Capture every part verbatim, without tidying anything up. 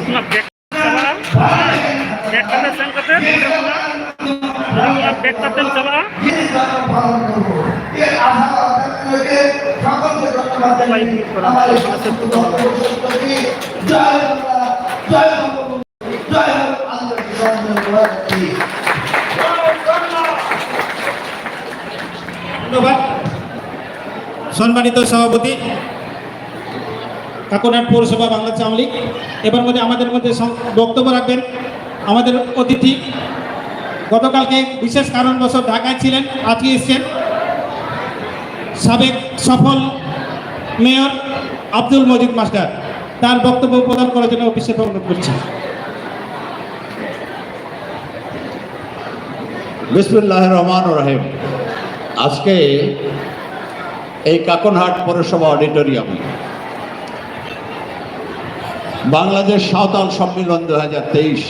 ᱚᱱᱟ ᱵᱮᱜᱽ ᱪᱟᱞᱟᱜᱼᱟ᱾ ᱵᱮᱜᱽ ᱠᱟᱛᱮ ᱥᱮᱱ ᱠᱟᱛᱮ ᱚᱸᱰᱮ ᱠᱷᱚᱱᱟᱜ, ᱚᱸᱰᱮ ᱠᱷᱚᱱᱟᱜ ᱵᱮᱜᱽ ᱠᱟᱛᱮᱢ ᱪᱟᱞᱟᱜᱼᱟ᱾ ধন্যবাদ। সম্মানিত সভাপতি, কাকরহাট পৌরসভা, বাংলাদেশ আওয়ামী লীগ। এবার মধ্যে আমাদের মধ্যে সং-, বক্তব্য রাখবেন আমাদের অতিথি, গতকালকে বিশেষ কারণবশত ঢাকায় ছিলেন, আজকে এসছেন, সাবেক সফল মেয়র আব্দুল মজিদ মাস্টার। তার বক্তব্য প্রদান করার জন্য অফিসে অনুরোধ করছি। বিসমিল্লাহির রহমানির রহিম। আজকে এই কাকনহাট পৌরসভা অডিটোরিয়ামে বাংলাদেশ সাঁওতাল সম্মিলন দু হাজার তেইশ,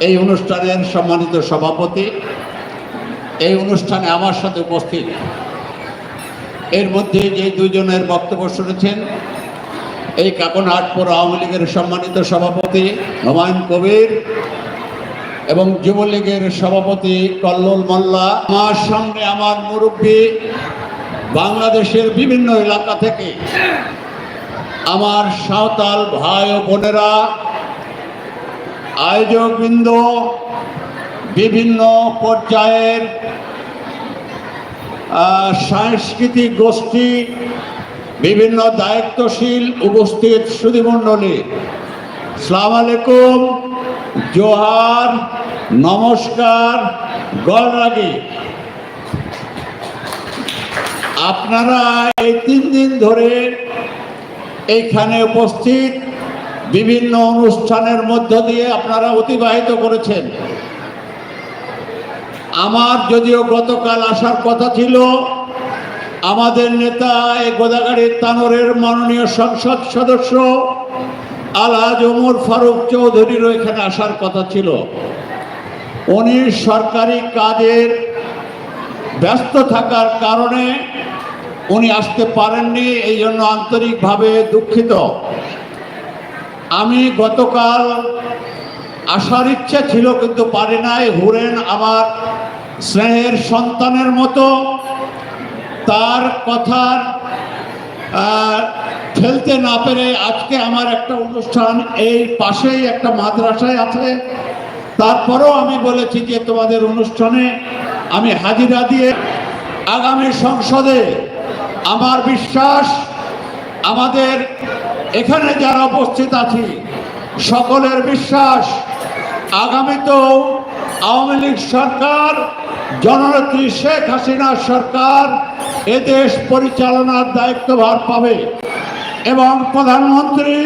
এই অনুষ্ঠানের সম্মানিত সভাপতি, এই অনুষ্ঠানে আমার সাথে উপস্থিত, এর মধ্যে যে দুজনের বক্তব্য শুনেছেন, এই কাকনহাট পৌর আওয়ামী লীগের সম্মানিত সভাপতি হুমায়ুন কবির এবং যুবলীগের সভাপতি কল্লোল মোল্লা, আমার সামনে আমার মুরব্বী, বাংলাদেশের বিভিন্ন এলাকা থেকে আমার সাঁওতাল ভাই ও বোনেরা, আয়োজকবৃন্দ, বিভিন্ন পর্যায়ের, আহ, সাংস্কৃতিক গোষ্ঠী, বিভিন্ন দায়িত্বশীল উপস্থিত সুধীমণ্ডলী, সালাম আলাইকুম, জোহার, নমস্কার, গড়রাগি। আপনারা এই তিন দিন ধরে এইখানে উপস্থিত বিভিন্ন অনুষ্ঠানের মধ্য দিয়ে আপনারা অতিবাহিত করেছেন। আমার যদিও গতকাল আসার কথা ছিল, আমাদের নেতা এই গোদাগাড়ির তানোরের মাননীয় সংসদ সদস্য আলহাজ ওমর ফারুক চৌধুরীরও এখানে আসার কথা ছিল। উনি সরকারি কাজের ব্যস্ত থাকার কারণে উনি আসতে পারেননি, এই জন্য আন্তরিকভাবে দুঃখিত। আমি গতকাল আসার ইচ্ছে ছিল, কিন্তু পারি নাই। হুরেন আমার স্নেহের সন্তানের মতো, তার কথার আহ, ফেলতে না পেরে আজকে আমার একটা অনুষ্ঠান, এই পাশেই একটা মাদ্রাসায় আছে, তারপরেও আমি বলেছি যে তোমাদের অনুষ্ঠানে আমি হাজিরা দিয়ে আগামী সংসদে, আমার বিশ্বাস, আমাদের এখানে যারা উপস্থিত আছি, সকলের বিশ্বাস, আগামীতেও আওয়ামী লীগ সরকার, জননেত্রী শেখ হাসিনা সরকার এদেশ পরিচালনার দায়িত্বভার পাবে এবং প্রধানমন্ত্রী,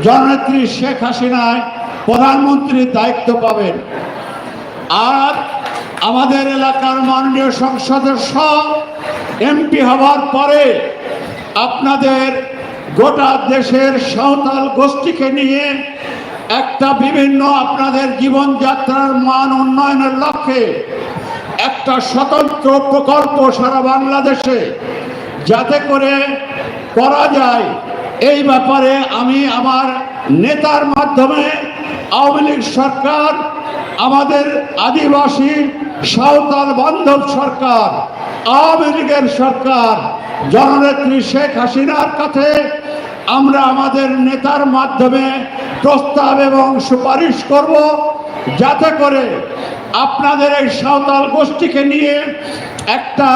জননেত্রী শেখ হাসিনায় প্রধানমন্ত্রীর দায়িত্ব পাবেন। আর আমাদের এলাকার মাননীয় সংসদ সদস্য, এমপি হওয়ার পরে আপনাদের গোটা দেশের সাঁওতাল গোষ্ঠীকে নিয়ে একটা বিভিন্ন আপনাদের জীবনযাত্রার মান উন্নয়নের লক্ষ্যে একটা স্বতন্ত্র প্রকল্প সারা বাংলাদেশে যাতে করে করা যায়, এই ব্যাপারে আমি আমার নেতার মাধ্যমে আওয়ামী লীগ সরকার, আমাদের আদিবাসী সাঁওতাল বান্ধব সরকার, আওয়ামী লীগের সরকার, জননেত্রী শেখ হাসিনার কাছে আমরা আমাদের নেতার মাধ্যমে প্রস্তাব এবং সুপারিশ করব, যাতে করে আপনাদের এই সাঁওতাল গোষ্ঠীকে নিয়ে একটা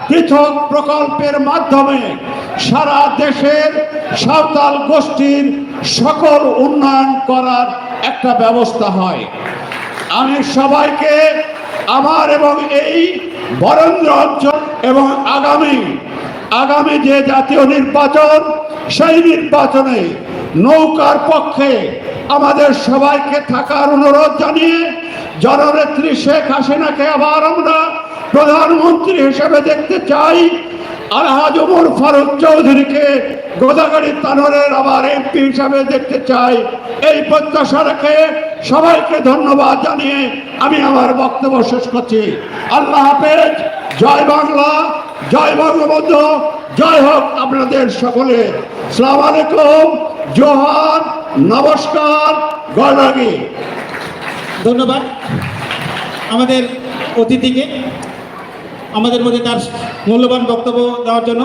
পৃথক প্রকল্পের মাধ্যমে সারা দেশের সাঁওতাল গোষ্ঠীর সকল উন্নয়ন করার একটা ব্যবস্থা হয়। আমি সবাইকে আমার এবং এই বরেন্দ্র অঞ্চল এবং আগামী আগামী যে জাতীয় নির্বাচন, সেই নির্বাচনে নৌকার পক্ষে আমাদের সবাইকে থাকার অনুরোধ জানিয়ে জননেত্রী শেখ হাসিনাকে আবার আমরা প্রধানমন্ত্রী হিসেবে দেখতে চাই। আলহাজ ওমর ফারুক চৌধুরীকে গোদাগাড়ি তানোরের আবার এমপি হিসাবে দেখতে চাই। এই প্রত্যাশা রেখে সবাইকে ধন্যবাদ জানিয়ে আমি আমার বক্তব্য শেষ করছি। আল্লাহ হাফেজ। জয় বাংলা, জয় বঙ্গবন্ধু, জয় হোক আপনাদের সকলে। সালাম আলাইকুম, জোহার। নমস্কার, গৌরাঙ্গী। ধন্যবাদ আমাদের অতিথিকে আমাদের মধ্যে তার মূল্যবান বক্তব্য দেওয়ার জন্য।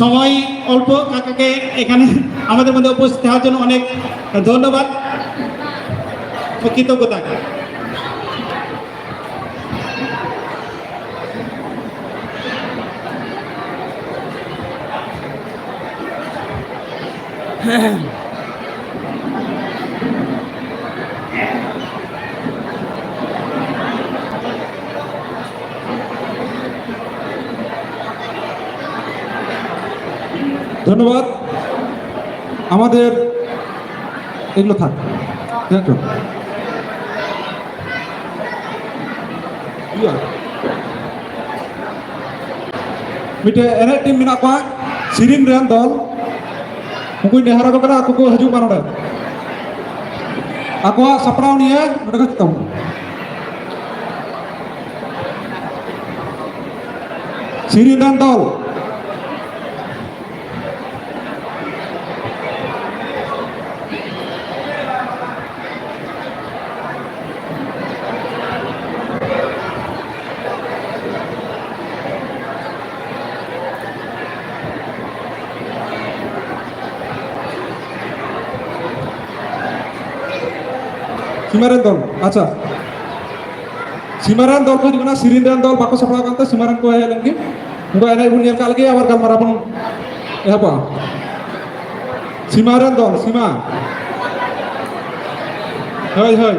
সময় অল্প, কাকাকে এখানে আমাদের মধ্যে উপস্থিত হওয়ার জন্য অনেক ধন্যবাদ ও কৃতজ্ঞতা। ধন্যবাদ। আমাদের এগুলো থাক, ঠিক আছে? ᱤᱭᱟᱹ᱾ ᱢᱤᱫᱴᱮᱡ ᱮᱱᱮᱡ ᱴᱤᱢ ᱢᱮᱱᱟᱜ ᱠᱚᱣᱟ, ᱥᱤᱨᱤᱧ ᱨᱮᱱ ᱫᱚᱞ᱾ ᱩᱱᱠᱩᱧ ᱱᱮᱦᱚᱨ ᱟᱠᱚ ᱠᱟᱱᱟ, ᱟᱠᱚ ᱠᱚ ᱦᱤᱡᱩᱜ ᱢᱟ ᱱᱚᱰᱮ᱾ ᱟᱠᱚᱣᱟᱜ ᱥᱟᱯᱲᱟᱣ ᱱᱤᱭᱮ ᱱᱚᱰᱮ ᱠᱚ ᱦᱤᱡᱩᱜ ᱛᱟᱵᱚᱱᱟ᱾ ᱥᱤᱨᱤᱧ ᱨᱮᱱ ᱫᱚᱞ᱾ ᱥᱤᱢᱟ ᱨᱮᱱ ᱫᱚᱞ, ᱟᱪᱪᱷᱟ᱾ ᱥᱤᱢᱟ ᱨᱮᱱ ᱫᱚᱞ ᱠᱚ ᱦᱤᱡᱩᱜ ᱠᱟᱱᱟ, ᱥᱤᱨᱤᱧ ᱨᱮᱱ ᱫᱚᱞ ᱵᱟᱠᱚ ᱥᱟᱯᱲᱟᱣ ᱠᱟᱱᱛᱮ ᱥᱤᱢᱟ ᱨᱮᱱ ᱠᱚ ᱦᱮᱡ ᱞᱮᱱ ᱜᱮ᱾ ᱩᱱᱠᱩ ᱮᱱᱮᱡ ᱵᱚᱱ ᱧᱮᱞ ᱠᱟᱜ ᱞᱮᱜᱮ, ᱟᱵᱟᱨ ᱜᱟᱞᱢᱟᱨᱟᱣ ᱵᱚᱱ ᱮᱦᱚᱵᱟ᱾ ᱥᱤᱢᱟ ᱨᱮᱱ ᱫᱚᱞ, ᱥᱤᱢᱟ᱾ ᱦᱳᱭ, ᱦᱳᱭ᱾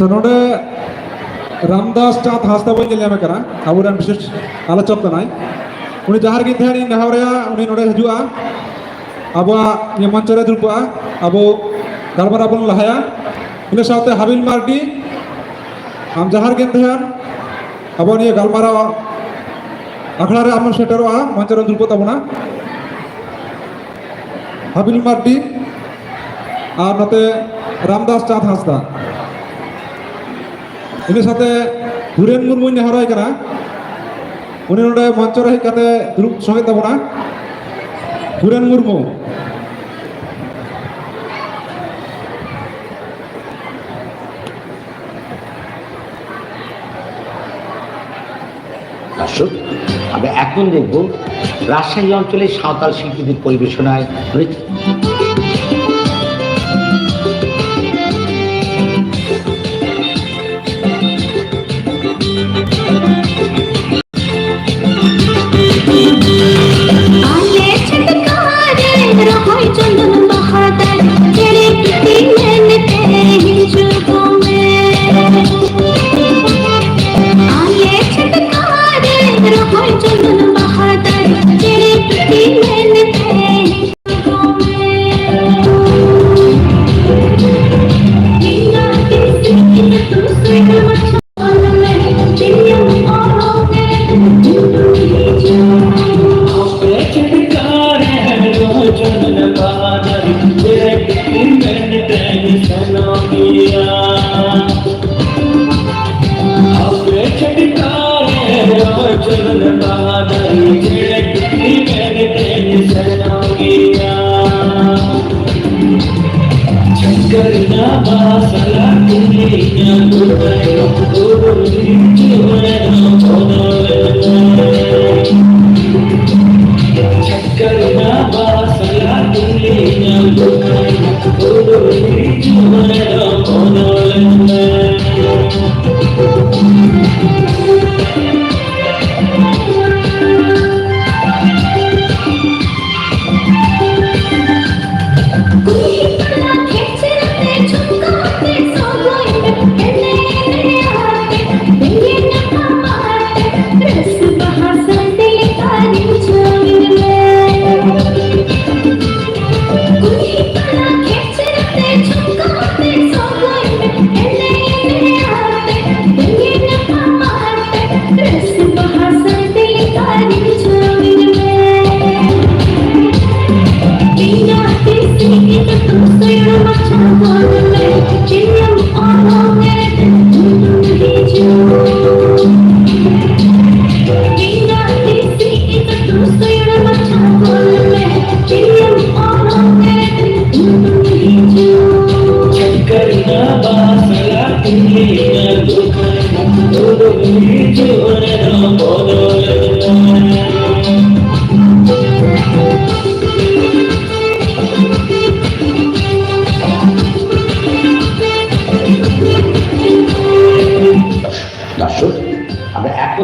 ᱛᱚ, ᱱᱚᱰᱮ ᱨᱟᱢᱫᱟᱥ ᱪᱟᱸᱫᱽ ᱦᱟᱸᱥᱫᱟ ᱵᱚᱱ ᱧᱮᱞ ᱧᱟᱢᱮ ᱠᱟᱱᱟ, ᱟᱵᱚᱨᱮᱱ ᱵᱤᱥᱮᱥ ᱟᱞᱳᱪᱚᱠ ᱠᱟᱱᱟᱭ᱾ ᱩᱱᱤ ᱡᱟᱦᱟᱸ ᱨᱮᱜᱮ ᱛᱟᱦᱮᱱ, ᱤᱧ ᱱᱮᱦᱚᱨᱟᱭᱟ, ᱩᱱᱤ ᱱᱚᱰᱮ ᱦᱤᱡᱩᱜᱼᱟ, ᱟᱵᱚᱣᱟᱜ ᱱᱤᱭᱟᱹ ᱢᱚᱧᱪᱚ ᱨᱮ ᱫᱩᱲᱩᱵᱼᱟ, ᱟᱵᱚ ᱜᱟᱞᱢᱟᱨᱟᱣ ᱵᱚᱱ ᱞᱟᱦᱟᱭᱟ᱾ ᱤᱱᱟᱹ ᱥᱟᱶᱛᱮ ᱦᱟᱵᱤᱞ ᱢᱟᱨᱰᱤ, ᱟᱢ ᱡᱟᱦᱟᱸ ᱨᱮᱜᱮᱢ ᱛᱟᱦᱮᱱ, ᱟᱵᱚ ᱱᱤᱭᱟᱹ ᱜᱟᱞᱢᱟᱨᱟᱣ ᱟᱠᱷᱲᱟ ᱨᱮ ᱟᱢᱮᱢ ᱥᱮᱴᱮᱨᱚᱜᱼᱟ, ᱢᱚᱧᱪᱚ ᱨᱮᱢ ᱫᱩᱲᱩᱵ ᱛᱟᱵᱚᱱᱟ᱾ ᱦᱟᱵᱤᱞ ᱢᱟᱨᱰᱤ ᱟᱨ ᱱᱚᱛᱮ ᱨᱟᱢᱫᱟᱥ ᱪᱟᱸᱫᱽ ᱦᱟᱸᱥᱫᱟ᱾ ᱤᱱᱟᱹ ᱥᱟᱶᱛᱮ ᱦᱩᱨᱮᱱ ᱢᱩᱨᱢᱩᱧ ᱱᱮᱦᱚᱨᱟᱭ ᱠᱟᱱᱟ, ᱩᱱᱤ ᱱᱚᱰᱮ ᱢᱚᱧᱪᱚ ᱨᱮ ᱦᱮᱡ ᱠᱟᱛᱮ ᱫᱩᱲᱩᱵ ᱥᱚᱸᱜᱮ ᱛᱟᱵᱚᱱᱟ᱾ ᱦᱩᱨᱮᱱ ᱢᱩᱨᱢᱩ᱾ দর্শক, আমরা এখন দেখব রাজশাহী অঞ্চলের সাঁওতাল শিল্পীদের পরিবেশনায় নৃত্য। ᱟᱞᱮ ᱪᱷᱟᱴᱠᱟ ᱨᱮ ᱨᱚᱦᱚᱭ ᱪᱚᱸᱫᱚᱱ ᱵᱟᱦᱟ ᱫᱟᱨᱮ, ᱪᱮᱬᱮ ᱴᱩᱴᱤ ᱢᱮᱱᱛᱮ ᱦᱤᱡᱩᱜ ᱢᱮ᱾ ᱟᱞᱮ ᱪᱷᱟᱴᱠᱟ ᱨᱮ ᱨᱚᱦᱚᱭ ᱪᱚᱸᱫᱚᱱ ᱵᱟᱦᱟ ᱫᱟᱨᱮ, ᱪᱮᱬᱮ ᱴᱩᱴᱤ ᱢᱮᱱᱛᱮ ᱦᱤᱡᱩᱜ ᱢᱮ᱾ ᱤᱧᱟᱜ ᱠᱤᱥᱤ ᱠᱤᱥᱤ ᱛᱩᱥᱩᱭ ᱢᱟᱪᱷᱟ᱾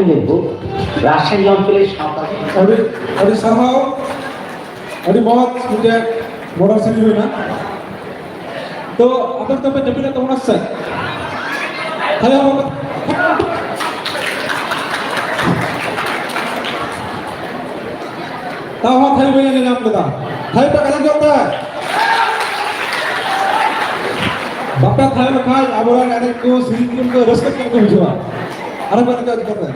ᱢᱩᱨᱢᱩ, ᱨᱟᱡᱽᱥᱟᱦᱤ ᱚᱧᱪᱚᱞᱮ ᱥᱟᱶᱛᱟ ᱟᱹᱰᱤ, ᱟᱹᱰᱤ ᱥᱟᱨᱦᱟᱣ, ᱟᱹᱰᱤ ᱢᱚᱡᱽ ᱢᱤᱫᱴᱮᱱ ᱢᱚᱰᱟᱨᱱ ᱥᱮᱨᱮᱧ ᱦᱩᱭᱱᱟ᱾ ᱛᱚ, ᱟᱯᱮ ᱫᱚᱯᱮ ᱡᱟᱹᱯᱤᱫ ᱮᱫ ᱛᱟᱵᱚᱱᱟ ᱥᱮ? ᱛᱟᱭᱚᱢ ᱛᱟᱣ ᱦᱚᱸ ᱛᱷᱟᱹᱭ ᱵᱟᱹᱧ ᱟᱸᱡᱚᱢ ᱧᱟᱢ ᱞᱮᱫᱟ᱾ ᱛᱷᱟᱹᱭ ᱯᱮ ᱠᱟᱡᱟᱠ ᱧᱚᱜ ᱛᱮ᱾ ᱵᱟᱯᱮ ᱛᱷᱟᱹᱭ ᱞᱮᱠᱷᱟᱱ ᱟᱵᱚᱨᱮᱱ ᱮᱱᱮᱡ ᱠᱚ, ᱥᱮᱨᱮᱧ ᱠᱚ ᱨᱟᱹᱥᱠᱟᱹ ᱧᱚᱜ ᱠᱚ ᱵᱩᱡᱷᱟᱹᱣᱟ᱾ ᱟᱨᱚ ᱯᱮ ᱮᱱᱮᱡ ᱪᱤᱠᱟᱹᱛᱮ?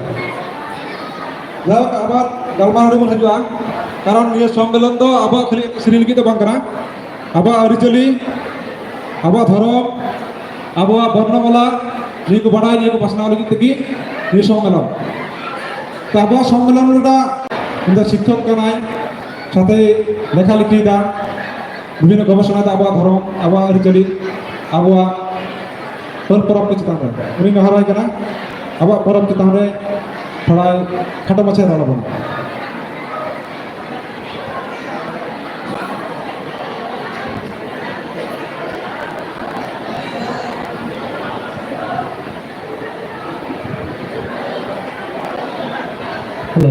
ᱡᱟᱭᱦᱳᱠ, ᱟᱵᱟᱨ ᱜᱟᱞᱢᱟᱨᱟᱣ ᱨᱮᱵᱚᱱ ᱦᱤᱡᱩᱜᱼᱟ᱾ ᱠᱟᱨᱚᱱ ᱱᱤᱭᱟᱹ ᱥᱚᱢᱢᱮᱞᱚᱱ ᱫᱚ ᱟᱵᱚᱣᱟᱜ ᱠᱷᱟᱹᱞᱤ ᱥᱮᱨᱮᱧ ᱞᱟᱹᱜᱤᱫ ᱫᱚ ᱵᱟᱝ ᱠᱟᱱᱟ᱾ ᱟᱵᱚᱣᱟᱜ ᱟᱹᱨᱤᱪᱟᱹᱞᱤ, ᱟᱵᱚᱣᱟᱜ ᱫᱷᱚᱨᱚᱢ, ᱟᱵᱚᱣᱟᱜ ᱵᱚᱨᱱᱚᱢᱟᱞᱟ, ᱱᱤᱭᱟᱹ ᱠᱚ ᱵᱟᱲᱟᱭ, ᱱᱤᱭᱟᱹ ᱠᱚ ᱯᱟᱥᱱᱟᱣ ᱞᱟᱹᱜᱤᱫ ᱛᱮᱜᱮ ᱱᱤᱭᱟᱹ ᱥᱚᱢᱢᱮᱞᱚᱱ᱾ ᱛᱚ, ᱟᱵᱚᱣᱟᱜ ᱥᱚᱢᱢᱮᱞᱚᱱ ᱨᱮᱱᱟᱜ ᱤᱧ ᱫᱚ ᱥᱤᱠᱠᱷᱚᱠ ᱠᱟᱱᱟᱭ, ᱥᱟᱶᱛᱮ ᱞᱮᱠᱷᱟ ᱞᱮᱠᱷᱤᱭᱮᱫᱟ, ᱵᱤᱵᱷᱤᱱᱱᱚ ᱜᱚᱵᱮᱥᱚᱱᱟ ᱫᱚ ᱟᱵᱚᱣᱟᱜ ᱫᱷᱚᱨᱚᱢ, ᱟᱵᱚᱣᱟᱜ ᱟᱹᱨᱤᱪᱟᱹᱞᱤ, ᱟᱵᱚᱣᱟᱜ ᱯᱟᱹᱨ ᱯᱚᱨᱚᱵᱽ ᱠᱚ ᱪᱮᱛᱟᱱ ᱨᱮ᱾ ᱩᱱᱤ ᱱᱮᱦᱚᱨᱟᱭ ᱠᱟᱱᱟ, ᱟᱵᱚᱣᱟᱜ ᱯᱚᱨᱚᱵᱽ ᱪᱮᱛᱟᱱ ᱨᱮ ᱛᱷᱚᱲᱟᱭ ᱠᱷᱟᱴᱚ ᱢᱟᱪᱷᱟᱭ ᱨᱚᱲ ᱟᱵᱚᱱᱟ᱾ ᱦᱮᱞᱳ᱾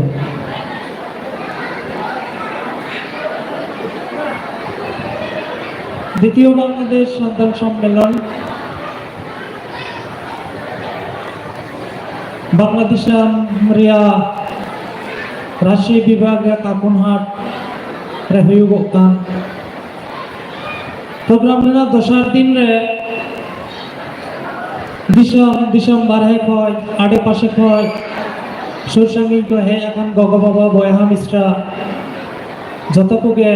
ᱫᱤᱛᱤᱭᱚ ᱵᱟᱝᱞᱟᱫᱮᱥ ᱥᱟᱱᱛᱟᱲ ᱥᱚᱢᱢᱮᱞᱚᱱ ᱵᱟᱝᱞᱟ ᱫᱤᱥᱚᱢ ᱨᱮᱭᱟᱜ ᱨᱟᱡᱽᱥᱟᱦᱤ ᱵᱤᱵᱷᱟᱜᱽ ᱨᱮᱭᱟᱜ ᱠᱟᱠᱩᱱᱦᱟᱴ ᱨᱮ ᱦᱩᱭᱩᱜᱚᱜ ᱠᱟᱱ ᱯᱨᱳᱜᱨᱟᱢ ᱨᱮᱱᱟᱜ ᱫᱚᱥᱟᱨ ᱫᱤᱱ ᱨᱮ ᱫᱤᱥᱚᱢ, ᱫᱤᱥᱚᱢ ᱵᱟᱨᱦᱮ ᱠᱷᱚᱱ, ᱟᱰᱮ ᱯᱟᱥᱮ ᱠᱷᱚᱱ, ᱥᱩᱨ ᱥᱟᱺᱜᱤᱧ ᱠᱷᱚᱱ ᱦᱮᱡ ᱟᱠᱟᱱ ᱜᱚᱜᱚ ᱵᱟᱵᱟ, ᱵᱚᱭᱦᱟ ᱢᱤᱥᱨᱟ ᱡᱚᱛᱚ ᱠᱚᱜᱮ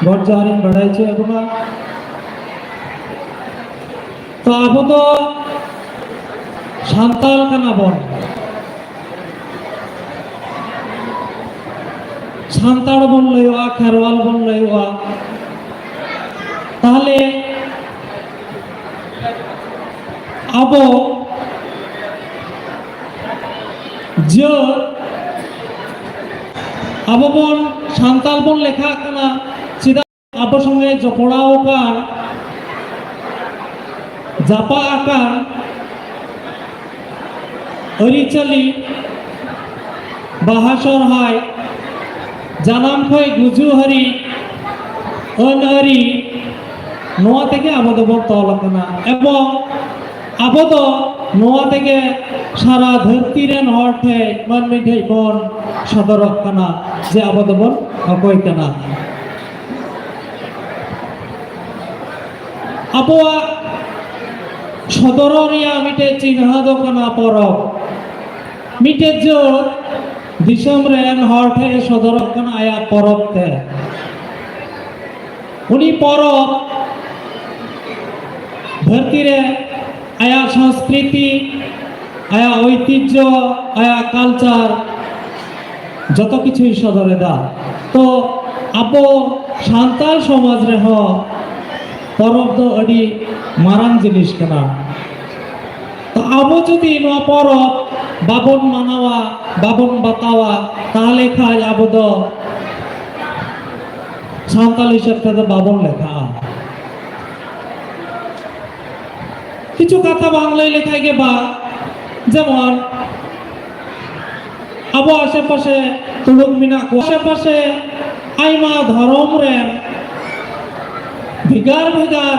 ᱜᱚᱰ ᱡᱚᱦᱟᱨᱤᱧ ᱵᱟᱲᱟᱭ ᱦᱚᱪᱚᱭᱮᱫ ᱵᱚᱱᱟ᱾ ᱛᱚ, ᱟᱵᱚ ᱫᱚ ᱥᱟᱱᱛᱟᱲ ᱠᱟᱱᱟ ᱵᱚᱱ, ᱥᱟᱱᱛᱟᱲ ᱵᱚᱱ ᱞᱟᱹᱭᱚᱜᱼᱟ, ᱠᱷᱮᱨᱣᱟᱞ ᱵᱚᱱ ᱞᱟᱹᱭᱚᱜᱼᱟ᱾ ᱛᱟᱦᱞᱮ ᱟᱵᱚ ᱡᱟᱹᱛ, ᱟᱵᱚ ᱵᱚᱱ ᱥᱟᱱᱛᱟᱲ ᱵᱚᱱ ᱞᱮᱠᱷᱟᱜ ᱠᱟᱱᱟ, ᱪᱮᱫᱟᱜ ᱟᱵᱚ ᱥᱚᱸᱜᱮ ᱡᱚᱯᱲᱟᱣ ᱟᱠᱟᱱ, ᱡᱟᱯᱟᱜ ᱟᱠᱟᱱ ᱟᱹᱨᱤᱪᱟᱹᱞᱤ, ᱵᱟᱦᱟ ᱥᱚᱨᱦᱟᱭ, ᱡᱟᱱᱟᱢ ᱠᱷᱚᱱ ᱜᱩᱡᱩᱜ ᱦᱟᱹᱨᱤᱡ ᱟᱹᱱ ᱟᱹᱨᱤ, ᱱᱚᱣᱟ ᱛᱮᱜᱮ ᱟᱵᱚ ᱫᱚᱵᱚᱱ ᱛᱚᱞ ᱟᱠᱟᱱᱟ᱾ ᱮᱵᱚᱝ ᱟᱵᱚ ᱫᱚ ᱱᱚᱣᱟ ᱛᱮᱜᱮ ᱥᱟᱨᱟ ᱫᱷᱟᱹᱨᱛᱤ ᱨᱮᱱ ᱦᱚᱲ ᱴᱷᱮᱱ, ᱢᱟᱹᱱᱢᱤ ᱴᱷᱮᱱ ᱵᱚᱱ ᱥᱚᱫᱚᱨᱚᱜ ᱠᱟᱱᱟ ᱡᱮ ᱟᱵᱚ ᱫᱚᱵᱚᱱ ᱚᱠᱚᱭ ᱠᱟᱱᱟ᱾ ᱟᱵᱚᱣᱟᱜ ᱥᱚᱫᱚᱨᱚᱜ ᱨᱮᱭᱟᱜ ᱢᱤᱫᱴᱮᱡ ᱪᱤᱱᱦᱟᱹ ᱫᱚ ᱠᱟᱱᱟ ᱯᱚᱨᱚᱵᱽ᱾ ᱢᱤᱫᱴᱮᱡ ᱡᱟᱹᱛ ᱫᱤᱥᱚᱢ ᱨᱮᱱ ᱦᱚᱲ ᱴᱷᱮᱱ ᱮ ᱥᱚᱫᱚᱨᱚᱜ ᱠᱟᱱᱟ ᱟᱭᱟᱜ ᱯᱚᱨᱚᱵᱽ ᱛᱮ᱾ ᱩᱱᱤ ᱯᱚᱨᱚᱵᱽ ᱫᱷᱟᱹᱨᱛᱤ ᱨᱮ ᱟᱭᱟᱜ ᱥᱚᱝᱥᱠᱨᱤᱛᱤ, ᱟᱭᱟᱜ ᱳᱭᱛᱤᱡᱽᱡᱚ, ᱟᱭᱟᱜ ᱠᱟᱞᱪᱟᱨ, ᱡᱚᱛᱚ ᱠᱤᱪᱷᱩᱭ ᱥᱚᱫᱚᱨ ᱮᱫᱟ᱾ ᱛᱚ ᱟᱵᱚ ᱥᱟᱱᱛᱟᱲ ᱥᱚᱢᱟᱡᱽ ᱨᱮᱦᱚᱸ ᱯᱚᱨᱚᱵᱽ ᱫᱚ ᱟᱹᱰᱤ ᱢᱟᱨᱟᱝ ᱡᱤᱱᱤᱥ ᱠᱟᱱᱟ᱾ ᱛᱚ ᱟᱵᱚ ᱡᱩᱫᱤ ᱱᱚᱣᱟ ᱯᱚᱨᱚᱵᱽ ᱵᱟᱵᱚᱱ ᱢᱟᱱᱟᱣᱟ, ᱵᱟᱵᱚᱱ ᱵᱟᱛᱟᱣᱟ, ᱛᱟᱦᱚᱞᱮ ᱠᱷᱟᱱ ᱟᱵᱚ ᱫᱚ ᱥᱟᱱᱛᱟᱲ ᱦᱤᱥᱟᱹᱵ ᱛᱮᱫᱚ ᱵᱟᱵᱚᱱ ᱞᱮᱠᱷᱟᱜᱼᱟ᱾ ᱠᱤᱪᱷᱩ ᱠᱟᱛᱷᱟ ᱵᱟᱝ ᱞᱟᱹᱭ ᱞᱮᱠᱷᱟᱡ ᱜᱮ ᱵᱟᱝ, ᱡᱮᱢᱚᱱ ᱟᱵᱚ ᱟᱥᱮ ᱯᱟᱥᱮ ᱛᱩᱲᱩᱠ ᱢᱮᱱᱟᱜ ᱠᱚᱣᱟ, ᱟᱥᱮ ᱯᱟᱥᱮ ᱟᱭᱢᱟ ᱫᱷᱚᱨᱚᱢ ᱨᱮᱱ ᱵᱷᱮᱜᱟᱨ ᱵᱷᱮᱜᱟᱨ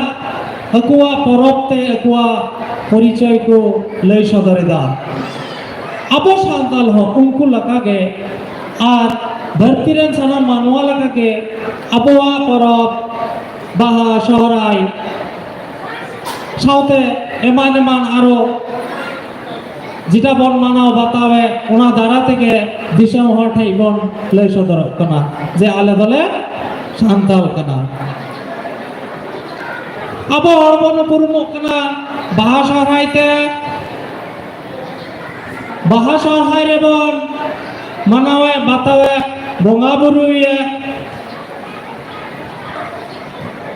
ᱟᱠᱚᱣᱟᱜ ᱯᱚᱨᱚᱵᱽ ᱛᱮ ᱟᱠᱚᱣᱟᱜ ᱯᱚᱨᱤᱪᱚᱭ ᱠᱚ ᱞᱟᱹᱭ ᱥᱚᱫᱚᱨ ᱮᱫᱟ᱾ ᱟᱵᱚ ᱥᱟᱱᱛᱟᱲ ᱦᱚᱸ ᱩᱱᱠᱩ ᱞᱮᱠᱟᱜᱮ ᱟᱨ ᱫᱷᱟᱹᱨᱛᱤ ᱨᱮᱱ ᱥᱟᱱᱟᱢ ᱢᱟᱱᱣᱟ ᱞᱮᱠᱟᱜᱮ ᱟᱵᱚᱣᱟᱜ ᱯᱚᱨᱚᱵᱽ, ᱵᱟᱦᱟ, ᱥᱚᱦᱨᱟᱭ, ᱥᱟᱶᱛᱮ ᱮᱢᱟᱱ ᱮᱢᱟᱱ ᱟᱨᱚ ᱡᱮᱴᱟ ᱵᱚᱱ ᱢᱟᱱᱟᱣ ᱵᱟᱛᱟᱣᱮᱫ, ᱚᱱᱟ ᱫᱟᱨᱟ ᱛᱮᱜᱮ ᱫᱤᱥᱚᱢ ᱦᱚᱲ ᱴᱷᱮᱱ ᱵᱚᱱ ᱞᱟᱹᱭ ᱥᱚᱫᱚᱨᱚᱜ ᱠᱟᱱᱟ ᱡᱮ ᱟᱞᱮ ᱫᱚᱞᱮ ᱥᱟᱱᱛᱟᱲ ᱠᱟᱱᱟ᱾ ᱟᱵᱚ ᱦᱚᱲ ᱵᱚᱱ ᱩᱯᱨᱩᱢᱚᱜ ᱠᱟᱱᱟ ᱵᱟᱦᱟ ᱥᱚᱦᱨᱟᱭ ᱛᱮ᱾ ᱵᱟᱦᱟ ᱥᱚᱦᱨᱟᱭ ᱨᱮᱵᱚᱱ ᱢᱟᱱᱟᱣᱮᱫ ᱵᱟᱛᱟᱣᱮᱫ, ᱵᱚᱸᱜᱟ ᱵᱩᱨᱩᱭᱮᱫ,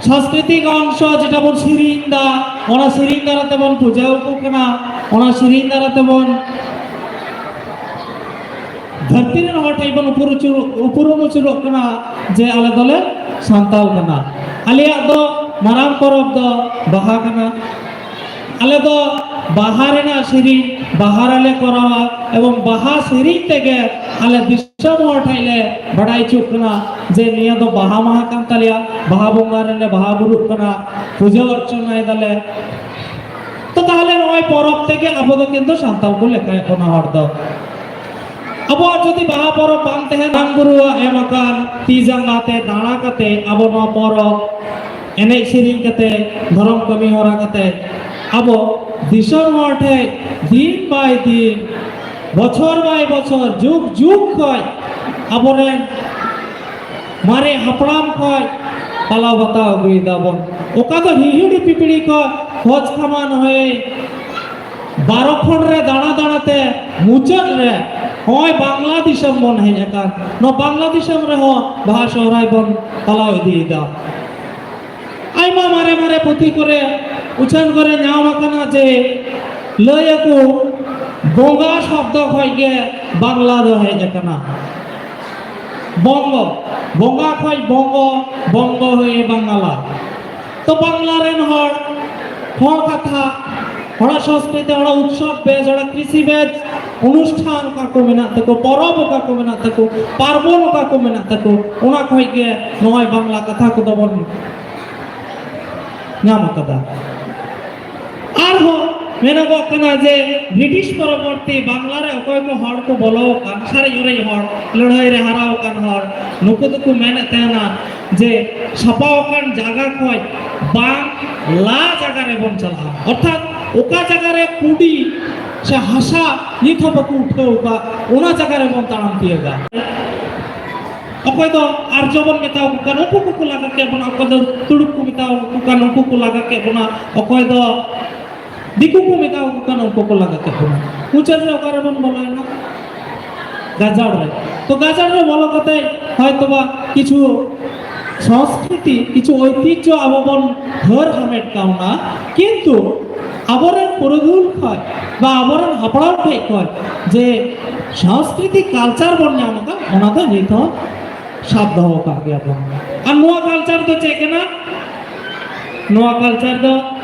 ᱥᱟᱝᱥᱠᱨᱤᱛᱤᱠ ᱚᱝᱥᱚ ᱡᱮᱴᱟ ᱵᱚᱱ ᱥᱮᱨᱮᱧ ᱫᱟ, ᱚᱱᱟ ᱥᱮᱨᱮᱧ ᱫᱟᱨᱟ ᱛᱮᱵᱚᱱ ᱯᱩᱡᱟᱹ ᱟᱠᱚ ᱠᱟᱱᱟ, ᱚᱱᱟ ᱥᱮᱨᱮᱧ ᱫᱟᱨᱟ ᱛᱮᱵᱚᱱ ᱫᱷᱟᱹᱨᱛᱤ ᱨᱮᱱ ᱦᱚᱲ ᱴᱷᱮᱱ ᱵᱚᱱ ᱩᱯᱨᱩᱢ ᱩᱪᱩᱨᱚᱜ, ᱩᱯᱨᱩᱢ ᱩᱪᱩᱨᱚᱜ ᱠᱟᱱᱟ ᱡᱮ ᱟᱞᱮ ᱫᱚᱞᱮ ᱥᱟᱱᱛᱟᱲ ᱠᱟᱱᱟ᱾ ᱟᱞᱮᱭᱟᱜ ᱫᱚ ᱢᱟᱨᱟᱝ ᱯᱚᱨᱚᱵᱽ ᱫᱚ ᱵᱟᱦᱟ ᱠᱟᱱᱟ᱾ ᱟᱞᱮ ᱫᱚ ᱵᱟᱦᱟ ᱨᱮᱱᱟᱜ ᱥᱮᱨᱮᱧ ᱵᱟᱦᱟ ᱨᱮᱞᱮ ᱠᱚᱨᱟᱣᱟ, ᱮᱵᱚᱝ ᱵᱟᱦᱟ ᱥᱮᱨᱮᱧ ᱛᱮᱜᱮ ᱟᱞᱮ ᱫᱤᱥᱚᱢ ᱦᱚᱲ ᱴᱷᱮᱱ ᱞᱮ ᱵᱟᱰᱟᱭ ᱦᱚᱪᱚᱜ ᱠᱟᱱᱟ ᱡᱮ ᱱᱤᱭᱟᱹ ᱫᱚ ᱵᱟᱦᱟ ᱢᱟᱦᱟ ᱠᱟᱱ ᱛᱟᱞᱮᱭᱟ, ᱵᱟᱦᱟ ᱵᱚᱸᱜᱟ ᱨᱮᱞᱮ ᱵᱟᱦᱟ ᱵᱩᱨᱩᱜ ᱠᱟᱱᱟ, ᱯᱩᱡᱟᱹ ᱚᱨᱪᱚᱱᱟᱭ ᱫᱟᱞᱮ᱾ ᱛᱚ ᱛᱟᱦᱞᱮ ᱱᱚᱜᱼᱚᱭ ᱯᱚᱨᱚᱵᱽ ᱛᱮᱜᱮ ᱟᱵᱚ ᱫᱚ ᱠᱤᱱᱛᱩ ᱥᱟᱱᱛᱟᱲ ᱠᱚ ᱞᱮᱠᱷᱟᱭᱮᱫ ᱵᱚᱱᱟ ᱦᱚᱲ ᱫᱚ᱾ ᱟᱵᱚᱣᱟᱜ ᱡᱩᱫᱤ ᱵᱟᱦᱟ ᱯᱚᱨᱚᱵᱽ ᱵᱟᱝ ᱛᱟᱦᱮᱸ, ᱢᱟᱨᱟᱝ ᱵᱩᱨᱩᱣᱟᱜ ᱮᱢ ᱟᱠᱟᱱ ᱛᱤ ᱡᱟᱸᱜᱟ ᱛᱮ ᱫᱟᱬᱟ ᱠᱟᱛᱮ ᱟᱵᱚ ᱱᱚᱣᱟ ᱯᱚᱨᱚᱵᱽ ᱮᱱᱮᱡ ᱥᱮᱨᱮᱧ ᱠᱟᱛᱮ, ᱫᱷᱚᱨᱚᱢ ᱠᱟᱹᱢᱤ ᱦᱚᱨᱟ ᱠᱟᱛᱮ, ᱟᱵᱚ ᱫᱤᱥᱚᱢ ᱦᱚᱲ ᱴᱷᱮᱱ ᱫᱤᱱ ᱵᱟᱭ ᱫᱤᱱ, ᱵᱚᱪᱷᱚᱨ ᱵᱟᱭ ᱵᱚᱪᱷᱚᱨ, ᱡᱩᱜᱽ ᱡᱩᱜᱽ ᱠᱷᱚᱱ ᱟᱵᱚᱨᱮᱱ ᱢᱟᱨᱮ ᱦᱟᱯᱲᱟᱢ ᱠᱷᱚᱱ ᱯᱟᱞᱟᱣ ᱵᱟᱛᱟᱣ ᱟᱹᱜᱩᱭᱮᱫᱟ ᱵᱚᱱ᱾ ᱚᱠᱟ ᱫᱚ ᱦᱤᱦᱤᱲᱤ ᱯᱤᱯᱤᱲᱤ ᱠᱚ ᱠᱷᱚᱡᱽ ᱠᱷᱟᱢᱟ ᱱᱚᱜᱼᱚᱭ ᱵᱟᱨᱚ ᱠᱷᱚᱸᱰ ᱨᱮ ᱫᱟᱬᱟ ᱫᱟᱬᱟ ᱛᱮ ᱢᱩᱪᱟᱹᱫ ᱨᱮ ᱱᱚᱜᱼᱚᱭ ᱵᱟᱝᱞᱟ ᱫᱤᱥᱚᱢ ᱵᱚᱱ ᱦᱮᱡ ᱟᱠᱟᱱ᱾ ᱱᱚᱣᱟ ᱵᱟᱝᱞᱟ ᱫᱤᱥᱚᱢ ᱨᱮᱦᱚᱸ ᱵᱟᱦᱟ ᱥᱚᱦᱨᱟᱭ ᱵᱚᱱ ᱯᱟᱞᱟᱣ ᱤᱫᱤᱭᱮᱫᱟ᱾ ᱟᱭᱢᱟ ᱢᱟᱨᱮ ᱢᱟᱨᱮ ᱯᱩᱛᱷᱤ ᱠᱚᱨᱮ ᱩᱪᱷᱟᱹᱱ ᱠᱚᱨᱮ ᱧᱟᱢ ᱟᱠᱟᱱᱟ ᱡᱮ ᱞᱟᱹᱭ ᱟᱠᱚ ᱵᱚᱸᱜᱟ ᱥᱚᱵᱫᱚ ᱠᱷᱚᱱ ᱜᱮ ᱵᱟᱝᱞᱟ ᱫᱚ ᱦᱮᱡ ᱟᱠᱟᱱᱟ᱾ ᱵᱚᱝᱜᱚ, ᱵᱚᱸᱜᱟ ᱠᱷᱚᱱ ᱵᱚᱝᱜᱚ, ᱵᱚᱝᱜᱚ ᱦᱩᱭ ᱵᱟᱝᱞᱟ᱾ ᱛᱚ ᱵᱟᱝᱞᱟ ᱨᱮᱱ ᱦᱚᱲ, ᱦᱚᱲ ᱠᱟᱛᱷᱟ, ᱦᱚᱲᱟᱜ ᱥᱚᱝᱥᱠᱨᱤᱛᱤ, ᱦᱚᱲᱟᱜ ᱩᱛᱥᱚᱵ ᱵᱮᱡᱽ, ᱦᱚᱲᱟᱜ ᱠᱨᱤᱥᱤ ᱵᱮᱡᱽ, ᱚᱱᱩᱥᱴᱷᱟᱱ ᱚᱠᱟ ᱠᱚ ᱢᱮᱱᱟᱜ ᱛᱟᱠᱚ, ᱯᱚᱨᱚᱵᱽ ᱚᱠᱟ ᱠᱚ ᱢᱮᱱᱟᱜ ᱛᱟᱠᱚ, ᱯᱟᱨᱵᱚᱱ ᱚᱠᱟ ᱠᱚ ᱢᱮᱱᱟᱜ ᱛᱟᱠᱚ, ᱚᱱᱟ ᱠᱷᱚᱱ ᱜᱮ ᱱᱚᱜᱼᱚᱭ ᱵᱟᱝᱞᱟ ᱠᱟᱛᱷᱟ ᱠᱚᱫᱚ ᱵᱚᱱ ᱧᱟᱢ ᱟᱠᱟᱫᱟ᱾ ᱟᱨᱦᱚᱸ ᱢᱮᱱᱚᱜᱚᱜ ᱠᱟᱱᱟ ᱡᱮ ᱵᱨᱤᱴᱤᱥ ᱯᱚᱨᱚᱵᱚᱨᱛᱤ ᱵᱟᱝᱞᱟ ᱨᱮ ᱚᱠᱚᱭ ᱠᱚ ᱦᱚᱲ ᱠᱚ ᱵᱚᱞᱚ ᱟᱠᱟᱱ, ᱥᱟᱨᱮᱡ ᱚᱨᱮᱡ ᱦᱚᱲ, ᱞᱟᱹᱲᱦᱟᱹᱭ ᱨᱮ ᱦᱟᱨᱟ ᱟᱠᱟᱱ ᱦᱚᱲ, ᱱᱩᱠᱩ ᱫᱚᱠᱚ ᱢᱮᱱᱮᱫ ᱛᱟᱦᱮᱱᱟ ᱡᱮ ᱥᱟᱯᱷᱟ ᱟᱠᱟᱱ ᱡᱟᱭᱜᱟ ᱠᱷᱚᱱ ᱵᱟᱝ ᱞᱟ ᱡᱟᱭᱜᱟ ᱨᱮᱵᱚᱱ ᱪᱟᱞᱟᱜᱼᱟ᱾ ᱚᱨᱛᱷᱟᱛ ᱚᱠᱟ ᱡᱟᱭᱜᱟ ᱨᱮ ᱠᱩᱰᱤ ᱥᱮ ᱦᱟᱥᱟ ᱱᱤᱛ ᱦᱚᱸ ᱵᱟᱠᱚ ᱩᱴᱷᱟᱹᱣ ᱟᱠᱟᱫ, ᱚᱱᱟ ᱡᱟᱭᱜᱟ ᱨᱮᱵᱚᱱ ᱛᱟᱲᱟᱢ ᱛᱤᱭᱟᱹᱜᱟ᱾ ᱚᱠᱚᱭ ᱫᱚ ᱟᱨᱡᱚ ᱵᱚᱱ ᱢᱮᱛᱟ ᱠᱚ ᱠᱟᱱ, ᱩᱱᱠᱩ ᱠᱚᱠᱚ ᱞᱟᱜᱟ ᱠᱮᱫ ᱵᱚᱱᱟ᱾ ᱚᱠᱚᱭ ᱫᱚ ᱛᱩᱲᱩᱠ ᱠᱚ ᱢᱮᱛᱟ ᱠᱚ ᱠᱟᱱ, ᱩᱱᱠᱩ ᱠᱚ ᱞᱟᱜᱟ ᱠᱮᱫ ᱵᱚᱱᱟ᱾ ᱚᱠᱚᱭ ᱫᱚ ᱫᱤᱠᱩ ᱠᱚ ᱢᱮᱛᱟ ᱠᱚ ᱠᱟᱱ, ᱩᱱᱠᱩ ᱠᱚ ᱞᱟᱜᱟ ᱠᱮᱫ ᱵᱚᱱᱟ᱾ ᱢᱩᱪᱟᱹᱫ ᱨᱮ ᱚᱠᱟ ᱨᱮᱵᱚᱱ ᱵᱚᱞᱚᱭᱮᱱᱟ? ᱜᱟᱡᱟᱲ ᱨᱮ᱾ ᱛᱚ ᱜᱟᱡᱟᱲ ᱨᱮ ᱵᱚᱞᱚ ᱠᱟᱛᱮ ᱦᱚᱭᱛᱚ ᱵᱟ ᱠᱤᱪᱷᱩ ᱥᱚᱝᱥᱠᱨᱤᱛᱤ, ᱠᱤᱪᱷᱩ ᱳᱭᱛᱤᱡᱽᱡᱷᱚ ᱟᱵᱚ ᱵᱚᱱ ᱦᱟᱹᱨ ᱦᱟᱢᱮᱴ ᱠᱟᱣᱱᱟ, ᱠᱤᱱᱛᱩ ᱟᱵᱚᱨᱮᱱ ᱯᱩᱨᱩᱫᱷᱩᱞ ᱠᱷᱚᱱ ᱵᱟ ᱟᱵᱚᱨᱮᱱ ᱦᱟᱯᱲᱟᱢ ᱴᱷᱮᱱ ᱠᱷᱚᱱ ᱡᱮ ᱥᱚᱝᱥᱠᱨᱤᱛᱤ ᱠᱟᱞᱪᱟᱨ ᱵᱚᱱ ᱧᱟᱢ ᱟᱠᱟᱫ, ᱚᱱᱟ ᱫᱚ ᱱᱤᱛ ᱦᱚᱸ ᱥᱟᱵ ᱫᱚᱦᱚ ᱟᱠᱟᱫ ᱜᱮᱭᱟ ᱵᱚᱱ᱾ ᱟᱨ ᱱᱚᱣᱟ ᱠᱟᱞᱪᱟᱨ ᱫᱚ ᱪᱮᱫ ᱠᱟᱱᱟ? ᱱᱚᱣᱟ ᱠᱟᱞᱪᱟᱨ ᱫᱚ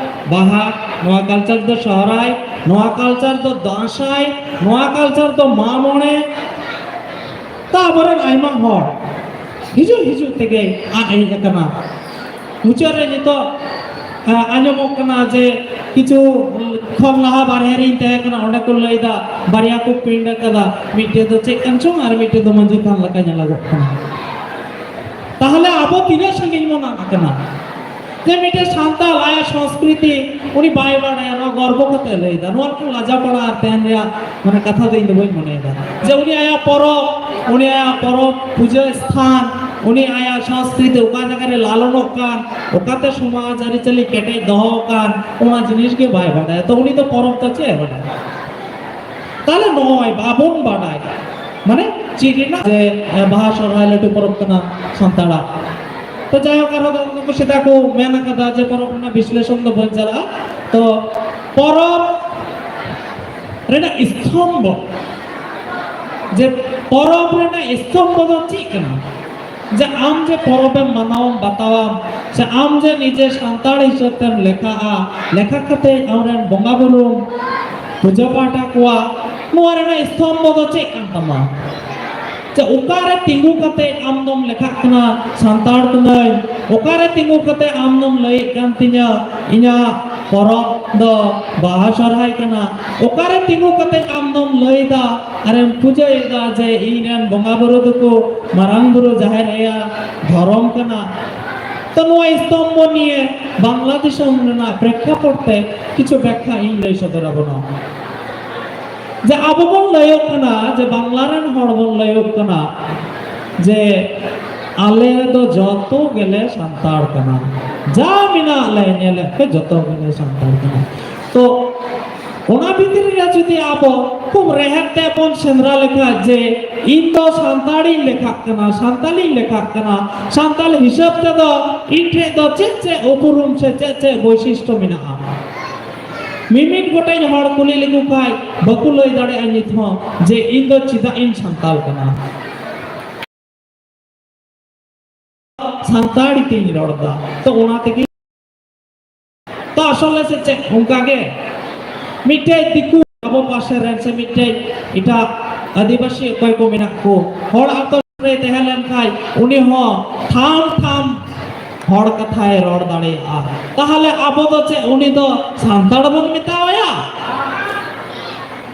ᱵᱟᱦᱟ, ᱱᱚᱣᱟ culture ᱫᱚ ᱥᱚᱦᱨᱟᱭ, ᱱᱚᱣᱟ culture ᱫᱚ ᱫᱟᱸᱥᱟᱭ, ᱱᱚᱣᱟ culture ᱫᱚ ᱢᱟᱜ ᱢᱚᱬᱮ᱾ ᱛᱟ ᱟᱵᱚᱨᱮᱱ ᱟᱭᱢᱟ ᱦᱚᱲ ᱦᱤᱡᱩᱜ ᱦᱤᱡᱩᱜ ᱛᱮᱜᱮ ᱟᱫ ᱦᱮᱡ ᱟᱠᱟᱱᱟ᱾ ᱢᱩᱪᱟᱹᱫ ᱨᱮ ᱱᱤᱛᱚᱜ, ᱟ, ᱟᱸᱡᱚᱢᱚᱜ ᱠᱟᱱᱟ ᱡᱮ ᱠᱤᱪᱷᱩ ᱠᱷᱚᱱ ᱞᱟᱦᱟ ᱵᱟᱨᱦᱮ ᱨᱤᱧ ᱛᱟᱦᱮᱸ ᱠᱟᱱᱟ, ᱚᱸᱰᱮ ᱠᱚ ᱞᱟᱹᱭᱫᱟ ᱵᱟᱨᱭᱟ ᱠᱚ ᱯᱤᱸᱰ ᱟᱠᱟᱫᱟ, ᱢᱤᱫᱴᱮᱡ ᱫᱚ ᱪᱮᱫ ᱠᱟᱱ ᱪᱚᱝ ᱟᱨ ᱢᱤᱫᱴᱮᱡ ᱫᱚ ᱢᱟᱹᱡᱷᱤ ᱛᱷᱟᱱ ᱞᱮᱠᱟ ᱧᱮᱞᱚᱜᱚᱜ ᱠᱟᱱᱟ᱾ ᱛᱟᱦᱚᱞᱮ ᱟᱵᱚ ᱛᱤᱱᱟᱹᱜ ᱥᱟᱺᱜᱤᱧ ᱵᱚᱱ ᱟᱫ ᱟᱠᱟᱱᱟ? ᱡᱮ ᱢᱤᱫᱴᱮᱡ ᱥᱟᱱᱛᱟᱲ ᱟᱭᱟᱜ ᱥᱚᱝᱥᱠᱨᱤᱛᱤ ᱩᱱᱤ ᱵᱟᱭ ᱵᱟᱲᱟᱭᱟ, ᱱᱚᱣᱟ ᱜᱚᱨᱵᱚ ᱠᱟᱛᱮ ᱞᱟᱹᱭᱫᱟ, ᱱᱚᱣᱟ ᱢᱤᱫᱴᱮᱱ ᱞᱟᱡᱟ ᱯᱟᱲᱟ ᱟᱨ ᱛᱟᱦᱮᱱ ᱨᱮᱭᱟᱜ ᱢᱟᱱᱮ ᱠᱟᱛᱷᱟ ᱫᱚ ᱤᱧ ᱫᱚ ᱵᱟᱹᱧ ᱢᱚᱱᱮᱭᱮᱫᱟ᱾ ᱡᱮ ᱩᱱᱤ ᱟᱭᱟᱜ ᱯᱚᱨᱚᱵᱽ, ᱩᱱᱤ ᱟᱭᱟᱜ ᱯᱚᱨᱚᱵᱽ ᱯᱩᱡᱟᱹ ᱥᱛᱷᱟᱱ, ᱩᱱᱤ ᱟᱭᱟᱜ ᱥᱚᱝᱥᱠᱨᱤᱛᱤ ᱚᱠᱟ ᱡᱟᱭᱜᱟ ᱨᱮ ᱞᱟᱞᱚᱱᱚᱜ ᱠᱟᱱ, ᱚᱠᱟᱛᱮ ᱥᱚᱢᱟᱡᱽ ᱟᱹᱨᱤᱪᱟᱹᱞᱤ ᱠᱮᱴᱮᱡ ᱫᱚᱦᱚ ᱟᱠᱟᱱ, ᱚᱱᱟ ᱡᱤᱱᱤᱥ ᱜᱮ ᱵᱟᱭ ᱵᱟᱰᱟᱭᱟ᱾ ᱛᱚ ᱩᱱᱤ ᱫᱚ ᱯᱚᱨᱚᱵᱽ ᱫᱚ ᱪᱮᱫ ᱮ ᱵᱟᱰᱟᱭᱟ? ᱛᱟᱦᱞᱮ ᱱᱚᱜᱼᱚᱭ ᱵᱟᱵᱚᱱ ᱵᱟᱰᱟᱭ, ᱢᱟᱱᱮ ᱪᱮᱫ ᱨᱮᱱᱟᱜ ᱡᱮ, ᱮ, ᱵᱟᱦᱟ ᱥᱚᱨᱦᱟᱭ ᱞᱟᱹᱴᱩ ᱯᱚᱨᱚᱵᱽ ᱠᱟᱱᱟ ᱥᱟᱱᱛᱟᱲᱟᱜ᱾ ᱛᱚ ᱡᱟᱭᱦᱳᱠ, ᱟᱨᱦᱚᱸ ᱫᱚ ᱩᱱᱠᱩ ᱥᱮᱫᱟᱭ ᱠᱚ ᱢᱮᱱ ᱟᱠᱟᱫᱟ ᱡᱮ ᱯᱚᱨᱚᱵᱽ ᱨᱮᱱᱟᱜ ᱵᱤᱥᱞᱮᱥᱚᱱ ᱫᱚ ᱵᱟᱹᱧ ᱪᱟᱞᱟᱜᱼᱟ᱾ ᱛᱚ ᱯᱚᱨᱚᱵᱽ ᱨᱮᱱᱟᱜ ᱥᱛᱚᱢᱵᱷᱚ, ᱡᱮ ᱯᱚᱨᱚᱵᱽ ᱨᱮᱱᱟᱜ ᱥᱛᱚᱢᱵᱷᱚ ᱫᱚ ᱪᱮᱫ ᱠᱟᱱᱟ? ᱡᱮ ᱟᱢ ᱡᱮ ᱯᱚᱨᱚᱵᱽ ᱮᱢ ᱢᱟᱱᱟᱣᱟᱢ ᱵᱟᱛᱟᱣᱟᱢ, ᱥᱮ ᱟᱢ ᱡᱮ ᱱᱤᱡᱮ ᱥᱟᱱᱛᱟᱲ ᱦᱤᱥᱟᱹᱵ ᱛᱮᱢ ᱞᱮᱠᱷᱟᱜᱼᱟ, ᱞᱮᱠᱷᱟ ᱠᱟᱛᱮ ᱟᱢᱨᱮᱱ ᱵᱚᱸᱜᱟ ᱵᱩᱨᱩᱢ ᱯᱩᱡᱟᱹ ᱯᱟᱴ ᱟᱠᱚᱣᱟ, ᱱᱚᱣᱟ ᱨᱮᱱᱟᱜ ᱥᱛᱚᱢᱵᱷᱚ ᱫᱚ ᱪᱮᱫ ᱠᱟᱱ ᱛᱟᱢᱟ? ᱡᱮ ᱚᱠᱟᱨᱮ ᱛᱤᱸᱜᱩ ᱠᱟᱛᱮ ᱟᱢ ᱫᱚᱢ ᱞᱮᱠᱷᱟᱜ ᱠᱟᱱᱟ ᱥᱟᱱᱛᱟᱲ ᱠᱟᱹᱱᱟᱹᱧ, ᱚᱠᱟᱨᱮ ᱛᱤᱸᱜᱩ ᱠᱟᱛᱮ ᱟᱢ ᱫᱚᱢ ᱞᱟᱹᱭᱮᱫ ᱠᱟᱱ ᱛᱤᱧᱟ ᱤᱧᱟᱹᱜ ᱯᱚᱨᱚᱵᱽ ᱫᱚ ᱵᱟᱦᱟ ᱥᱚᱨᱦᱟᱭ ᱠᱟᱱᱟ, ᱚᱠᱟᱨᱮ ᱛᱤᱸᱜᱩ ᱠᱟᱛᱮ ᱟᱢ ᱫᱚᱢ ᱞᱟᱹᱭᱫᱟ ᱟᱨᱮᱢ ᱯᱩᱡᱟᱹᱭᱮᱫᱟ ᱡᱮ ᱤᱧ ᱨᱮᱱ ᱵᱚᱸᱜᱟ ᱵᱩᱨᱩ ᱫᱚᱠᱚ ᱢᱟᱨᱟᱝ ᱵᱩᱨᱩ, ᱡᱟᱦᱮᱨ ᱟᱭᱟ, ᱫᱷᱚᱨᱚᱢ ᱠᱟᱱᱟ? ᱛᱚ ᱱᱚᱣᱟ ᱥᱛᱚᱢᱵᱷᱚ ᱱᱤᱭᱮ ᱵᱟᱝᱞᱟ ᱫᱤᱥᱚᱢ ᱨᱮᱱᱟᱜ ᱯᱨᱮক্ষᱟᱯᱚᱴ ᱛᱮ ᱠᱤᱪᱷᱩ ᱵᱮᱠᱠᱷᱟ ᱤᱧ ᱞᱟᱹᱭ ᱥᱚᱫᱚᱨ ᱟᱵᱚᱱᱟ᱾ ᱡᱮ ᱟᱵᱚ ᱵᱚᱱ ᱞᱟᱹᱭᱚᱜ ᱠᱟᱱᱟ, ᱡᱮ ᱵᱟᱝᱞᱟ ᱨᱮᱱ ᱦᱚᱲ ᱵᱚᱱ ᱞᱟᱹᱭᱚᱜ ᱠᱟᱱᱟ ᱡᱮ ᱟᱞᱮ ᱫᱚ ᱡᱚᱛᱚ ᱜᱮᱞᱮ ᱥᱟᱱᱛᱟᱲ ᱠᱟᱱᱟ, ᱡᱟ ᱢᱮᱱᱟᱜ ᱞᱮ ᱧᱮᱞᱮᱫ ᱯᱮ ᱡᱚᱛᱚ ᱜᱮᱞᱮ ᱥᱟᱱᱛᱟᱲ ᱠᱟᱱᱟ᱾ ᱛᱚ ᱚᱱᱟ ᱵᱷᱤᱛᱨᱤ ᱨᱮ ᱡᱩᱫᱤ ᱟᱵᱚ ᱠᱷᱩᱵ ᱨᱮᱦᱮᱫ ᱛᱮ ᱵᱚᱱ ᱥᱮᱸᱫᱽᱨᱟ ᱞᱮᱠᱷᱟᱡ ᱡᱮ ᱤᱧ ᱫᱚ ᱥᱟᱱᱛᱟᱲᱤᱧ ᱞᱮᱠᱷᱟᱜ ᱠᱟᱱᱟ, ᱥᱟᱱᱛᱟᱞᱤᱧ ᱞᱮᱠᱷᱟᱜ ᱠᱟᱱᱟ, ᱥᱟᱱᱛᱟᱲ ᱦᱤᱥᱟᱹᱵ ᱛᱮᱫᱚ ᱤᱧ ᱴᱷᱮᱡ ᱫᱚ ᱪᱮᱫ ᱪᱮᱫ ᱩᱯᱨᱩᱢ ᱥᱮ ᱪᱮᱫ ᱪᱮᱫ ᱵᱳᱭᱥᱤᱥᱴᱚ ᱢᱮᱱᱟᱜᱼᱟ? ᱢᱤᱢᱤᱫ ᱜᱚᱴᱮᱡ ᱦᱚᱲ ᱠᱩᱞᱤ ᱞᱮᱠᱚ ᱠᱷᱟᱡ ᱵᱟᱠᱚ ᱞᱟᱹᱭ ᱫᱟᱲᱮᱭᱟᱜᱼᱟ ᱱᱤᱛ ᱦᱚᱸ ᱡᱮ ᱤᱧ ᱫᱚ ᱪᱮᱫᱟᱜ ᱤᱧ ᱥᱟᱱᱛᱟᱲ ᱠᱟᱱᱟ᱾ ᱥᱟᱱᱛᱟᱲᱤ ᱛᱤᱧ ᱨᱚᱲ ᱮᱫᱟ, ᱛᱚ ᱚᱱᱟ ᱛᱮᱜᱮ ᱛᱚ ᱟᱥᱚᱞᱮ ᱥᱮ ᱪᱮᱫ ᱚᱱᱠᱟ ᱜᱮ ᱢᱤᱫᱴᱮᱡ ᱫᱤᱠᱩ ᱟᱵᱚ ᱯᱟᱥᱮ ᱨᱮᱱ ᱥᱮ ᱢᱤᱫᱴᱮᱡ ᱮᱴᱟᱜ ᱟᱹᱫᱤᱵᱟᱹᱥᱤ ᱚᱠᱚᱭ ᱠᱚ ᱢᱮᱱᱟᱜ ᱠᱚ ᱦᱚᱲ ᱟᱛᱳ ᱨᱮ ᱛᱟᱦᱮᱸ ᱞᱮᱱ ᱠᱷᱟᱡ ᱩᱱᱤ ᱦᱚᱸ ᱴᱷᱟᱢ ᱴᱷᱟᱢ ᱦᱚᱲ ᱠᱟᱛᱷᱟᱭ ᱨᱚᱲ ᱫᱟᱲᱮᱭᱟᱜᱼᱟ᱾ ᱛᱟᱦᱚᱞᱮ ᱟᱵᱚ ᱫᱚ ᱪᱮᱫ ᱩᱱᱤ ᱫᱚ ᱥᱟᱱᱛᱟᱲ ᱵᱚᱱ ᱢᱮᱛᱟᱣᱟᱭᱟ?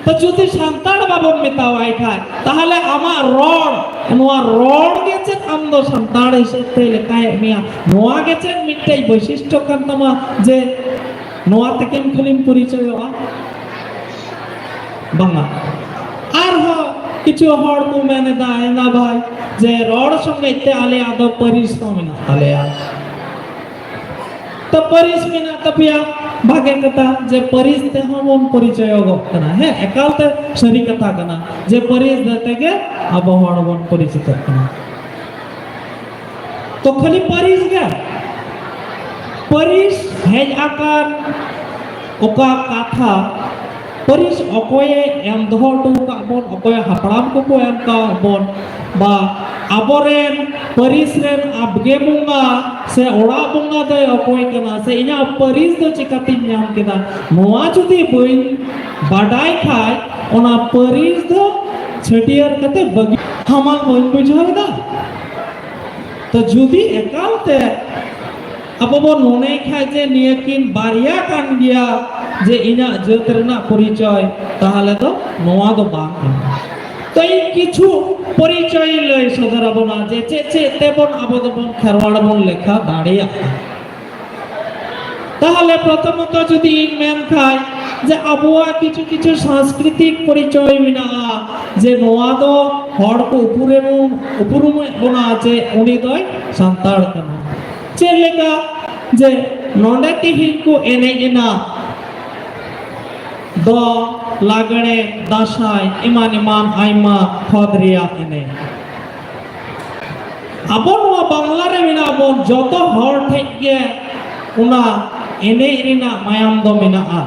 ᱛᱚ ᱡᱩᱫᱤ ᱥᱟᱱᱛᱟᱲ ᱵᱟᱵᱚᱱ ᱢᱮᱛᱟᱣᱟᱭ ᱠᱷᱟᱡ, ᱛᱟᱦᱚᱞᱮ ᱟᱢᱟᱜ ᱨᱚᱲ, ᱱᱚᱣᱟ ᱨᱚᱲ ᱜᱮ ᱪᱮᱫ ᱟᱢ ᱫᱚ ᱥᱟᱱᱛᱟᱲ ᱦᱤᱥᱟᱹᱵ ᱛᱮ ᱞᱮᱠᱟᱭᱮᱫ ᱢᱮᱭᱟ? ᱱᱚᱣᱟ ᱜᱮ ᱪᱮᱫ ᱢᱤᱫᱴᱮᱡ ᱵᱳᱭᱥᱤᱥᱴᱚ ᱠᱟᱱ ᱛᱟᱢᱟ ᱡᱮ ᱱᱚᱣᱟ ᱛᱮᱜᱮᱢ ᱠᱷᱟᱹᱞᱤᱢ ᱯᱚᱨᱤᱪᱚᱭᱚᱜᱼᱟ? ᱵᱟᱝᱟ᱾ ᱟᱨᱦᱚᱸ ᱠᱤᱪᱷᱩ ᱦᱚᱲ ᱠᱚ ᱢᱮᱱ ᱮᱫᱟ, ᱦᱮᱸᱫᱟ ᱵᱷᱟᱭ, ᱡᱮ ᱨᱚᱲ ᱥᱚᱸᱜᱮ ᱛᱮ ᱟᱞᱮᱭᱟᱜ ᱫᱚ ᱯᱟᱹᱨᱤᱥ ᱦᱚᱸ ᱢᱮᱱᱟᱜ ᱛᱟᱞᱮᱭᱟ᱾ ᱛᱚ ᱯᱟᱹᱨᱤᱥ ᱢᱮᱱᱟᱜ ᱛᱟᱯᱮᱭᱟ, ᱵᱷᱟᱜᱮ ᱠᱟᱛᱷᱟ, ᱡᱮ ᱯᱟᱹᱨᱤᱥ ᱛᱮᱦᱚᱸ ᱵᱚᱱ ᱯᱚᱨᱤᱪᱚᱭᱚᱜᱚᱜ ᱠᱟᱱᱟ᱾ ᱦᱮᱸ, ᱮᱠᱟᱞ ᱛᱮ ᱥᱟᱹᱨᱤ ᱠᱟᱛᱷᱟ ᱠᱟᱱᱟ, ᱡᱮ ᱯᱟᱹᱨᱤᱥ ᱛᱮᱜᱮ ᱟᱵᱚ ᱦᱚᱲ ᱵᱚᱱ ᱯᱚᱨᱤᱪᱤᱛᱚᱜ ᱠᱟᱱᱟ᱾ ᱛᱚ ᱠᱷᱟᱹᱞᱤ ᱯᱟᱹᱨᱤᱥ ᱜᱮ, ᱯᱟᱹᱨᱤᱥ ᱦᱮᱡ ᱟᱠᱟᱱ ᱚᱠᱟ ᱠᱟᱛᱷᱟ, ᱯᱟᱹᱨᱤᱥ ᱚᱠᱚᱭᱮ ᱮᱢ ᱫᱚᱦᱚ ᱦᱚᱴᱚ ᱟᱠᱟᱫ ᱵᱚᱱ, ᱚᱠᱚᱭ ᱦᱟᱯᱲᱟᱢ ᱠᱚᱠᱚ ᱮᱢ ᱟᱠᱟᱫ ᱵᱚᱱ, ᱵᱟ ᱟᱵᱚᱨᱮᱱ ᱯᱟᱹᱨᱤᱥ ᱨᱮᱱ ᱟᱵᱜᱮ ᱵᱚᱸᱜᱟ ᱥᱮ ᱚᱲᱟᱜ ᱵᱚᱸᱜᱟ ᱫᱚᱭ ᱚᱠᱚᱭ ᱠᱟᱱᱟ, ᱥᱮ ᱤᱧᱟᱹᱜ ᱯᱟᱹᱨᱤᱥ ᱫᱚ ᱪᱤᱠᱟᱹᱛᱤᱧ ᱧᱟᱢ ᱠᱮᱫᱟ, ᱱᱚᱣᱟ ᱡᱩᱫᱤ ᱵᱟᱹᱧ ᱵᱟᱰᱟᱭ ᱠᱷᱟᱡ, ᱚᱱᱟ ᱯᱟᱹᱨᱤᱥ ᱫᱚ ᱪᱷᱟᱹᱴᱭᱟᱹᱨ ᱠᱟᱛᱮ ᱵᱟᱹᱜᱤ᱾ ᱦᱟᱢᱟᱞ ᱵᱟᱹᱧ ᱵᱩᱡᱷᱟᱹᱣ ᱮᱫᱟ? ᱛᱚ ᱡᱩᱫᱤ ᱮᱠᱟᱞ ᱛᱮ ᱟᱵᱚ ᱵᱚᱱ ᱢᱚᱱᱮᱭ ᱠᱷᱟᱡ ᱡᱮ ᱱᱤᱭᱟᱹ ᱠᱤᱱ ᱵᱟᱨᱭᱟ ᱠᱟᱱ ᱜᱮᱭᱟ ᱡᱮ ᱤᱧᱟᱹᱜ ᱡᱟᱹᱛ ᱨᱮᱱᱟᱜ ᱯᱚᱨᱤᱪᱚᱭ, ᱛᱟᱦᱚᱞᱮ ᱫᱚ ᱱᱚᱣᱟ ᱫᱚ ᱵᱟᱝ ᱠᱟᱱᱟ᱾ ᱛᱚ ᱤᱧ ᱠᱤᱪᱷᱩ ᱯᱚᱨᱤᱪᱚᱭ ᱤᱧ ᱞᱟᱹᱭ ᱥᱚᱫᱚᱨ ᱟᱵᱚᱱᱟ ᱡᱮ ᱪᱮᱫ ᱪᱮᱫ ᱛᱮᱵᱚᱱ ᱟᱵᱚ ᱫᱚᱵᱚᱱ ᱠᱷᱮᱨᱣᱟᱲ ᱵᱚᱱ ᱞᱮᱠᱷᱟ ᱫᱟᱲᱮᱭᱟᱜᱼᱟ᱾ ᱛᱟᱦᱚᱞᱮ ᱯᱨᱚᱛᱷᱚᱢᱚᱛᱚ ᱡᱩᱫᱤ ᱤᱧ ᱢᱮᱱ ᱠᱷᱟᱡ ᱡᱮ ᱟᱵᱚᱣᱟᱜ ᱠᱤᱪᱷᱩ ᱠᱤᱪᱷᱩ ᱥᱟᱝᱥᱠᱨᱤᱛᱤᱠ ᱯᱚᱨᱤᱪᱚᱭ ᱢᱮᱱᱟᱜᱼᱟ, ᱡᱮ ᱱᱚᱣᱟ ᱫᱚ ᱦᱚᱲ ᱠᱚ ᱩᱯᱨᱩᱢ, ᱩᱯᱨᱩᱢᱮᱫ ᱵᱚᱱᱟ ᱡᱮ ᱩᱱᱤ ᱫᱚᱭ ᱥᱟᱱᱛᱟᱲ ᱠᱟᱱᱟ᱾ ᱪᱮᱫ ᱞᱮᱠᱟ ᱡᱮ ᱱᱚᱰᱮ ᱛᱤᱦᱤᱧ ᱠᱚ ᱮᱱᱮᱡ ᱮᱱᱟ ᱫᱚᱝ, ᱞᱟᱜᱽᱲᱮ, ᱫᱟᱸᱥᱟᱭ, ᱮᱢᱟᱱ ᱮᱢᱟᱱ ᱟᱭᱢᱟ ᱠᱷᱚᱫ ᱨᱮᱭᱟᱜ ᱮᱱᱮᱡ᱾ ᱟᱵᱚ ᱱᱚᱣᱟ ᱵᱟᱝᱞᱟ ᱨᱮ ᱢᱮᱱᱟᱜ ᱵᱚᱱ, ᱡᱚᱛᱚ ᱦᱚᱲ ᱴᱷᱮᱡ ᱜᱮ ᱚᱱᱟ ᱮᱱᱮᱡ ᱨᱮᱱᱟᱜ ᱢᱟᱭᱟᱢ ᱫᱚ ᱢᱮᱱᱟᱜᱼᱟ᱾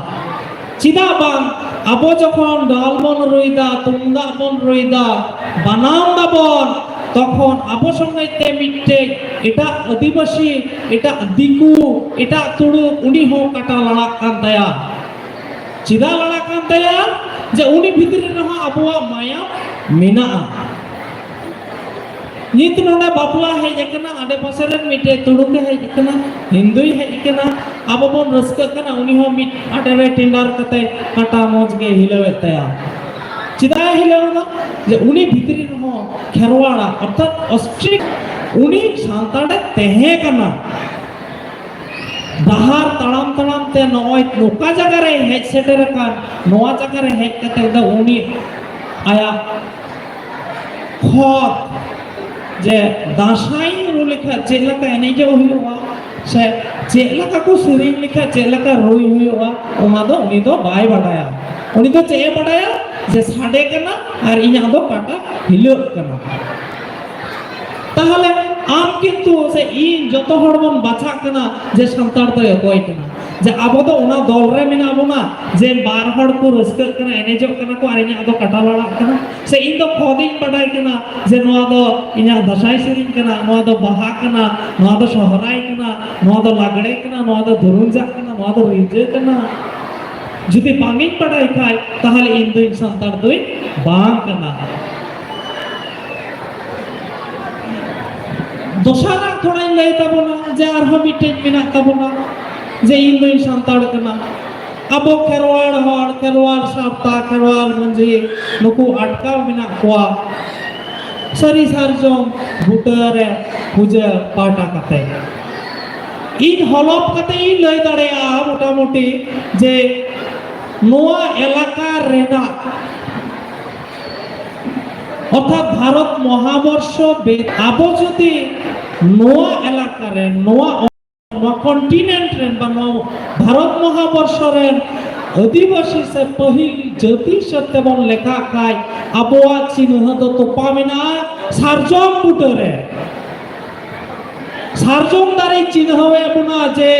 ᱪᱮᱫᱟᱜ ᱵᱟᱝ ᱟᱵᱚ ᱡᱚᱠᱷᱚᱱ ᱰᱷᱚᱞ ᱵᱚᱱ ᱨᱩᱭᱫᱟ, ᱛᱩᱢᱫᱟᱜ ᱵᱚᱱ ᱨᱩᱭᱫᱟ, ᱵᱟᱱᱟᱢ ᱫᱟᱵᱚᱱ, ᱛᱚᱠᱷᱚᱱ ᱟᱵᱚ ᱥᱚᱸᱜᱮ ᱛᱮ ᱢᱤᱫᱴᱮᱡ ᱮᱴᱟᱜ ᱟᱹᱫᱤᱵᱟᱹᱥᱤ, ᱮᱴᱟᱜ ᱫᱤᱠᱩ, ᱮᱴᱟᱜ ᱛᱩᱲᱩᱠ, ᱩᱱᱤ ᱦᱚᱸ ᱠᱟᱴᱟ ᱞᱟᱲᱟᱜ ᱠᱟᱱ ᱛᱟᱭᱟ᱾ ᱪᱮᱫᱟᱜ ᱞᱟᱲᱟᱜ ᱠᱟᱱ ᱛᱟᱭᱟ? ᱡᱮ ᱩᱱᱤ ᱵᱷᱤᱛᱨᱤ ᱨᱮᱦᱚᱸ ᱟᱵᱚᱣᱟᱜ ᱢᱟᱭᱟᱢ ᱢᱮᱱᱟᱜᱼᱟ᱾ ᱱᱤᱛ ᱱᱚᱰᱮ ᱵᱟᱯᱞᱟ ᱦᱮᱡ ᱟᱠᱟᱱᱟ, ᱟᱰᱮ ᱯᱟᱥᱮ ᱨᱮᱱ ᱢᱤᱫᱴᱮᱡ ᱛᱩᱲᱩᱠ ᱮ ᱦᱮᱡ ᱟᱠᱟᱱᱟ, ᱦᱤᱱᱫᱩᱭ ᱦᱮᱡ ᱟᱠᱟᱱᱟ, ᱟᱵᱚ ᱵᱚᱱ ᱨᱟᱹᱥᱠᱟᱹᱜ ᱠᱟᱱᱟ, ᱩᱱᱤ ᱦᱚᱸ ᱢᱤᱫ ᱟᱰᱮ ᱨᱮ ᱴᱮᱸᱰᱟᱨ ᱠᱟᱛᱮ ᱠᱟᱴᱟ ᱢᱚᱡᱽ ᱜᱮ ᱦᱤᱞᱟᱹᱣᱮᱫ ᱛᱟᱭᱟ᱾ ᱪᱮᱫᱟᱜ ᱮ ᱦᱤᱞᱟᱹᱣ ᱮᱫᱟ? ᱡᱮ ᱩᱱᱤ ᱵᱷᱤᱛᱨᱤ ᱨᱮᱦᱚᱸ ᱠᱷᱮᱨᱣᱟᱲᱟ ᱚᱨᱛᱷᱟᱛ ᱚᱥᱴᱨᱤᱠ ᱩᱱᱤ ᱥᱟᱱᱛᱟᱲᱮ ᱛᱟᱦᱮᱸ ᱠᱟᱱᱟ᱾ ᱰᱟᱦᱟᱨ ᱛᱟᱲᱟᱢ ᱛᱟᱲᱟᱢ ᱛᱮ ᱱᱚᱜᱼᱚᱭ ᱱᱚᱝᱠᱟ ᱡᱟᱭᱜᱟ ᱨᱮ ᱦᱮᱡ ᱥᱮᱴᱮᱨ ᱟᱠᱟᱱ, ᱱᱚᱣᱟ ᱡᱟᱭᱜᱟ ᱨᱮ ᱦᱮᱡ ᱠᱟᱛᱮ ᱫᱚ ᱩᱱᱤ ᱟᱭᱟᱜ ᱠᱷᱚᱛ ᱡᱮ ᱫᱟᱸᱥᱟᱭ ᱨᱩ ᱞᱮᱠᱷᱟᱱ ᱪᱮᱫ ᱞᱮᱠᱟ ᱮᱱᱮᱡᱚᱜ ᱦᱩᱭᱩᱜᱼᱟ, ᱥᱮ ᱪᱮᱫ ᱞᱮᱠᱟ ᱠᱚ ᱥᱮᱨᱮᱧ ᱞᱮᱠᱷᱟᱱ ᱪᱮᱫ ᱞᱮᱠᱟ ᱨᱩᱭ ᱦᱩᱭᱩᱜᱼᱟ, ᱚᱱᱟ ᱫᱚ ᱩᱱᱤ ᱫᱚ ᱵᱟᱭ ᱵᱟᱰᱟᱭᱟ᱾ ᱩᱱᱤ ᱫᱚ ᱪᱮᱫ ᱮ ᱵᱟᱰᱟᱭᱟ? ᱡᱮ ᱥᱟᱰᱮ ᱠᱟᱱᱟ ᱟᱨ ᱤᱧᱟᱹᱜ ᱫᱚ ᱠᱟᱴᱟ ᱦᱤᱞᱟᱹᱜ ᱠᱟᱱᱟ᱾ ᱛᱟᱦᱚᱞᱮ ᱟᱢ ᱠᱤᱱᱛᱩ ᱥᱮ ᱤᱧ ᱡᱚᱛᱚ ᱦᱚᱲ ᱵᱚᱱ ᱵᱟᱪᱷᱟᱜ ᱠᱟᱱᱟ ᱡᱮ ᱥᱟᱱᱛᱟᱲ ᱫᱚᱭ ᱚᱠᱚᱭ ᱠᱟᱱᱟ, ᱡᱮ ᱟᱵᱚ ᱫᱚ ᱚᱱᱟ ᱫᱚᱞ ᱨᱮ ᱢᱮᱱᱟᱜ ᱵᱚᱱᱟ ᱡᱮ ᱵᱟᱨ ᱦᱚᱲ ᱠᱚ ᱨᱟᱹᱥᱠᱟᱹᱜ ᱠᱟᱱᱟ, ᱮᱱᱮᱡᱚᱜ ᱠᱟᱱᱟ ᱠᱚ ᱟᱨ ᱤᱧᱟᱹᱜ ᱫᱚ ᱠᱟᱴᱟ ᱞᱟᱲᱟᱜ ᱠᱟᱱᱟ, ᱥᱮ ᱤᱧ ᱫᱚ ᱠᱷᱚᱫᱤᱧ ᱵᱟᱰᱟᱭ ᱠᱟᱱᱟ ᱡᱮ ᱱᱚᱣᱟ ᱫᱚ ᱤᱧᱟᱹᱜ ᱫᱟᱸᱥᱟᱭ ᱥᱮᱨᱮᱧ ᱠᱟᱱᱟ, ᱱᱚᱣᱟ ᱫᱚ ᱵᱟᱦᱟ ᱠᱟᱱᱟ, ᱱᱚᱣᱟ ᱫᱚ ᱥᱚᱦᱨᱟᱭ ᱠᱟᱱᱟ, ᱱᱚᱣᱟ ᱫᱚ ᱞᱟᱜᱽᱲᱮ ᱠᱟᱱᱟ, ᱱᱚᱣᱟ ᱫᱚ ᱫᱷᱚᱨᱩᱢ ᱡᱟᱜ ᱠᱟᱱᱟ, ᱱᱚᱣᱟ ᱫᱚ ᱨᱤᱸᱡᱟᱹ ᱠᱟᱱᱟ᱾ ᱡᱩᱫᱤ ᱵᱟᱝᱤᱧ ᱵᱟᱰᱟᱭ ᱠᱷᱟᱡ, ᱛᱟᱦᱚᱞᱮ ᱤᱧ ᱫᱚᱧ ᱥᱟᱱᱛᱟᱲ ᱫᱚᱧ ᱵᱟᱝ ᱠᱟᱱᱟ᱾ ᱫᱚᱥᱟᱨᱟᱜ ᱛᱷᱚᱲᱟᱧ ᱞᱟᱹᱭ ᱛᱟᱵᱚᱱᱟ ᱡᱮ ᱟᱨᱦᱚᱸ ᱢᱤᱫᱴᱮᱡ ᱢᱮᱱᱟᱜ ᱛᱟᱵᱚᱱᱟ ᱡᱮ ᱤᱧ ᱫᱚᱧ ᱥᱟᱱᱛᱟᱲ ᱠᱟᱱᱟ᱾ ᱟᱵᱚ ᱠᱷᱮᱨᱣᱟᱲ ᱦᱚᱲ, ᱠᱷᱮᱨᱣᱟᱲ ᱥᱟᱶᱛᱟ, ᱠᱷᱮᱨᱣᱟᱲ ᱢᱟᱹᱡᱷᱤ, ᱱᱩᱠᱩ ᱟᱴᱠᱟᱣ ᱢᱮᱱᱟᱜ ᱠᱚᱣᱟ ᱥᱟᱹᱨᱤ ᱥᱟᱨᱡᱚᱢ ᱵᱩᱴᱟᱹ ᱨᱮ ᱯᱩᱡᱟᱹ ᱯᱟᱦᱴᱟ ᱠᱟᱛᱮ᱾ ᱤᱧ ᱦᱚᱞᱚᱯ ᱠᱟᱛᱮ ᱤᱧ ᱞᱟᱹᱭ ᱫᱟᱲᱮᱭᱟᱜᱼᱟ ᱢᱚᱴᱟᱢᱩᱴᱤ ᱡᱮ ᱱᱚᱣᱟ ᱮᱞᱟᱠᱟ ᱨᱮᱱᱟᱜ, ᱚᱨᱛᱷᱟᱛ ᱵᱷᱟᱨᱚᱛ ᱢᱚᱦᱟᱵᱚᱨᱥᱚ ᱵᱮ-, ᱟᱵᱚ ᱡᱩᱫᱤ ᱱᱚᱣᱟ ᱮᱞᱟᱠᱟ ᱨᱮ, ᱱᱚᱣᱟ, ᱱᱚᱣᱟ ᱠᱚᱱᱴᱤᱱᱮᱱᱴ ᱨᱮᱱ ᱵᱟ ᱱᱚᱣᱟ ᱵᱷᱟᱨᱚᱛ ᱢᱚᱦᱟᱵᱚᱨᱥᱚ ᱨᱮᱱ ᱟᱹᱫᱤᱵᱟᱹᱥᱤ ᱥᱮ ᱯᱟᱹᱦᱤᱞ ᱡᱟᱹᱛᱤ ᱦᱤᱥᱟᱹᱵ ᱛᱮᱵᱚᱱ ᱞᱮᱠᱷᱟᱜ ᱠᱷᱟᱡ, ᱟᱵᱚᱣᱟᱜ ᱪᱤᱱᱦᱟᱹ ᱫᱚ ᱛᱚᱯᱟ ᱢᱮᱱᱟᱜᱼᱟ ᱥᱟᱨᱡᱚᱢ ᱵᱩᱴᱟᱹ ᱨᱮ᱾ ᱥᱟᱨᱡᱚᱢ ᱫᱟᱨᱮ ᱪᱤᱱᱦᱟᱹᱣᱮᱫ ᱵᱚᱱᱟ ᱡᱮ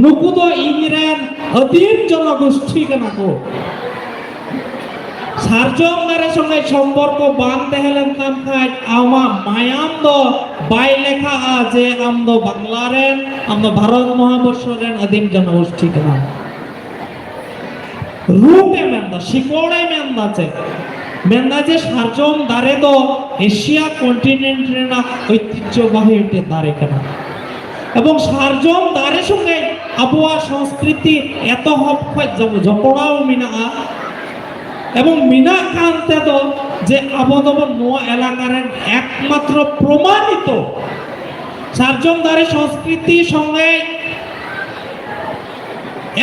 ᱱᱩᱠᱩ ᱫᱚ ᱤᱧ ᱨᱮᱱ ᱟᱹᱫᱤᱢ ᱡᱚᱱᱚᱜᱳᱥᱴᱷᱤ ᱠᱟᱱᱟ ᱠᱚ᱾ ᱥᱟᱨᱡᱚᱢ ᱫᱟᱨᱮ ᱥᱚᱸᱜᱮ ᱥᱚᱢᱯᱚᱨᱠᱚ ᱵᱟᱝ ᱛᱟᱦᱮᱸ ᱞᱮᱱᱠᱷᱟᱱ ᱠᱷᱟᱡ ᱟᱢᱟᱜ ᱢᱟᱭᱟᱢ ᱫᱚ ᱵᱟᱭ ᱞᱮᱠᱷᱟᱜᱼᱟ ᱡᱮ ᱟᱢ ᱫᱚ ᱵᱟᱝᱞᱟ ᱨᱮᱱ, ᱟᱢ ᱫᱚ ᱵᱷᱟᱨᱚᱛ ᱢᱚᱦᱟᱵᱚᱨᱥᱚ ᱨᱮᱱ ᱟᱹᱫᱤᱢ ᱡᱚᱱᱚᱜᱳᱥᱴᱷᱤ ᱠᱟᱱᱟᱢ᱾ ᱨᱩᱴ ᱮ ᱢᱮᱱᱫᱟ, ᱥᱤᱠᱚᱲ ᱮ ᱢᱮᱱᱫᱟ ᱪᱮᱫ? ᱢᱮᱱᱫᱟ ᱡᱮ ᱥᱟᱨᱡᱚᱢ ᱫᱟᱨᱮ ᱫᱚ ᱮᱥᱤᱭᱟ ᱠᱚᱱᱴᱤᱱᱮᱱᱴ ᱨᱮᱱᱟᱜ ᱳᱭᱛᱤᱦᱡᱚᱵᱟᱦᱤ ᱢᱤᱫᱴᱮᱱ ᱫᱟᱨᱮ ᱠᱟᱱᱟ᱾ ᱮᱵᱚᱝ ᱥᱟᱨᱡᱚᱢ ᱫᱟᱨᱮ ᱥᱚᱸᱜᱮ ᱟᱵᱚᱣᱟᱜ ᱥᱚᱝᱥᱠᱨᱤᱛᱤ ᱮᱛᱚᱦᱚᱵ ᱠᱷᱚᱱ ᱡᱚ-, ᱡᱚᱯᱲᱟᱣ ᱢᱮᱱᱟᱜᱼᱟ᱾ ᱮᱵᱚᱝ ᱢᱮᱱᱟᱜ ᱠᱟᱱ ᱛᱮᱫᱚ ᱡᱮ ᱟᱵᱚ ᱫᱚᱵᱚᱱ ᱱᱚᱣᱟ ᱮᱞᱟᱠᱟ ᱨᱮᱱ ᱮᱠᱢᱟᱛᱨᱚ ᱯᱨᱚᱢᱟᱱᱤᱛᱚ ᱥᱟᱨᱡᱚᱢ ᱫᱟᱨᱮ ᱥᱚᱝᱥᱠᱨᱤᱛᱤ ᱥᱚᱸᱜᱮ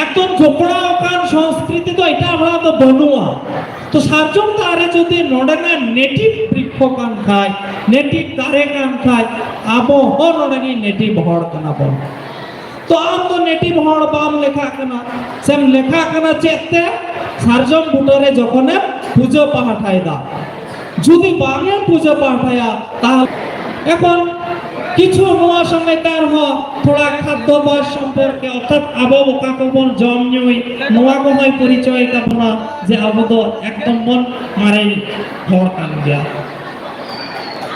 ᱮᱠᱫᱚᱢ ᱡᱚᱯᱲᱟᱣ ᱟᱠᱟᱱ ᱥᱚᱝᱥᱠᱨᱤᱛᱤ ᱫᱚ ᱮᱴᱟᱜ ᱦᱚᱲᱟᱜ ᱫᱚ ᱵᱟᱹᱱᱩᱜᱼᱟ᱾ ᱛᱚ ᱥᱟᱨᱡᱚᱢ ᱫᱟᱨᱮ ᱡᱩᱫᱤ ᱱᱚᱰᱮᱱᱟᱜ ᱱᱮᱴᱤᱵᱷ ᱵᱨᱤᱠᱠᱷᱚ ᱠᱟᱱ ᱠᱷᱟᱡ, ᱱᱮᱴᱤᱵᱷ ᱫᱟᱨᱮ ᱠᱟᱱ ᱠᱷᱟᱡ, ᱟᱵᱚ ᱦᱚᱸ ᱱᱚᱰᱮ ᱜᱮ ᱱᱮᱴᱤᱵᱷ ᱦᱚᱲ ᱠᱟᱱᱟ ᱵᱚᱱ᱾ ᱛᱚ ᱟᱢ ᱫᱚ ᱱᱮᱴᱤᱵᱷ ᱦᱚᱲ ᱵᱟᱢ ᱞᱮᱠᱷᱟᱜ ᱠᱟᱱᱟ, ᱥᱮᱢ ᱞᱮᱠᱷᱟᱜ ᱠᱟᱱᱟ ᱪᱮᱫ ᱛᱮ? ᱥᱟᱨᱡᱚᱢ ᱵᱩᱴᱟᱹ ᱨᱮ ᱡᱚᱠᱷᱚᱱᱮᱢ ᱯᱩᱡᱟᱹ ᱯᱟᱦᱴᱟᱭᱮᱫᱟ᱾ ᱡᱩᱫᱤ ᱵᱟᱝ ᱮᱢ ᱯᱩᱡᱟᱹ ᱯᱟᱦᱴᱟᱭᱟ, ᱛᱟᱦᱞᱮ ᱮᱠᱷᱚᱱ ᱠᱤᱪᱷᱩ ᱱᱚᱣᱟ ᱥᱚᱸᱜᱮ ᱛᱮ ᱟᱨᱦᱚᱸ ᱛᱷᱚᱲᱟ ᱠᱷᱟᱫᱽᱫᱚᱵᱟᱥ ᱥᱚᱢᱯᱚᱨᱠᱮ, ᱚᱨᱛᱷᱟᱛ ᱟᱵᱚ ᱚᱠᱟ ᱠᱚᱵᱚᱱ ᱡᱚᱢ ᱧᱩᱭ, ᱱᱚᱣᱟ ᱠᱚᱦᱚᱸᱭ ᱯᱚᱨᱤᱪᱚᱭ ᱛᱟᱵᱚᱱᱟ ᱡᱮ ᱟᱵᱚ ᱫᱚ ᱮᱠᱫᱚᱢ ᱵᱚᱱ ᱢᱟᱨᱮ ᱦᱚᱲ ᱠᱟᱱ ᱜᱮᱭᱟ᱾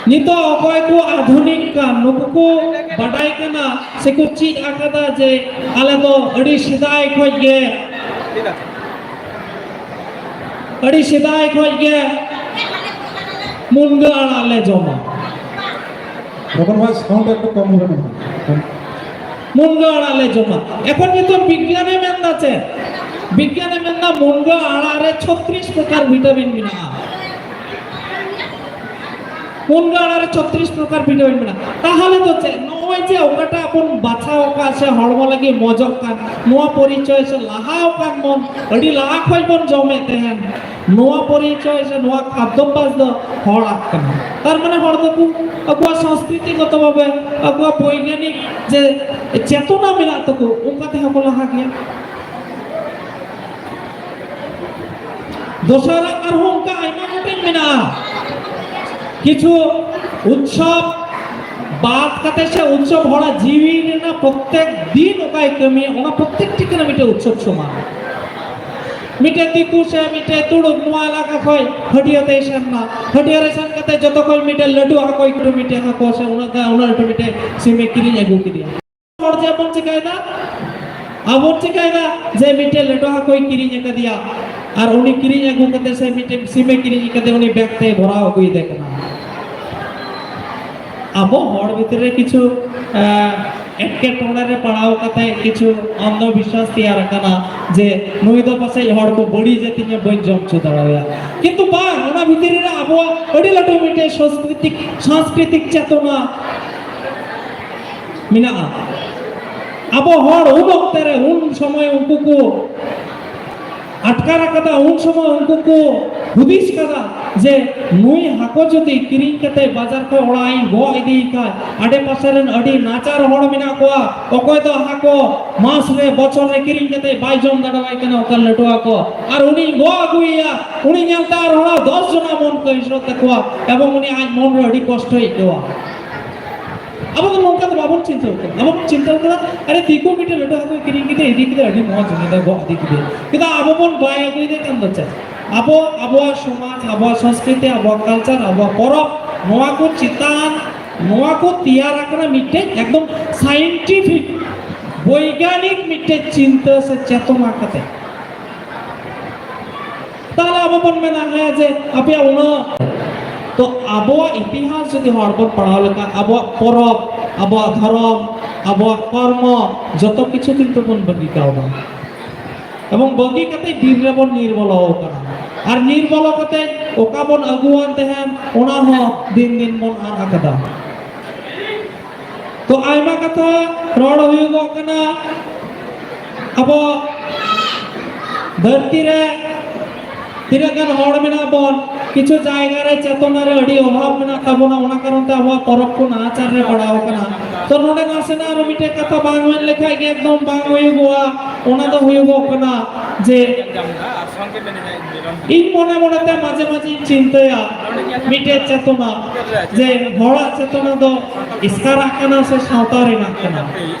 ᱱᱤᱛᱚᱜ ᱚᱠᱚᱭ ᱠᱚ ᱟᱫᱷᱩᱱᱤᱠ ᱠᱟᱱ, ᱱᱩᱠᱩ ᱠᱚ ᱵᱟᱰᱟᱭ ᱠᱟᱱᱟ ᱥᱮᱠᱚ ᱪᱮᱫ ᱟᱠᱟᱫᱟ ᱡᱮ ᱟᱞᱮ ᱫᱚ ᱟᱹᱰᱤ ᱥᱮᱫᱟᱭ ᱠᱷᱚᱡ ᱜᱮ, ᱟᱹᱰᱤ ᱥᱮᱫᱟᱭ ᱠᱷᱚᱡ ᱜᱮ ᱢᱩᱱᱜᱟᱹ ᱟᱲᱟᱜ ᱞᱮ ᱡᱚᱢᱟ᱾ ᱨᱚᱛᱚᱱ ᱵᱷᱟᱭ, ᱥᱟᱣᱩᱱᱰ ᱮᱠᱴᱩ ᱠᱚᱢ ᱦᱩᱭ ᱞᱮᱱᱟ᱾ ᱢᱩᱱᱜᱟᱹ ᱟᱲᱟᱜ ᱞᱮ ᱡᱚᱢᱟ᱾ ᱮᱠᱷᱚᱱ ᱱᱤᱛᱚᱜ ᱵᱤᱜᱽᱜᱟᱱᱮ ᱢᱮᱱᱫᱟ ᱪᱮᱫ? ᱵᱤᱜᱽᱜᱟᱱᱮ ᱢᱮᱱᱫᱟ ᱢᱩᱱᱜᱟᱹ ᱟᱲᱟᱜ ᱨᱮ ᱪᱷᱚᱛᱨᱤᱥ ᱯᱨᱚᱠᱟᱨ ᱵᱷᱤᱴᱟᱢᱤᱱ ᱢᱮᱱᱟᱜᱼᱟ᱾ ᱢᱩᱱᱜᱟᱹ ᱟᱲᱟᱜ ᱨᱮ ᱪᱷᱚᱛᱨᱤᱥ ᱯᱨᱚᱠᱟᱨ ᱵᱷᱤᱴᱟᱢᱤᱱ ᱢᱮᱱᱟᱜᱼᱟ᱾ ᱛᱟᱦᱚᱞᱮ ᱫᱚ ᱪᱮᱫ? ᱱᱚᱜᱼᱚᱭ ᱡᱮ ᱚᱠᱟᱴᱟᱜ ᱵᱚᱱ ᱵᱟᱪᱷᱟᱣ ᱟᱠᱟᱫ ᱥᱮ ᱦᱚᱲᱢᱚ ᱞᱟᱹᱜᱤᱫ ᱢᱚᱡᱚᱜ ᱠᱟᱱ, ᱱᱚᱣᱟ ᱯᱚᱨᱤᱪᱚᱭ ᱥᱮ ᱞᱟᱦᱟᱣ ᱠᱟᱱ ᱵᱚᱱ, ᱟᱹᱰᱤ ᱞᱟᱦᱟ ᱠᱷᱚᱡ ᱵᱚᱱ ᱡᱚᱢᱮᱫ ᱛᱟᱦᱮᱸᱱ, ᱱᱚᱣᱟ ᱯᱚᱨᱤᱪᱚᱭ ᱥᱮ ᱱᱚᱣᱟ ᱠᱷᱟᱫᱽᱫᱚᱵᱷᱟᱥ ᱫᱚ ᱦᱚᱲᱟᱜ ᱠᱟᱱᱟ᱾ ᱛᱟᱨ ᱢᱟᱱᱮ ᱦᱚᱲ ᱫᱚᱠᱚ ᱟᱠᱚᱣᱟᱜ ᱥᱚᱝᱥᱠᱨᱤᱛᱤ ᱜᱚᱛᱚ ᱵᱷᱟᱵᱮ, ᱟᱠᱚᱣᱟᱜ ᱵᱳᱭᱜᱟᱱᱤᱠ ᱡᱮ ᱪᱮᱛᱚᱱᱟ ᱢᱮᱱᱟᱜ ᱛᱟᱠᱚ, ᱚᱱᱠᱟ ᱛᱮᱦᱚᱸ ᱠᱚ ᱞᱟᱦᱟ ᱜᱮᱭᱟ᱾ ᱫᱚᱥᱟᱨᱟᱜ ᱟᱨᱦᱚᱸ ᱚᱱᱠᱟ ᱟᱭᱢᱟ ᱜᱚᱴᱮᱡ ᱢᱮᱱᱟᱜᱼᱟ᱾ ᱠᱤᱪᱷᱩ ᱩᱛᱥᱚᱵ ᱵᱟᱫ ᱠᱟᱛᱮ ᱥᱮ ᱩᱛᱥᱚᱵ ᱦᱚᱲᱟᱜ ᱡᱤᱣᱤ ᱨᱮᱱᱟᱜ ᱯᱨᱚᱛᱮᱠ ᱫᱤᱱ ᱚᱠᱟᱭ ᱠᱟᱹᱢᱤᱭᱟ, ᱚᱱᱟ ᱯᱨᱚᱛᱮᱠᱴᱤ ᱠᱟᱱᱟ ᱢᱤᱫᱴᱮᱡ ᱩᱛᱥᱚᱵ ᱥᱚᱢᱟᱱ᱾ ᱢᱤᱫᱴᱮᱡ ᱫᱤᱠᱩ ᱥᱮ ᱢᱤᱫᱴᱮᱡ ᱛᱩᱲᱩᱠ ᱱᱚᱣᱟ ᱮᱞᱟᱠᱟ ᱠᱷᱚᱡ ᱦᱟᱹᱴᱭᱟᱹ ᱛᱮᱭ ᱥᱮᱱ ᱱᱟ᱾ ᱦᱟᱹᱴᱭᱟᱹ ᱨᱮ ᱥᱮᱱ ᱠᱟᱛᱮ ᱡᱚᱛᱚ ᱠᱷᱚᱡ ᱢᱤᱫᱴᱮᱡ ᱞᱟᱹᱴᱩ ᱦᱟᱹᱠᱩ, ᱢᱤᱫᱴᱮᱡ ᱦᱟᱹᱠᱩ ᱥᱮ ᱩᱱᱟᱹᱜ ᱜᱟᱱ, ᱩᱱᱟᱹᱜ ᱞᱟᱹᱴᱩ ᱢᱤᱫᱴᱮᱡ ᱥᱤᱢᱮ ᱠᱤᱨᱤᱧ ᱟᱹᱜᱩ ᱠᱮᱫᱮᱭᱟ᱾ ᱦᱚᱲ ᱪᱮᱫ ᱵᱚᱱ ᱪᱤᱠᱟᱭᱮᱫᱟ? ᱟᱵᱚ ᱵᱚᱱ ᱪᱤᱠᱟᱭᱮᱫᱟ ᱡᱮ ᱢᱤᱫᱴᱮᱡ ᱞᱟᱹᱴᱩ ᱦᱟᱹᱠᱩᱭ ᱠᱤᱨᱤᱧ ᱟᱠᱟᱫᱮᱭᱟ, ᱟᱨ ᱩᱱᱤ ᱠᱤᱨᱤᱧ ᱟᱹᱜᱩ ᱠᱟᱛᱮ ᱥᱮ ᱢᱤᱫᱴᱮᱡ ᱥᱤᱢᱮ ᱠᱤᱨᱤᱧ ᱠᱟᱛᱮ ᱩᱱᱤ ᱵᱮᱜᱽ ᱛᱮᱭ ᱵᱷᱚᱨᱟᱣ ᱟᱹᱜᱩᱭᱮᱫᱮ ᱠᱟᱱᱟ᱾ ᱟᱵᱚ ᱦᱚᱲ ᱵᱷᱤᱛᱨᱤ ᱨᱮ ᱠᱤᱪᱷᱩ, ᱮᱸ, ᱮᱴᱠᱮᱴᱚᱬᱮ ᱨᱮ ᱯᱟᱲᱟᱣ ᱠᱟᱛᱮ ᱠᱤᱪᱷᱩ ᱚᱱᱫᱷᱚ ᱵᱤᱥᱣᱟᱥ ᱛᱮᱭᱟᱨ ᱟᱠᱟᱱᱟ ᱡᱮ ᱱᱩᱭ ᱫᱚ ᱯᱟᱥᱮᱡ ᱦᱚᱲ ᱠᱚ ᱵᱟᱹᱲᱤᱡ ᱮ ᱛᱤᱧᱟ, ᱵᱟᱹᱧ ᱡᱚᱢ ᱦᱚᱪᱚ ᱫᱟᱲᱮᱣᱟᱭᱟ᱾ ᱠᱤᱱᱛᱩ ᱵᱟᱝ, ᱚᱱᱟ ᱵᱷᱤᱛᱨᱤ ᱨᱮ ᱟᱵᱚᱣᱟᱜ ᱟᱹᱰᱤ ᱞᱟᱹᱴᱩ ᱢᱤᱫᱴᱮᱡ ᱥᱟᱝᱥᱠᱨᱤᱛᱤᱠ, ᱥᱟᱝᱥᱠᱨᱤᱛᱤᱠ ᱪᱮᱛᱚᱱᱟ ᱢᱮᱱᱟᱜᱼᱟ᱾ ᱟᱵᱚ ᱦᱚᱲ ᱩᱱ ᱚᱠᱛᱮ ᱨᱮ, ᱩᱱ ᱥᱚᱢᱚᱭ ᱩᱱᱠᱩ ᱠᱚ ᱟᱴᱠᱟᱨ ᱟᱠᱟᱫᱟ, ᱩᱱ ᱥᱚᱢᱚᱭ ᱩᱱᱠᱩ ᱠᱚ ᱦᱩᱫᱤᱥ ᱠᱟᱫᱟ ᱡᱮ ᱱᱩᱭ ᱦᱟᱹᱠᱩ ᱡᱩᱫᱤ ᱠᱤᱨᱤᱧ ᱠᱟᱛᱮ ᱵᱟᱡᱟᱨ ᱠᱷᱚᱱ ᱚᱲᱟᱜ ᱤᱧ ᱜᱚᱜ ᱤᱫᱤᱭᱮ ᱠᱷᱟᱡ, ᱟᱰᱮ ᱯᱟᱥᱮ ᱨᱮᱱ ᱟᱹᱰᱤ ᱱᱟᱪᱟᱨ ᱦᱚᱲ ᱢᱮᱱᱟᱜ ᱠᱚᱣᱟ, ᱚᱠᱚᱭ ᱫᱚ ᱦᱟᱹᱠᱩ ᱢᱟᱥ ᱨᱮ, ᱵᱚᱪᱷᱚᱨ ᱨᱮ ᱠᱤᱨᱤᱧ ᱠᱟᱛᱮ ᱵᱟᱭ ᱡᱚᱢ ᱫᱟᱲᱮᱣᱟᱭ ᱠᱟᱱᱟ, ᱚᱱᱠᱟᱱ ᱞᱟᱹᱴᱩ ᱦᱟᱹᱠᱩ, ᱟᱨ ᱩᱱᱤᱧ ᱜᱚᱜ ᱟᱹᱜᱩᱭᱮᱭᱟ, ᱩᱱᱤ ᱧᱮᱞᱛᱮ ᱟᱨ ᱦᱚᱲ ᱫᱚᱥ ᱡᱚᱱᱟ ᱢᱚᱱ ᱠᱚ ᱦᱤᱥᱨᱚᱜ ᱛᱟᱠᱚᱣᱟ ᱮᱵᱚᱝ ᱩᱱᱤ ᱟᱡ ᱢᱚᱱ ᱨᱮ ᱟᱹᱰᱤ ᱠᱚᱥᱴᱚᱭ ᱟᱹᱭᱠᱟᱹᱣᱟ᱾ ᱟᱵᱚ ᱫᱚ ᱱᱚᱝᱠᱟ ᱫᱚ ᱵᱟᱵᱚᱱ ᱪᱤᱱᱛᱟᱹ ᱠᱟᱱᱟ᱾ ᱟᱵᱚ ᱵᱚᱱ ᱪᱤᱱᱛᱟᱹ ᱠᱟᱱᱟ, ᱟᱨᱮ ᱫᱤᱠᱩ ᱢᱤᱫᱴᱮᱱ ᱞᱟᱹᱴᱩ ᱦᱟᱹᱠᱩᱭ ᱠᱤᱨᱤᱧ ᱠᱮᱫᱮ, ᱤᱫᱤ ᱠᱮᱫᱮ, ᱟᱹᱰᱤ ᱢᱚᱡᱽ, ᱩᱱᱤ ᱫᱚ ᱜᱚᱜ ᱤᱫᱤ ᱠᱮᱫᱮ᱾ ᱠᱤᱱᱛᱩ ᱟᱵᱚ ᱵᱚᱱ ᱵᱟᱭ ᱟᱹᱜᱩᱭᱮᱫᱮ ᱠᱷᱟᱱ ᱫᱚ ᱪᱮᱫ? ᱟᱵᱚ, ᱟᱵᱚᱣᱟᱜ ᱥᱚᱢᱟᱡᱽ, ᱟᱵᱚᱣᱟᱜ ᱥᱚᱝᱥᱠᱨᱤᱛᱤ, ᱟᱵᱚᱣᱟᱜ culture, ᱟᱵᱚᱣᱟᱜ ᱯᱚᱨᱚᱵᱽ, ᱱᱚᱣᱟ ᱠᱚ ᱪᱮᱛᱟᱱ, ᱱᱚᱣᱟ ᱠᱚ ᱛᱮᱭᱟᱨ ᱟᱠᱟᱱᱟ ᱢᱤᱫᱴᱮᱡ ᱮᱠᱫᱚᱢ scientific, ᱵᱳᱭᱜᱟᱱᱤᱠ ᱢᱤᱫᱴᱮᱡ ᱪᱤᱱᱛᱟᱹ ᱥᱮ ᱪᱮᱛᱚᱱᱟ ᱠᱟᱛᱮ᱾ ᱛᱟᱦᱞᱮ ᱟᱵᱚ ᱵᱚᱱ ᱢᱮᱱᱟ, ᱦᱮᱸ, ᱡᱮ ᱟᱯᱮᱭᱟᱜ ᱩᱱᱟᱹᱜ, ᱛᱚ ᱟᱵᱚᱣᱟᱜ ᱤᱛᱤᱦᱟᱥ ᱡᱩᱫᱤ ᱦᱚᱲ ᱵᱚᱱ ᱯᱟᱲᱦᱟᱣ ᱞᱮᱠᱷᱟᱱ, ᱟᱵᱚᱣᱟᱜ ᱯᱚᱨᱚᱵᱽ, ᱟᱵᱚᱣᱟᱜ ᱫᱷᱚᱨᱚᱢ, ᱟᱵᱚᱣᱟᱜ ᱠᱚᱨᱢᱚ, ᱡᱚᱛᱚ ᱠᱤᱪᱷᱩ ᱠᱤᱱᱛᱩ ᱵᱚᱱ ᱵᱟᱹᱜᱤ ᱠᱟᱣᱫᱟ᱾ ᱮᱵᱚᱝ ᱵᱟᱹᱜᱤ ᱠᱟᱛᱮ ᱵᱤᱨ ᱨᱮᱵᱚᱱ ᱧᱤᱨ ᱵᱚᱞᱚ ᱟᱠᱟᱱᱟ᱾ ᱟᱨ ᱧᱤᱨ ᱵᱚᱞᱚ ᱠᱟᱛᱮ ᱚᱠᱟ ᱵᱚᱱ ᱟᱹᱜᱩᱣᱟᱱ ᱛᱟᱦᱮᱸᱱ, ᱚᱱᱟ ᱦᱚᱸ ᱫᱤᱱ ᱫᱤᱱ ᱵᱚᱱ ᱟᱫ ᱟᱠᱟᱫᱟ᱾ ᱛᱚ ᱟᱭᱢᱟ ᱠᱟᱛᱷᱟ ᱨᱚᱲ ᱦᱩᱭᱩᱜᱚᱜ ᱠᱟᱱᱟ᱾ ᱟᱵᱚ ᱫᱷᱟᱹᱨᱛᱤ ᱨᱮ ᱛᱤᱱᱟᱹᱜ ᱜᱟᱱ ᱦᱚᱲ ᱢᱮᱱᱟᱜ ᱵᱚᱱ, ᱠᱤᱪᱷᱩ ᱡᱟᱭᱜᱟ ᱨᱮ ᱪᱮᱛᱚᱱᱟ ᱨᱮ ᱟᱹᱰᱤ ᱚᱵᱷᱟᱵ ᱢᱮᱱᱟᱜ ᱛᱟᱵᱚᱱᱟ, ᱚᱱᱟ ᱠᱟᱨᱚᱱ ᱛᱮ ᱟᱵᱚᱣᱟᱜ ᱯᱚᱨᱚᱵᱽ ᱠᱚ ᱱᱟᱦᱟᱪᱟᱨ ᱨᱮ ᱯᱟᱲᱟᱣ ᱟᱠᱟᱱᱟ᱾ ᱛᱚ ᱱᱚᱰᱮ ᱱᱟᱥᱮᱱᱟᱜ ᱟᱨᱚ ᱢᱤᱫᱴᱮᱡ ᱠᱟᱛᱷᱟ ᱵᱟᱝ ᱢᱮᱱ ᱞᱮᱠᱷᱟᱡ ᱜᱮ ᱮᱠᱫᱚᱢ ᱵᱟᱝ ᱦᱩᱭᱩᱜᱚᱜᱼᱟ᱾ ᱚᱱᱟ ᱫᱚ ᱦᱩᱭᱩᱜᱚᱜ ᱠᱟᱱᱟ ᱡᱮ ᱤᱧ ᱢᱚᱱᱮ ᱢᱚᱱᱮ ᱛᱮ ᱢᱟᱡᱷᱮ ᱢᱟᱡᱷᱮᱧ ᱪᱤᱱᱛᱟᱹᱭᱟ ᱢᱤᱫᱴᱮᱡ ᱪᱮᱛᱚᱱᱟ, ᱡᱮ ᱦᱚᱲᱟᱜ ᱪᱮᱛᱚᱱᱟ ᱫᱚ ᱮᱥᱠᱟᱨᱟᱜ ᱠᱟᱱᱟ ᱥᱮ ᱥᱟᱶᱛᱟ ᱨᱮᱱᱟᱜ ᱠᱟᱱᱟ?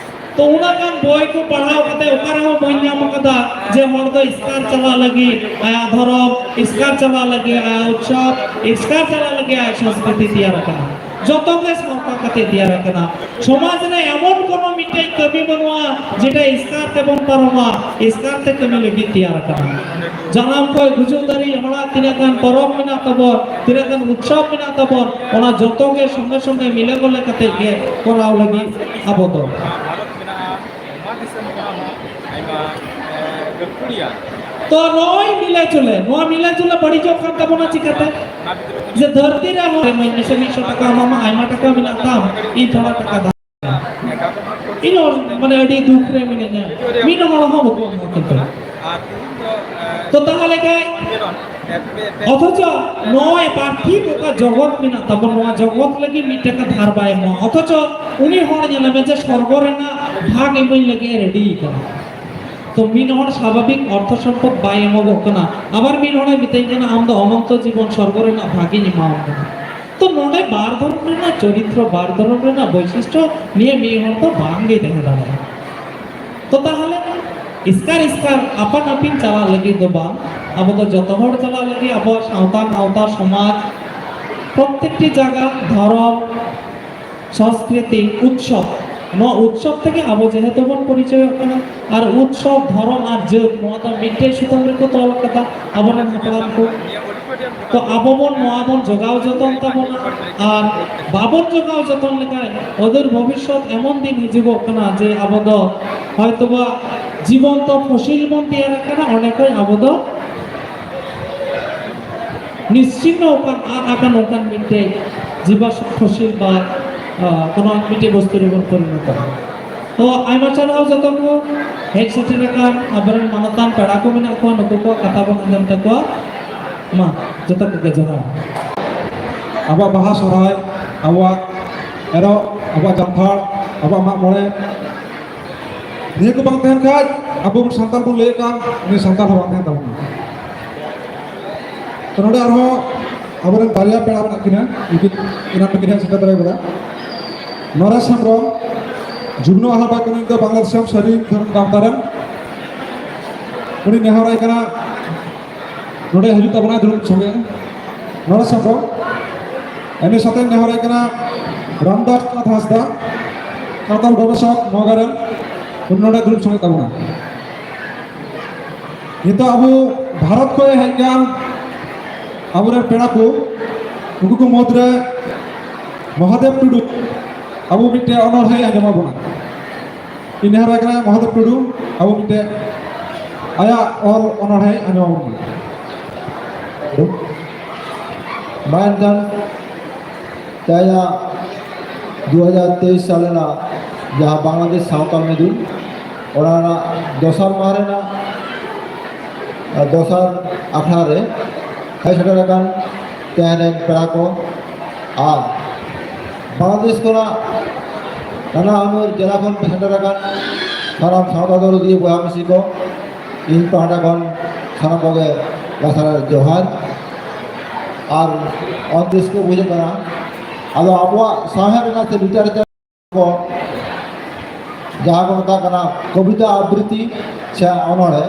ᱛᱚ ᱚᱱᱟ ᱜᱟᱱ ᱵᱳᱭ ᱠᱚ ᱯᱟᱲᱦᱟᱣ ᱠᱟᱛᱮ ᱚᱠᱟ ᱨᱮᱦᱚᱸ ᱵᱟᱹᱧ ᱧᱟᱢ ᱟᱠᱟᱫᱟ ᱡᱮ ᱦᱚᱲ ᱫᱚ ᱮᱥᱠᱟᱨ ᱪᱟᱞᱟᱜ ᱞᱟᱹᱜᱤᱫ ᱟᱭᱟᱜ ᱫᱷᱚᱨᱚᱢ, ᱮᱥᱠᱟᱨ ᱪᱟᱞᱟᱜ ᱞᱟᱹᱜᱤᱫ ᱟᱭᱟᱜ ᱩᱛᱥᱚᱵ, ᱮᱥᱠᱟᱨ ᱪᱟᱞᱟᱜ ᱞᱟᱹᱜᱤᱫ ᱟᱭᱟᱜ ᱥᱚᱝᱥᱠᱨᱤᱛᱤ ᱛᱮᱭᱟᱨ ᱟᱠᱟᱱᱟ᱾ ᱡᱚᱛᱚ ᱜᱮ ᱥᱟᱶᱛᱟ ᱠᱟᱛᱮ ᱛᱮᱭᱟᱨ ᱟᱠᱟᱱᱟ᱾ ᱥᱚᱢᱟᱡᱽ ᱨᱮ ᱮᱢᱚᱱ ᱠᱳᱱᱳ ᱢᱤᱫᱴᱮᱡ ᱠᱟᱹᱢᱤ ᱵᱟᱹᱱᱩᱜᱼᱟ ᱡᱮᱴᱟ ᱮᱥᱠᱟᱨ ᱛᱮᱵᱚᱱ ᱯᱟᱨᱚᱢᱟ, ᱮᱥᱠᱟᱨ ᱛᱮ ᱠᱟᱹᱢᱤ ᱞᱟᱹᱜᱤᱫ ᱛᱮᱭᱟᱨ ᱟᱠᱟᱱᱟ᱾ ᱡᱟᱱᱟᱢ ᱠᱷᱚᱱ ᱜᱩᱡᱩᱜ ᱫᱷᱟᱹᱨᱤᱡ ᱦᱚᱲᱟᱜ ᱛᱤᱱᱟᱹᱜ ᱜᱟᱱ ᱯᱚᱨᱚᱵᱽ ᱢᱮᱱᱟᱜ ᱛᱟᱵᱚᱱ, ᱛᱤᱱᱟᱹᱜ ᱜᱟᱱ ᱩᱛᱥᱚᱵ ᱢᱮᱱᱟᱜ ᱛᱟᱵᱚᱱ, ᱚᱱᱟ ᱡᱚᱛᱚ ᱜᱮ ᱥᱚᱸᱜᱮ ᱥᱚᱸᱜᱮ ᱢᱤᱞᱮ ᱜᱚᱞᱮ ᱠᱟᱛᱮ ᱜᱮ ᱠᱚᱨᱟᱣ ᱞᱟᱹᱜᱤᱫ ᱟᱵᱚ ᱫᱚ᱾ ᱛᱚ ᱱᱚᱜᱼᱚᱭ ᱢᱤᱞᱮ ᱡᱩᱞᱮ, ᱱᱚᱣᱟ ᱢᱤᱞᱮ ᱡᱩᱞᱮ ᱵᱟᱹᱲᱤᱡᱚᱜ ᱠᱟᱱ ᱛᱟᱵᱚᱱᱟ ᱪᱤᱠᱟᱹᱛᱮ? ᱡᱮ ᱫᱷᱟᱹᱨᱛᱤ ᱨᱮ ᱦᱚᱲ ᱮᱢᱟᱹᱧ ᱢᱮᱥᱮ, ᱢᱤᱫᱥᱚ ᱴᱟᱠᱟ ᱮᱢᱟᱢᱟ, ᱟᱭᱢᱟ ᱴᱟᱠᱟ ᱢᱮᱱᱟᱜ ᱛᱟᱢ, ᱤᱧ ᱛᱷᱚᱲᱟ ᱴᱟᱠᱟ ᱫᱟᱢ᱾ ᱤᱧ ᱦᱚᱸ ᱢᱟᱱᱮ ᱟᱹᱰᱤ ᱫᱩᱠ ᱨᱮ ᱢᱤᱱᱟᱹᱧᱟ, ᱢᱤᱫ ᱦᱚᱲ ᱦᱚᱸ ᱵᱟᱠᱚ ᱮᱢᱟ ᱠᱤᱱᱛᱩ᱾ ᱛᱚ ᱛᱟᱦᱞᱮ ᱠᱷᱟᱡ ᱚᱛᱷᱚᱪᱚ ᱱᱚᱜᱼᱚᱭ ᱯᱟᱨᱛᱷᱤᱵ ᱚᱠᱟ ᱡᱚᱜᱚᱛ ᱢᱮᱱᱟᱜ ᱛᱟᱵᱚᱱ, ᱱᱚᱣᱟ ᱡᱚᱜᱚᱛ ᱞᱟᱹᱜᱤᱫ ᱢᱤᱫ ᱴᱟᱠᱟ ᱫᱷᱟᱨ ᱵᱟᱭ ᱮᱢᱚᱜᱼᱟ᱾ ᱚᱛᱷᱚᱪᱚ ᱩᱱᱤ ᱦᱚᱲ ᱧᱮᱞᱮ ᱢᱮ ᱡᱮ ᱥᱚᱨᱜᱚ ᱨᱮᱱᱟᱜ ᱵᱷᱟᱜᱽ ᱮᱢᱟᱹᱧ ᱞᱟᱹᱜᱤᱫ ᱮ ᱨᱮᱰᱤ ᱠᱟᱱᱟ᱾ ᱛᱚ ᱢᱤᱫ ᱦᱚᱲ ᱥᱟᱵᱷᱟᱵᱤᱠ ᱚᱨᱛᱷᱚ ᱥᱚᱢᱯᱚᱫ ᱵᱟᱭ ᱮᱢᱚᱜᱚᱜ ᱠᱟᱱᱟ, ᱟᱵᱟᱨ ᱢᱤᱫ ᱦᱚᱲᱮ ᱢᱤᱛᱟᱹᱧ ᱠᱟᱱᱟ, "ᱟᱢ ᱫᱚ ᱚᱱᱚᱱᱛᱚ ᱡᱤᱵᱚᱱ ᱥᱚᱨᱜᱚ ᱨᱮᱱᱟᱜ ᱵᱷᱟᱜᱽ ᱤᱧ ᱮᱢᱟᱣᱟᱢ ᱠᱟᱱᱟ᱾" ᱛᱚ ᱱᱚᱰᱮ ᱵᱟᱨ ᱫᱷᱚᱨᱚᱢ ᱨᱮᱱᱟᱜ ᱪᱚᱨᱤᱛᱨᱚ, ᱵᱟᱨ ᱫᱷᱚᱨᱚᱢ ᱨᱮᱱᱟᱜ ᱵᱳᱭᱥᱤᱥᱴᱚ ᱱᱤᱭᱟᱹ ᱢᱤᱫ ᱦᱚᱲ ᱫᱚ ᱵᱟᱝ ᱜᱮ ᱛᱟᱦᱮᱸ ᱫᱟᱲᱮᱭᱟᱜᱼᱟ᱾ ᱛᱚ ᱛᱟᱦᱞᱮ ᱮᱥᱠᱟᱨ ᱮᱥᱠᱟᱨ ᱟᱯᱟᱱ ᱟᱹᱯᱤᱱ ᱪᱟᱞᱟᱜ ᱞᱟᱹᱜᱤᱫ ᱫᱚ ᱵᱟᱝ, ᱟᱵᱚ ᱫᱚ ᱡᱚᱛᱚ ᱦᱚᱲ ᱪᱟᱞᱟᱜ ᱞᱟᱹᱜᱤᱫ ᱟᱵᱚᱣᱟᱜ ᱥᱟᱶᱛᱟ, ᱜᱟᱶᱛᱟ, ᱥᱚᱢᱟᱡᱽ, ᱯᱨᱚᱛᱮᱠᱴᱤ ᱡᱟᱭᱜᱟ, ᱫᱷᱚᱨᱚᱢ, ᱥᱚᱝᱥᱠᱨᱤᱛᱤ, ᱩᱛᱥᱚᱵ, ᱱᱚᱣᱟ ᱩᱛᱥᱚᱵ ᱛᱮᱜᱮ ᱟᱵᱚ ᱡᱮᱦᱮᱛᱩ ᱵᱚᱱ ᱯᱚᱨᱤᱪᱚᱭᱚᱜ ᱠᱟᱱᱟ᱾ ᱟᱨ ᱩᱛᱥᱚᱵ, ᱫᱷᱚᱨᱚᱢ ᱟᱨ ᱡᱟᱹᱛ, ᱱᱚᱣᱟ ᱫᱚ ᱢᱤᱫᱴᱮᱡ ᱥᱩᱛᱟᱹᱢ ᱨᱮᱠᱚ ᱛᱚᱞ ᱟᱠᱟᱫᱟ ᱟᱵᱚᱨᱮᱱ ᱦᱟᱯᱲᱟᱢ ᱠᱚ᱾ ᱛᱚ ᱟᱵᱚ ᱵᱚᱱ ᱱᱚᱣᱟ ᱵᱚᱱ ᱡᱚᱜᱟᱣ ᱡᱚᱛᱚᱱ ᱛᱟᱵᱚᱱᱟ, ᱟᱨ ᱵᱟᱵᱚᱱ ᱡᱚᱜᱟᱣ ᱡᱚᱛᱚᱱ ᱞᱮᱠᱷᱟᱱ ᱚᱫᱩᱨ ᱵᱷᱚᱵᱤᱥᱥᱚᱛ ᱮᱢᱚᱱ ᱫᱤᱱ ᱦᱤᱡᱩᱜᱚᱜ ᱠᱟᱱᱟ ᱡᱮ ᱟᱵᱚ ᱫᱚ ᱦᱚᱭᱛᱳ ᱵᱟ ᱡᱤᱵᱚᱱᱛᱚ ᱯᱷᱚᱥᱤᱞ ᱵᱚᱱ ᱛᱮᱭᱟᱨ ᱟᱠᱟᱱᱟ, ᱚᱸᱰᱮ ᱠᱷᱚᱱ ᱟᱵᱚ ᱫᱚ ᱱᱤᱥᱪᱤᱦᱱᱚ ᱚᱠᱟᱱ ᱟᱫ ᱟᱠᱟᱱ ᱚᱱᱠᱟᱱ ᱢᱤᱫᱴᱮᱡ ᱡᱤᱵᱟᱥᱥᱚ ᱯᱷᱚᱥᱤᱞ ᱵᱟ, ᱟ, ᱠᱳᱱᱳ ᱢᱤᱫᱴᱮᱡ ᱵᱚᱥᱛᱩ ᱨᱮᱵᱚᱱ ᱯᱚᱨᱤᱱᱚᱛᱚᱜᱼᱟ᱾ ᱛᱚ ᱟᱭᱢᱟ ᱥᱟᱨᱦᱟᱣ ᱡᱚᱛᱚ ᱠᱚ ᱦᱮᱡ ᱥᱮᱴᱮᱨ ᱟᱠᱟᱱ ᱟᱵᱚᱨᱮᱱ ᱢᱟᱱᱚᱛᱟᱱ ᱯᱮᱲᱟ ᱠᱚ ᱢᱮᱱᱟᱜ ᱠᱚᱣᱟ, ᱱᱩᱠᱩ ᱠᱚᱣᱟᱜ ᱠᱟᱛᱷᱟ ᱵᱚᱱ ᱟᱸᱡᱚᱢ ᱛᱟᱠᱚᱣᱟ᱾ ᱢᱟ ᱡᱚᱛᱚ ᱠᱚᱜᱮ ᱡᱚᱦᱟᱨ᱾ ᱟᱵᱚᱣᱟᱜ ᱵᱟᱦᱟ ᱥᱚᱦᱨᱟᱭ, ᱟᱵᱚᱣᱟᱜ ᱮᱨᱚᱜ, ᱟᱵᱚᱣᱟᱜ ᱡᱟᱱᱛᱷᱟᱲ, ᱟᱵᱚᱣᱟᱜ ᱢᱟᱜ ᱢᱚᱬᱮ, ᱱᱤᱭᱟᱹ ᱠᱚ ᱵᱟᱝ ᱛᱟᱦᱮᱱ ᱠᱷᱟᱡ ᱟᱵᱚ ᱥᱟᱱᱛᱟᱲ ᱵᱚᱱ ᱞᱟᱹᱭᱮᱫ ᱠᱟᱱ ᱩᱱᱤ ᱥᱟᱱᱛᱟᱲ ᱦᱚᱸ ᱵᱟᱝ ᱛᱟᱦᱮᱱ ᱛᱟᱵᱚᱱᱟ᱾ ᱛᱚ ᱱᱚᱰᱮ ᱟᱨᱦᱚᱸ ᱟᱵᱚᱨᱮᱱ ᱵᱟᱨᱭᱟ ᱯᱮᱲᱟ ᱢᱮᱱᱟᱜ ᱠᱤᱱᱟ, ᱩᱱᱠᱤᱱ ᱮᱱᱟᱝ ᱛᱟᱹᱠᱤᱱ ᱦᱟᱸᱜ ᱥᱮᱴᱮᱨ ᱫᱟᱲᱮ ᱠᱟᱫᱟ᱾ ᱱᱚᱨᱮᱥ ᱦᱮᱢᱵᱨᱚᱢ, ᱡᱩᱜᱽᱱᱚ ᱟᱦᱞᱟ ᱵᱟᱠᱚᱱᱤ ᱫᱚ ᱵᱟᱝᱞᱟᱫᱮᱥ ᱥᱟᱹᱨᱤ ᱫᱷᱚᱨᱚᱢ ᱜᱟᱶᱛᱟ ᱨᱮᱱ᱾ ᱩᱱᱤ ᱱᱮᱦᱚᱨᱟᱭ ᱠᱟᱱᱟ, ᱱᱚᱰᱮ ᱦᱤᱡᱩᱜ ᱛᱟᱵᱚᱱᱟ ᱫᱩᱲᱩᱵ ᱥᱚᱸᱜᱮ᱾ ᱱᱚᱰᱮ ᱥᱟᱵᱚ᱾ ᱩᱱᱤ ᱥᱟᱛᱮ ᱱᱮᱦᱚᱨᱟᱭ ᱠᱟᱱᱟ ᱨᱟᱢᱫᱟᱥ ᱱᱟᱛᱷ ᱦᱟᱸᱥᱫᱟ, ᱥᱟᱱᱛᱟᱲ ᱜᱚᱵᱮᱥᱚᱠ ᱱᱚᱣᱟ ᱨᱮᱱ᱾ ᱩᱱᱤ ᱱᱚᱰᱮ ᱫᱩᱲᱩᱵ ᱥᱚᱸᱜᱮ ᱛᱟᱵᱚᱱᱟ᱾ ᱱᱤᱛᱚᱜ ᱟᱵᱚ ᱵᱷᱟᱨᱚᱛ ᱠᱷᱚᱱ ᱦᱮᱡ ᱟᱠᱟᱱ ᱟᱵᱚᱨᱮᱱ ᱯᱮᱲᱟ ᱠᱚ, ᱩᱱᱠᱩ ᱠᱚ ᱢᱩᱫᱽᱨᱮ ᱢᱚᱦᱟᱫᱮᱵ ᱴᱩᱰᱩ ᱟᱵᱚ ᱢᱤᱫᱴᱮᱱ ᱚᱱᱚᱬᱦᱮ ᱟᱸᱡᱚᱢ ᱟᱵᱚᱱᱟ᱾ ᱤᱧ ᱱᱮᱦᱚᱨᱟᱭ ᱠᱟᱱᱟ ᱢᱚᱦᱟᱫᱮᱵ ᱴᱩᱰᱩ ᱟᱵᱚ ᱢᱤᱫᱴᱮᱱ ᱟᱭᱟᱜ ᱚᱞ ᱚᱱᱚᱬᱦᱮ ᱟᱸᱡᱚᱢ ᱟᱵᱚᱱ ᱠᱟᱱᱟ᱾ ᱢᱟᱱ ᱠᱷᱟᱱ ᱛᱮᱦᱮᱧᱟᱜ ᱫᱩ ᱦᱟᱡᱟᱨ ᱛᱮᱭᱤᱥ ᱥᱟᱞ ᱨᱮᱱᱟᱜ ᱡᱟᱦᱟᱸ ᱵᱟᱝᱞᱟᱫᱮᱥ ᱥᱟᱶᱛᱟ ᱢᱤᱫᱩᱱ, ᱚᱱᱟ ᱨᱮᱱᱟᱜ ᱫᱚᱥᱟᱨ ᱢᱟᱦᱟ ᱨᱮᱱᱟᱜ, ᱫᱚᱥᱟᱨ ᱟᱠᱷᱲᱟ ᱨᱮ ᱦᱮᱡ ᱥᱮᱴᱮᱨ ᱟᱠᱟᱱ ᱛᱮᱦᱮᱧ ᱨᱮᱱ ᱯᱮᱲᱟ ᱠᱚ ᱟᱨ ᱵᱟᱝᱞᱟᱫᱮᱥ ᱠᱷᱚᱱᱟᱜ ᱱᱟᱱᱟ ᱦᱩᱱᱟᱹᱨ ᱡᱮᱞᱟ ᱠᱷᱚᱱ ᱯᱮ ᱥᱮᱴᱮᱨ ᱟᱠᱟᱱ ᱥᱟᱱᱟᱢ ᱥᱟᱶᱛᱟ ᱫᱚᱨᱚᱫᱤᱭᱟᱹ ᱵᱚᱭᱦᱟ ᱢᱤᱥᱤ ᱠᱚ, ᱤᱧ ᱯᱟᱦᱴᱟ ᱠᱷᱚᱱ ᱥᱟᱱᱟᱢ ᱠᱚᱜᱮ ᱞᱟᱥᱟᱲᱦᱮᱫ ᱡᱚᱦᱟᱨ᱾ ᱟᱨ ᱚᱱᱛᱮ ᱨᱟᱹᱥᱠᱟᱹ ᱵᱩᱡᱷᱟᱹᱜ ᱠᱟᱱᱟ᱾ ᱟᱫᱚ ᱟᱵᱚᱣᱟᱜ ᱥᱟᱶᱦᱮᱫ ᱨᱮᱱᱟᱜ ᱥᱮ ᱞᱤᱴᱟᱨᱮᱪᱟᱨ ᱠᱚ, ᱡᱟᱦᱟᱸ ᱠᱚ ᱢᱮᱛᱟᱜ ᱠᱟᱱᱟ ᱠᱚᱵᱤᱛᱟ ᱟᱵᱨᱤᱛᱤ ᱥᱮ ᱚᱱᱚᱬᱦᱮ,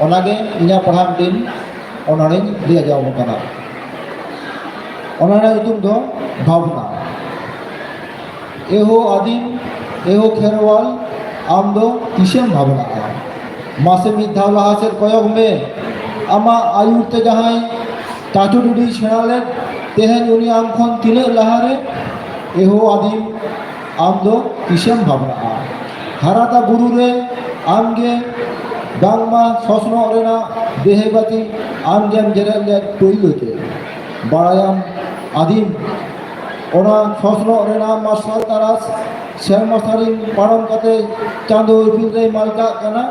ᱚᱱᱟᱜᱮ ᱤᱧᱟᱹᱜ ᱯᱟᱲᱦᱟᱣ ᱢᱤᱫᱴᱤᱱ ᱚᱱᱚᱬᱦᱮᱧ ᱞᱟᱹᱭ ᱟᱸᱡᱚᱢ ᱟᱵᱚᱱ ᱠᱟᱱᱟ᱾ ᱚᱱᱚᱬᱦᱮ ᱧᱩᱛᱩᱢ ᱫᱚ ᱵᱷᱟᱵᱽᱱᱟ᱾ ᱮᱦᱳ ᱟᱹᱫᱤᱢ, ᱮᱦᱳ ᱠᱷᱮᱨᱣᱟᱞ, ᱟᱢ ᱫᱚ ᱛᱤᱥᱮᱢ ᱵᱷᱟᱵᱽᱱᱟᱜᱼᱟ? ᱢᱟᱥᱮ ᱢᱤᱫ ᱫᱷᱟᱣ ᱞᱟᱦᱟ ᱥᱮᱫ ᱠᱚᱭᱚᱜ ᱢᱮ᱾ ᱟᱢᱟᱜ ᱟᱹᱭᱩᱨ ᱛᱮ ᱡᱟᱦᱟᱸᱭ ᱴᱟᱪᱩ ᱰᱩᱰᱩᱭ ᱥᱮᱬᱟ ᱞᱮᱫ, ᱛᱮᱦᱮᱧ ᱩᱱᱤ ᱟᱢ ᱠᱷᱚᱱ ᱛᱤᱱᱟᱹᱜ ᱞᱟᱦᱟᱨᱮ? ᱮᱦᱳ ᱟᱹᱫᱤᱢ, ᱟᱢ ᱫᱚ ᱛᱤᱥᱮᱢ ᱵᱷᱟᱵᱽᱱᱟᱜᱼᱟ? ᱦᱟᱨᱟᱫᱟ ᱵᱩᱨᱩ ᱨᱮ ᱟᱢ ᱜᱮ ᱵᱟᱝᱢᱟ ᱥᱚᱥᱱᱚᱜ ᱨᱮᱱᱟᱜ ᱫᱮᱦᱮ ᱵᱟᱹᱛᱤ ᱟᱢ ᱜᱮᱢ ᱡᱮᱨᱮᱫ ᱞᱮᱫ ᱯᱳᱭᱞᱳ ᱛᱮ᱾ ᱵᱟᱲᱟᱭᱟᱢ ᱟᱹᱫᱤᱢ, ᱚᱱᱟ ᱥᱚᱥᱱᱚᱜ ᱨᱮᱱᱟᱜ ᱢᱟᱨᱥᱟᱞ ᱛᱟᱨᱟᱥ ᱥᱮᱨᱢᱟ ᱥᱟᱹᱨᱤᱢ ᱯᱟᱨᱚᱢ ᱠᱟᱛᱮ ᱪᱟᱸᱫᱳ ᱤᱯᱤᱞ ᱨᱮᱭ ᱢᱟᱞᱠᱟᱜ ᱠᱟᱱᱟ᱾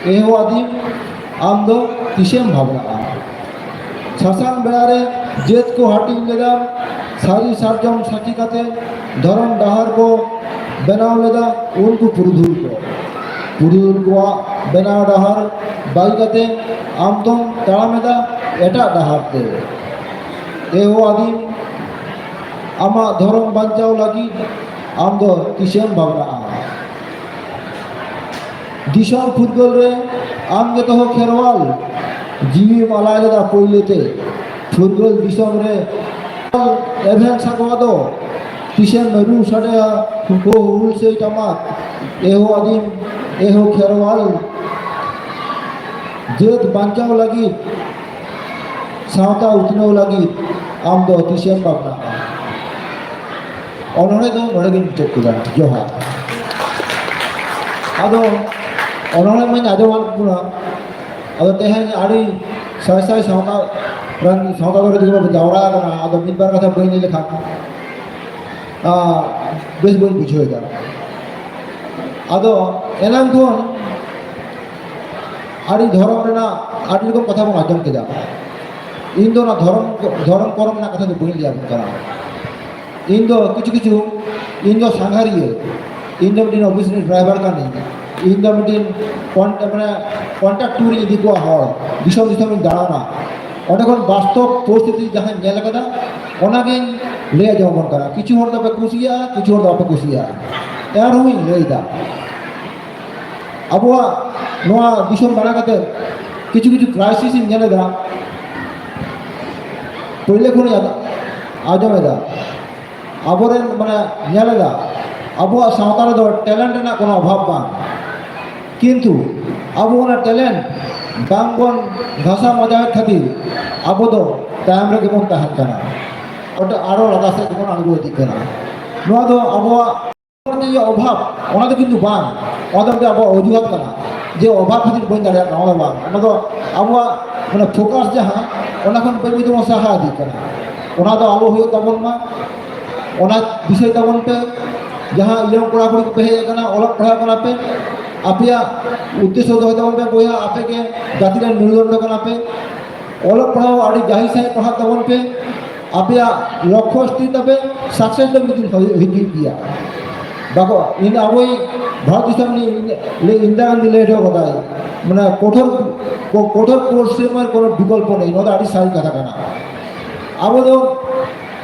ᱮᱦᱳ ᱟᱹᱫᱤᱢ, ᱟᱢ ᱫᱚ ᱛᱤᱥᱮᱢ ᱵᱷᱟᱵᱽᱱᱟᱜᱼᱟ? ᱥᱟᱥᱟᱝ ᱵᱮᱲᱟ ᱨᱮ ᱡᱟᱹᱛ ᱠᱚ ᱦᱟᱹᱴᱤᱧ ᱞᱮᱫᱟ, ᱥᱟᱹᱨᱤ ᱥᱟᱨᱡᱚᱢ ᱥᱟᱹᱠᱷᱤ ᱠᱟᱛᱮ ᱫᱷᱚᱨᱚᱢ ᱰᱟᱦᱟᱨ ᱠᱚ ᱵᱮᱱᱟᱣ ᱞᱮᱫᱟ ᱩᱱᱠᱩ ᱯᱩᱨᱩᱫᱷᱩᱞ ᱠᱚ᱾ ᱯᱩᱨᱩᱫᱷᱩᱞ ᱠᱚᱣᱟᱜ ᱵᱮᱱᱟᱣ ᱰᱟᱦᱟᱨ ᱵᱟᱹᱜᱤ ᱠᱟᱛᱮ ᱟᱢ ᱫᱚᱢ ᱛᱟᱲᱟᱢ ᱮᱫᱟ ᱮᱴᱟᱜ ᱰᱟᱦᱟᱨ ᱛᱮ᱾ ᱮᱦᱳ ᱟᱹᱫᱤᱢ, ᱟᱢᱟᱜ ᱫᱷᱚᱨᱚᱢ ᱵᱟᱧᱪᱟᱣ ᱞᱟᱹᱜᱤᱫ ᱟᱢ ᱫᱚ ᱛᱤᱥᱮᱢ ᱵᱷᱟᱵᱽᱱᱟᱜᱼᱟ? ᱫᱤᱥᱚᱢ ᱯᱷᱩᱨᱜᱟᱹᱞ ᱨᱮ ᱟᱢ ᱜᱮ ᱛᱚᱦᱚ ᱠᱷᱮᱨᱣᱟᱞ, ᱡᱤᱣᱤᱢ ᱟᱞᱟᱭ ᱞᱮᱫᱟ ᱯᱳᱭᱞᱳ ᱛᱮ᱾ ᱯᱷᱩᱨᱜᱟᱹᱞ ᱫᱤᱥᱚᱢ ᱨᱮ ᱮᱵᱷᱮᱱ ᱥᱟᱠᱣᱟ ᱫᱚ ᱛᱤᱥᱮᱢ ᱨᱩ ᱥᱟᱰᱮᱭᱟ ᱦᱳ ᱦᱩᱞᱥᱟᱹᱭ ᱴᱟᱢᱟᱠ, ᱮᱦᱳ ᱟᱹᱫᱤᱢ, ᱮᱦᱳ ᱠᱷᱮᱨᱣᱟᱞ᱾ ᱡᱟᱹᱛ ᱵᱟᱧᱪᱟᱣ ᱞᱟᱹᱜᱤᱫ, ᱥᱟᱶᱛᱟ ᱩᱛᱱᱟᱹᱣ ᱞᱟᱹᱜᱤᱫ ᱟᱢ ᱫᱚ ᱛᱤᱥᱮᱢ ᱵᱷᱟᱵᱽᱱᱟᱜᱼᱟ? ᱚᱱᱚᱬᱦᱮ ᱫᱚ ᱱᱚᱰᱮ ᱜᱤᱧ ᱢᱩᱪᱟᱹᱫ ᱠᱮᱫᱟ᱾ ᱡᱚᱦᱟᱨ᱾ ᱟᱫᱚ ᱚᱱᱚᱬᱦᱮ ᱢᱟᱧ ᱟᱸᱡᱚᱢᱟᱫ ᱵᱚᱱᱟ, ᱟᱫᱚ ᱛᱮᱦᱮᱧ ᱟᱹᱰᱤ ᱥᱟᱭ ᱥᱟᱭ ᱥᱟᱶᱛᱟ ᱨᱮᱱ ᱥᱟᱶᱛᱟ ᱫᱚᱞ ᱡᱩᱫᱤ ᱵᱚᱱ ᱡᱟᱣᱨᱟ ᱟᱠᱟᱱᱟ, ᱟᱫᱚ ᱢᱤᱫ ᱵᱟᱨ ᱠᱟᱛᱷᱟ ᱵᱟᱹᱧ ᱞᱟᱹᱭ ᱞᱮᱠᱷᱟᱱ, ᱟᱸ, ᱵᱮᱥ ᱵᱟᱹᱧ ᱵᱩᱡᱷᱟᱹᱣ ᱮᱫᱟ᱾ ᱟᱫᱚ ᱮᱱᱟᱝ ᱠᱷᱚᱱ ᱟᱹᱰᱤ ᱫᱷᱚᱨᱚᱢ ᱨᱮᱱᱟᱜ ᱟᱹᱰᱤ ᱨᱚᱠᱚᱢ ᱠᱟᱛᱷᱟ ᱵᱚᱱ ᱟᱸᱡᱚᱢ ᱠᱮᱫᱟ᱾ ᱤᱧ ᱫᱚ ᱚᱱᱟ ᱫᱷᱚᱨᱚᱢ, ᱫᱷᱚᱨᱚᱢ ᱠᱚᱨᱚᱢ ᱨᱮᱱᱟᱜ ᱠᱟᱛᱷᱟ ᱫᱚ ᱵᱟᱹᱧ ᱞᱟᱹᱭ ᱟᱵᱚᱱ ᱠᱟᱱᱟ᱾ ᱤᱧ ᱫᱚ ᱠᱤᱪᱷᱩ ᱠᱤᱪᱷᱩ, ᱤᱧ ᱫᱚ ᱥᱟᱸᱜᱷᱟᱨᱤᱭᱟᱹ, ᱤᱧ ᱫᱚ ᱢᱤᱫᱴᱤᱡ ᱚᱯᱷᱤᱥ ᱨᱤᱱᱤᱡ ᱰᱨᱟᱭᱵᱷᱟᱨ ᱠᱟᱹᱱᱟᱹᱧ, ᱤᱧ ᱫᱚ ᱢᱤᱫᱴᱤᱡ ᱠᱚᱱ-, ᱢᱟᱱᱮ ᱠᱚᱱᱴᱨᱟᱠᱴ ᱴᱩᱨ ᱤᱧ ᱤᱫᱤ ᱠᱚᱣᱟ ᱦᱚᱲ, ᱫᱤᱥᱚᱢ ᱫᱤᱥᱚᱢ ᱤᱧ ᱫᱟᱬᱟᱱᱟ᱾ ᱚᱸᱰᱮ ᱠᱷᱚᱱ ᱵᱟᱥᱛᱚᱵ ᱯᱚᱨᱤᱥᱛᱷᱤᱛᱤ ᱡᱟᱦᱟᱸᱧ ᱧᱮᱞ ᱟᱠᱟᱫᱟ, ᱚᱱᱟᱜᱤᱧ ᱞᱟᱹᱭ ᱟᱸᱡᱚᱢ ᱟᱵᱚᱱ ᱠᱟᱱᱟ᱾ ᱠᱤᱪᱷᱩ ᱦᱚᱲ ᱫᱚᱯᱮ ᱠᱩᱥᱤᱭᱟᱜᱼᱟ, ᱠᱤᱪᱷᱩ ᱦᱚᱲ ᱫᱚ ᱵᱟᱯᱮ ᱠᱩᱥᱤᱭᱟᱜᱼᱟ, ᱮᱱ ᱨᱮᱦᱚᱸᱧ ᱞᱟᱹᱭ ᱮᱫᱟ᱾ ᱟᱵᱚᱣᱟᱜ ᱱᱚᱣᱟ ᱫᱤᱥᱚᱢ ᱫᱟᱬᱟ ᱠᱟᱛᱮ ᱠᱤᱪᱷᱩ ᱠᱤᱪᱷᱩ ᱠᱨᱟᱭᱥᱤᱥ ᱤᱧ ᱧᱮᱞ ᱮᱫᱟ, ᱯᱳᱭᱞᱳ ᱠᱷᱚᱱᱤᱧ ᱟᱸᱡᱚᱢ ᱮᱫᱟ᱾ ᱟᱵᱚᱨᱮᱱ ᱢᱟᱱᱮ ᱧᱮᱞ ᱮᱫᱟ, ᱟᱵᱚᱣᱟᱜ ᱥᱟᱶᱛᱟ ᱨᱮᱫᱚ ᱴᱮᱞᱮᱱᱴ ᱨᱮᱱᱟᱜ ᱠᱳᱱᱳ ᱚᱵᱷᱟᱵᱽ ᱵᱟᱝ, ᱠᱤᱱᱛᱩ ᱟᱵᱚ ᱚᱱᱟ ᱴᱮᱞᱮᱱᱴ ᱵᱟᱝ ᱵᱚᱱ ᱜᱷᱟᱥᱟᱣ ᱢᱟᱡᱟᱣᱮᱫ ᱠᱷᱟᱹᱛᱤᱨ ᱟᱵᱚ ᱫᱚ ᱛᱟᱭᱚᱢ ᱨᱮᱜᱮ ᱵᱚᱱ ᱛᱟᱦᱮᱱ ᱠᱟᱱᱟ, ᱚᱴᱟ-, ᱟᱨᱚ ᱞᱟᱛᱟᱨ ᱥᱮᱫ ᱜᱮᱵᱚᱱ ᱟᱬᱜᱚ ᱤᱫᱤᱜ ᱠᱟᱱᱟ᱾ ᱱᱚᱣᱟ ᱫᱚ ᱟᱵᱚᱣᱟᱜ ᱚᱵᱷᱟᱵᱽ, ᱚᱱᱟ ᱫᱚ ᱠᱤᱱᱛᱩ ᱵᱟᱝ, ᱚᱱᱟ ᱫᱚ ᱢᱤᱫᱴᱮᱱ ᱟᱵᱚᱣᱟᱜ ᱚᱡᱩᱦᱟᱛ ᱠᱟᱱᱟ ᱡᱮ ᱚᱵᱷᱟᱵᱽ ᱠᱷᱟᱹᱛᱤᱨ ᱵᱟᱹᱧ ᱫᱟᱲᱮᱭᱟᱜ ᱠᱟᱱᱟ, ᱚᱱᱟ ᱫᱚ ᱵᱟᱝ᱾ ᱚᱱᱟ ᱫᱚ ᱟᱵᱚᱣᱟᱜ ᱢᱟᱱᱮ ᱯᱷᱳᱠᱟᱥ ᱡᱟᱦᱟᱸ, ᱚᱱᱟ ᱠᱷᱚᱱ ᱵᱟᱹᱭ ᱵᱟᱹᱭ ᱛᱮᱵᱚᱱ ᱥᱟᱦᱟ ᱤᱫᱤᱜ ᱠᱟᱱᱟ᱾ ᱚᱱᱟ ᱫᱚ ᱟᱞᱚ ᱦᱩᱭᱩᱜ ᱛᱟᱵᱚᱱ ᱢᱟ, ᱚᱱᱟ ᱫᱤᱥᱟᱹᱭ ᱛᱟᱵᱚᱱ ᱯᱮ᱾ ᱡᱟᱦᱟᱸ ᱤᱭᱚᱝ ᱠᱚᱲᱟ ᱠᱩᱲᱤ ᱠᱚᱯᱮ ᱦᱮᱡ ᱟᱠᱟᱱᱟ, ᱚᱞᱚᱜ ᱯᱟᱲᱦᱟᱜ ᱠᱟᱱᱟ ᱯᱮ, ᱟᱯᱮᱭᱟᱜ ᱩᱫᱽᱫᱮᱥᱥᱚ ᱫᱚᱦᱚᱭ ᱛᱟᱵᱚᱱ ᱯᱮ ᱵᱚᱭᱦᱟ, ᱟᱯᱮ ᱜᱮ ᱡᱟᱹᱛᱤ ᱨᱮᱱ ᱢᱮᱨᱩᱫᱚᱱᱰᱚ ᱠᱟᱱᱟ ᱯᱮ᱾ ᱚᱞᱚᱜ ᱯᱟᱲᱦᱟᱣ ᱟᱹᱰᱤ ᱜᱟᱹᱦᱤᱨ ᱥᱟᱺᱦᱤᱡ ᱯᱟᱲᱦᱟᱜ ᱛᱟᱵᱚᱱ ᱯᱮ, ᱟᱯᱮᱭᱟᱜ ᱞᱚᱠᱠᱷᱚ ᱥᱛᱷᱤᱨ ᱛᱟᱯᱮ, ᱥᱟᱠᱥᱮᱥ ᱫᱚ ᱢᱤᱫ ᱫᱤᱱ ᱦᱩᱭᱩᱜ, ᱦᱤᱡᱩᱜ ᱜᱮᱭᱟ᱾ ᱵᱟᱠᱚ, ᱤᱧ ᱟᱵᱚᱭᱤᱡ ᱵᱷᱟᱨᱚᱛ ᱫᱤᱥᱚᱢ ᱨᱤᱱᱤᱡ ᱤᱱᱫᱤᱨᱟ ᱜᱟᱱᱫᱷᱤ ᱞᱟᱹᱭ ᱦᱚᱴᱚ ᱠᱟᱫᱟᱭ, ᱢᱟᱱᱮ ᱠᱚᱴᱷᱳᱨ, ᱠᱚ-, ᱠᱚᱴᱷᱳᱨ ᱯᱚᱨᱤᱥᱨᱚᱢᱮᱨ ᱠᱳᱱᱳ ᱵᱤᱠᱚᱞᱯᱚ ᱱᱮᱭ, ᱱᱚᱣᱟ ᱫᱚ ᱟᱹᱰᱤ ᱥᱟᱹᱨᱤ ᱠᱟᱛᱷᱟ ᱠᱟᱱᱟ᱾ ᱟᱵᱚ ᱫᱚ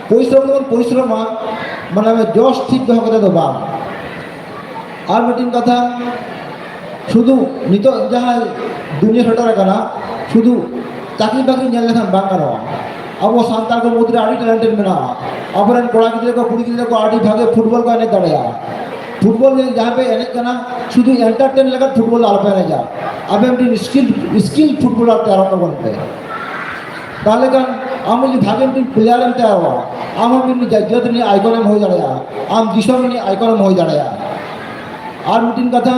ᱯᱚᱨᱤᱥᱨᱚᱢ ᱫᱚᱵᱚᱱ ᱯᱚᱨᱤᱥᱨᱚᱢᱟ, ᱢᱟᱱᱮ ᱡᱚᱥ ᱴᱷᱤᱠ ᱫᱚᱦᱚ ᱠᱟᱛᱮ ᱫᱚ ᱵᱟᱝ᱾ ᱟᱨ ᱢᱤᱫᱴᱤᱱ ᱠᱟᱛᱷᱟ, ᱥᱩᱫᱷᱩ ᱱᱤᱛᱚᱜ ᱡᱟᱦᱟᱸ ᱫᱩᱱᱤᱭᱟᱹ ᱥᱮᱴᱮᱨ ᱟᱠᱟᱱᱟ, ᱥᱩᱫᱷᱩ ᱪᱟᱹᱠᱨᱤ ᱵᱟᱹᱠᱨᱤ ᱧᱮᱞ ᱞᱮᱠᱷᱟᱱ ᱵᱟᱝ ᱜᱟᱱᱚᱜᱼᱟ᱾ ᱟᱵᱚ ᱥᱟᱱᱛᱟᱲ ᱠᱚ ᱢᱩᱫᱽᱨᱮ ᱟᱹᱰᱤ ᱴᱮᱞᱮᱱᱴᱮᱰ ᱢᱮᱱᱟᱜᱼᱟ᱾ ᱟᱵᱚᱨᱮᱱ ᱠᱚᱲᱟ ᱜᱤᱫᱽᱨᱟᱹ ᱠᱚ, ᱠᱩᱲᱤ ᱜᱤᱫᱽᱨᱟᱹ ᱠᱚ ᱟᱹᱰᱤ ᱵᱷᱟᱜᱮ ᱯᱷᱩᱴᱵᱚᱞ ᱠᱚ ᱮᱱᱮᱡ ᱫᱟᱲᱮᱭᱟᱜᱼᱟ᱾ ᱯᱷᱩᱴᱵᱚᱞ ᱡᱟᱦᱟᱸ ᱯᱮ ᱮᱱᱮᱡ ᱠᱟᱱᱟ, ᱥᱩᱫᱷᱩ ᱮᱱᱴᱟᱨᱴᱮᱱ ᱞᱟᱹᱜᱤᱫ ᱯᱷᱩᱴᱵᱚᱞ ᱫᱚ ᱟᱞᱚᱯᱮ ᱮᱱᱮᱡᱟ᱾ ᱟᱵᱮᱱ ᱢᱤᱫᱴᱤᱡ ᱥᱠᱤᱞ, ᱥᱠᱤᱞ ᱯᱷᱩᱴᱵᱚᱞᱟᱨ ᱛᱮᱭᱟᱨᱚᱜ ᱛᱟᱵᱚᱱ ᱯᱮ᱾ ᱛᱟᱦᱚᱞᱮ ᱠᱷᱟᱱ ᱟᱢ ᱡᱩᱫᱤ ᱵᱷᱟᱜᱮ ᱢᱤᱫᱴᱤᱡ ᱯᱞᱮᱭᱟᱨ ᱮᱢ ᱛᱮᱭᱟᱨᱚᱜᱼᱟ, ᱟᱢ ᱦᱚᱸ ᱢᱤᱫᱴᱤᱡ ᱡᱟᱹᱛ ᱨᱤᱱᱤᱡ ᱟᱭᱠᱚᱱ ᱮᱢ ᱦᱩᱭ ᱫᱟᱲᱮᱭᱟᱜᱼᱟ, ᱟᱢ ᱫᱤᱥᱚᱢ ᱨᱤᱱᱤᱡ ᱟᱭᱠᱚᱱ ᱮᱢ ᱦᱩᱭ ᱫᱟᱲᱮᱭᱟᱜᱼᱟ᱾ ᱟᱨ ᱢᱤᱫᱴᱤᱡ ᱠᱟᱛᱷᱟ,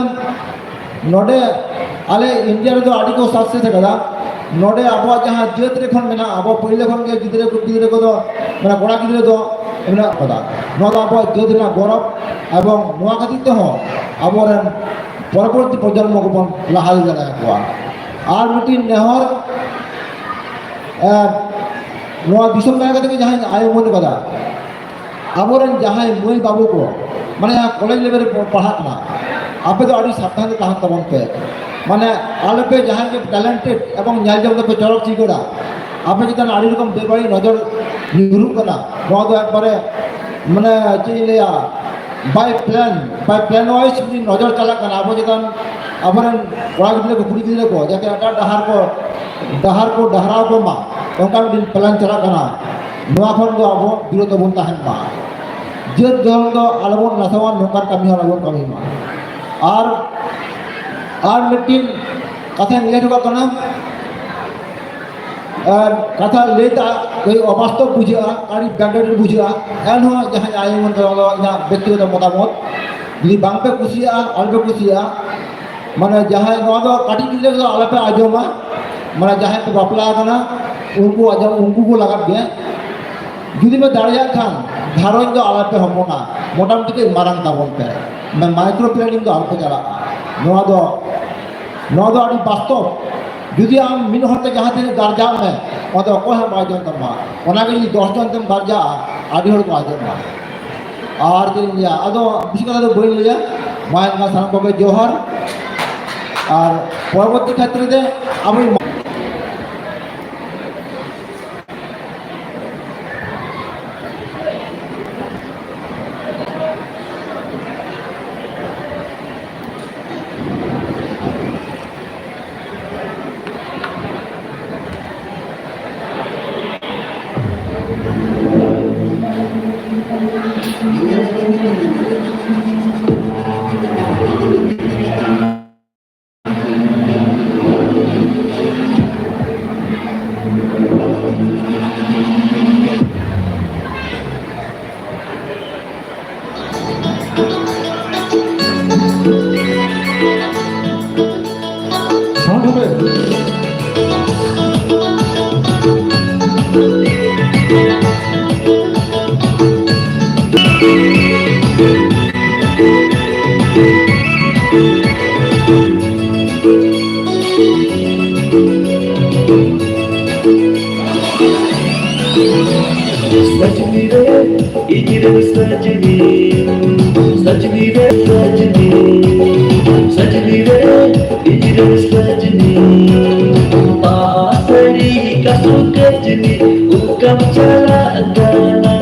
ᱱᱚᱰᱮ ᱟᱞᱮ ᱤᱱᱰᱤᱭᱟ ᱨᱮᱫᱚ ᱟᱹᱰᱤ ᱠᱚ ᱥᱟᱠᱥᱮᱥ ᱟᱠᱟᱫᱟ᱾ ᱱᱚᱰᱮ ᱟᱵᱚᱣᱟᱜ ᱡᱟᱦᱟᱸ ᱡᱟᱹᱛ ᱨᱮ ᱠᱷᱚᱱ ᱢᱮᱱᱟᱜᱼᱟ, ᱟᱵᱚ ᱯᱳᱭᱞᱳ ᱠᱷᱚᱱ ᱜᱮ ᱜᱤᱫᱽᱨᱟᱹ ᱠᱚ, ᱜᱤᱫᱽᱨᱟᱹ ᱠᱚᱫᱚ, ᱢᱟᱱᱮ ᱠᱚᱲᱟ ᱜᱤᱫᱽᱨᱟᱹ ᱫᱚ ᱢᱮᱱᱟᱜ ᱟᱠᱟᱫᱟ᱾ ᱱᱚᱣᱟ ᱫᱚ ᱟᱵᱚᱣᱟᱜ ᱡᱟᱹᱛ ᱨᱮᱱᱟᱜ ᱜᱚᱨᱚᱵᱽ, ᱮᱵᱚᱝ ᱱᱚᱣᱟ ᱠᱷᱟᱹᱛᱤᱨ ᱛᱮᱦᱚᱸ ᱟᱵᱚᱨᱮᱱ ᱯᱚᱨᱚᱵᱚᱨᱛᱤ ᱯᱨᱚᱡᱚᱱᱢᱚ ᱠᱚᱵᱚᱱ ᱞᱟᱦᱟ ᱤᱫᱤ ᱫᱟᱲᱮᱭᱟᱠᱚᱣᱟ᱾ ᱟᱨ ᱢᱤᱫᱴᱤᱱ ᱱᱮᱦᱚᱨ, ᱮ, ᱱᱚᱣᱟ ᱫᱤᱥᱚᱢ ᱫᱟᱬᱟ ᱠᱟᱛᱮ ᱜᱮ ᱡᱟᱦᱟᱸᱧ ᱟᱭ ᱩᱢᱟᱹᱱ ᱠᱟᱫᱟ, ᱟᱵᱚᱨᱮᱱ ᱡᱟᱦᱟᱸᱭ ᱢᱟᱹᱭ ᱵᱟᱹᱵᱩ ᱠᱚ, ᱢᱟᱱᱮ ᱡᱟᱦᱟᱸ ᱠᱚᱞᱮᱡᱽ ᱞᱮᱵᱮᱞ ᱨᱮ ᱯᱟᱲᱦᱟᱜ ᱠᱟᱱᱟ, ᱟᱯᱮ ᱫᱚ ᱟᱹᱰᱤ ᱥᱟᱵᱫᱷᱟᱱ ᱨᱮ ᱛᱟᱦᱮᱱ ᱛᱟᱵᱚᱱ ᱯᱮ᱾ ᱢᱟᱱᱮ ᱟᱞᱚᱯᱮ, ᱡᱟᱦᱟᱸᱭ ᱜᱮ ᱴᱮᱞᱮᱱᱴᱮᱰ ᱮᱵᱚᱝ ᱧᱮᱞ ᱡᱚᱝ ᱛᱮᱯᱮ ᱪᱚᱨᱚᱠ ᱪᱤᱠᱟᱹᱲᱟ, ᱟᱯᱮ ᱪᱮᱛᱟᱱ ᱟᱹᱰᱤ ᱨᱚᱠᱚᱢ ᱵᱮᱵᱟᱹᱲᱤᱡ ᱱᱚᱡᱚᱨ ᱧᱩᱨᱩᱜ ᱠᱟᱱᱟ᱾ ᱱᱚᱣᱟ ᱫᱚ ᱮᱠᱵᱟᱨᱮ, ᱢᱟᱱᱮ ᱪᱮᱫ ᱤᱧ ᱞᱟᱹᱭᱟ, ᱵᱟᱭ ᱯᱞᱮᱱ, ᱵᱟᱭ ᱯᱞᱮᱱ ᱣᱟᱭᱤᱡ ᱱᱚᱡᱚᱨ ᱪᱟᱞᱟᱜ ᱠᱟᱱᱟ ᱟᱵᱚ ᱪᱮᱛᱟᱱ, ᱟᱵᱚᱨᱮᱱ ᱠᱚᱲᱟ ᱜᱤᱫᱽᱨᱟᱹ ᱠᱚ, ᱠᱩᱲᱤ ᱜᱤᱫᱽᱨᱟᱹ ᱠᱚ, ᱡᱟᱛᱮ ᱮᱴᱟᱜ ᱰᱟᱦᱟᱨ ᱠᱚ, ᱰᱟᱦᱟᱨ ᱠᱚ ᱰᱟᱦᱨᱟᱣ ᱠᱚ ᱢᱟ, ᱚᱱᱠᱟ ᱢᱤᱫᱴᱤᱡ ᱯᱞᱮᱱ ᱪᱟᱞᱟᱜ ᱠᱟᱱᱟ᱾ ᱱᱚᱣᱟ ᱠᱷᱚᱱ ᱫᱚ ᱟᱵᱚ ᱵᱤᱨᱚᱛ ᱵᱚᱱ ᱛᱟᱦᱮᱱ ᱢᱟ, ᱡᱟᱹᱛ ᱫᱷᱚᱨᱚᱢ ᱫᱚ ᱟᱞᱚᱵᱚᱱ ᱱᱟᱥᱟᱣᱟ, ᱱᱚᱝᱠᱟᱱ ᱠᱟᱹᱢᱤ ᱦᱚᱸ ᱟᱞᱚᱵᱚᱱ ᱠᱟᱹᱢᱤ ᱢᱟ᱾ ᱟᱨ, ᱟᱨ ᱢᱤᱫᱴᱤᱱ ᱠᱟᱛᱷᱟᱧ ᱞᱟᱹᱭ ᱦᱚᱴᱚ ᱠᱟᱜ ᱠᱟᱱᱟ, ᱟᱨ ᱠᱟᱛᱷᱟ ᱞᱟᱹᱭ ᱫᱚ ᱠᱟᱹᱡ ᱚᱵᱟᱥᱛᱚᱵ ᱵᱩᱡᱷᱟᱹᱜᱼᱟ, ᱟᱹᱰᱤ ᱵᱮᱜᱮᱴ ᱵᱩᱡᱷᱟᱹᱜᱼᱟ, ᱮᱱᱦᱚᱸ ᱡᱟᱦᱟᱸᱭ ᱟᱭᱳ ᱢᱮᱱᱛᱮ ᱚᱱᱟ ᱫᱚ ᱤᱧᱟᱹᱜ ᱵᱮᱠᱛᱤᱜᱚᱛᱚ ᱢᱚᱛᱟᱢᱚᱛ᱾ ᱡᱩᱫᱤ ᱵᱟᱝᱯᱮ ᱠᱩᱥᱤᱭᱟᱜᱼᱟ, ᱟᱞᱚᱯᱮ ᱠᱩᱥᱤᱭᱟᱜᱼᱟ, ᱢᱟᱱᱮ ᱡᱟᱦᱟᱸᱭ, ᱱᱚᱣᱟ ᱫᱚ ᱠᱟᱹᱴᱤᱡ ᱜᱤᱫᱽᱨᱟᱹ ᱠᱚᱫᱚ ᱟᱞᱚᱯᱮ ᱟᱸᱡᱚᱢᱟ, ᱢᱟᱱᱮ ᱡᱟᱦᱟᱸᱭ ᱯᱮ ᱵᱟᱯᱞᱟ ᱟᱠᱟᱱᱟ ᱩᱱᱠᱩ ᱟᱸᱡᱚᱢ, ᱩᱱᱠᱩ ᱠᱚ ᱞᱟᱜᱟᱫ ᱜᱮ᱾ ᱡᱩᱫᱤ ᱯᱮ ᱫᱟᱲᱮᱭᱟᱜ ᱠᱷᱟᱱ ᱜᱷᱟᱨᱚᱸᱡᱽ ᱫᱚ ᱟᱞᱚᱯᱮ ᱦᱚᱯᱚᱱᱟ, ᱢᱚᱴᱟᱢᱩᱴᱤ ᱠᱟᱹᱡ ᱢᱟᱨᱟᱝ ᱛᱟᱵᱚᱱ ᱯᱮ, ᱢᱟᱭᱠᱨᱳ ᱯᱞᱮᱱᱤᱝ ᱫᱚ ᱟᱞᱚᱯᱮ ᱪᱟᱞᱟᱜᱼᱟ᱾ ᱱᱚᱣᱟ ᱫᱚ, ᱱᱚᱣᱟ ᱫᱚ ᱟᱹᱰᱤ ᱵᱟᱥᱛᱚᱵ᱾ ᱡᱩᱫᱤ ᱟᱢ ᱢᱤᱫ ᱦᱚᱲ ᱛᱮ ᱡᱟᱦᱟᱸ ᱛᱤᱱᱟᱹᱜ ᱜᱟᱨᱡᱟᱜ ᱢᱮ, ᱚᱱᱟ ᱫᱚ ᱚᱠᱚᱭ ᱦᱚᱸ ᱵᱟᱭ ᱟᱸᱡᱚᱢ ᱛᱟᱢᱟ᱾ ᱚᱱᱟᱜᱮ ᱡᱩᱫᱤ ᱫᱚᱥ ᱡᱚᱱ ᱛᱮᱢ ᱜᱟᱨᱡᱟᱜᱼᱟ, ᱟᱹᱰᱤ ᱦᱚᱲ ᱠᱚ ᱟᱸᱡᱚᱢᱟ᱾ ᱟᱨ ᱪᱮᱫ ᱤᱧ ᱞᱟᱹᱭᱟ, ᱟᱫᱚ ᱵᱮᱥᱤ ᱠᱟᱛᱷᱟ ᱫᱚ ᱵᱟᱹᱧ ᱞᱟᱹᱭᱟ᱾ ᱢᱟ ᱮᱱᱠᱷᱟᱱ ᱥᱟᱱᱟᱢ ᱠᱚᱜᱮ ᱡᱚᱦᱟᱨ᱾ ᱟᱨ ᱯᱚᱨᱚᱵᱚᱨᱛᱤ ᱠᱷᱮᱛᱨᱮ ᱨᱮ ᱟᱵᱚ सजनी रे, इजरे सजनी, सजनी रे सजनी, सजनी रे, इजरे सजनी, पासरी का सुगजनी, उकम चला गाना।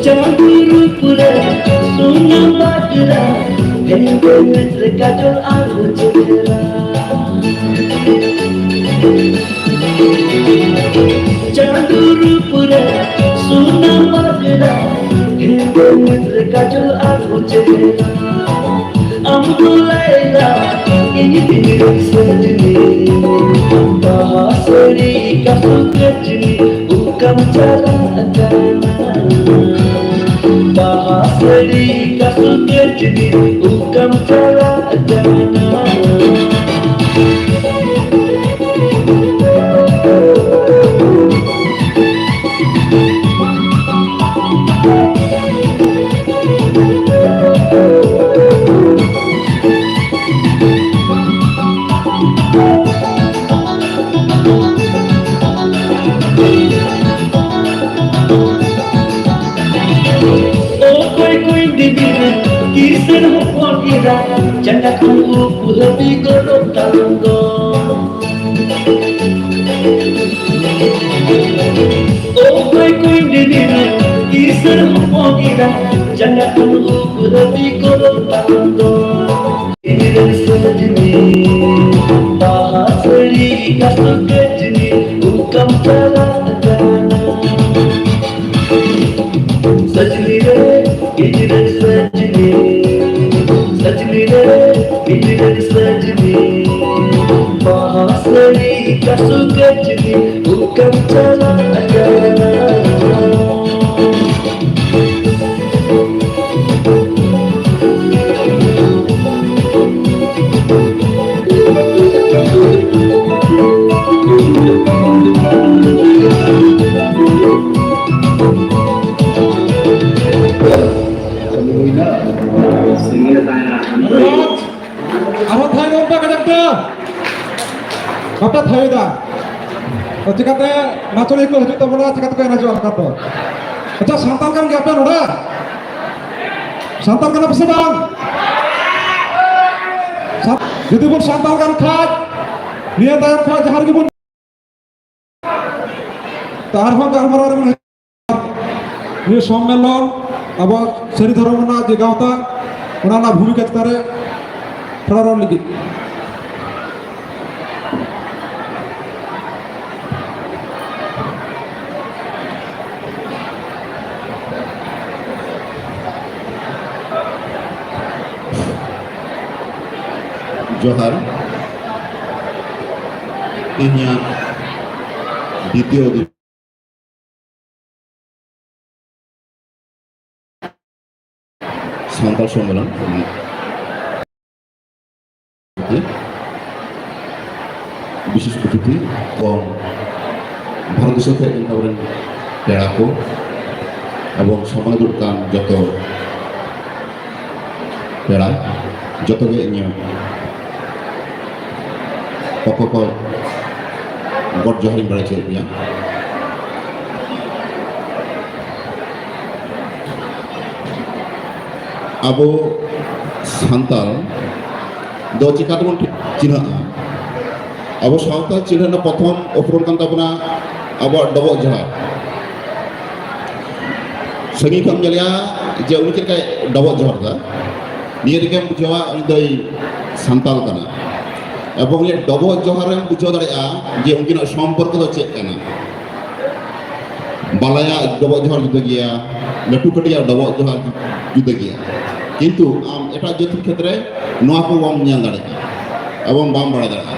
ᱪᱟᱸᱫᱚ ᱨᱩᱯ ᱨᱮ ᱥᱩᱱᱟᱢ ᱵᱟᱜᱽᱨᱟ, ᱦᱮᱸᱫᱮ ᱢᱮᱫ ᱨᱮ ᱠᱟᱡᱚᱞ ᱟᱨ ᱪᱮᱦᱨᱟ᱾ ᱪᱟᱸᱫᱚ ᱨᱩᱯ ᱨᱮ ᱥᱩᱱᱟᱢ ᱵᱟᱜᱽᱨᱟ, ᱦᱮᱸᱫᱮ ᱢᱮᱫ ᱨᱮ ᱠᱟᱡᱚᱞ ᱟᱨ ᱪᱮᱦᱨᱟ᱾ ᱟᱢ ᱫᱚ ᱞᱟᱭᱞᱟ, ᱤᱧ ᱛᱤᱱᱨᱮᱢ ᱥᱟᱡᱽᱱᱤ, ᱵᱟᱦᱟ ᱥᱟᱹᱲᱤ ᱠᱟᱥᱩ ᱠᱟᱹᱪᱱᱤ, ᱚᱠᱟᱢ ᱪᱟᱞᱟᱜ ᱠᱟᱱᱟ? ᱵᱟᱦᱟ ᱥᱟᱹᱲᱤ ᱠᱟᱥᱩ ᱠᱟᱹᱪᱱᱤ, ᱚᱠᱟᱢ ᱪᱟᱞᱟᱜ ᱠᱟᱱᱟ? ᱚᱠᱚᱭ ᱠᱚᱭ ᱫᱤᱵᱤ ᱤᱥᱟᱹᱨ ᱦᱚᱯᱚᱱ ᱮᱨᱟ, ᱪᱟᱸᱜᱟ ᱠᱷᱚᱱ ᱩᱯ ᱦᱟᱹᱵᱤᱡ ᱜᱚᱨᱚᱵ ᱛᱟᱢ ᱫᱚ᱾ ᱚᱠᱚᱭ ᱠᱚᱧ ᱰᱮᱰᱮᱨᱟ, ᱤᱥᱟᱹᱨ ᱦᱚᱯᱚᱱ ᱮᱨᱟ, ᱪᱟᱸᱜᱟ ᱠᱷᱚᱱ ᱩᱯ ᱦᱟᱹᱵᱤᱡ ᱜᱚᱨᱚᱵ ᱛᱟᱢ ᱫᱚ᱾ ᱤᱧ ᱨᱮᱱ ᱥᱟᱡᱽᱱᱤ, ᱵᱟᱦᱟ ᱥᱟᱹᱲᱤ ᱠᱟᱥᱩ ᱠᱟᱹᱪᱱᱤ, ᱚᱠᱟᱢ ᱪᱟᱞᱟᱜ ᱠᱟᱱᱟ? ᱥᱟᱡᱽᱱᱤ ᱨᱮ, ᱤᱧ ᱨᱮᱱ ᱥᱟᱡᱽᱱᱤ, ᱥᱟᱡᱽᱱᱤ ᱨᱮ, ᱤᱧ ᱨᱮᱱ ᱥᱟᱡᱽᱱᱤ, ᱵᱟᱦᱟ ᱥᱟᱹᱲᱤ ᱠᱟᱥᱩ ᱠᱟᱹᱪᱱᱤ, ᱚᱠᱟᱢ ᱪᱟᱞᱟᱜ ᱠᱟᱱᱟ? ᱟᱨᱦᱚᱸ ᱛᱷᱟᱭᱚ ᱚᱱᱠᱟ ᱠᱟᱡᱟᱠ ᱛᱮ ᱵᱟᱯᱮ ᱛᱷᱟᱭᱚᱭᱮᱫᱟ᱾ ᱛᱚ ᱪᱤᱠᱟᱛᱮ ᱱᱟᱪᱚᱱᱤᱭᱟᱹ ᱠᱚ ᱦᱤᱡᱩᱜ ᱛᱟᱵᱚᱱᱟ, ᱪᱤᱠᱟᱛᱮᱠᱚ ᱮᱱᱮᱡᱚᱜᱼᱟ ᱱᱮᱛᱟᱨ ᱫᱚ? ᱟᱪᱪᱷᱟ, ᱥᱟᱱᱛᱟᱲ ᱠᱟᱱ ᱜᱮᱭᱟ ᱯᱮ ᱱᱚᱰᱮ? ᱥᱟᱱᱛᱟᱲ ᱠᱟᱱᱟ ᱯᱮ ᱥᱮ ᱵᱟᱝ? ᱥᱟ-, ᱡᱩᱫᱤ ᱵᱚᱱ ᱥᱟᱱᱛᱟᱲ ᱠᱟᱱ ᱠᱷᱟᱡ, ᱱᱤᱭᱟᱹ ᱛᱟᱭᱚᱢ ᱠᱷᱚᱱ ᱡᱟᱦᱟᱸ ᱨᱮᱜᱮ ᱵᱚᱱ ᱛᱚ ᱟᱨᱦᱚᱸ ᱜᱟᱞᱢᱟᱨᱟᱣ ᱨᱮᱵᱚᱱ ᱦᱮᱡ, ᱱᱤᱭᱟᱹ ᱥᱚᱢᱢᱮᱞᱚᱱ ᱟᱵᱚ ᱥᱟᱹᱨᱤ ᱫᱷᱚᱨᱚᱢ ᱨᱮᱱᱟᱜ ᱡᱮ ᱜᱟᱶᱛᱟ, ᱚᱱᱟ ᱨᱮᱱᱟᱜ ᱵᱷᱩᱢᱤᱠᱟ ᱪᱮᱛᱟᱱ ᱨᱮ ᱛᱷᱚᱲᱟ ᱨᱚᱲ ᱞᱟᱹᱜᱤᱫ᱾ ᱡᱚᱦᱟᱨ᱾ ᱤᱧᱟᱹᱜ ᱫᱤᱛᱤᱭᱚ ᱚᱫᱷᱤ-, ᱥᱟᱱᱛᱟᱲ ᱥᱚᱢᱢᱮᱞᱚᱱ ᱵᱤᱥᱮᱥ ᱚᱛᱤᱛᱷᱤ ᱠᱚ ᱵᱷᱟᱨᱚᱛ ᱫᱤᱥᱚᱢ ᱠᱷᱚᱱ ᱟᱵᱚᱨᱮᱱ ᱯᱮᱲᱟ ᱠᱚ ᱮᱵᱚᱝ ᱥᱚᱢᱟᱡᱽ ᱫᱩᱲᱩᱵ ᱠᱟᱱ ᱡᱚᱛᱚ ᱯᱮᱲᱟ, ᱡᱚᱛᱚ ᱜᱮ ᱤᱧᱟᱹᱜ ᱚᱠᱚ ᱠᱚ ᱜᱚᱰ ᱡᱚᱦᱟᱨᱤᱧ ᱵᱟᱲᱟᱭ ᱦᱚᱪᱚᱭᱮᱫ ᱢᱮᱭᱟ᱾ ᱟᱵᱚ ᱥᱟᱱᱛᱟᱲ ᱫᱚ ᱪᱤᱠᱟᱹ ᱛᱮᱵᱚᱱ ᱪᱤᱱᱦᱟᱹᱜᱼᱟ? ᱟᱵᱚ ᱥᱟᱶᱛᱟ ᱪᱤᱱᱦᱟᱹ ᱨᱮᱱᱟᱜ ᱯᱨᱚᱛᱷᱚᱢ ᱩᱯᱨᱩᱢ ᱠᱟᱱ ᱛᱟᱵᱚᱱᱟ ᱟᱵᱚᱣᱟᱜ ᱰᱚᱵᱚᱜ ᱡᱚᱦᱟᱨ᱾ ᱥᱟᱺᱜᱤᱧ ᱠᱷᱚᱱ ᱧᱮᱞᱮᱭᱟ ᱡᱮ ᱩᱱᱤ ᱪᱮᱫ ᱞᱮᱠᱟᱭ ᱰᱚᱵᱚᱜ ᱡᱚᱦᱟᱨ ᱮᱫᱟ, ᱱᱤᱭᱟᱹ ᱨᱮᱜᱮᱢ ᱵᱩᱡᱷᱟᱹᱣᱟ ᱩᱱᱤ ᱫᱚᱭ ᱥᱟᱱᱛᱟᱲ ᱠᱟᱱᱟ᱾ ᱮᱵᱚᱝ ᱩᱱᱤᱭᱟᱜ ᱰᱚᱵᱚᱜ ᱡᱚᱦᱟᱨ ᱨᱮᱢ ᱵᱩᱡᱷᱟᱹᱣ ᱫᱟᱲᱮᱭᱟᱜᱼᱟ ᱡᱮ ᱩᱱᱠᱤᱱᱟᱜ ᱥᱚᱢᱯᱚᱨᱠᱚ ᱫᱚ ᱪᱮᱫ ᱠᱟᱱᱟ᱾ ᱵᱟᱞᱟᱭᱟᱜ ᱰᱚᱵᱚᱜ ᱡᱚᱦᱟᱨ ᱡᱩᱫᱟᱹ ᱜᱮᱭᱟ, ᱞᱟᱹᱴᱩ ᱠᱟᱹᱴᱤᱡᱟᱜ ᱰᱚᱵᱚᱜ ᱡᱚᱦᱟᱨ ᱡᱩᱫᱟᱹ ᱜᱮᱭᱟ᱾ ᱠᱤᱱᱛᱩ ᱟᱢ ᱮᱴᱟᱜ ᱡᱟᱹᱛᱤ ᱠᱷᱮᱛᱨᱮ ᱱᱚᱣᱟ ᱠᱚ ᱵᱟᱢ ᱧᱮᱞ ᱫᱟᱲᱮᱭᱟᱜᱼᱟ ᱮᱵᱚᱝ ᱵᱟᱢ ᱵᱟᱲᱟᱭ ᱫᱟᱲᱮᱭᱟᱜᱼᱟ᱾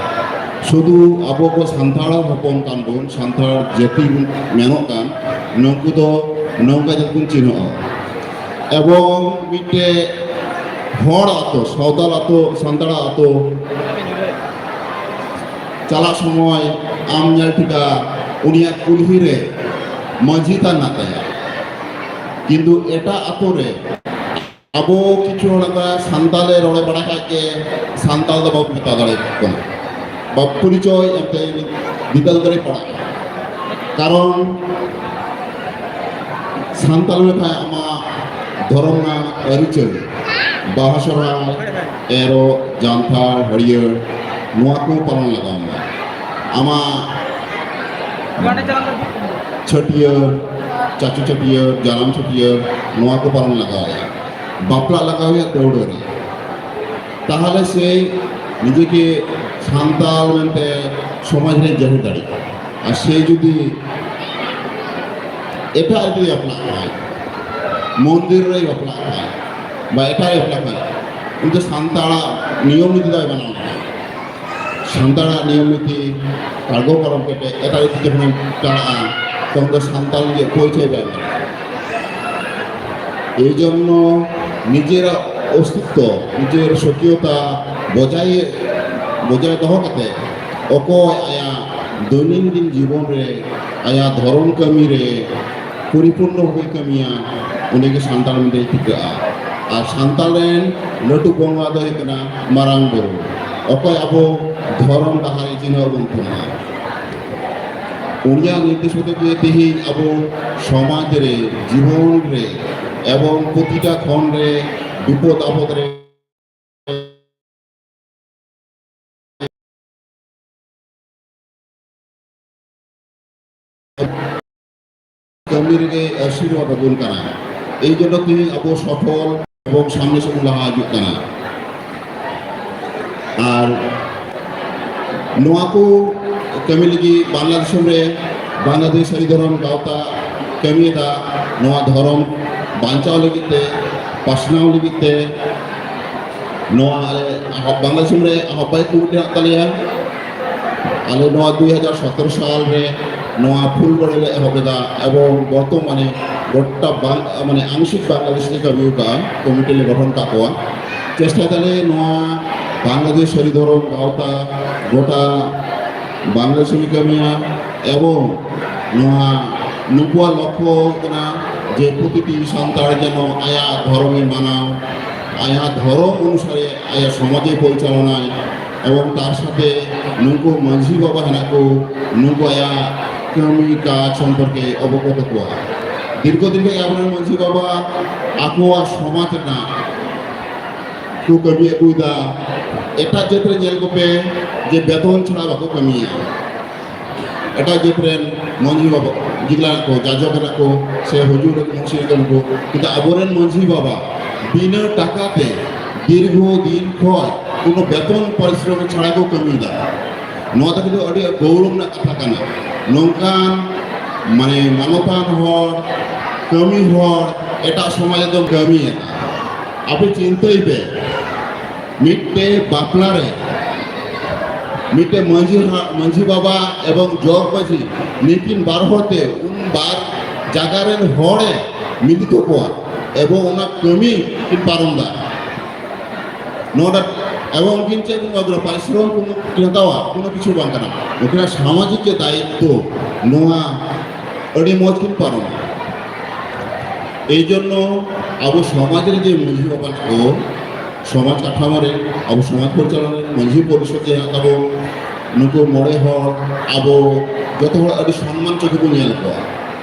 ᱥᱩᱫᱷᱩ ᱟᱵᱚ ᱠᱚ ᱥᱟᱱᱛᱟᱲ ᱦᱚᱯᱚᱱ ᱠᱟᱱ ᱵᱚᱱ, ᱥᱟᱱᱛᱟᱲ ᱡᱟᱹᱛᱤ ᱵᱚᱱ ᱢᱮᱱᱚᱜ ᱠᱟᱱ, ᱱᱩᱠᱩ ᱫᱚ ᱱᱚᱝᱠᱟ ᱡᱟᱹᱛᱤ ᱵᱚᱱ ᱪᱤᱱᱦᱟᱹᱜᱼᱟ᱾ ᱮᱵᱚᱝ ᱢᱤᱫᱴᱮᱡ ᱦᱚᱲ ᱟᱛᱳ, ᱥᱟᱶᱛᱟᱞ ᱟᱛᱳ, ᱥᱟᱱᱛᱟᱲ ᱟᱛᱳ ᱪᱟᱞᱟᱜ ᱥᱚᱢᱚᱭ ᱟᱢ ᱧᱮᱞ ᱴᱷᱤᱠᱟ ᱩᱱᱤᱭᱟᱜ ᱠᱩᱞᱦᱤ ᱨᱮ ᱢᱟᱹᱡᱷᱤ ᱛᱷᱟᱱ ᱢᱮᱱᱟᱜ ᱛᱟᱭᱟ᱾ ᱠᱤᱱᱛᱩ ᱮᱴᱟᱜ ᱟᱛᱳ ᱨᱮ ᱟᱵᱚ ᱠᱤᱪᱷᱩ ᱦᱚᱲ ᱚᱱᱠᱟ ᱥᱟᱱᱛᱟᱲ ᱞᱮ ᱨᱚᱲ ᱵᱟᱲᱟ ᱠᱷᱟᱡ ᱜᱮ ᱥᱟᱱᱛᱟᱲ ᱫᱚ ᱵᱟᱵᱚ ᱢᱮᱛᱟ ᱫᱟᱲᱮᱭᱟᱠᱚ ᱠᱟᱱᱟ᱾ ᱵᱟ ᱯᱚᱨᱤᱪᱚᱭ ᱮᱱᱛᱮ ᱵᱤᱫᱟᱹᱞ ᱫᱟᱲᱮ ᱯᱟᱲᱟᱜ ᱠᱟᱱᱟ᱾ ᱠᱟᱨᱚᱱ ᱥᱟᱱᱛᱟᱲ ᱞᱮᱠᱷᱟᱱ ᱟᱢᱟᱜ ᱫᱷᱚᱨᱚᱢ ᱨᱮᱱᱟᱜ ᱟᱹᱨᱤᱪᱟᱹᱞᱤ, ᱵᱟᱦᱟ ᱥᱚᱦᱨᱟᱭ, ᱮᱨᱚᱜ, ᱡᱟᱱᱛᱷᱟᱲ, ᱦᱟᱹᱨᱭᱟᱹᱲ, ᱱᱚᱣᱟ ᱠᱚ ᱯᱟᱞᱚᱱ ᱞᱟᱜᱟᱣ ᱟᱢᱟ᱾ ᱟᱢᱟᱜ ᱪᱷᱟᱹᱴᱭᱟᱹᱨ, ᱪᱟᱪᱚ ᱪᱷᱟᱹᱴᱭᱟᱹᱨ, ᱡᱟᱱᱟᱢ ᱪᱷᱟᱹᱴᱭᱟᱹᱨ, ᱱᱚᱣᱟ ᱠᱚ ᱯᱟᱞᱚᱱ ᱞᱟᱜᱟᱣ ᱟᱭᱟ᱾ ᱵᱟᱯᱞᱟ ᱞᱟᱜᱟᱣ ᱟᱭᱟ ᱫᱟᱹᱣᱲᱟᱹ ᱨᱮ᱾ ᱛᱟᱦᱚᱞᱮ ᱥᱮ ᱱᱤᱡᱮ ᱜᱮ ᱥᱟᱱᱛᱟᱲ ᱢᱮᱱᱛᱮ ᱥᱚᱢᱟᱡᱽ ᱨᱮ ᱡᱟᱹᱦᱤᱨ ᱫᱟᱲᱮᱭᱟᱜᱼᱟ᱾ ᱟᱨ ᱥᱮ ᱡᱩᱫᱤ ᱮᱴᱟᱜ ᱨᱮ ᱡᱩᱫᱤ ᱵᱟᱯᱞᱟᱜ ᱠᱷᱟᱱ, ᱢᱚᱱᱫᱤᱨ ᱨᱮ ᱵᱟᱯᱞᱟᱜ ᱠᱷᱟᱱ, ᱵᱟ ᱮᱴᱟᱜ ᱨᱮ ᱵᱟᱯᱞᱟᱜ ᱠᱷᱟᱱ, ᱩᱱᱤ ᱫᱚ ᱥᱟᱱᱛᱟᱲᱟᱜ ᱱᱤᱭᱚᱢ ᱱᱤᱛᱤ ᱫᱚᱭ ᱢᱟᱱᱟᱣᱟ᱾ ᱥᱟᱱᱛᱟᱲᱟᱜ ᱱᱤᱭᱚᱢ ᱱᱤᱛᱤ ᱟᱬᱜᱚ ᱯᱟᱨᱚᱢ ᱠᱟᱛᱮ ᱮᱴᱟᱜ ᱡᱟᱹᱛᱤ ᱡᱚᱠᱷᱚᱱᱮᱢ ᱪᱟᱞᱟᱜᱼᱟ, ᱛᱚᱠᱷᱚᱱ ᱫᱚ ᱥᱟᱱᱛᱟᱲ ᱱᱤᱡᱮ ᱯᱚᱨᱤᱪᱚᱭ ᱵᱟᱭ ᱮᱢᱟ᱾ ᱮᱭ ᱡᱚᱱᱱᱚ ᱱᱤᱡᱮᱨᱟᱜ ᱚᱥᱛᱤᱛᱛᱚ, ᱱᱤᱡᱮᱨ ᱥᱚᱠᱤᱭᱚᱛᱟ ᱵᱚᱡᱟᱭ, ᱵᱚᱡᱟᱭ ᱫᱚᱦᱚ ᱠᱟᱛᱮ ᱚᱠᱚᱭ ᱟᱭᱟᱜ ᱫᱚᱭᱱᱤᱱᱫᱤᱱ ᱡᱤᱵᱚᱱ ᱨᱮ, ᱟᱭᱟᱜ ᱫᱷᱚᱨᱚᱢ ᱠᱟᱹᱢᱤ ᱨᱮ ᱯᱚᱨᱤᱯᱩᱨᱱᱚ ᱵᱷᱟᱵᱮ ᱠᱟᱹᱢᱤᱭᱟ, ᱩᱱᱤ ᱜᱮ ᱥᱟᱱᱛᱟᱲ ᱢᱮᱱᱛᱮ ᱴᱷᱤᱠᱟᱹᱜᱼᱟ᱾ ᱟᱨ ᱥᱟᱱᱛᱟᱲ ᱨᱮᱱ ᱞᱟᱹᱴᱩ ᱵᱚᱸᱜᱟ ᱫᱚ ᱦᱩᱭᱩᱜ ᱠᱟᱱᱟ ᱢᱟᱨᱟᱝ ᱵᱩᱨᱩ, ᱚᱠᱚᱭ ᱟᱵᱚ ᱫᱷᱚᱨᱚᱢ ᱰᱟᱦᱟᱨ ᱤᱫᱤ ᱦᱚᱸ ᱵᱚᱱ ᱠᱷᱚᱡᱚᱜᱼᱟ᱾ ᱩᱱᱤᱭᱟᱜ ᱱᱤᱨᱫᱮᱥ ᱢᱚᱛᱚ ᱜᱮ ᱛᱮᱦᱮᱧ ᱟᱵᱚ ᱥᱚᱢᱟᱡᱽ ᱨᱮ, ᱡᱤᱵᱚᱱ ᱨᱮ ᱮᱵᱚᱝ ᱯᱨᱚᱛᱤᱴᱟ ᱠᱷᱚᱱ ᱨᱮ ᱵᱤᱯᱚᱫ ᱟᱯᱚᱫ ᱨᱮ ᱠᱟᱹᱢᱤ ᱨᱮᱜᱮ ᱟᱥᱤᱨᱵᱟᱫ ᱟᱵᱚᱱ ᱠᱟᱱᱟ᱾ ᱮᱭ ᱡᱚᱱᱱᱚ ᱛᱮᱦᱮᱧ ᱟᱵᱚ ᱥᱚᱯᱷᱚᱞ ᱮᱵᱚᱝ ᱥᱟᱢᱱᱮ ᱥᱮᱫ ᱵᱚᱱ ᱞᱟᱦᱟ ᱦᱤᱡᱩᱜ ᱠᱟᱱᱟ᱾ ᱟᱨ ᱱᱚᱣᱟ ᱠᱚ ᱠᱟᱹᱢᱤ ᱞᱟᱹᱜᱤᱫ ᱵᱟᱝᱞᱟ ᱫᱤᱥᱚᱢ ᱨᱮ ᱵᱟᱝᱞᱟᱫᱮᱥ ᱥᱟᱹᱨᱤ ᱫᱷᱚᱨᱚᱢ ᱜᱟᱶᱛᱟ ᱠᱟᱹᱢᱤᱭᱮᱫᱟ, ᱱᱚᱣᱟ ᱫᱷᱚᱨᱚᱢ ᱵᱟᱧᱪᱟᱣ ᱞᱟᱹᱜᱤᱫ ᱛᱮ, ᱯᱟᱥᱱᱟᱣ ᱞᱟᱹᱜᱤᱫ ᱛᱮ᱾ ᱱᱚᱣᱟ ᱟᱞᱮ ᱵᱟᱝᱞᱟ ᱫᱤᱥᱚᱢ ᱨᱮ ᱟᱦᱚᱵᱟᱭ ᱠᱚᱢᱤᱴᱤ ᱦᱮᱱᱟᱜ ᱛᱟᱞᱮᱭᱟ᱾ ᱟᱞᱮ ᱱᱚᱣᱟ ᱫᱩᱭ ᱦᱟᱡᱟᱨ ᱥᱚᱛᱨᱚ ᱥᱟᱞ ᱨᱮ ᱱᱚᱣᱟ ᱯᱷᱩᱞᱵᱟᱲᱤ ᱞᱮ ᱮᱦᱚᱵ ᱞᱮᱫᱟ ᱮᱵᱚᱝ ᱵᱚᱨᱛᱚᱢᱟᱱᱮ ᱜᱚᱴᱟ ᱵᱟᱝ, ᱢᱟᱱᱮ ᱟᱝᱥᱤᱠ ᱵᱟᱝᱞᱟᱫᱮᱥ ᱞᱮ ᱠᱟᱹᱢᱤ ᱟᱠᱟᱫᱼᱟ, ᱠᱚᱢᱤᱴᱤ ᱞᱮ ᱜᱚᱴᱷᱚᱱ ᱟᱠᱟᱫ ᱠᱚᱣᱟ᱾ ᱪᱮᱥᱴᱟᱭ ᱫᱟᱞᱮ ᱱᱚᱣᱟ ᱵᱟᱝᱞᱟᱫᱮᱥ ᱥᱟᱹᱨᱤ ᱫᱷᱚᱨᱚᱢ ᱜᱟᱶᱛᱟ ᱜᱚᱴᱟ ᱵᱟᱝᱞᱟᱫᱮᱥ ᱨᱮ ᱠᱟᱹᱢᱤᱭᱟ ᱮᱵᱚᱝ ᱱᱚᱣᱟ ᱱᱩᱠᱩᱣᱟᱜ ᱞᱚᱠᱠᱷᱚ ᱦᱩᱭᱩᱜ ᱠᱟᱱᱟ ᱡᱮ ᱯᱨᱚᱛᱤᱴᱤ ᱥᱟᱱᱛᱟᱲ ᱡᱮᱱᱚ ᱟᱭᱟᱜ ᱫᱷᱚᱨᱚᱢᱮ ᱢᱟᱱᱟᱣ, ᱟᱭᱟᱜ ᱫᱷᱚᱨᱚᱢ ᱚᱱᱩᱥᱟᱨᱮ ᱟᱭᱟᱜ ᱥᱚᱢᱟᱡᱮ ᱯᱚᱨᱤᱪᱟᱞᱚᱱᱟᱭ ᱮᱵᱚᱝ ᱛᱟᱨ ᱥᱟᱛᱷᱮ ᱱᱩᱠᱩ ᱢᱟᱹᱡᱷᱤ ᱵᱟᱵᱟ ᱦᱮᱱᱟᱜ ᱠᱚ, ᱱᱩᱠᱩ ᱟᱭᱟᱜ ᱠᱟᱹᱢᱤ ᱠᱟᱡᱽ ᱥᱚᱢᱯᱚᱨᱠᱮ ᱚᱵᱚᱜᱚᱛ ᱠᱚᱣᱟ᱾ ᱫᱤᱨᱜᱷᱚ ᱫᱤᱱ ᱠᱷᱚᱱ ᱟᱵᱚᱨᱮᱱ ᱢᱟᱹᱡᱷᱤ ᱵᱟᱵᱟ ᱟᱠᱚᱣᱟᱜ ᱥᱚᱢᱟᱡᱽ ᱨᱮᱱᱟᱜ ᱠᱚ ᱠᱟᱹᱢᱤ ᱟᱹᱜᱩᱭᱮᱫᱟ᱾ ᱮᱴᱟᱜ ᱡᱟᱹᱛ ᱨᱮ ᱧᱮᱞ ᱠᱚᱯᱮ ᱡᱮ ᱵᱮᱛᱚᱱ ᱪᱷᱟᱲᱟ ᱵᱟᱠᱚ ᱠᱟᱹᱢᱤᱭᱟ᱾ ᱮᱴᱟᱜ ᱡᱟᱹᱛ ᱨᱮᱱ ᱢᱟᱹᱡᱷᱤ ᱵᱟᱵᱟ ᱡᱮᱜᱩᱞᱟ ᱠᱚ ᱡᱟᱡᱚᱠ ᱠᱟᱱᱟ ᱠᱚ ᱥᱮ ᱦᱩᱡᱩᱨ ᱢᱩᱱᱥᱤ ᱠᱟᱱᱟ ᱠᱚ, ᱠᱤᱱᱛᱩ ᱟᱵᱚᱨᱮᱱ ᱢᱟᱹᱡᱷᱤ ᱵᱟᱵᱟ ᱵᱤᱱᱟᱹ ᱴᱟᱠᱟ ᱛᱮ ᱫᱤᱨᱜᱷᱚ ᱫᱤᱱ ᱠᱷᱚᱱ ᱠᱳᱱᱳ ᱵᱮᱛᱚᱱ ᱯᱟᱨᱤᱥᱨᱚᱢᱤᱠ ᱪᱷᱟᱲᱟ ᱠᱚ ᱠᱟᱹᱢᱤᱭᱮᱫᱟ᱾ ᱱᱚᱣᱟ ᱫᱚ ᱠᱤᱱᱛᱩ ᱟᱹᱰᱤ ᱜᱚᱨᱚᱵᱽ ᱨᱮᱱᱟᱜ ᱠᱟᱛᱷᱟ ᱠᱟᱱᱟ᱾ ᱱᱚᱝᱠᱟᱱ ᱢᱟᱱᱮ ᱢᱟᱱᱚᱛᱟᱱ ᱦᱚᱲ, ᱠᱟᱹᱢᱤ ᱦᱚᱲ ᱮᱴᱟᱜ ᱥᱚᱢᱟᱡᱽ ᱨᱮᱫᱚ ᱠᱟᱹᱢᱤᱭᱮᱫᱟ᱾ ᱟᱯᱮ ᱪᱤᱱᱛᱟᱹᱭ ᱯᱮ, ᱢᱤᱫᱴᱮᱡ ᱵᱟᱯᱞᱟ ᱨᱮ ᱢᱤᱫᱴᱮᱡ ᱢᱟᱹᱡᱷᱤ ᱦᱟ-, ᱢᱟᱹᱡᱷᱤ ᱵᱟᱵᱟ ᱮᱵᱚᱝ ᱡᱚᱜᱽ ᱢᱟᱹᱡᱷᱤ ᱱᱩᱠᱤᱱ ᱵᱟᱨ ᱦᱚᱲ ᱛᱮ ᱩᱱ ᱵᱟᱨ ᱡᱟᱭᱜᱟ ᱨᱮᱱ ᱦᱚᱲᱮ ᱢᱤᱫ ᱠᱚᱣᱟ ᱮᱵᱚᱝ ᱚᱱᱟ ᱠᱟᱹᱢᱤ ᱠᱤᱱ ᱯᱟᱨᱚᱢ ᱫᱟ᱾ ᱱᱚᱰᱮ ᱮᱵᱚᱝ ᱩᱱᱠᱤᱱ ᱪᱮᱫ ᱠᱤᱱ ᱯᱟᱨᱤᱥᱨᱚᱢ ᱠᱤᱱ ᱦᱟᱛᱟᱣᱟ, ᱠᱳᱱᱳ ᱠᱤᱪᱷᱩ ᱵᱟᱝ ᱠᱟᱱᱟ᱾ ᱩᱱᱠᱤᱱᱟᱜ ᱥᱟᱢᱟᱡᱤᱠ ᱡᱮ ᱫᱟᱭᱤᱛᱛᱚ, ᱱᱚᱣᱟ ᱟᱹᱰᱤ ᱢᱚᱡᱽ ᱠᱤᱱ ᱯᱟᱨᱚᱢᱟ᱾ ᱮᱭ ᱡᱚᱱᱱᱚ ᱟᱵᱚ ᱥᱚᱢᱟᱡᱽ ᱨᱮ ᱡᱮ ᱢᱟᱹᱡᱷᱤ ᱵᱟᱵᱟ ᱠᱚ, ᱥᱚᱢᱟᱡᱽ ᱠᱟᱴᱷᱟᱢᱚ ᱨᱮ, ᱟᱵᱚ ᱥᱚᱢᱟᱡᱽ ᱯᱚᱨᱤᱪᱟᱞᱚᱱᱟ ᱨᱮ ᱢᱟᱹᱡᱷᱤ ᱯᱚᱨᱤᱥᱚᱫᱽ ᱡᱟᱦᱟᱸ ᱛᱟᱵᱚ, ᱱᱩᱠᱩ ᱢᱚᱬᱮ ᱦᱚᱲ ᱟᱵᱚ ᱡᱚᱛᱚ ᱦᱚᱲ ᱟᱹᱰᱤ ᱥᱚᱱᱢᱟᱱ ᱪᱚᱠᱷᱮ ᱵᱚᱱ ᱧᱮᱞ ᱠᱚᱣᱟ᱾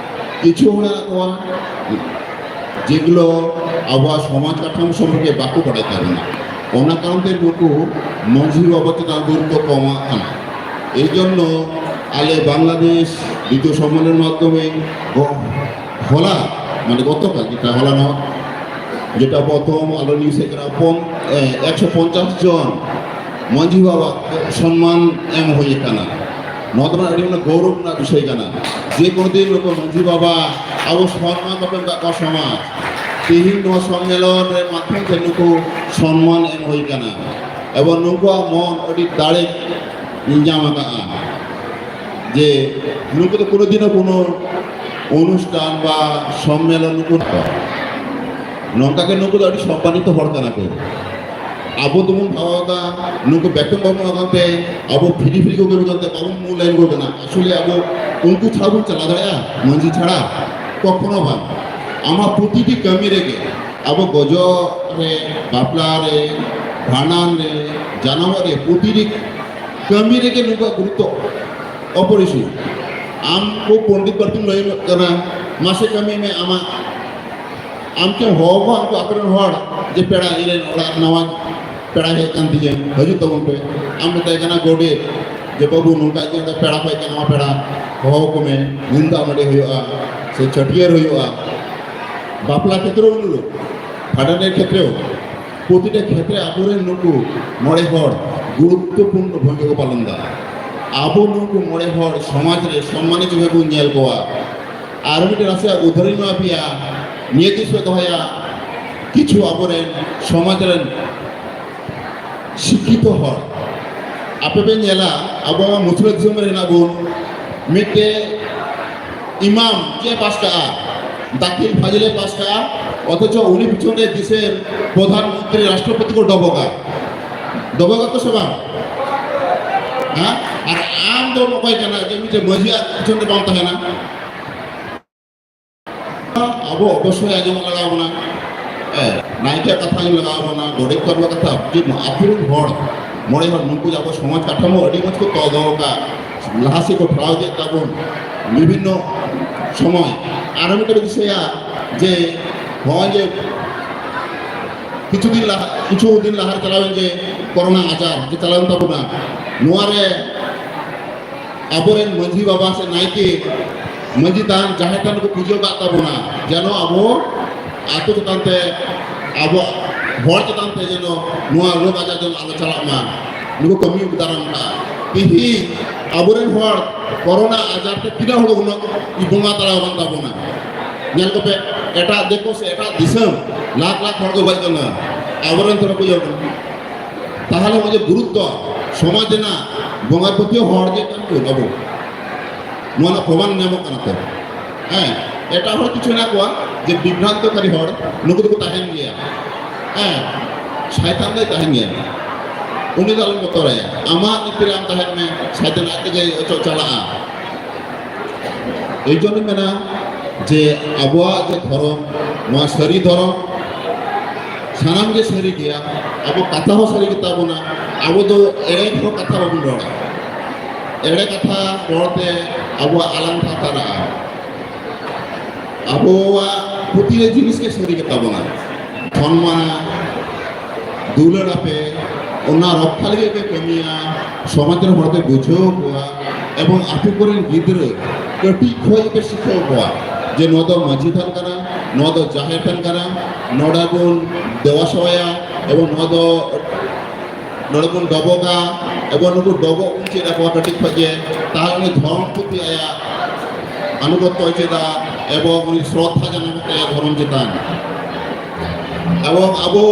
ᱠᱤᱪᱷᱩ ᱦᱚᱲ ᱦᱮᱱᱟᱜ ᱠᱚᱣᱟ ᱡᱮᱜᱩᱞᱳ ᱟᱵᱚᱣᱟᱜ ᱥᱚᱢᱟᱡᱽ ᱠᱟᱴᱷᱟᱢᱳ ᱥᱚᱢᱯᱚᱨᱠᱮ ᱵᱟᱠᱚ ᱵᱟᱲᱟᱭ ᱛᱟᱵᱚᱱᱟ᱾ ᱚᱱᱟ ᱠᱟᱨᱚᱱ ᱛᱮ ᱱᱩᱠᱩ ᱢᱟᱹᱡᱷᱤ ᱵᱟᱵᱟ ᱪᱮᱛᱟᱱ ᱜᱩᱨᱩᱛᱛᱚ ᱠᱚ ᱮᱢᱟᱜ ᱠᱟᱱᱟ᱾ ᱮᱭ ᱡᱚᱱᱱᱚ ᱟᱞᱮ ᱵᱟᱝᱞᱟᱫᱮᱥ ᱫᱤᱛᱤᱭᱚ ᱥᱚᱢᱢᱮᱞᱚᱱ ᱢᱟᱫᱽᱫᱷᱚᱢᱤᱠ ᱜᱚ-, ᱦᱚᱞᱟ, ᱢᱟᱱᱮ ᱜᱚᱛᱚᱠᱟᱞ ᱡᱮᱴᱟ ᱦᱚᱞᱟ ᱱᱚᱜ ᱡᱮᱴᱟ ᱯᱨᱚᱛᱷᱚᱢ ᱟᱞᱚ ᱱᱤᱭᱩᱡ ᱦᱮᱡ ᱠᱟᱱᱟ, ᱯᱚᱱ-, ᱮ, ᱮᱠᱥᱚ ᱯᱚᱧᱪᱟᱥ ᱡᱚᱱ ᱢᱟᱹᱡᱷᱤ ᱵᱟᱵᱟ ᱥᱚᱱᱢᱟᱱ ᱮᱢ ᱦᱩᱭ ᱟᱠᱟᱱᱟ᱾ ᱱᱚᱣᱟ ᱫᱚ ᱟᱹᱰᱤ ᱢᱟᱱᱮ ᱜᱚᱨᱚᱵᱽ ᱨᱮᱱᱟᱜ ᱵᱤᱥᱚᱭ ᱠᱟᱱᱟ᱾ ᱡᱮ ᱠᱳᱱᱳ ᱫᱤᱱ ᱱᱩᱠᱩ ᱢᱟᱹᱡᱷᱤ ᱵᱟᱵᱟ ᱟᱵᱚ ᱥᱚᱱᱢᱟᱱ ᱵᱟᱠᱚ ᱮᱢ ᱠᱟᱜ ᱠᱚᱣᱟ ᱥᱚᱢᱟᱡᱽ᱾ ᱛᱮᱦᱮᱧ ᱱᱚᱣᱟ ᱥᱚᱱᱢᱮᱞᱚᱱ ᱨᱮ ᱢᱟᱫᱽᱫᱷᱚᱢ ᱛᱮ ᱱᱩᱠᱩ ᱥᱚᱱᱢᱟᱱ ᱮᱢ ᱦᱩᱭ ᱟᱠᱟᱱᱟ᱾ ᱮᱵᱚᱝ ᱱᱩᱠᱩᱣᱟᱜ ᱢᱚᱱ ᱟᱹᱰᱤ ᱫᱟᱲᱮ ᱧᱟᱢ ᱟᱠᱟᱫᱼᱟ᱾ ᱡᱮ ᱱᱩᱠᱩ ᱫᱚ ᱠᱳᱱᱳ ᱫᱤᱱ ᱦᱚᱸ ᱠᱳᱱᱳ ᱚᱱᱩᱥᱴᱷᱟᱱ ᱵᱟ ᱥᱚᱢᱢᱮᱞᱚᱱ ᱱᱩᱠᱩ ᱱᱚᱝᱠᱟ ᱜᱮ ᱱᱩᱠᱩ ᱫᱚ ᱟᱹᱰᱤ ᱥᱚᱢᱢᱟᱱᱤᱛᱚ ᱦᱚᱲ ᱠᱟᱱᱟ ᱠᱚ᱾ ᱟᱵᱚ ᱫᱚᱵᱚᱱ ᱵᱷᱟᱵᱟᱣ ᱮᱫᱟ ᱱᱩᱠᱩ ᱵᱮᱛᱚᱱ ᱵᱟᱵᱚᱱ ᱮᱢᱟ ᱠᱚ ᱠᱟᱱᱛᱮ ᱟᱵᱚ ᱯᱷᱤᱨᱤ ᱯᱷᱤᱨᱤ ᱠᱚ ᱠᱟᱹᱢᱤ ᱠᱟᱱᱛᱮ ᱵᱟᱵᱚᱱ ᱢᱩᱞᱭᱟᱱ ᱠᱚ ᱠᱟᱱᱟ᱾ ᱟᱥᱚᱞᱮ ᱟᱵᱚ ᱩᱱᱠᱩ ᱪᱷᱟᱲᱟ ᱵᱚᱱ ᱪᱟᱞᱟᱣ ᱫᱟᱲᱮᱭᱟᱜᱼᱟ? ᱢᱟᱹᱡᱷᱤ ᱪᱷᱟᱲᱟ ᱠᱚᱠᱷᱚᱱᱳ ᱵᱟᱝ᱾ ᱟᱢᱟᱜ ᱯᱨᱚᱛᱤᱴᱤ ᱠᱟᱹᱢᱤ ᱨᱮᱜᱮ, ᱟᱵᱚ ᱜᱚᱡᱚᱜ ᱨᱮ, ᱵᱟᱯᱞᱟ ᱨᱮ, ᱵᱷᱟᱸᱰᱟᱱ ᱨᱮ, ᱡᱟᱱᱟᱢᱚᱜ ᱨᱮ, ᱯᱨᱚᱛᱤᱴᱤ ᱠᱟᱹᱢᱤ ᱨᱮᱜᱮ ᱱᱩᱠᱩᱣᱟᱜ ᱜᱩᱨᱩᱛᱛᱚ ᱚᱯᱚᱨᱤᱥᱤᱢ᱾ ᱟᱢ ᱠᱚ ᱯᱚᱱᱰᱤᱛ ᱵᱟᱹᱲᱛᱤᱢ ᱞᱟᱹᱭ ᱠᱟᱱᱟ, ᱢᱟᱥᱮ ᱠᱟᱹᱢᱤ ᱢᱮ ᱟᱢᱟᱜ᱾ ᱟᱢ ᱪᱮᱫ ᱦᱚᱦᱚ ᱠᱚᱣᱟ ᱩᱱᱠᱩ ᱟᱠᱚᱨᱮᱱ ᱦᱚᱲ ᱡᱮ ᱯᱮᱲᱟ, ᱤᱧᱨᱮᱱ ᱚᱲᱟᱜ ᱱᱟᱣᱟ ᱯᱮᱲᱟ ᱦᱮᱡ ᱟᱠᱟᱱ ᱛᱤᱧᱟᱹ, ᱦᱤᱡᱩᱜ ᱛᱟᱵᱚᱱ ᱯᱮ᱾ ᱟᱢ ᱢᱮᱛᱟᱭ ᱠᱟᱱᱟ ᱜᱚᱰᱮᱛ ᱡᱮ, "ᱵᱟᱹᱵᱩ, ᱱᱚᱝᱠᱟ ᱤᱧ ᱚᱸᱰᱮ ᱯᱮᱲᱟ ᱠᱚ ᱦᱮᱡ ᱟᱠᱟᱱᱟ, ᱱᱟᱣᱟ ᱯᱮᱲᱟ, ᱦᱚᱦᱚ ᱠᱚᱢᱮ, ᱱᱤᱢ ᱫᱟᱜ ᱢᱟᱹᱰᱤ ᱦᱩᱭᱩᱜᱼᱟ ᱥᱮ ᱪᱷᱟᱹᱴᱭᱟᱹᱨ ᱦᱩᱭᱩᱜᱼᱟ, ᱵᱟᱯᱞᱟ ᱠᱷᱮᱛᱨᱚ ᱩᱱᱩᱞᱩ, ᱵᱷᱟᱸᱰᱟᱱ ᱠᱷᱮᱛᱨᱮ, ᱯᱨᱚᱛᱤᱴᱟ ᱠᱷᱮᱛᱨᱮ ᱟᱵᱚᱨᱮᱱ ᱱᱩᱠᱩ ᱢᱚᱬᱮ ᱦᱚᱲ ᱜᱩᱨᱩᱛᱛᱚᱯᱩᱨᱱᱚ ᱵᱷᱩᱢᱤᱠᱟ ᱠᱚ ᱯᱟᱞᱚᱱ ᱮᱫᱟ᱾ ᱟᱵᱚ ᱱᱩᱠᱩ ᱢᱚᱬᱮ ᱦᱚᱲ ᱥᱚᱢᱟᱡᱽ ᱨᱮ ᱥᱚᱢᱢᱟᱱᱤᱛ ᱵᱷᱟᱵᱮ ᱵᱚᱱ ᱧᱮᱞ ᱠᱚᱣᱟ᱾" ᱟᱨ ᱢᱤᱫᱴᱮᱱ ᱱᱟᱥᱮᱭᱟᱜ ᱩᱫᱷᱟᱨᱤᱧ ᱮᱢᱟ ᱯᱮᱭᱟ, ᱱᱤᱭᱟᱹ ᱫᱤᱥᱟᱹ ᱫᱚᱦᱚᱭᱟ, ᱠᱤᱪᱷᱩ ᱟᱵᱚᱨᱮᱱ ᱥᱚᱢᱟᱡᱽ ᱨᱮᱱ ᱥᱤᱠᱠᱷᱤᱛᱚ ᱦᱚᱲ, ᱟᱯᱮ ᱯᱮ ᱧᱮᱞᱟ, ᱟᱵᱚ ᱢᱟ ᱢᱩᱥᱞᱟᱹ ᱫᱤᱥᱚᱢ ᱨᱮ ᱦᱮᱱᱟᱜ ᱵᱚᱱ, ᱢᱤᱫᱴᱮᱱ ᱤᱢᱟᱢ ᱪᱮᱫ ᱮ ᱯᱟᱥ ᱠᱟᱜᱼᱟ, ᱫᱟᱠᱷᱤᱞ ᱯᱷᱟᱡᱤᱞ ᱮ ᱯᱟᱥ ᱠᱟᱜᱼᱟ, ᱚᱛᱷᱚᱪᱚ ᱩᱱᱤ ᱯᱤᱪᱷᱚᱱ ᱨᱮ ᱫᱮᱥᱮᱨ ᱯᱨᱚᱫᱷᱟᱱ ᱢᱚᱱᱛᱨᱤ, ᱨᱟᱥᱴᱨᱚᱯᱚᱛᱤ ᱠᱚ ᱰᱚᱵᱚᱜᱟ᱾ ᱰᱚᱵᱚᱜᱟ ᱠᱚ ᱥᱮ ᱵᱟᱝ? ᱦᱮᱸ? ᱟᱨ ᱟᱢ ᱫᱚᱢ ᱚᱠᱚᱭ ᱠᱟᱱᱟ ᱡᱮ ᱢᱤᱫᱴᱮᱱ ᱢᱟᱹᱡᱷᱤᱭᱟᱜ ᱯᱤᱪᱷᱚᱱ ᱨᱮ ᱵᱟᱢ ᱛᱟᱦᱮᱱᱟ? ᱟᱵᱚ ᱚᱵᱚᱥᱥᱳᱭ ᱟᱸᱡᱚᱢ ᱞᱟᱜᱟᱣ ᱵᱚᱱᱟ᱾ ᱦᱮᱸ, ᱱᱟᱭᱠᱮ ᱠᱟᱛᱷᱟ ᱟᱸᱡᱚᱢ ᱞᱟᱜᱟᱣ ᱵᱚᱱᱟ, ᱜᱚᱰᱮᱛ ᱠᱚᱣᱟᱜ ᱠᱟᱛᱷᱟ, ᱡᱮ ᱟᱹᱛᱩ ᱨᱮᱱ ᱦᱚᱲ, ᱢᱚᱬᱮ ᱦᱚᱲ, ᱱᱩᱠᱩ ᱡᱮ ᱟᱵᱚ ᱥᱚᱢᱟᱡᱽ ᱠᱟᱴᱷᱟᱢᱳ ᱟᱹᱰᱤ ᱢᱚᱡᱽ ᱠᱚ ᱛᱚᱞ ᱫᱚᱦᱚ ᱠᱟᱜ, ᱞᱟᱦᱟ ᱥᱮᱫ ᱠᱚ ᱴᱷᱟᱲᱟᱣ ᱤᱫᱤᱭᱮᱫ ᱛᱟᱵᱚᱱ ᱵᱤᱵᱷᱤᱱᱱᱚ ᱥᱚᱢᱚᱭ᱾ ᱟᱨ ᱢᱤᱫᱴᱮᱱ ᱫᱤᱥᱟᱹᱭᱟ ᱡᱮ ᱱᱚᱜᱼᱚᱭ ᱡᱮ ᱠᱤᱪᱷᱩ ᱫᱤᱱ ᱞᱟᱦᱟ, ᱠᱤᱪᱷᱩ ᱫᱤᱱ ᱞᱟᱦᱟ ᱨᱮ ᱪᱟᱞᱟᱣᱮᱱ ᱡᱮ ᱠᱳᱨᱳᱱᱟ ᱟᱡᱟᱨ ᱡᱮ ᱪᱟᱞᱟᱣᱮᱱ ᱛᱟᱵᱚᱱᱟ, ᱱᱚᱣᱟ ᱨᱮ ᱟᱵᱚᱨᱮᱱ ᱢᱟᱹᱡᱷᱤ ᱵᱟᱵᱟ ᱥᱮ ᱱᱟᱭᱠᱮ, ᱢᱟᱹᱡᱷᱤ ᱛᱷᱟᱱ, ᱡᱟᱦᱮᱨ ᱛᱷᱟᱱ ᱠᱚ ᱯᱩᱡᱟᱹ ᱠᱟᱜ ᱛᱟᱵᱚᱱᱟ, ᱡᱮᱱᱚ ᱟᱵᱚ ᱟᱛᱳ ᱪᱮᱛᱟᱱ ᱛᱮ, ᱟᱵᱚ ᱦᱚᱲ ᱪᱮᱛᱟᱱ ᱛᱮ ᱡᱮᱱᱚ ᱱᱚᱣᱟ ᱨᱳᱜᱽ ᱟᱡᱟᱨ ᱡᱮᱱᱚ ᱟᱞᱚ ᱪᱟᱞᱟᱜ ᱢᱟ, ᱱᱩᱠᱩ ᱠᱟᱹᱢᱤ ᱫᱟᱨᱟᱢ ᱠᱟᱜᱼᱟ᱾ ᱛᱤᱦᱤᱧ ᱟᱵᱚᱨᱮᱱ ᱦᱚᱲ ᱠᱳᱨᱳᱱᱟ ᱟᱡᱟᱨ ᱛᱮ ᱛᱤᱱᱟᱹᱜ ᱦᱚᱲ ᱩᱱᱟᱹᱜ ᱵᱚᱸᱜᱟ ᱛᱟᱞᱟ ᱟᱠᱟᱱ ᱛᱟᱵᱚᱱᱟ᱾ ᱧᱮᱞ ᱠᱚᱯᱮ, ᱮᱴᱟᱜ ᱫᱤᱠᱩ ᱥᱮ ᱮᱴᱟᱜ ᱫᱤᱥᱚᱢ ᱞᱟᱠᱷ ᱞᱟᱠᱷ ᱦᱚᱲ ᱠᱚ ᱜᱚᱡ ᱠᱟᱱᱟ, ᱟᱵᱚᱨᱮᱱ ᱛᱷᱚᱲᱟ ᱠᱚ ᱤᱭᱟᱹ ᱠᱟᱱᱟ᱾ ᱛᱟᱦᱚᱞᱮ ᱱᱚᱜᱼᱚᱭ ᱡᱮ ᱜᱩᱨᱩᱛᱛᱚ ᱥᱚᱢᱟᱡᱽ ᱨᱮᱱᱟᱜ ᱵᱚᱸᱜᱟ ᱯᱟᱹᱛᱭᱟᱹᱣ ᱦᱚᱲ ᱡᱮ ᱠᱟᱱ ᱠᱚ ᱟᱵᱚ, ᱱᱚᱣᱟ ᱨᱮᱱᱟᱜ ᱯᱨᱚᱢᱟᱱ ᱧᱟᱢᱚᱜ ᱠᱟᱱᱟ ᱛᱚ᱾ ᱦᱮᱸ, ᱮᱴᱟᱜ ᱦᱚᱲ ᱠᱤᱪᱷᱩ ᱦᱮᱱᱟᱜ ᱠᱚᱣᱟ ᱡᱮ ᱵᱤᱵᱷᱨᱟᱱᱛᱚᱠᱟᱨᱤ ᱦᱚᱲ, ᱱᱩᱠᱩ ᱫᱚᱠᱚ ᱛᱟᱦᱮᱱ ᱜᱮᱭᱟ᱾ ᱦᱮᱸ, ᱥᱟᱭᱛᱟᱱ ᱫᱚᱭ ᱛᱟᱦᱮᱱ ᱜᱮᱭᱟ, ᱩᱱᱤ ᱫᱚ ᱟᱞᱚᱢ ᱵᱚᱛᱚᱨᱟᱭᱟ᱾ ᱟᱢᱟᱜ ᱧᱩᱛᱩᱢ ᱨᱮ ᱟᱢ ᱛᱟᱦᱮᱱ ᱢᱮ, ᱥᱟᱭᱛᱟᱱ ᱟᱡ ᱛᱮᱜᱮ ᱚᱪᱚᱜ ᱪᱟᱞᱟᱜᱼᱟ᱾ ᱮᱭ ᱡᱚᱱᱱᱚ ᱢᱮᱱᱟ ᱡᱮ ᱟᱵᱚᱣᱟᱜ ᱡᱮ ᱫᱷᱚᱨᱚᱢ, ᱱᱚᱣᱟ ᱥᱟᱹᱨᱤ ᱫᱷᱚᱨᱚᱢ, ᱥᱟᱱᱟᱢ ᱜᱮ ᱥᱟᱹᱨᱤ ᱜᱮᱭᱟ, ᱟᱵᱚ ᱠᱟᱛᱷᱟ ᱦᱚᱸ ᱥᱟᱹᱨᱤ ᱜᱮᱛᱟ ᱵᱚᱱᱟ, ᱟᱵᱚ ᱫᱚ ᱮᱲᱮ ᱦᱚᱸ ᱠᱟᱛᱷᱟ ᱵᱟᱵᱚᱱ ᱨᱚᱲᱟ᱾ ᱮᱲᱮ ᱠᱟᱛᱷᱟ ᱨᱚᱲ ᱛᱮ ᱟᱵᱚᱣᱟᱜ ᱟᱞᱟᱝ ᱛᱟᱨᱟᱜᱼᱟ᱾ ᱟᱵᱚᱣᱟᱜ ᱯᱨᱚᱛᱤᱴᱤ ᱡᱤᱱᱤᱥ ᱜᱮ ᱥᱟᱹᱨᱤ ᱜᱮᱛᱟ ᱵᱚᱱᱟ᱾ ᱥᱚᱱᱢᱟᱱᱟ, ᱫᱩᱞᱟᱹᱲ ᱟᱯᱮ, ᱚᱱᱟ ᱨᱚᱠᱠᱷᱟ ᱞᱟᱹᱜᱤᱫ ᱯᱮ ᱠᱟᱹᱢᱤᱭᱟ᱾ ᱥᱚᱢᱟᱡᱽ ᱨᱮᱱ ᱦᱚᱲ ᱯᱮ ᱵᱩᱡᱷᱟᱹᱣ ᱠᱚᱣᱟ ᱮᱵᱚᱝ ᱟᱯᱮ ᱠᱚᱨᱮᱱ ᱜᱤᱫᱽᱨᱟᱹ ᱠᱟᱹᱴᱤᱡ ᱠᱷᱚᱱ ᱜᱮᱯᱮ ᱥᱤᱠᱷᱟᱹᱣ ᱠᱚᱣᱟ ᱡᱮ ᱱᱚᱣᱟ ᱫᱚ ᱢᱟᱹᱡᱷᱤ ᱛᱷᱟᱱ ᱠᱟᱱᱟ, ᱱᱚᱣᱟ ᱫᱚ ᱡᱟᱦᱮᱨ ᱛᱷᱟᱱ ᱠᱟᱱᱟ, ᱱᱚᱰᱮ ᱵᱚᱱ ᱫᱮᱵᱟ ᱥᱮᱵᱟᱭᱟ ᱮᱵᱚᱝ ᱱᱚᱣᱟ ᱫᱚ ᱱᱚᱰᱮ ᱵᱚᱱ ᱰᱚᱵᱚᱜᱟ ᱮᱵᱚᱝ ᱱᱩᱠᱩ ᱰᱚᱵᱚᱜ ᱵᱚᱱ ᱪᱮᱫ ᱟᱠᱚᱣᱟ ᱠᱟᱹᱴᱤᱡ ᱠᱷᱚᱱ ᱜᱮ, ᱛᱟᱦᱞᱮ ᱩᱱᱤ ᱫᱷᱚᱨᱚᱢ ᱯᱨᱚᱛᱤ ᱟᱭᱟᱜ ᱟᱱᱩᱜᱚᱛᱛᱚᱭ ᱪᱮᱫᱟ ᱮᱵᱚᱝ ᱩᱱᱤ ᱥᱨᱚᱫᱷᱟ ᱡᱟᱱᱟᱢᱚᱜ ᱛᱟᱭᱟ ᱫᱷᱚᱨᱚᱢ ᱪᱮᱛᱟᱱ᱾ ᱮᱵᱚᱝ ᱟᱵᱚ,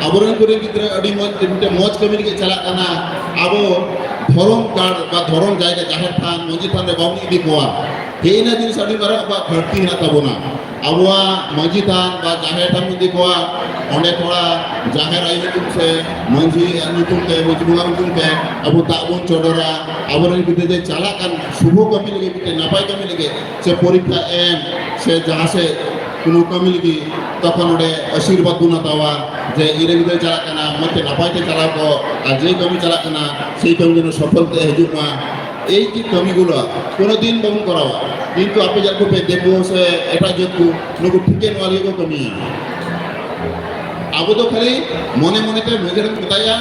ᱟᱵᱚᱨᱮᱱ ᱠᱚᱨᱮᱱ ᱜᱤᱫᱽᱨᱟᱹ ᱟᱹᱰᱤ ᱢᱚᱡᱽ, ᱢᱤᱫᱴᱮᱱ ᱢᱚᱡᱽ ᱠᱟᱹᱢᱤ ᱞᱟᱹᱜᱤᱫ ᱪᱟᱞᱟᱜ ᱠᱟᱱᱟ᱾ ᱟᱵᱚ ᱫᱷᱚᱨᱚᱢ ᱜᱟᱲ ᱵᱟ ᱫᱷᱚᱨᱚᱢ ᱡᱟᱭᱜᱟ, ᱡᱟᱦᱮᱨ ᱛᱷᱟᱱ, ᱢᱟᱹᱡᱷᱤ ᱛᱷᱟᱱ ᱨᱮ ᱵᱟᱵᱚᱱ ᱤᱫᱤ ᱠᱚᱣᱟ᱾ ᱦᱮᱸ, ᱤᱱᱟᱹ ᱡᱤᱱᱤᱥ ᱟᱹᱰᱤ ᱢᱟᱨᱟᱝ ᱟᱵᱚᱣᱟᱜ ᱜᱷᱟᱹᱴᱛᱤ ᱦᱮᱱᱟᱜ ᱛᱟᱵᱚᱱᱟ᱾ ᱟᱵᱚᱣᱟᱜ ᱢᱟᱹᱡᱷᱤ ᱛᱷᱟᱱ ᱵᱟ ᱡᱟᱦᱮᱨ ᱛᱷᱟᱱ ᱵᱚᱱ ᱤᱫᱤ ᱠᱚᱣᱟ, ᱚᱸᱰᱮ ᱛᱷᱚᱲᱟ ᱡᱟᱦᱮᱨ ᱟᱭᱳ ᱧᱩᱛᱩᱢ ᱥᱮ ᱢᱟᱹᱡᱷᱤ ᱧᱩᱛᱩᱢ ᱛᱮ, ᱢᱟᱹᱡᱷᱤ ᱵᱚᱸᱜᱟ ᱧᱩᱛᱩᱢ ᱛᱮ ᱟᱵᱚ ᱫᱟᱜ ᱵᱚᱱ ᱪᱚᱰᱚᱨᱟ᱾ ᱟᱵᱚᱨᱮᱱ ᱜᱤᱫᱽᱨᱟᱹ ᱡᱮ ᱪᱟᱞᱟᱜ ᱠᱟᱱ ᱥᱩᱵᱷᱚ ᱠᱟᱹᱢᱤ ᱞᱟᱹᱜᱤᱫ, ᱢᱤᱫᱴᱮᱱ ᱱᱟᱯᱟᱭ ᱠᱟᱹᱢᱤ ᱞᱟᱹᱜᱤᱫ ᱥᱮ ᱯᱚᱨᱤᱠᱠᱷᱟ ᱮᱢ ᱥᱮ ᱡᱟᱦᱟᱸ ᱥᱮᱫ ᱠᱳᱱᱳ ᱠᱟᱹᱢᱤ ᱞᱟᱹᱜᱤᱫ, ᱛᱚᱠᱷᱚᱱ ᱚᱸᱰᱮ ᱟᱥᱤᱨᱵᱟᱫᱽ ᱵᱚᱱ ᱦᱟᱛᱟᱣᱟ ᱡᱮ ᱤᱧᱨᱮᱱ ᱜᱤᱫᱽᱨᱟᱹ ᱪᱟᱞᱟᱜ ᱠᱟᱱᱟ, ᱢᱚᱡᱽ ᱛᱮ ᱱᱟᱯᱟᱭ ᱛᱮ ᱪᱟᱞᱟᱣ ᱠᱚᱜ, ᱟᱨ ᱡᱮ ᱠᱟᱹᱢᱤ ᱪᱟᱞᱟᱜ ᱠᱟᱱᱟ ᱥᱮᱭ ᱠᱟᱹᱢᱤ ᱡᱮᱱᱚ ᱥᱚᱯᱷᱚᱞ ᱛᱮ ᱦᱤᱡᱩᱜ ᱢᱟ᱾ ᱮᱭ ᱡᱮ ᱠᱟᱹᱢᱤᱜᱩᱞᱚ ᱠᱳᱱᱳ ᱫᱤᱱ ᱵᱟᱵᱚᱱ ᱠᱚᱨᱟᱣᱟ, ᱠᱤᱱᱛᱩ ᱟᱯᱮ ᱡᱟᱦᱟᱸ ᱠᱚᱯᱮ ᱫᱮᱠᱳ ᱥᱮ ᱮᱴᱟᱜ ᱡᱟᱹᱛ ᱠᱚ, ᱱᱩᱠᱩ ᱴᱷᱤᱠ ᱜᱮ ᱱᱚᱣᱟ ᱞᱟᱹᱜᱤᱫ ᱠᱚ ᱠᱟᱹᱢᱤᱭᱟ᱾ ᱟᱵᱚ ᱫᱚ ᱠᱷᱟᱹᱞᱤ ᱢᱚᱱᱮ ᱢᱚᱱᱮᱛᱮ ᱢᱟᱹᱡᱷᱤ ᱦᱟᱲᱟᱢ ᱢᱮᱛᱟᱭᱟ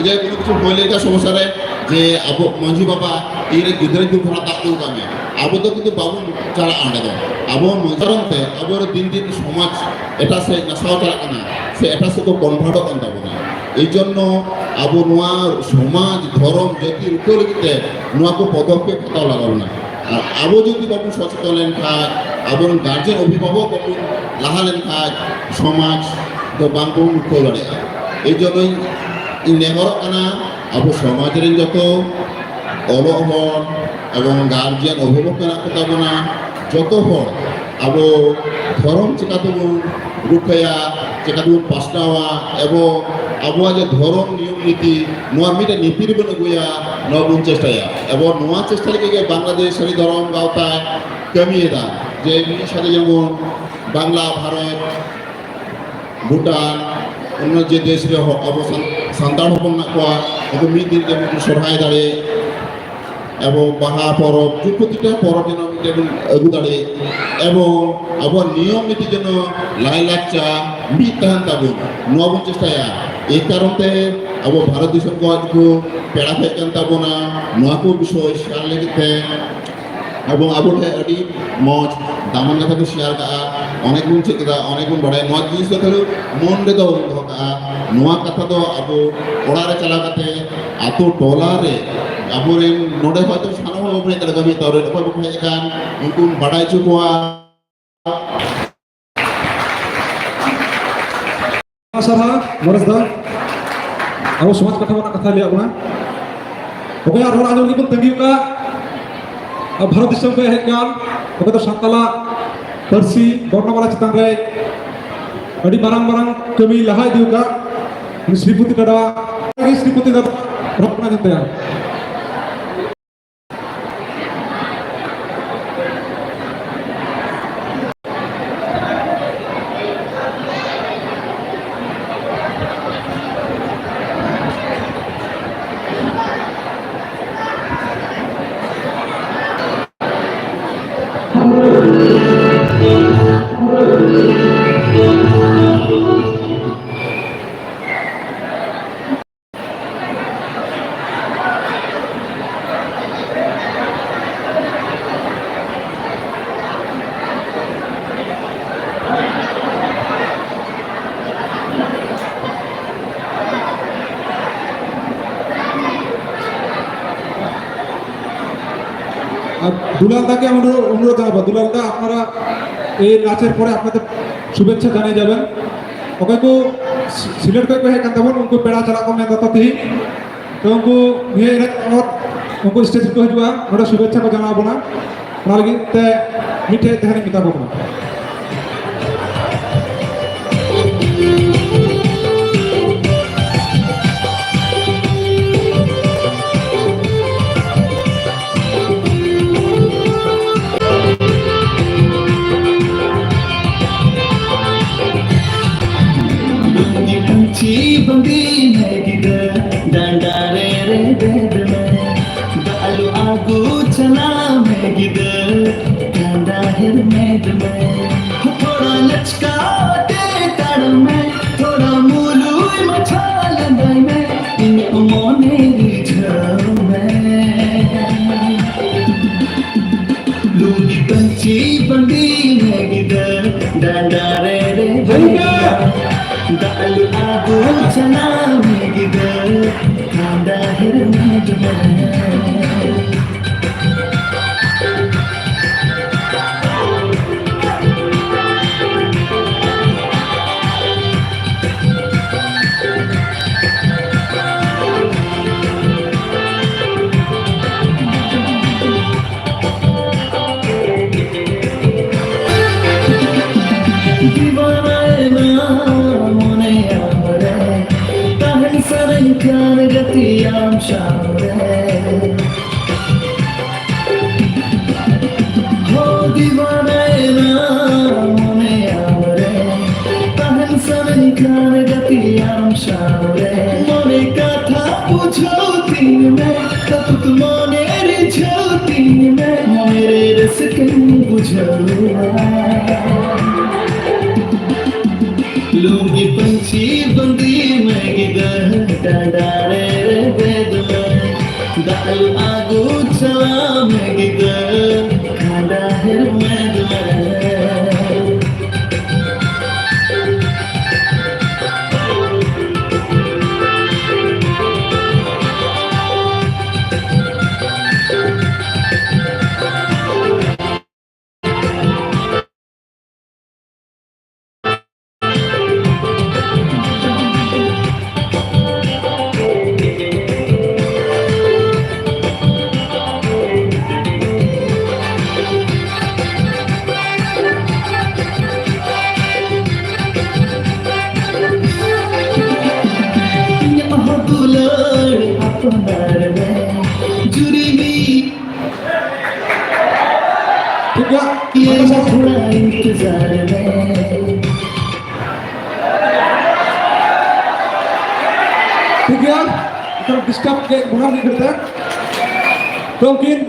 ᱡᱮ ᱠᱳᱱᱳ ᱠᱤᱪᱷᱩ ᱦᱩᱭ ᱞᱮᱱᱠᱷᱟᱱ ᱥᱚᱢᱚᱥᱥᱟ ᱨᱮ, ᱡᱮ ᱟᱵᱚ ᱢᱟᱹᱡᱷᱤ ᱵᱟᱵᱟ, ᱤᱧ ᱨᱮᱱ ᱜᱤᱫᱽᱨᱟᱹ ᱧᱩᱛᱩᱢ ᱠᱷᱚᱱᱟᱜ ᱫᱟᱜ ᱫᱩᱞ ᱠᱟᱜ ᱢᱮ᱾ ᱟᱵᱚ ᱫᱚ ᱠᱤᱱᱛᱩ ᱵᱟᱵᱚᱱ ᱪᱟᱞᱟᱜᱼᱟ ᱚᱸᱰᱮ ᱫᱚ᱾ ᱟᱵᱚ ᱢᱟᱹᱡᱷᱤ ᱦᱟᱲᱟᱢ ᱛᱮ ᱟᱵᱚ ᱫᱤᱱ ᱫᱤᱱ ᱥᱚᱢᱟᱡᱽ ᱮᱴᱟᱜ ᱥᱮᱫ ᱱᱟᱥᱟᱣ ᱪᱟᱞᱟᱜ ᱠᱟᱱᱟ, ᱥᱮ ᱮᱴᱟᱜ ᱥᱮᱫ ᱠᱚ ᱠᱚᱱᱵᱷᱟᱨᱴᱚᱜ ᱠᱟᱱ ᱛᱟᱵᱚᱱᱟ᱾ ᱮᱭ ᱡᱚᱱᱱᱚ ᱟᱵᱚ ᱱᱚᱣᱟ ᱥᱚᱢᱟᱡᱽ, ᱫᱷᱚᱨᱚᱢ, ᱡᱟᱹᱛᱤ ᱨᱩᱠᱷᱟᱹᱣ ᱞᱟᱹᱜᱤᱫ ᱛᱮ ᱱᱚᱣᱟ ᱠᱚ ᱯᱚᱫᱚᱠᱷᱮᱯ ᱦᱟᱛᱟᱣ ᱞᱟᱜᱟᱣ ᱵᱚᱱᱟ᱾ ᱟᱨ ᱟᱵᱚ ᱡᱩᱫᱤ ᱵᱟᱵᱚᱱ ᱥᱚᱪᱮᱛᱚᱱ ᱞᱮᱱᱠᱷᱟᱱ, ᱟᱵᱚᱨᱮᱱ ᱜᱟᱨᱡᱮᱱ ᱚᱵᱷᱤᱵᱷᱟᱵᱚᱠ ᱵᱟᱵᱚᱱ ᱞᱟᱦᱟ ᱞᱮᱱᱠᱷᱟᱱ, ᱥᱚᱢᱟᱡᱽ ᱫᱚ ᱵᱟᱝ ᱵᱚᱱ ᱨᱩᱠᱷᱟᱹᱣ ᱫᱟᱲᱮᱭᱟᱜᱼᱟ᱾ ᱮᱭ ᱡᱚᱱᱱᱚ ᱤᱧ ᱱᱮᱦᱚᱨᱚᱜ ᱠᱟᱱᱟ, ᱟᱵᱚ ᱥᱚᱢᱟᱡᱽ ᱨᱮᱱ ᱡᱚᱛᱚ ᱚᱞᱚᱜ ᱦᱚᱲ ᱮᱵᱚᱝ ᱜᱟᱨᱡᱮᱱ ᱚᱵᱷᱤᱵᱷᱟᱵᱚᱠ ᱢᱮᱱᱟᱜ ᱠᱚ ᱛᱟᱵᱚᱱᱟ, ᱡᱚᱛᱚ ᱦᱚᱲ ᱟᱵᱚ ᱫᱷᱚᱨᱚᱢ ᱪᱤᱠᱟᱹ ᱛᱮᱵᱚᱱ ᱨᱩᱠᱷᱟᱹᱭᱟ, ᱪᱤᱠᱟᱹ ᱛᱮᱵᱚᱱ ᱯᱟᱥᱱᱟᱣᱟ, ᱮᱵᱚᱝ ᱟᱵᱚᱣᱟᱜ ᱡᱮ ᱫᱷᱚᱨᱚᱢ ᱱᱤᱭᱚᱢ ᱱᱤᱛᱤ, ᱱᱚᱣᱟ ᱢᱤᱫᱴᱮᱱ ᱱᱤᱛᱤ ᱨᱮᱵᱚᱱ ᱟᱹᱜᱩᱭᱟ, ᱱᱚᱣᱟ ᱵᱚᱱ ᱪᱮᱥᱴᱟᱭᱟ᱾ ᱮᱵᱚᱝ ᱱᱚᱣᱟ ᱪᱮᱥᱴᱟ ᱞᱟᱹᱜᱤᱫ ᱜᱮ ᱵᱟᱝᱞᱟᱫᱮᱥ ᱥᱟᱹᱨᱤ ᱫᱷᱚᱨᱚᱢ ᱜᱟᱶᱛᱟᱭ ᱠᱟᱹᱢᱤᱭᱮᱫᱟ, ᱡᱮ ᱢᱤᱫ ᱥᱟᱶᱛᱮ ᱡᱮᱢᱚᱱ ᱵᱟᱝᱞᱟ, ᱵᱷᱟᱨᱚᱛ, ᱵᱷᱩᱴᱟᱱ, ᱚᱱᱱᱚ ᱡᱮ ᱫᱮᱥ ᱨᱮ ᱦᱚ-, ᱟᱵᱚ ᱥᱟᱱ-, ᱥᱟᱱᱛᱟᱲ ᱦᱚᱯᱚᱱ ᱢᱮᱱᱟᱜ ᱠᱚᱣᱟ, ᱩᱱᱠᱩ ᱢᱤᱫ ᱫᱤᱱ ᱛᱮᱵᱚᱱ ᱥᱚᱨᱦᱟᱭ ᱫᱟᱲᱮᱭᱟᱜ, ᱮᱵᱚᱝ ᱵᱟᱦᱟ ᱯᱚᱨᱚᱵᱽ, ᱡᱚᱛᱚ ᱯᱨᱚᱛᱤᱴᱟ ᱯᱚᱨᱚᱵᱽ ᱡᱮᱱᱚ ᱢᱤᱫᱴᱮᱱ ᱵᱚᱱ ᱟᱹᱜᱩ ᱫᱟᱲᱮᱭᱟᱜ, ᱮᱵᱚᱝ ᱟᱵᱚᱣᱟᱜ ᱱᱤᱭᱚᱢ ᱱᱤᱛᱤ ᱡᱮᱱᱚ ᱞᱟᱭᱞᱟᱠᱪᱟᱨ ᱢᱤᱫ ᱛᱟᱦᱮᱱ ᱛᱟᱵᱚᱱ, ᱱᱚᱣᱟ ᱵᱚᱱ ᱪᱮᱥᱴᱟᱭᱟ᱾ ᱮᱭ ᱠᱟᱨᱚᱱ ᱛᱮ ᱟᱵᱚ ᱵᱷᱟᱨᱚᱛ ᱫᱤᱥᱚᱢ ᱠᱷᱚᱱ ᱠᱚ ᱯᱮᱲᱟ ᱠᱚ ᱦᱮᱡ ᱠᱟᱱ ᱛᱟᱵᱚᱱᱟ, ᱱᱚᱣᱟ ᱠᱚ ᱵᱤᱥᱚᱭ ᱥᱮᱭᱟᱨ ᱞᱟᱹᱜᱤᱫ ᱛᱮ ᱮᱵᱚᱝ ᱟᱵᱚ ᱴᱷᱮᱱ ᱟᱹᱰᱤ ᱢᱚᱡᱽ ᱫᱟᱢᱟᱱ ᱠᱟᱛᱷᱟ ᱠᱚ ᱥᱮᱭᱟᱨ ᱠᱟᱜᱼᱟ, ᱚᱱᱮᱠ ᱵᱚᱱ ᱪᱮᱫ ᱠᱮᱫᱟ, ᱚᱱᱮᱠ ᱵᱚᱱ ᱵᱟᱲᱟᱭᱟ᱾ ᱱᱚᱣᱟ ᱡᱤᱱᱤᱥ ᱫᱚ ᱠᱷᱟᱹᱞᱤ ᱢᱚᱱ ᱨᱮᱫᱚ ᱵᱟᱵᱚᱱ ᱫᱚᱦᱚ ᱠᱟᱜᱼᱟ, ᱱᱚᱣᱟ ᱠᱟᱛᱷᱟ ᱫᱚ ᱟᱵᱚ ᱚᱲᱟᱜ ᱨᱮ ᱪᱟᱞᱟᱣ ᱠᱟᱛᱮ, ᱟᱛᱳ ᱴᱚᱞᱟ ᱨᱮ, ᱟᱵᱚᱨᱮᱱ ᱱᱚᱰᱮ ᱦᱚᱭᱛᱳ ᱥᱟᱱᱟᱢ ᱦᱚᱲ ᱵᱟᱵᱚᱱ ᱦᱮᱡ ᱫᱟᱲᱮᱭᱟᱜᱼᱟ, ᱢᱤᱫ ᱛᱟᱣ ᱨᱮ ᱚᱠᱚᱭ ᱵᱟᱠᱚ ᱦᱮᱡ ᱟᱠᱟᱱ, ᱩᱱᱠᱩ ᱵᱚᱱ ᱵᱟᱰᱟᱭ ᱦᱚᱪᱚ ᱠᱚᱣᱟ᱾ ᱥᱟᱨᱦᱟᱣ, ᱱᱚᱨᱮᱥ ᱫᱟ, ᱟᱵᱚ ᱥᱚᱢᱟᱡᱽ ᱠᱟᱛᱷᱟ ᱨᱮᱱᱟᱜ ᱠᱟᱛᱷᱟᱭ ᱞᱟᱹᱭᱟᱫ ᱵᱚᱱᱟ᱾ ᱚᱠᱚᱭᱟᱜ ᱨᱚᱲ ᱟᱸᱡᱚᱢ ᱜᱮᱵᱚᱱ ᱛᱟᱺᱜᱤ ᱟᱠᱟᱫ, ᱟᱨ ᱵᱷᱟᱨᱚᱛ ᱫᱤᱥᱚᱢ ᱠᱷᱚᱱ ᱦᱮᱡ ᱟᱠᱟᱱ, ᱚᱠᱚᱭ ᱫᱚ ᱥᱟᱱᱛᱟᱲᱟᱜ ᱯᱟᱹᱨᱥᱤ ᱵᱚᱨᱱᱚᱢᱟᱞᱟ ᱪᱮᱛᱟᱱ ᱨᱮ ᱟᱹᱰᱤ ᱢᱟᱨᱟᱝ ᱢᱟᱨᱟᱝ ᱠᱟᱹᱢᱤ ᱞᱟᱦᱟ ᱤᱫᱤ ᱟᱠᱟᱫ, ᱩᱱᱤ ᱥᱨᱤᱯᱚᱛᱤ ᱠᱟᱰᱟ, ᱥᱨᱤᱯᱚᱛᱤ ᱠᱟᱰᱟ ᱨᱚᱲ ᱠᱟᱱᱟ ᱪᱤᱱᱛᱟᱹᱭᱟ᱾ দুলাল দাকে অনুরোধ, অনুরোধ জানাবো, দুলাল দা, আপনারা এই নাচের পরে আপনাদের শুভেচ্ছা জানিয়ে যাবেন। ᱚᱠᱚᱭ ᱠᱚ ᱥᱤᱞᱮᱴ ᱠᱷᱚᱱ ᱠᱚ ᱦᱮᱡ ᱟᱠᱟᱱ ᱛᱟᱵᱚᱱ, ᱩᱱᱠᱩ ᱯᱮᱲᱟ ᱪᱟᱞᱟᱜ ᱠᱚ ᱢᱮᱱ ᱫᱟ ᱛᱚ ᱛᱤᱦᱤᱧ᱾ ᱛᱚ ᱩᱱᱠᱩ ᱱᱤᱭᱟᱹ ᱮᱱᱮᱡ ᱛᱟᱭᱚᱢ ᱩᱱᱠᱩ ᱥᱴᱮᱡ ᱨᱮᱠᱚ ᱦᱤᱡᱩᱜᱼᱟ, ᱱᱚᱰᱮ ᱥᱩᱵᱷᱮᱪᱪᱷᱟ ᱠᱚ ᱡᱟᱱᱟᱣ ᱟᱵᱚᱱᱟ᱾ ᱚᱱᱟ ᱞᱟᱹᱜᱤᱫ ᱛᱮ ᱢᱤᱫᱴᱷᱮᱡ ᱛᱟᱦᱮᱱ ᱤᱧ ᱢᱮᱛᱟ ᱠᱚ ᱠᱟᱱᱟ᱾ ᱞᱩᱝᱜᱤ ᱯᱟᱹᱧᱪᱤ ᱵᱟᱸᱫᱮ ᱢᱮ ᱜᱤᱫᱟᱹᱨ, ᱰᱟᱸᱰᱟ ᱨᱮ ᱨᱮᱵᱮᱫ ᱢᱮ᱾ ᱫᱟᱜ ᱞᱩ ᱟᱹᱜᱩ ᱪᱟᱞᱟᱣ ᱢᱮ ᱜᱤᱫᱟᱹᱨ, ᱠᱟᱸᱰᱟ ᱦᱮᱨᱢᱮᱫ ᱢᱮ᱾ ᱛᱷᱚᱲᱟ ᱞᱟᱪᱠᱟ ᱛᱮ ᱛᱟᱲᱟᱢ ᱢᱮ, ᱛᱷᱚᱲᱟ ᱢᱩᱞᱩᱭ ᱢᱟᱪᱷᱟ ᱞᱟᱸᱫᱟᱭ ᱢᱮ, ᱤᱧᱟᱹᱜ ᱢᱚᱱᱮ ᱨᱤᱡᱷᱟᱹᱣ ᱢᱮ᱾ ᱞᱩᱝᱜᱤ ᱯᱟᱹᱧᱪᱤ ᱵᱟᱸᱫᱮ ᱢᱮ ᱜᱤᱫᱟᱹᱨ, ᱰᱟᱸᱰᱟ ᱨᱮ ᱨᱮᱵᱮᱫ ᱢᱮ᱾ ᱫᱟᱜ ᱞᱩ ᱟᱹᱜᱩ ᱪᱟᱞᱟᱣ ᱢᱮ ᱜᱤᱫᱟᱹᱨ, ᱠᱟᱸᱰᱟ ᱦᱮᱨᱢᱮᱫ ᱢᱮ᱾ ᱫᱤᱣᱟᱱᱟᱭᱮᱱᱟ ᱢᱚᱱᱮ ᱟᱢᱨᱮ, ᱛᱟᱦᱮᱱ ᱥᱟᱱᱟᱧ ᱠᱟᱱ ᱜᱟᱛᱮ ᱟᱢ ᱥᱟᱶᱨᱮ᱾ ᱦᱚ ᱫᱤᱣᱟᱱᱟᱭᱮᱱᱟ ᱢᱚᱱᱮ ᱟᱢᱨᱮ, ᱛᱟᱦᱮᱱ ᱥᱟᱱᱟᱧ ᱠᱟᱱ ᱜᱟᱛᱮ ᱟᱢ ᱥᱟᱶᱨᱮ᱾ ᱢᱚᱱᱮ ᱠᱟᱛᱷᱟ ᱵᱩᱡᱷᱟᱹᱣ ᱛᱤᱧ ᱢᱮ, ᱠᱟᱹᱴᱩᱵ ᱢᱚᱱᱮ ᱨᱤᱡᱷᱟᱹᱣ ᱛᱤᱧ ᱢᱮ, ᱢᱚᱱᱮ ᱨᱮ ᱨᱟᱹᱥᱠᱟᱹᱧ ᱵᱩᱡᱷᱟᱹᱣᱟ᱾ ᱞᱩᱝᱜᱤ ᱯᱟᱹᱧᱪᱤ ᱵᱟᱸᱫᱮ ᱢᱮ ᱜᱤᱫᱟᱹᱨ, ᱰᱟᱸᱰᱟ ᱨᱮ ᱨᱮᱵᱮᱫ ᱢᱮ᱾ ᱫᱟᱜ ᱞᱩ ᱟᱹᱜᱩ ᱪᱟᱞᱟᱣ ᱢᱮ ᱜᱤᱫᱟᱹᱨ, ᱠᱟᱸᱰᱟ ᱦᱮᱨᱢᱮᱫ ᱢᱮ᱾ ᱡᱩᱨᱤ ᱢᱤᱫ ᱴᱷᱤᱠ ᱜᱮᱭᱟ᱾ ᱤᱭᱟᱹ ᱛᱷᱚᱲᱟ ᱤᱱᱛᱮᱡᱟᱨ ᱢᱮ᱾ ᱴᱷᱤᱠ ᱜᱮᱭᱟ, ᱮᱠᱷᱚᱱ ᱰᱤᱥᱴᱟᱨᱵ ᱜᱮ ᱵᱚᱱᱟ ᱢᱤᱫ ᱜᱷᱟᱹᱲᱤᱡ ᱛᱮ᱾ ᱛᱚ ᱩᱱᱠᱤᱱ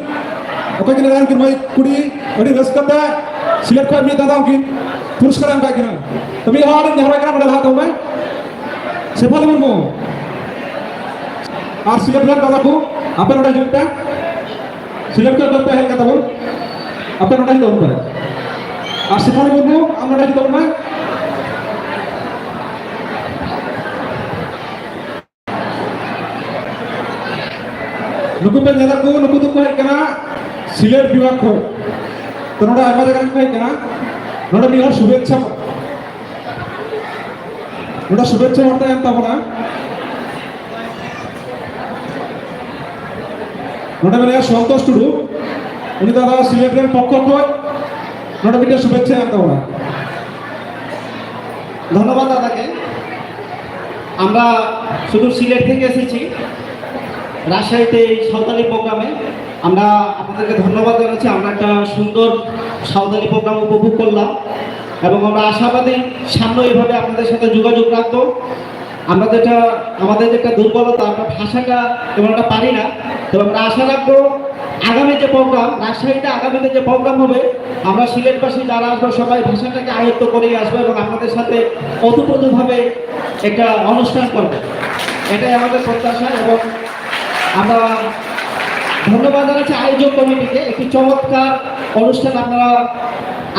ᱚᱠᱚᱭ ᱠᱤᱱ ᱞᱟᱹᱭᱟ, ᱩᱱᱠᱤᱱ ᱢᱟᱹᱭ ᱠᱩᱲᱤ ᱟᱹᱰᱤ ᱨᱟᱹᱥᱠᱟᱹ ᱛᱮ ᱥᱤᱞᱮᱴ ᱠᱷᱚᱱ ᱢᱤᱫ ᱫᱟᱫᱟ ᱩᱱᱠᱤᱱ ᱯᱩᱨᱚᱥᱠᱟᱨ ᱮᱢ ᱠᱟᱜ ᱠᱤᱱᱟ᱾ ᱛᱚ ᱢᱤᱫ ᱦᱚᱲ ᱱᱮᱦᱚᱨ ᱠᱟᱱᱟ, ᱱᱚᱰᱮ ᱞᱟᱦᱟ ᱛᱟᱵᱚᱱ ᱢᱮ, ᱥᱮᱯᱷᱟᱞᱤ ᱢᱩᱨᱢᱩ᱾ ᱟᱨ ᱥᱤᱞᱮᱴ ᱨᱮᱱ ᱫᱟᱫᱟ ᱠᱚ, ᱟᱯᱮ ᱱᱚᱰᱮ ᱦᱤᱡᱩᱜ ᱯᱮ᱾ ᱥᱤᱞᱮᱴ ᱠᱷᱚᱱ ᱫᱚ ᱯᱮ ᱦᱮᱡ ᱠᱟᱛᱮ ᱵᱚᱱ, ᱟᱯᱮ ᱱᱚᱰᱮ ᱦᱤᱡᱩᱜ ᱯᱮ᱾ ᱟᱨ ᱥᱮᱯᱷᱟᱞᱤ ᱢᱩᱨᱢᱩ, ᱟᱢ ᱱᱚᱰᱮ ᱦᱤᱡᱩᱜ ᱢᱮ᱾ ᱱᱩᱠᱩ ᱯᱮ ᱧᱮᱞᱮᱫ ᱠᱚ, ᱱᱩᱠᱩ ᱫᱚᱠᱚ ᱦᱮᱡ ᱠᱟᱱᱟ ᱥᱤᱞᱮᱴ ᱵᱤᱵᱷᱟᱜᱽ ᱠᱷᱚᱱ᱾ ᱛᱚ ᱱᱚᱰᱮ ᱟᱭᱢᱟ ᱡᱟᱭᱜᱟ ᱨᱮᱱ ᱠᱚ ᱦᱮᱡ ᱠᱟᱱᱟ᱾ ᱱᱚᱰᱮ ᱢᱤᱫ ᱦᱚᱲ ᱥᱩᱵᱷᱮᱪᱪᱷᱟ, ᱱᱚᱰᱮ ᱥᱩᱵᱷᱮᱪᱪᱷᱟ ᱵᱟᱨᱛᱟ ᱮᱢ ᱛᱟᱵᱚᱱᱟ᱾ ᱱᱚᱰᱮ ᱢᱮᱱᱟᱭᱟ ᱥᱚᱱᱛᱳᱥ ᱴᱩᱰᱩ, ᱩᱱᱤ ᱫᱚ ᱟᱵᱚ ᱥᱤᱞᱮᱴ ᱨᱮᱱ ᱯᱚᱠᱠᱷᱚ ᱠᱷᱚᱱ ᱱᱚᱰᱮ ᱢᱤᱫᱴᱮᱱ ᱥᱩᱵᱷᱮᱪᱪᱷᱟ ᱮᱢ ᱛᱟᱵᱚᱱᱟ᱾ ধন্যবাদ দাদাকে। আমরা শুধু সিলেট থেকে এসেছি রাজশাহীতে এই সাঁওতালি প্রোগ্রামে। আমরা আপনাদেরকে ধন্যবাদ জানাচ্ছি। আমরা একটা সুন্দর সাঁওতালি প্রোগ্রাম উপভোগ করলাম এবং আমরা আশাবাদী সামনে এইভাবে আপনাদের সাথে যোগাযোগ রাখবো। আমরা যেটা, আমাদের যেটা দুর্বলতা, আমরা ভাষাটা তেমন একটা পারি না। তো আমরা আশা রাখবো আগামী যে প্রোগ্রাম, রাজশাহীতে আগামীতে যে প্রোগ্রাম হবে, আমরা সিলেটবাসী যারা আসবো সবাই ভাষাটাকে আয়ত্ত করে আসবো এবং আপনাদের সাথে ওতপ্রোতভাবে একটা অনুষ্ঠান করবো, এটাই আমাদের প্রত্যাশা। এবং আমরা ধন্যবাদ জানাচ্ছি আয়োজক কমিটিকে, একটি চমৎকার অনুষ্ঠান আপনারা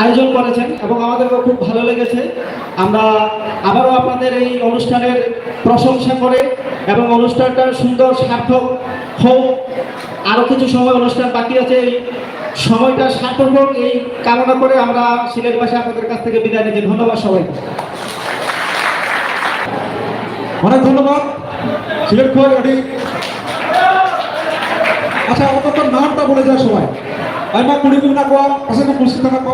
আয়োজন করেছেন এবং আমাদেরও খুব ভালো লেগেছে। আমরা আবারও আপনাদের এই অনুষ্ঠানের প্রশংসা করে এবং অনুষ্ঠানটা সুন্দর সার্থক হোক, আরও কিছু সময় অনুষ্ঠান বাকি আছে, এই সময়টা সার্থক হোক, এই কামনা করে আমরা সিলেটবাসী আপনাদের কাছ থেকে বিদায় নিচ্ছি। ধন্যবাদ সবাইকে। অনেক ধন্যবাদ। সিলেট খবর আচ্ছা, অন্তত নামটা বলে যাওয়ার সময়। ᱟᱭᱢᱟ ᱠᱩᱲᱤ ᱠᱚ ᱢᱮᱱᱟᱜ ᱠᱚᱣᱟ, ᱯᱟᱥᱮ ᱠᱚ ᱠᱩᱥᱤ ᱠᱟᱱᱟ ᱠᱚ᱾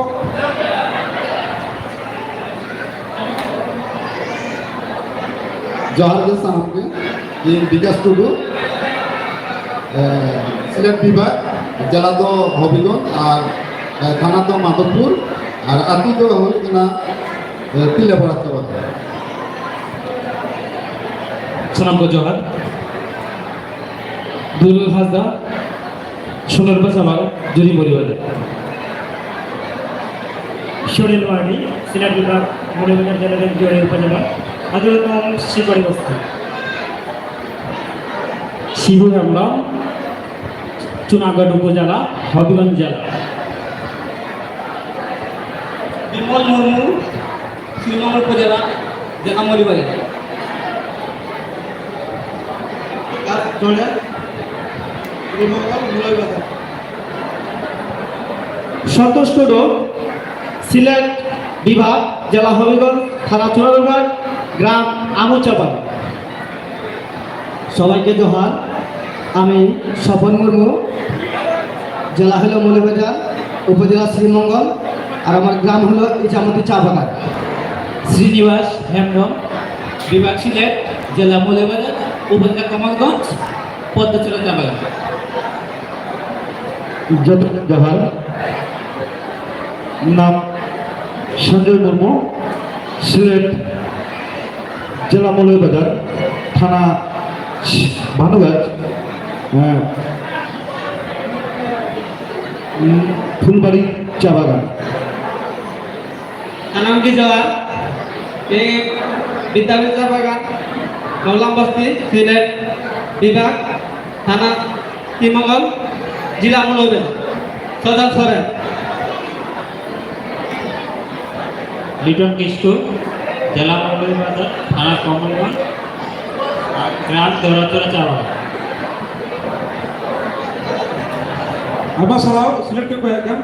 ᱡᱚᱦᱟᱨ ᱜᱮ ᱥᱟᱱᱟᱢ ᱜᱮ᱾ ᱤᱧ ᱵᱤᱠᱟᱥ ᱴᱩᱰᱩ᱾ ᱮ, ᱥᱤᱞᱮᱴ ᱵᱤᱵᱷᱟᱜᱽ, ᱡᱮᱞᱟ ᱫᱚ ᱦᱚᱵᱤᱜᱚᱸᱡᱽ ᱟᱨ, ᱮ, ᱛᱷᱟᱱᱟ ᱫᱚ ᱢᱟᱫᱷᱚᱵᱽᱯᱩᱨ ᱟᱨ ᱟᱹᱛᱩ ᱫᱚ ᱦᱩᱭᱩᱜ ᱠᱟᱱᱟ, ᱮ, ᱛᱤᱞᱟᱹᱯᱟᱲᱟ ᱪᱟᱵᱟ᱾ ᱥᱟᱱᱟᱢ ᱠᱚ ᱡᱚᱦᱟᱨ᱾ ᱫᱩᱞᱟᱞ ᱦᱟᱸᱥᱫᱟ, ᱥᱳᱱᱟᱨᱯᱟ ᱥᱟᱢᱟᱝ, ᱡᱩᱨᱤ ᱯᱚᱨᱤᱵᱟᱨ᱾ ᱥᱩᱱᱤᱞ ᱢᱟᱨᱰᱤ, ᱥᱤᱞᱮᱴ ᱵᱤᱵᱷᱟᱜᱽ, ᱢᱚᱬᱮ ᱵᱟᱡᱟᱨ ᱡᱮᱞᱟ ᱨᱮᱱ ᱡᱩᱨᱤ ᱩᱯᱚᱡᱮᱞᱟ, ᱟᱹᱛᱩ ᱧᱩᱛᱩᱢ ᱥᱤᱠᱟᱨᱤ ᱵᱚᱥᱛᱤ᱾ ᱥᱤᱵᱩ ᱦᱮᱢᱵᱨᱚᱢ, ᱪᱩᱱᱟᱜᱟᱰ ᱩᱯᱚᱡᱮᱞᱟ, ᱦᱚᱵᱤᱜᱚᱸᱡᱽ ᱡᱮᱞᱟ᱾ ᱵᱤᱢᱚᱞ ᱢᱩᱨᱢᱩ, ᱥᱤᱨᱢᱚᱞ ᱩᱯᱚᱡᱮᱞᱟ, ᱡᱟᱠᱟᱢᱟᱹᱨᱤ ᱵᱟᱡᱟᱨ᱾ ᱟᱨ ᱱᱚᱰᱮ ᱥᱤᱨᱢᱚᱞ ᱢᱩᱞᱟᱹᱭ ᱵᱟᱡᱟᱨ᱾ ᱥᱚᱱᱛᱳᱥ ᱴᱩᱰᱩ, ᱥᱤᱞᱮᱴ ᱵᱤᱵᱷᱟᱜᱽ, ᱡᱮᱞᱟ ᱦᱚᱵᱤᱜᱚᱸᱡᱽ, ᱛᱷᱟᱱᱟ ᱪᱩᱱᱟᱨᱩᱜᱷᱟᱴ, ᱜᱨᱟᱢ ᱟᱢᱩᱪᱟᱵᱟᱱ᱾ সবাইকে জোহার। আমি স্বপন মুর্মু, জেলা হলো মৌলভীবাজার, উপজেলা শ্রীমঙ্গল, আর আমার গ্রাম হলো ইছামতি চা বাগান। শ্রীনিবাস হেমব্রম, বিভাগ সিলেট, জেলা মৌলভীবাজার, উপজেলা কামালগঞ্জ, পদ্মাচলা চা বাগান। ᱡᱚᱛᱚ ᱡᱚᱦᱟᱨ᱾ ᱱᱟᱢ ᱥᱚᱧᱡᱚᱭ ᱢᱩᱨᱢᱩ, ᱥᱤᱞᱮᱴ, ᱡᱮᱞᱟ ᱢᱚᱞᱚᱭᱵᱟᱡᱟᱨ, ᱛᱷᱟᱱᱟ ᱵᱷᱟᱱᱩᱜᱟᱡᱽ, ᱦᱮᱸ, ᱯᱷᱩᱞᱵᱟᱲᱤ ᱪᱟ ᱵᱟᱜᱟᱱ᱾ ᱥᱟᱱᱟᱢ ᱜᱮ ᱡᱚᱦᱟᱨ᱾ ᱤᱧ ᱵᱤᱫᱽᱫᱟᱵᱤᱫᱽᱫᱟ ᱵᱟᱜᱟᱱ, ᱢᱚᱞᱟᱢ ᱵᱚᱥᱛᱤ, ᱥᱤᱞᱮᱴ ᱵᱤᱵᱷᱟᱜᱽ, ᱛᱷᱟᱱᱟ ᱥᱤᱢᱚᱞ, ᱡᱮᱞᱟ ᱢᱚᱞᱚᱭᱵᱮᱞ, ᱥᱚᱫᱚᱨ ᱥᱚᱨᱮᱱ᱾ ᱞᱤᱴᱚᱱ ᱠᱤᱥᱠᱩ, ᱡᱮᱞᱟ ᱢᱚᱞᱚᱭᱵᱟᱡᱟᱨ, ᱛᱷᱟᱱᱟ ᱠᱚᱢᱚᱞᱜᱚᱸᱡᱽ, ᱜᱨᱟᱢ ᱫᱚᱨᱟᱪᱚᱨᱟ ᱪᱟᱣᱟᱲ᱾ ᱟᱭᱢᱟ ᱥᱟᱨᱦᱟᱣ, ᱥᱤᱞᱮᱴ ᱠᱷᱚᱱ ᱠᱚ ᱦᱮᱡ ᱟᱠᱟᱱ᱾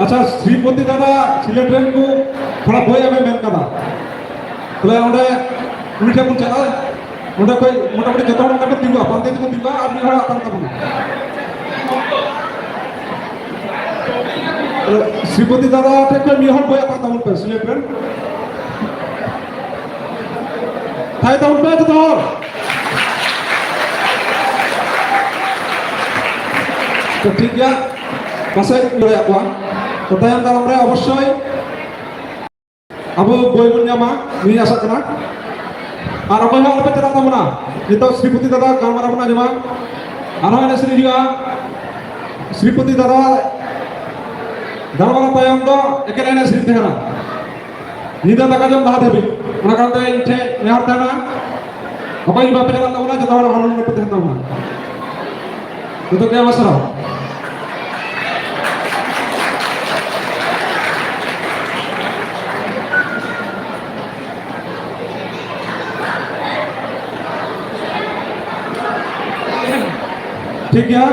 ᱟᱪᱪᱷᱟ, ᱥᱨᱤᱯᱚᱛᱤ ᱫᱟᱫᱟ, ᱥᱤᱞᱮᱴ ᱨᱮᱱ ᱠᱚ ᱛᱷᱚᱲᱟ ᱵᱳᱭ ᱮᱢᱮ ᱢᱮᱱ ᱠᱟᱫᱟ᱾ ᱛᱟᱦᱞᱮ ᱚᱸᱰᱮ ᱩᱱᱤ ᱴᱷᱮᱱ ᱵᱚᱱ ᱪᱟᱞᱟᱜᱼᱟ᱾ ᱚᱸᱰᱮ ᱠᱷᱚᱡ ᱢᱚᱴᱟᱢᱩᱴᱤ ᱡᱚᱛᱚ ᱦᱚᱲ ᱚᱱᱠᱟ ᱠᱚ ᱛᱤᱸᱜᱩᱜᱼᱟ, ᱯᱟᱱᱛᱮ ᱛᱮᱠᱚ ᱛᱤᱸᱜᱩᱜᱼᱟ ᱟᱨ ᱢᱤᱫ ᱦᱚᱲ ᱟᱛᱟᱝ ᱛᱟᱵᱚᱱᱟ᱾ ᱥᱨᱤᱯᱚᱛᱤ ᱫᱟᱫᱟ ᱴᱷᱮᱱ ᱠᱷᱚᱡ ᱢᱤᱫ ᱦᱚᱲ ᱵᱳᱭ ᱟᱛᱟᱝ ᱛᱟᱵᱚᱱ ᱯᱮ, ᱥᱤᱞᱮᱴ ᱨᱮᱱ᱾ ᱛᱟᱦᱮᱸ ᱛᱟᱵᱚᱱ ᱯᱮ ᱡᱚᱛᱚ ᱦᱚᱲ᱾ ᱴᱷᱤᱠ ᱜᱮᱭᱟ, ᱯᱟᱥᱮᱡ ᱫᱟᱲᱮᱭᱟᱜ ᱠᱚᱣᱟ᱾ ᱛᱚ, ᱛᱟᱭᱚᱢ ᱫᱟᱨᱟᱢ ᱨᱮ ᱚᱵᱚᱥᱥᱳᱭ ᱟᱵᱚ ᱵᱳᱭ ᱵᱚᱱ ᱧᱟᱢᱟ, ᱱᱤᱭᱟᱹ ᱟᱥᱟᱜ ᱠᱟᱱᱟ᱾ ᱟᱨ ᱚᱠᱚᱭ ᱦᱚᱸ ᱟᱞᱚᱯᱮ ᱪᱟᱞᱟᱜ ᱛᱟᱵᱚᱱᱟ᱾ ᱱᱤᱛᱚᱜ ᱥᱨᱤᱯᱚᱛᱤ ᱫᱟᱫᱟ ᱜᱟᱞᱢᱟᱨᱟᱣ ᱵᱚᱱ ᱟᱸᱡᱚᱢᱟ, ᱟᱨᱦᱚᱸ ᱮᱱᱮᱡ ᱥᱮᱨᱮᱧ ᱦᱩᱭᱩᱜᱼᱟ᱾ ᱥᱨᱤᱯᱚᱛᱤ ᱫᱟᱫᱟ ᱜᱟᱞᱢᱟᱨᱟᱣ ᱛᱟᱭᱚᱢ ᱫᱚ ᱮᱠᱮᱱ ᱮᱱᱮᱡ ᱥᱮᱨᱮᱧ ᱛᱟᱦᱮᱱᱟ᱾ ᱧᱤᱫᱟᱹ ᱫᱟᱠᱟ ᱡᱚᱢ ᱞᱟᱦᱟ ᱫᱷᱟᱹᱵᱤᱡ᱾ ᱚᱱᱟ ᱠᱟᱨᱚᱱ ᱛᱮ ᱤᱧ ᱴᱷᱮᱱ ᱱᱮᱦᱚᱨ ᱛᱟᱦᱮᱱᱟ, ᱚᱠᱚᱭ ᱜᱮ ᱵᱟᱯᱮ ᱪᱟᱞᱟᱜ ᱛᱟᱵᱚᱱᱟ, ᱡᱚᱛᱚ ᱦᱚᱲ ᱦᱚᱲᱢᱚ ᱱᱤᱨᱟᱯᱚᱫ ᱛᱟᱦᱮᱱ ᱛᱟᱵᱚᱱᱟ᱾ ᱡᱚᱛᱚ ᱜᱮ ᱟᱭᱢᱟ ᱥᱟᱨᱦᱟᱣ᱾ ᱴᱷᱤᱠ ᱜᱮᱭᱟ,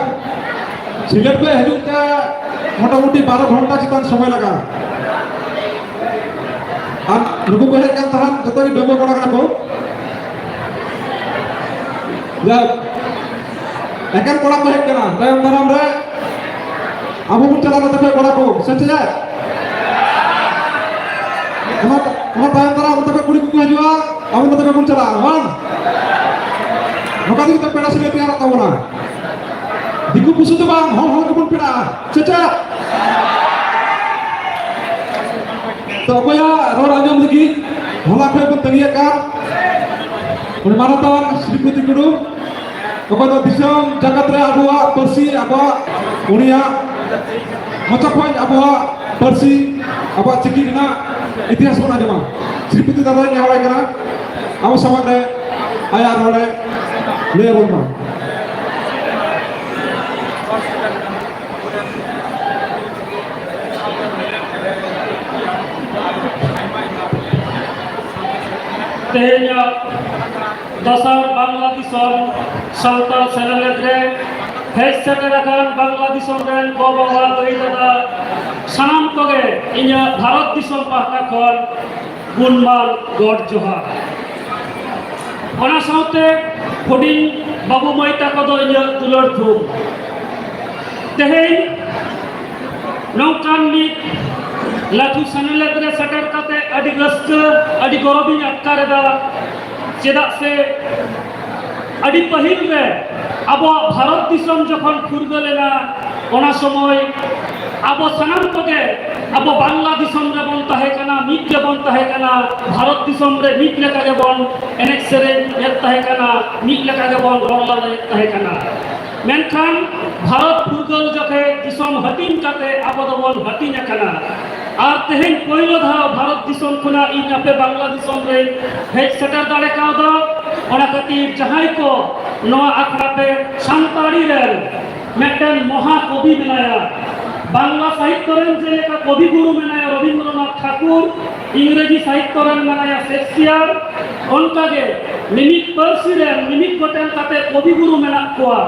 ᱥᱤᱞᱮᱴ ᱠᱷᱚᱱ ᱦᱤᱡᱩᱜ ᱛᱮ ᱢᱚᱴᱟᱢᱩᱴᱤ ᱵᱟᱨᱚ ᱜᱷᱚᱱᱴᱟ ᱪᱮᱛᱟᱱ ᱥᱚᱢᱚᱭ ᱞᱟᱜᱟᱜᱼᱟ᱾ ᱟᱨ ᱱᱩᱠᱩ ᱠᱚ ᱦᱮᱡ ᱠᱟᱱ ᱛᱟᱦᱮᱸᱫ, ᱡᱚᱛᱚ ᱜᱮ ᱰᱟᱺᱜᱩᱣᱟᱹ ᱠᱚᱲᱟ ᱠᱟᱱᱟ ᱠᱚ᱾ ᱡᱟᱠ, ᱮᱠᱮᱱ ᱠᱚᱲᱟ ᱠᱚ ᱦᱮᱡ ᱠᱟᱱᱟ, ᱛᱟᱭᱚᱢ ᱫᱟᱨᱟᱢ ᱨᱮ ᱟᱵᱚ ᱵᱚᱱ ᱪᱟᱞᱟᱜᱼᱟ ᱱᱚᱛᱮ ᱠᱷᱚᱱ ᱠᱚᱲᱟ ᱠᱚ, ᱥᱮ ᱪᱮᱫ? ᱚᱱᱟ, ᱚᱱᱟ ᱛᱟᱭᱚᱢ ᱫᱟᱨᱟᱢ ᱚᱱᱛᱮ ᱠᱷᱚᱱ ᱠᱩᱲᱤ ᱠᱚᱠᱚ ᱦᱤᱡᱩᱜᱼᱟ, ᱟᱵᱚ ᱱᱚᱛᱮ ᱠᱷᱚᱱ ᱵᱚᱱ ᱪᱟᱞᱟᱜᱼᱟ, ᱵᱟᱝ? ᱱᱚᱝᱠᱟ ᱛᱮᱜᱮ ᱛᱚ ᱯᱮᱲᱟ ᱥᱟᱹᱜᱟᱹᱭ ᱛᱮᱭᱟᱨᱚᱜ ᱛᱟᱵᱚᱱᱟ᱾ ᱫᱤᱠᱩ ᱯᱩᱥᱤ ᱫᱚ ᱵᱟᱝ, ᱦᱚᱲ ᱦᱚᱲ ᱜᱮᱵᱚᱱ ᱯᱮᱲᱟᱜᱼᱟ, ᱥᱮ ᱪᱮᱫ? ᱛᱚ, ᱚᱠᱚᱭᱟᱜ ᱨᱚᱲ ᱟᱸᱡᱚᱢ ᱞᱟᱹᱜᱤᱫ ᱦᱚᱞᱟ ᱠᱷᱚᱱ ᱵᱚᱱ ᱛᱟᱺᱜᱤ ᱟᱠᱟᱫ, ᱩᱱᱤ ᱢᱟᱱᱚᱛᱟᱱ ᱥᱨᱤᱯᱚᱛᱤ ᱴᱩᱰᱩ, ᱚᱠᱚᱭ ᱫᱚ ᱫᱤᱥᱚᱢ ᱡᱟᱠᱟᱛ ᱨᱮ ᱟᱵᱚᱣᱟᱜ ᱯᱟᱹᱨᱥᱤ, ᱟᱵᱚᱣᱟᱜ, ᱩᱱᱤᱭᱟᱜ ᱢᱚᱪᱟ ᱠᱷᱚᱱ ᱟᱵᱚᱣᱟᱜ ᱯᱟᱹᱨᱥᱤ, ᱟᱵᱚᱣᱟᱜ ᱪᱤᱠᱤ ᱨᱮᱱᱟᱜ ᱤᱛᱤᱦᱟᱥ ᱵᱚᱱ ᱟᱸᱡᱚᱢᱟ᱾ ᱥᱨᱤᱯᱚᱛᱤ ᱫᱟᱫᱟᱧ ᱱᱮᱦᱚᱨᱟᱭ ᱠᱟᱱᱟ, ᱟᱵᱚ ᱥᱟᱢᱟᱝ ᱨᱮ ᱟᱭᱟᱜ ᱨᱚᱲ ᱮ ᱞᱟᱹᱭ ᱟᱵᱚᱱ ᱢᱟ᱾ ᱛᱮᱦᱮᱧᱟᱜ ᱫᱚᱥᱟᱨ ᱵᱟᱝᱞᱟ ᱫᱤᱥᱚᱢ ᱥᱟᱱᱛᱟᱲ ᱥᱮᱱᱮᱞᱮᱫ ᱨᱮ ᱦᱮᱡ ᱥᱮᱴᱮᱨ ᱟᱠᱟᱱ ᱵᱟᱝᱞᱟ ᱫᱤᱥᱚᱢ ᱨᱮᱱ ᱜᱚ ᱵᱟᱵᱟ, ᱫᱟᱹᱭ ᱫᱟᱫᱟ, ᱥᱟᱱᱟᱢ ᱠᱚᱜᱮ ᱤᱧᱟᱹᱜ ᱵᱷᱟᱨᱚᱛ ᱫᱤᱥᱚᱢ ᱯᱟᱦᱴᱟ ᱠᱷᱚᱱ ᱜᱩᱱᱢᱟᱱ ᱜᱚᱰ ᱡᱚᱦᱟᱨ᱾ ᱚᱱᱟ ᱥᱟᱶᱛᱮ ᱦᱩᱰᱤᱧ ᱵᱟᱹᱵᱩ ᱢᱟᱹᱭ ᱛᱟᱠᱚ ᱫᱚ ᱤᱧᱟᱹᱜ ᱫᱩᱞᱟᱹᱲ ᱛᱷᱩᱢ᱾ ᱛᱮᱦᱮᱧ ᱱᱚᱝᱠᱟᱱ ᱢᱤᱫ ᱞᱟᱹᱴᱩ ᱥᱮᱱᱮᱞᱮᱫ ᱨᱮ ᱥᱮᱴᱮᱨ ᱠᱟᱛᱮ ᱟᱹᱰᱤ ᱨᱟᱹᱥᱠᱟᱹ, ᱟᱹᱰᱤ ᱜᱚᱨᱚᱵᱤᱧ ᱟᱴᱠᱟᱨ ᱮᱫᱟ᱾ ᱪᱮᱫᱟᱜ ᱥᱮ ᱟᱹᱰᱤ ᱯᱟᱹᱦᱤᱞ ᱨᱮ ᱟᱵᱚᱣᱟᱜ ᱵᱷᱟᱨᱚᱛ ᱫᱤᱥᱚᱢ ᱡᱚᱠᱷᱚᱱ ᱯᱷᱩᱨᱜᱟᱹᱞ ᱮᱱᱟ, ᱚᱱᱟ ᱥᱚᱢᱚᱭ ᱟᱵᱚ ᱥᱟᱱᱟᱢ ᱠᱚᱜᱮ ᱟᱵᱚ ᱵᱟᱝᱞᱟ ᱫᱤᱥᱚᱢ ᱨᱮᱵᱚᱱ ᱛᱟᱦᱮᱸ ᱠᱟᱱᱟ, ᱢᱤᱫ ᱜᱮᱵᱚᱱ ᱛᱟᱦᱮᱸ ᱠᱟᱱᱟ, ᱵᱷᱟᱨᱚᱛ ᱫᱤᱥᱚᱢ ᱨᱮ ᱢᱤᱫ ᱞᱮᱠᱟ ᱜᱮᱵᱚᱱ ᱮᱱᱮᱡ ᱥᱮᱨᱮᱧ ᱮᱫ ᱛᱟᱦᱮᱸ ᱠᱟᱱᱟ, ᱢᱤᱫ ᱞᱮᱠᱟ ᱜᱮᱵᱚᱱ ᱨᱚᱲ ᱞᱟᱸᱫᱟᱭᱮᱫ ᱛᱟᱦᱮᱸ ᱠᱟᱱᱟ᱾ ᱢᱮᱱᱠᱷᱟᱱ ᱵᱷᱟᱨᱚᱛ ᱯᱷᱩᱨᱜᱟᱹᱞ ᱡᱚᱠᱷᱮᱡ ᱫᱤᱥᱚᱢ ᱦᱟᱹᱴᱤᱧ ᱠᱟᱛᱮ ᱟᱵᱚ ᱫᱚᱵᱚᱱ ᱦᱟᱹᱴᱤᱧ ᱟᱠᱟᱱᱟ᱾ ᱟᱨ ᱛᱮᱦᱮᱧ ᱯᱳᱭᱞᱳ ᱫᱷᱟᱣ ᱵᱷᱟᱨᱚᱛ ᱫᱤᱥᱚᱢ ᱠᱷᱚᱱᱟᱜ ᱤᱧ ᱟᱯᱮ ᱵᱟᱝᱞᱟ ᱫᱤᱥᱚᱢ ᱨᱮᱧ ᱦᱮᱡ ᱥᱮᱴᱮᱨ ᱫᱟᱲᱮ ᱠᱟᱣᱫᱟ᱾ ᱚᱱᱟ ᱠᱷᱟᱹᱛᱤᱨ ᱡᱟᱦᱟᱸᱭ ᱠᱚ ᱱᱚᱣᱟ ᱟᱠᱷᱲᱟ ᱯᱮ ᱥᱟᱱᱛᱟᱲᱤ ᱨᱮᱱ ᱢᱤᱫᱴᱮᱱ ᱢᱚᱦᱟ ᱠᱚᱵᱤ ᱢᱮᱱᱟᱭᱟ, ᱵᱟᱝᱞᱟ ᱥᱟᱦᱤᱛᱛᱚ ᱨᱮᱱ ᱡᱮᱞᱮᱠᱟ ᱠᱚᱵᱤ ᱜᱩᱨᱩ ᱢᱮᱱᱟᱭᱟ ᱨᱚᱵᱤᱱᱫᱨᱚᱱᱟᱛᱷ ᱴᱷᱟᱠᱩᱨ, ᱤᱝᱨᱮᱡᱤ ᱥᱟᱦᱤᱛᱛᱚ ᱨᱮᱱ ᱢᱮᱱᱟᱭᱟ ᱥᱮᱠᱥᱯᱤᱭᱟᱨ, ᱚᱱᱠᱟᱜᱮ ᱢᱤᱢᱤᱫ ᱯᱟᱹᱨᱥᱤ ᱨᱮᱱ ᱢᱤᱢᱤᱫ ᱜᱚᱴᱮᱱ ᱠᱟᱛᱮ ᱠᱚᱵᱤ ᱜᱩᱨᱩ ᱢᱮᱱᱟᱜ ᱠᱚᱣᱟ᱾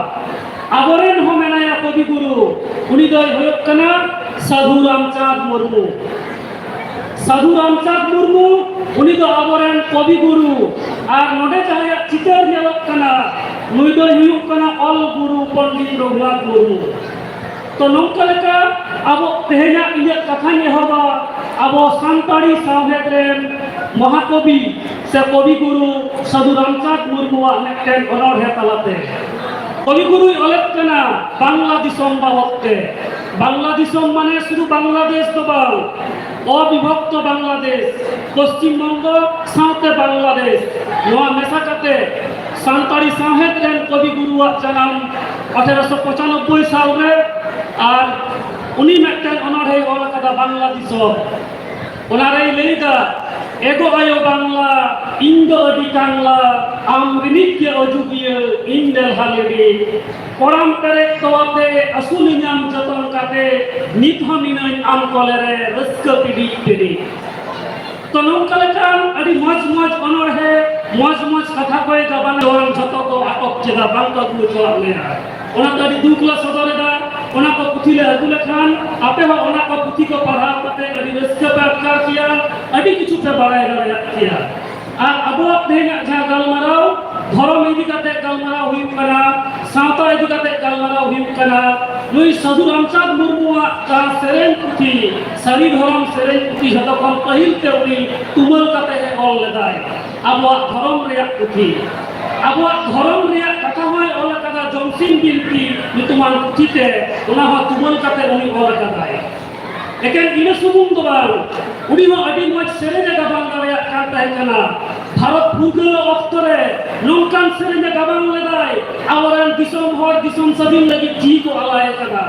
ᱟᱵᱚᱨᱮᱱ ᱦᱚᱸ ᱢᱮᱱᱟᱭᱟ ᱠᱚᱵᱤ ᱜᱩᱨᱩ, ᱩᱱᱤ ᱫᱚᱭ ᱦᱩᱭᱩᱜ ᱠᱟᱱᱟ ᱥᱟᱹᱫᱷᱩ ᱨᱟᱢᱪᱟᱸᱫᱽ ᱢᱩᱨᱢᱩ᱾ ᱥᱟᱹᱫᱷᱩ ᱨᱟᱢᱪᱟᱸᱫᱽ ᱢᱩᱨᱢᱩ, ᱩᱱᱤ ᱫᱚ ᱟᱵᱚᱨᱮᱱ ᱠᱚᱵᱤ ᱜᱩᱨᱩ, ᱟᱨ ᱱᱚᱰᱮ ᱡᱟᱦᱟᱸᱭᱟᱜ ᱪᱤᱛᱟᱹᱨ ᱧᱮᱞᱚᱜ ᱠᱟᱱᱟ, ᱱᱩᱭ ᱫᱚᱭ ᱦᱩᱭᱩᱜ ᱠᱟᱱᱟ ᱚᱞ ᱜᱩᱨᱩ ᱯᱚᱱᱰᱤᱛ ᱨᱚᱜᱷᱩᱱᱟᱛᱷ ᱢᱩᱨᱢᱩ᱾ ᱛᱚ ᱱᱚᱝᱠᱟ ᱞᱮᱠᱟ ᱟᱵᱚ ᱛᱮᱦᱮᱧᱟᱜ ᱤᱧᱟᱹᱜ ᱠᱟᱛᱷᱟᱧ ᱮᱦᱚᱵᱟ ᱟᱵᱚ ᱥᱟᱱᱛᱟᱲᱤ ᱥᱟᱶᱦᱮᱫ ᱨᱮᱱ ᱢᱚᱦᱟᱠᱚᱵᱤ ᱥᱮ ᱠᱚᱵᱤ ᱜᱩᱨᱩ ᱥᱟᱹᱫᱷᱩ ᱨᱟᱢᱪᱟᱸᱫᱽ ᱢᱩᱨᱢᱩᱣᱟᱜ ᱢᱤᱫᱴᱮᱱ ᱚᱱᱚᱬᱦᱮ ᱛᱟᱞᱟᱛᱮ᱾ ᱠᱚᱵᱤ ᱜᱩᱨᱩᱭ ᱚᱞᱮᱫ ᱠᱟᱱᱟ ᱵᱟᱝᱞᱟ ᱫᱤᱥᱚᱢ ᱵᱟᱵᱚᱫ ᱛᱮ᱾ ᱵᱟᱝᱞᱟ ᱫᱤᱥᱚᱢ ᱢᱟᱱᱮ ᱥᱩᱫᱷᱩ ᱵᱟᱝᱞᱟᱫᱮᱥ ᱫᱚ ᱵᱟᱝ, ᱚᱵᱤᱵᱷᱚᱠᱛᱚ ᱵᱟᱝᱞᱟᱫᱮᱥ, ᱯᱚᱥᱪᱤᱢ ᱵᱚᱝᱜᱚ ᱥᱟᱶᱛᱮ ᱵᱟᱝᱞᱟᱫᱮᱥ, ᱱᱚᱣᱟ ᱢᱮᱥᱟ ᱠᱟᱛᱮ ᱥᱟᱱᱛᱟᱲᱤ ᱥᱟᱶᱦᱮᱫ ᱨᱮᱱ ᱠᱚᱵᱤ ᱜᱩᱨᱩᱣᱟᱜ ᱡᱟᱱᱟᱢ ᱟᱴᱷᱮᱨᱚᱥᱚ ᱯᱚᱸᱪᱟᱱᱚᱵᱵᱳᱭ ᱥᱟᱞ ᱨᱮ, ᱟᱨ ᱩᱱᱤ ᱢᱤᱫᱴᱮᱱ ᱚᱱᱚᱬᱦᱮᱭ ᱚᱞ ᱟᱠᱟᱫᱟ ᱵᱟᱝᱞᱟ ᱫᱤᱥᱚᱢ᱾ ᱚᱱᱟᱨᱮᱭ ᱞᱟᱹᱭᱫᱟ, ᱮᱜᱳ ᱟᱭᱳ ᱵᱟᱝᱞᱟ, ᱤᱧ ᱫᱚ ᱟᱹᱰᱤ ᱠᱟᱝᱞᱟ, ᱟᱢ ᱨᱤᱱᱤᱡ ᱜᱮ ᱚᱡᱩᱜᱤᱭᱟᱹ, ᱤᱧ ᱫᱮᱞᱦᱟ ᱞᱮᱰᱤ᱾ ᱠᱚᱲᱟᱢ ᱯᱮᱨᱮᱡ ᱛᱚᱣᱟᱛᱮ ᱟᱹᱥᱩᱞᱤᱧᱟᱢ ᱡᱚᱛᱚᱱ ᱠᱟᱛᱮ, ᱱᱤᱛ ᱦᱚᱸ ᱢᱤᱱᱟᱹᱧ ᱟᱢ ᱠᱚᱞᱮ ᱨᱮ ᱨᱟᱹᱥᱠᱟᱹ ᱯᱤᱰᱤᱡ ᱯᱤᱰᱤᱡ᱾ ᱛᱚ ᱱᱚᱝᱠᱟ ᱞᱮᱠᱟᱱ ᱟᱹᱰᱤ ᱢᱚᱡᱽ ᱢᱚᱡᱽ ᱚᱱᱚᱬᱦᱮ, ᱢᱚᱡᱽ ᱢᱚᱡᱽ ᱠᱟᱛᱷᱟ ᱠᱚᱭ ᱜᱟᱵᱟᱱ ᱡᱚᱣᱟᱱ ᱡᱷᱚᱛᱚ ᱠᱚ ᱟᱴᱚᱠ ᱠᱮᱫᱟ, ᱵᱟᱝ ᱠᱚ ᱟᱹᱜᱩ ᱦᱚᱪᱚᱣᱟᱜ ᱞᱮᱭᱟ᱾ ᱚᱱᱟ ᱫᱚ ᱟᱹᱰᱤ ᱫᱩᱠ ᱞᱮ ᱥᱚᱫᱚᱨ ᱮᱫᱟ᱾ ᱚᱱᱟ ᱠᱚ ᱯᱩᱛᱷᱤ ᱞᱮ ᱟᱹᱜᱩ ᱞᱮᱠᱷᱟᱱ ᱟᱯᱮ ᱦᱚᱸ ᱚᱱᱟ ᱠᱚ ᱯᱩᱛᱷᱤ ᱠᱚ ᱯᱟᱲᱦᱟᱣ ᱠᱟᱛᱮ ᱟᱹᱰᱤ ᱨᱟᱹᱥᱠᱟᱹ ᱯᱮ ᱟᱴᱠᱟᱨ ᱠᱮᱭᱟ, ᱟᱹᱰᱤ ᱠᱤᱪᱷᱩ ᱯᱮ ᱵᱟᱲᱟᱭ ᱫᱟᱲᱮᱭᱟᱜ ᱠᱮᱭᱟ᱾ ᱟᱨ ᱟᱵᱚᱣᱟᱜ ᱛᱮᱦᱮᱧᱟᱜ ᱡᱟᱦᱟᱸ ᱜᱟᱞᱢᱟᱨᱟᱣ, ᱫᱷᱚᱨᱚᱢ ᱤᱫᱤ ᱠᱟᱛᱮ ᱜᱟᱞᱢᱟᱨᱟᱣ ᱦᱩᱭᱩᱜ ᱠᱟᱱᱟ, ᱥᱟᱶᱛᱟ ᱤᱫᱤ ᱠᱟᱛᱮ ᱜᱟᱞᱢᱟᱨᱟᱣ ᱦᱩᱭᱩᱜ ᱠᱟᱱᱟ, ᱱᱩᱭ ᱥᱟᱹᱫᱷᱩ ᱨᱟᱢᱪᱟᱸᱫᱽ ᱢᱩᱨᱢᱩᱣᱟᱜ ᱡᱟᱦᱟᱸ ᱥᱮᱨᱮᱧ ᱯᱩᱛᱷᱤ, ᱥᱟᱹᱨᱤ ᱫᱷᱚᱨᱚᱢ ᱥᱮᱨᱮᱧ ᱯᱩᱛᱷᱤ ᱡᱷᱚᱛᱚ ᱠᱷᱚᱱ ᱯᱟᱹᱦᱤᱞ ᱛᱮ ᱩᱱᱤ ᱛᱩᱢᱟᱹᱞ ᱠᱟᱛᱮ ᱮ ᱚᱞ ᱞᱮᱫᱟᱭ᱾ ᱟᱵᱚᱣᱟᱜ ᱫᱷᱚᱨᱚᱢ ᱨᱮᱭᱟᱜ ᱯᱩᱛᱷᱤ, ᱟᱵᱚᱣᱟᱜ ᱫᱷᱚᱨᱚᱢ ᱨᱮᱭᱟᱜ ᱠᱟᱛᱷᱟ ᱚᱞ ᱟᱠᱟᱫᱟ ᱡᱚᱢᱥᱤᱢ ᱵᱤᱱᱛᱤ ᱧᱩᱛᱩᱢᱟᱱ ᱯᱩᱛᱷᱤ ᱛᱮ, ᱚᱱᱟ ᱦᱚᱸ ᱛᱩᱢᱟᱹᱞ ᱠᱟᱛᱮ ᱩᱱᱤ ᱚᱞ ᱟᱠᱟᱫᱟᱭ᱾ ᱮᱠᱮᱱ ᱤᱱᱟᱹ ᱥᱩᱢᱩᱝ ᱫᱚ ᱵᱟᱝ, ᱩᱱᱤ ᱦᱚᱸ ᱟᱹᱰᱤ ᱢᱚᱡᱽ ᱥᱮᱨᱮᱧ ᱮ ᱜᱟᱵᱟᱱ ᱫᱟᱲᱮᱭᱟᱜ ᱠᱟᱱ ᱛᱟᱦᱮᱸ ᱠᱟᱱᱟ᱾ ᱵᱷᱟᱨᱚᱛ ᱯᱷᱩᱨᱜᱟᱹᱞ ᱚᱠᱛᱚ ᱨᱮ ᱱᱚᱝᱠᱟᱱ ᱥᱮᱨᱮᱧ ᱮ ᱜᱟᱵᱟᱱ ᱞᱮᱫᱟᱭ, ᱟᱵᱚᱨᱮᱱ ᱫᱤᱥᱚᱢ ᱦᱚᱲ ᱫᱤᱥᱚᱢ ᱥᱟᱹᱫᱷᱤᱱ ᱞᱟᱹᱜᱤᱫ ᱡᱤᱣᱤ ᱠᱚ ᱟᱞᱟᱭ ᱟᱠᱟᱫᱟ᱾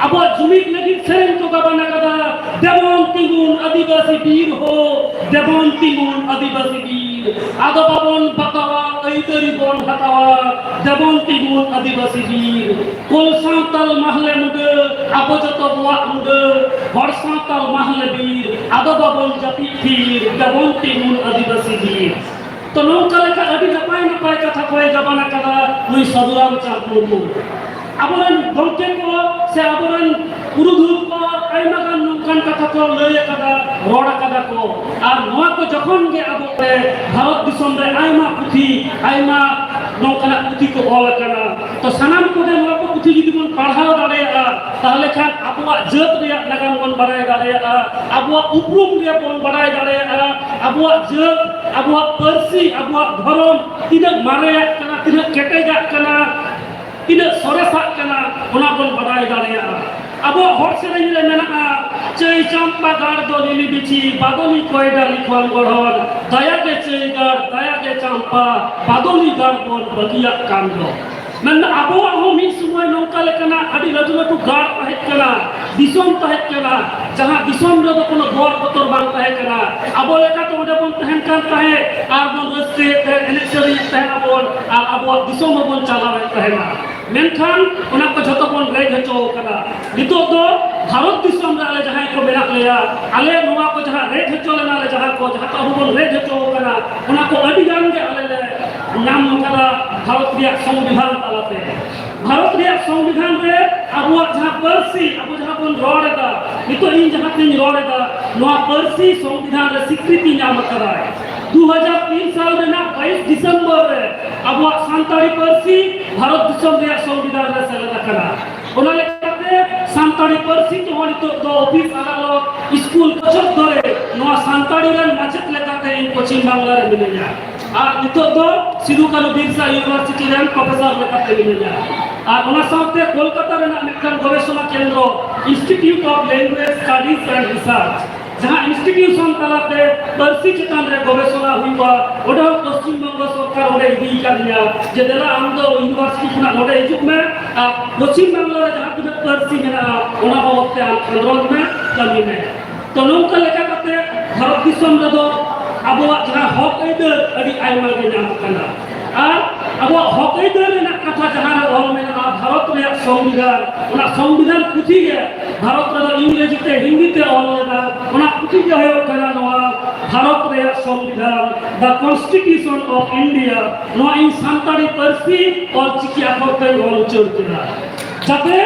ᱟᱵᱚᱣᱟᱜ ᱡᱩᱢᱤᱫ ᱞᱟᱹᱜᱤᱫ ᱥᱮᱨᱮᱧ ᱠᱚ ᱜᱟᱵᱟᱱ ᱟᱠᱟᱫᱟ, ᱫᱮᱵᱚᱱ ᱛᱤᱸᱜᱩᱱ ᱟᱹᱫᱤᱵᱟᱹᱥᱤ ᱵᱤᱨ ᱦᱳ, ᱫᱮᱵᱚᱱ ᱛᱤᱸᱜᱩᱱ ᱟᱹᱫᱤᱵᱟᱹᱥᱤ ᱵᱤᱨ᱾ ᱟᱫᱚ ᱵᱟᱵᱚᱱ ᱵᱟᱛᱟᱣᱟ, ᱟᱹᱭᱫᱟᱹᱨᱤ ᱵᱚᱱ ᱦᱟᱛᱟᱣᱟ, ᱫᱮᱵᱚᱱ ᱛᱤᱸᱜᱩᱱ ᱟᱹᱫᱤᱵᱟᱹᱥᱤ ᱵᱤᱨ᱾ ᱠᱳᱞ ᱥᱟᱶᱛᱟᱞ ᱢᱟᱦᱞᱮ ᱢᱩᱰᱟᱹ, ᱟᱵᱚ ᱡᱚᱛᱚ ᱵᱚᱣᱟᱜ ᱢᱩᱰᱟᱹ, ᱦᱚᱲ ᱥᱟᱶᱛᱟᱞ ᱢᱟᱦᱞᱮ ᱵᱤᱨ, ᱟᱫᱚ ᱵᱟᱵᱚᱱ ᱡᱟᱹᱯᱤᱫ ᱛᱷᱤᱨ, ᱫᱮᱵᱚᱱ ᱛᱤᱸᱜᱩᱱ ᱟᱹᱫᱤᱵᱟᱹᱥᱤ ᱵᱤᱨ᱾ ᱛᱚ, ᱱᱚᱝᱠᱟ ᱞᱮᱠᱟ ᱟᱹᱰᱤ ᱱᱟᱯᱟᱭ ᱱᱟᱯᱟᱭ ᱠᱟᱛᱷᱟ ᱠᱚᱭ ᱜᱟᱵᱟᱱ ᱟᱠᱟᱫᱟ ᱱᱩᱭ ᱥᱟᱹᱫᱷᱩ ᱨᱟᱢᱪᱟᱸᱫᱽ ᱢᱩᱨᱢᱩ᱾ ᱟᱵᱚᱨᱮᱱ ᱜᱚᱢᱠᱮ ᱠᱚ ᱥᱮ ᱟᱵᱚᱨᱮᱱ ᱯᱩᱨᱩᱫᱷᱩᱞ ᱠᱚ ᱟᱭᱢᱟ ᱜᱟᱱ ᱱᱚᱝᱠᱟᱱ ᱠᱟᱛᱷᱟ ᱠᱚ ᱞᱟᱹᱭ ᱟᱠᱟᱫᱟ, ᱨᱚᱲ ᱟᱠᱟᱫᱟ ᱠᱚ᱾ ᱟᱨ ᱱᱚᱣᱟ ᱠᱚ ᱡᱚᱠᱷᱚᱱ ᱜᱮ ᱟᱵᱚ ᱵᱷᱟᱨᱚᱛ ᱫᱤᱥᱚᱢ ᱨᱮ ᱟᱭᱢᱟ ᱯᱩᱛᱷᱤ, ᱟᱭᱢᱟ ᱱᱚᱝᱠᱟᱱᱟᱜ ᱯᱩᱛᱷᱤ ᱠᱚ ᱚᱞ ᱟᱠᱟᱱᱟ᱾ ᱛᱚ, ᱥᱟᱱᱟᱢ ᱠᱚᱜᱮ ᱱᱚᱣᱟ ᱠᱚ ᱯᱩᱛᱷᱤ ᱡᱩᱫᱤ ᱵᱚᱱ ᱯᱟᱲᱦᱟᱣ ᱫᱟᱲᱮᱭᱟᱜᱼᱟ, ᱛᱟᱦᱚᱞᱮ ᱠᱷᱟᱱ ᱟᱵᱚᱣᱟᱜ ᱡᱟᱹᱛ ᱨᱮᱭᱟᱜ ᱱᱟᱜᱟᱢ ᱵᱚᱱ ᱵᱟᱲᱟᱭ ᱫᱟᱲᱮᱭᱟᱜᱼᱟ, ᱟᱵᱚᱣᱟᱜ ᱩᱯᱨᱩᱢ ᱨᱮᱭᱟᱜ ᱵᱚᱱ ᱵᱟᱲᱟᱭ ᱫᱟᱲᱮᱭᱟᱜᱼᱟ, ᱟᱵᱚᱣᱟᱜ ᱡᱟᱹᱛ, ᱟᱵᱚᱣᱟᱜ ᱯᱟᱹᱨᱥᱤ, ᱟᱵᱚᱣᱟᱜ ᱫᱷᱚᱨᱚᱢ ᱛᱤᱱᱟᱹᱜ ᱢᱟᱨᱮᱭᱟᱜ ᱠᱟᱱᱟ, ᱛᱤᱱᱟᱹᱜ ᱠᱮᱴᱮᱡᱟᱜ ᱠᱟᱱᱟ, ᱛᱤᱱᱟᱹᱜ ᱥᱚᱨᱮᱥᱟᱜ ᱠᱟᱱᱟ, ᱚᱱᱟ ᱵᱚᱱ ᱵᱟᱲᱟᱭ ᱫᱟᱲᱮᱭᱟᱜᱼᱟ᱾ ᱟᱵᱚᱣᱟᱜ ᱦᱚᱲ ᱥᱮᱨᱮᱧ ᱨᱮ ᱢᱮᱱᱟᱜᱼᱟ, "ᱪᱟᱹᱭ ᱪᱟᱢᱯᱟ ᱜᱟᱲ ᱫᱚ ᱞᱤᱞᱤ ᱵᱤᱪᱷᱤ, ᱵᱟᱫᱚᱞᱤ ᱠᱚᱭᱰᱟ ᱞᱤᱠᱷᱚᱱ ᱜᱚᱲᱦᱚᱱ, ᱫᱟᱭᱟ ᱜᱮ ᱪᱟᱹᱭ ᱜᱟᱲ, ᱫᱟᱭᱟ ᱜᱮ ᱪᱟᱢᱯᱟ, ᱵᱟᱫᱚᱞᱤ ᱜᱟᱲ ᱵᱚᱱ ᱵᱟᱹᱜᱤᱭᱟᱜ ᱠᱟᱱ ᱫᱚ᱾" ᱢᱮᱱᱫᱚ ᱟᱵᱚᱣᱟᱜ ᱦᱚᱸ ᱢᱤᱫ ᱥᱚᱢᱚᱭ ᱱᱚᱝᱠᱟ ᱞᱮᱠᱟᱱᱟᱜ ᱟᱹᱰᱤ ᱞᱟᱹᱴᱩ ᱞᱟᱹᱴᱩ ᱜᱟᱲ ᱛᱟᱦᱮᱸ ᱠᱟᱱᱟ, ᱫᱤᱥᱚᱢ ᱛᱟᱦᱮᱸ ᱠᱟᱱᱟ, ᱡᱟᱦᱟᱸ ᱫᱤᱥᱚᱢ ᱨᱮᱫᱚ ᱠᱳᱱᱳ ᱵᱚᱨ ᱵᱚᱛᱚᱨ ᱵᱟᱝ ᱛᱟᱦᱮᱸ ᱠᱟᱱᱟ᱾ ᱟᱵᱚ ᱞᱮᱠᱟᱛᱮ ᱚᱸᱰᱮ ᱵᱚᱱ ᱛᱟᱦᱮᱱ ᱠᱟᱱ ᱛᱟᱦᱮᱸᱫ ᱟᱨ ᱵᱚᱱ ᱨᱟᱹᱥᱠᱟᱹᱭᱮᱫ ᱛᱟᱦᱮᱸᱫ, ᱮᱱᱮᱡ ᱥᱮᱨᱮᱧᱮᱫ ᱛᱟᱦᱮᱸ ᱟᱵᱚᱱ ᱟᱨ ᱟᱵᱚᱣᱟᱜ ᱫᱤᱥᱚᱢ ᱦᱚᱸᱵᱚᱱ ᱪᱟᱞᱟᱣᱮᱫ ᱛᱟᱦᱮᱱᱟ᱾ ᱢᱮᱱᱠᱷᱟᱱ ᱚᱱᱟ ᱠᱚ ᱡᱷᱚᱛᱚ ᱵᱚᱱ ᱨᱮᱡ ᱦᱚᱪᱚ ᱟᱠᱟᱫᱟ᱾ ᱱᱤᱛᱚᱜ ᱫᱚ ᱵᱷᱟᱨᱚᱛ ᱫᱤᱥᱚᱢ ᱨᱮ ᱟᱞᱮ ᱡᱟᱦᱟᱸᱭ ᱠᱚ ᱢᱮᱱᱟᱜ ᱞᱮᱭᱟ, ᱟᱞᱮ ᱱᱚᱣᱟ ᱠᱚ ᱡᱟᱦᱟᱸ ᱨᱮᱡ ᱦᱚᱪᱚ ᱞᱮᱱᱟ ᱞᱮ, ᱡᱟᱦᱟᱸ ᱠᱚ, ᱡᱟᱦᱟᱸ ᱠᱚ ᱟᱵᱚ ᱵᱚᱱ ᱨᱮᱡ ᱦᱚᱪᱚ ᱟᱠᱟᱱᱟ, ᱚᱱᱟ ᱠᱚ ᱟᱹᱰᱤ ᱜᱟᱱ ᱜᱮ ᱟᱞᱮ ᱞᱮ ᱧᱟᱢ ᱟᱠᱟᱫᱟ ᱵᱷᱟᱨᱚᱛ ᱨᱮᱭᱟᱜ ᱥᱚᱝᱵᱤᱫᱷᱟᱱ ᱛᱟᱞᱟᱛᱮ᱾ ᱵᱷᱟᱨᱚᱛ ᱨᱮᱭᱟᱜ ᱥᱚᱝᱵᱤᱫᱷᱟᱱ ᱨᱮ ᱟᱵᱚᱣᱟᱜ ᱡᱟᱦᱟᱸ ᱯᱟᱹᱨᱥᱤ, ᱟᱵᱚ ᱡᱟᱦᱟᱸ ᱵᱚᱱ ᱨᱚᱲ ᱮᱫᱟ, ᱱᱤᱛᱚᱜ ᱤᱧ ᱡᱟᱦᱟᱸ ᱛᱤᱧ ᱨᱚᱲ ᱮᱫᱟ, ᱱᱚᱣᱟ ᱯᱟᱹᱨᱥᱤ ᱥᱚᱝᱵᱤᱫᱷᱟᱱ ᱨᱮ ᱥᱤᱠᱨᱤᱛᱤ ᱧᱟᱢ ᱟᱠᱟᱫᱟᱭ᱾ ᱫᱩ ᱦᱟᱡᱟᱨ ᱛᱤᱱ ᱥᱟᱞ ᱨᱮᱱᱟᱜ ᱵᱟᱭᱤᱥ ᱰᱤᱥᱮᱢᱵᱚᱨ ᱨᱮ ᱟᱵᱚᱣᱟᱜ ᱥᱟᱱᱛᱟᱲᱤ ᱯᱟᱹᱨᱥᱤ ᱵᱷᱟᱨᱚᱛ ᱫᱤᱥᱚᱢ ᱨᱮᱭᱟᱜ ᱥᱚᱝᱵᱤᱫᱷᱟᱱ ᱨᱮ ᱥᱮᱞᱮᱫ ᱟᱠᱟᱱᱟ᱾ ᱚᱱᱟ ᱞᱮᱠᱟᱛᱮ ᱥᱟᱱᱛᱟᱲᱤ ᱯᱟᱹᱨᱥᱤ ᱛᱮᱦᱚᱸ ᱱᱤᱛᱚᱜ ᱫᱚ ᱚᱯᱷᱤᱥ, ᱟᱫᱟᱞᱚᱛ, ᱥᱠᱩᱞ, ᱯᱚᱪᱷᱚᱫ ᱫᱷᱚᱨᱮ ᱱᱚᱣᱟ ᱥᱟᱱᱛᱟᱲᱤ ᱨᱮᱱ ᱢᱟᱪᱮᱫ ᱞᱮᱠᱟᱛᱮ ᱤᱧ ᱯᱚᱪᱷᱤᱢ ᱵᱟᱝᱞᱟ ᱨᱮ ᱢᱤᱱᱟᱹᱧᱟ᱾ ᱟᱨ ᱱᱤᱛᱚᱜ ᱫᱚ ᱥᱤᱫᱩ ᱠᱟᱹᱱᱦᱩ ᱵᱤᱨᱥᱟ ᱤᱭᱩᱱᱤᱵᱷᱟᱨᱥᱤᱴᱤ ᱨᱮᱱ ᱯᱨᱚᱯᱷᱮᱥᱚᱨ ᱞᱮᱠᱟᱛᱮ ᱢᱤᱱᱟᱹᱧᱟ᱾ ᱟᱨ ᱚᱱᱟ ᱥᱟᱶᱛᱮ ᱠᱳᱞᱠᱟᱛᱟ ᱨᱮᱱᱟᱜ ᱢᱤᱫᱴᱟᱝ ᱜᱚᱵᱮᱥᱚᱱᱟ ᱠᱮᱱᱫᱨᱚ, Institute of Language Studies and Research, ᱡᱟᱦᱟᱸ ᱤᱱᱥᱴᱤᱴᱤᱭᱩᱥᱚᱱ ᱛᱟᱞᱟᱛᱮ ᱯᱟᱹᱨᱥᱤ ᱪᱮᱛᱟᱱ ᱨᱮ ᱜᱚᱵᱮᱥᱚᱱᱟ ᱦᱩᱭᱩᱜᱼᱟ, ᱚᱸᱰᱮ ᱦᱚᱸ ᱯᱚᱥᱪᱤᱢ ᱵᱚᱝᱜᱚ ᱥᱚᱨᱠᱟᱨ ᱚᱸᱰᱮ ᱤᱫᱤ ᱟᱠᱟᱫᱤᱧᱟ ᱡᱮ, "ᱫᱮᱞᱟ, ᱟᱢ ᱫᱚ ᱤᱭᱩᱱᱤᱵᱷᱟᱨᱥᱤᱴᱤ ᱠᱷᱚᱱᱟᱜ ᱱᱚᱰᱮ ᱦᱤᱡᱩᱜ ᱢᱮ ᱟᱨ ᱯᱚᱥᱪᱤᱢ ᱵᱟᱝᱞᱟ ᱨᱮ ᱡᱟᱦᱟᱸ ᱛᱤᱱᱟᱹᱜ ᱯᱟᱹᱨᱥᱤ ᱢᱮᱱᱟᱜᱼᱟ, ᱚᱱᱟ ᱵᱟᱵᱚᱫ ᱛᱮ ᱟᱢ ᱠᱷᱚᱸᱫᱽᱨᱚᱸᱫ ᱢᱮ, ᱠᱟᱹᱢᱤ ᱢᱮ᱾" ᱛᱚ, ᱱᱚᱝᱠᱟ ᱞᱮᱠᱟ ᱠᱟᱛᱮ ᱵᱷᱟᱨᱚᱛ ᱫᱤᱥᱚᱢ ᱨᱮᱫᱚ ᱟᱵᱚᱣᱟᱜ ᱡᱟᱦᱟᱸ ᱦᱚᱠ ᱟᱹᱭᱫᱟᱹᱨ ᱟᱹᱰᱤ ᱟᱭᱢᱟ ᱜᱮ ᱧᱟᱢ ᱠᱟᱱᱟ᱾ ᱟᱨ ᱟᱵᱚᱣᱟᱜ ᱦᱚᱠ ᱟᱹᱭᱫᱟᱹᱨ ᱨᱮᱱᱟᱜ ᱠᱟᱛᱷᱟ ᱡᱟᱦᱟᱸ ᱨᱮ ᱚᱞ ᱢᱮᱱᱟᱜᱼᱟ, ᱵᱷᱟᱨᱚᱛ ᱨᱮᱭᱟᱜ ᱥᱚᱝᱵᱤᱫᱷᱟᱱ, ᱚᱱᱟ ᱥᱚᱝᱵᱤᱫᱷᱟᱱ ᱯᱩᱛᱷᱤ ᱜᱮ ᱵᱷᱟᱨᱚᱛ ᱨᱮᱫᱚ ᱤᱝᱨᱮᱡᱤ ᱛᱮ, ᱦᱤᱱᱫᱤ ᱛᱮ ᱚᱞ ᱞᱮᱱᱟ᱾ ᱚᱱᱟ ᱯᱩᱛᱷᱤ ᱜᱮ ᱦᱩᱭᱩᱜ ᱠᱟᱱᱟ ᱱᱚᱣᱟ ᱵᱷᱟᱨᱚᱛ ᱨᱮᱭᱟᱜ ᱥᱚᱝᱵᱤᱫᱷᱟᱱ, The Constitution of India᱾ ᱱᱚᱣᱟ ᱤᱧ ᱥᱟᱱᱛᱟᱲᱤ ᱯᱟᱹᱨᱥᱤ ᱚᱞᱪᱤᱠᱤ ᱟᱠᱷᱚᱨ ᱛᱮᱧ ᱚᱞ ᱩᱪᱟᱹᱲ ᱠᱮᱫᱟ, ᱡᱟᱛᱮ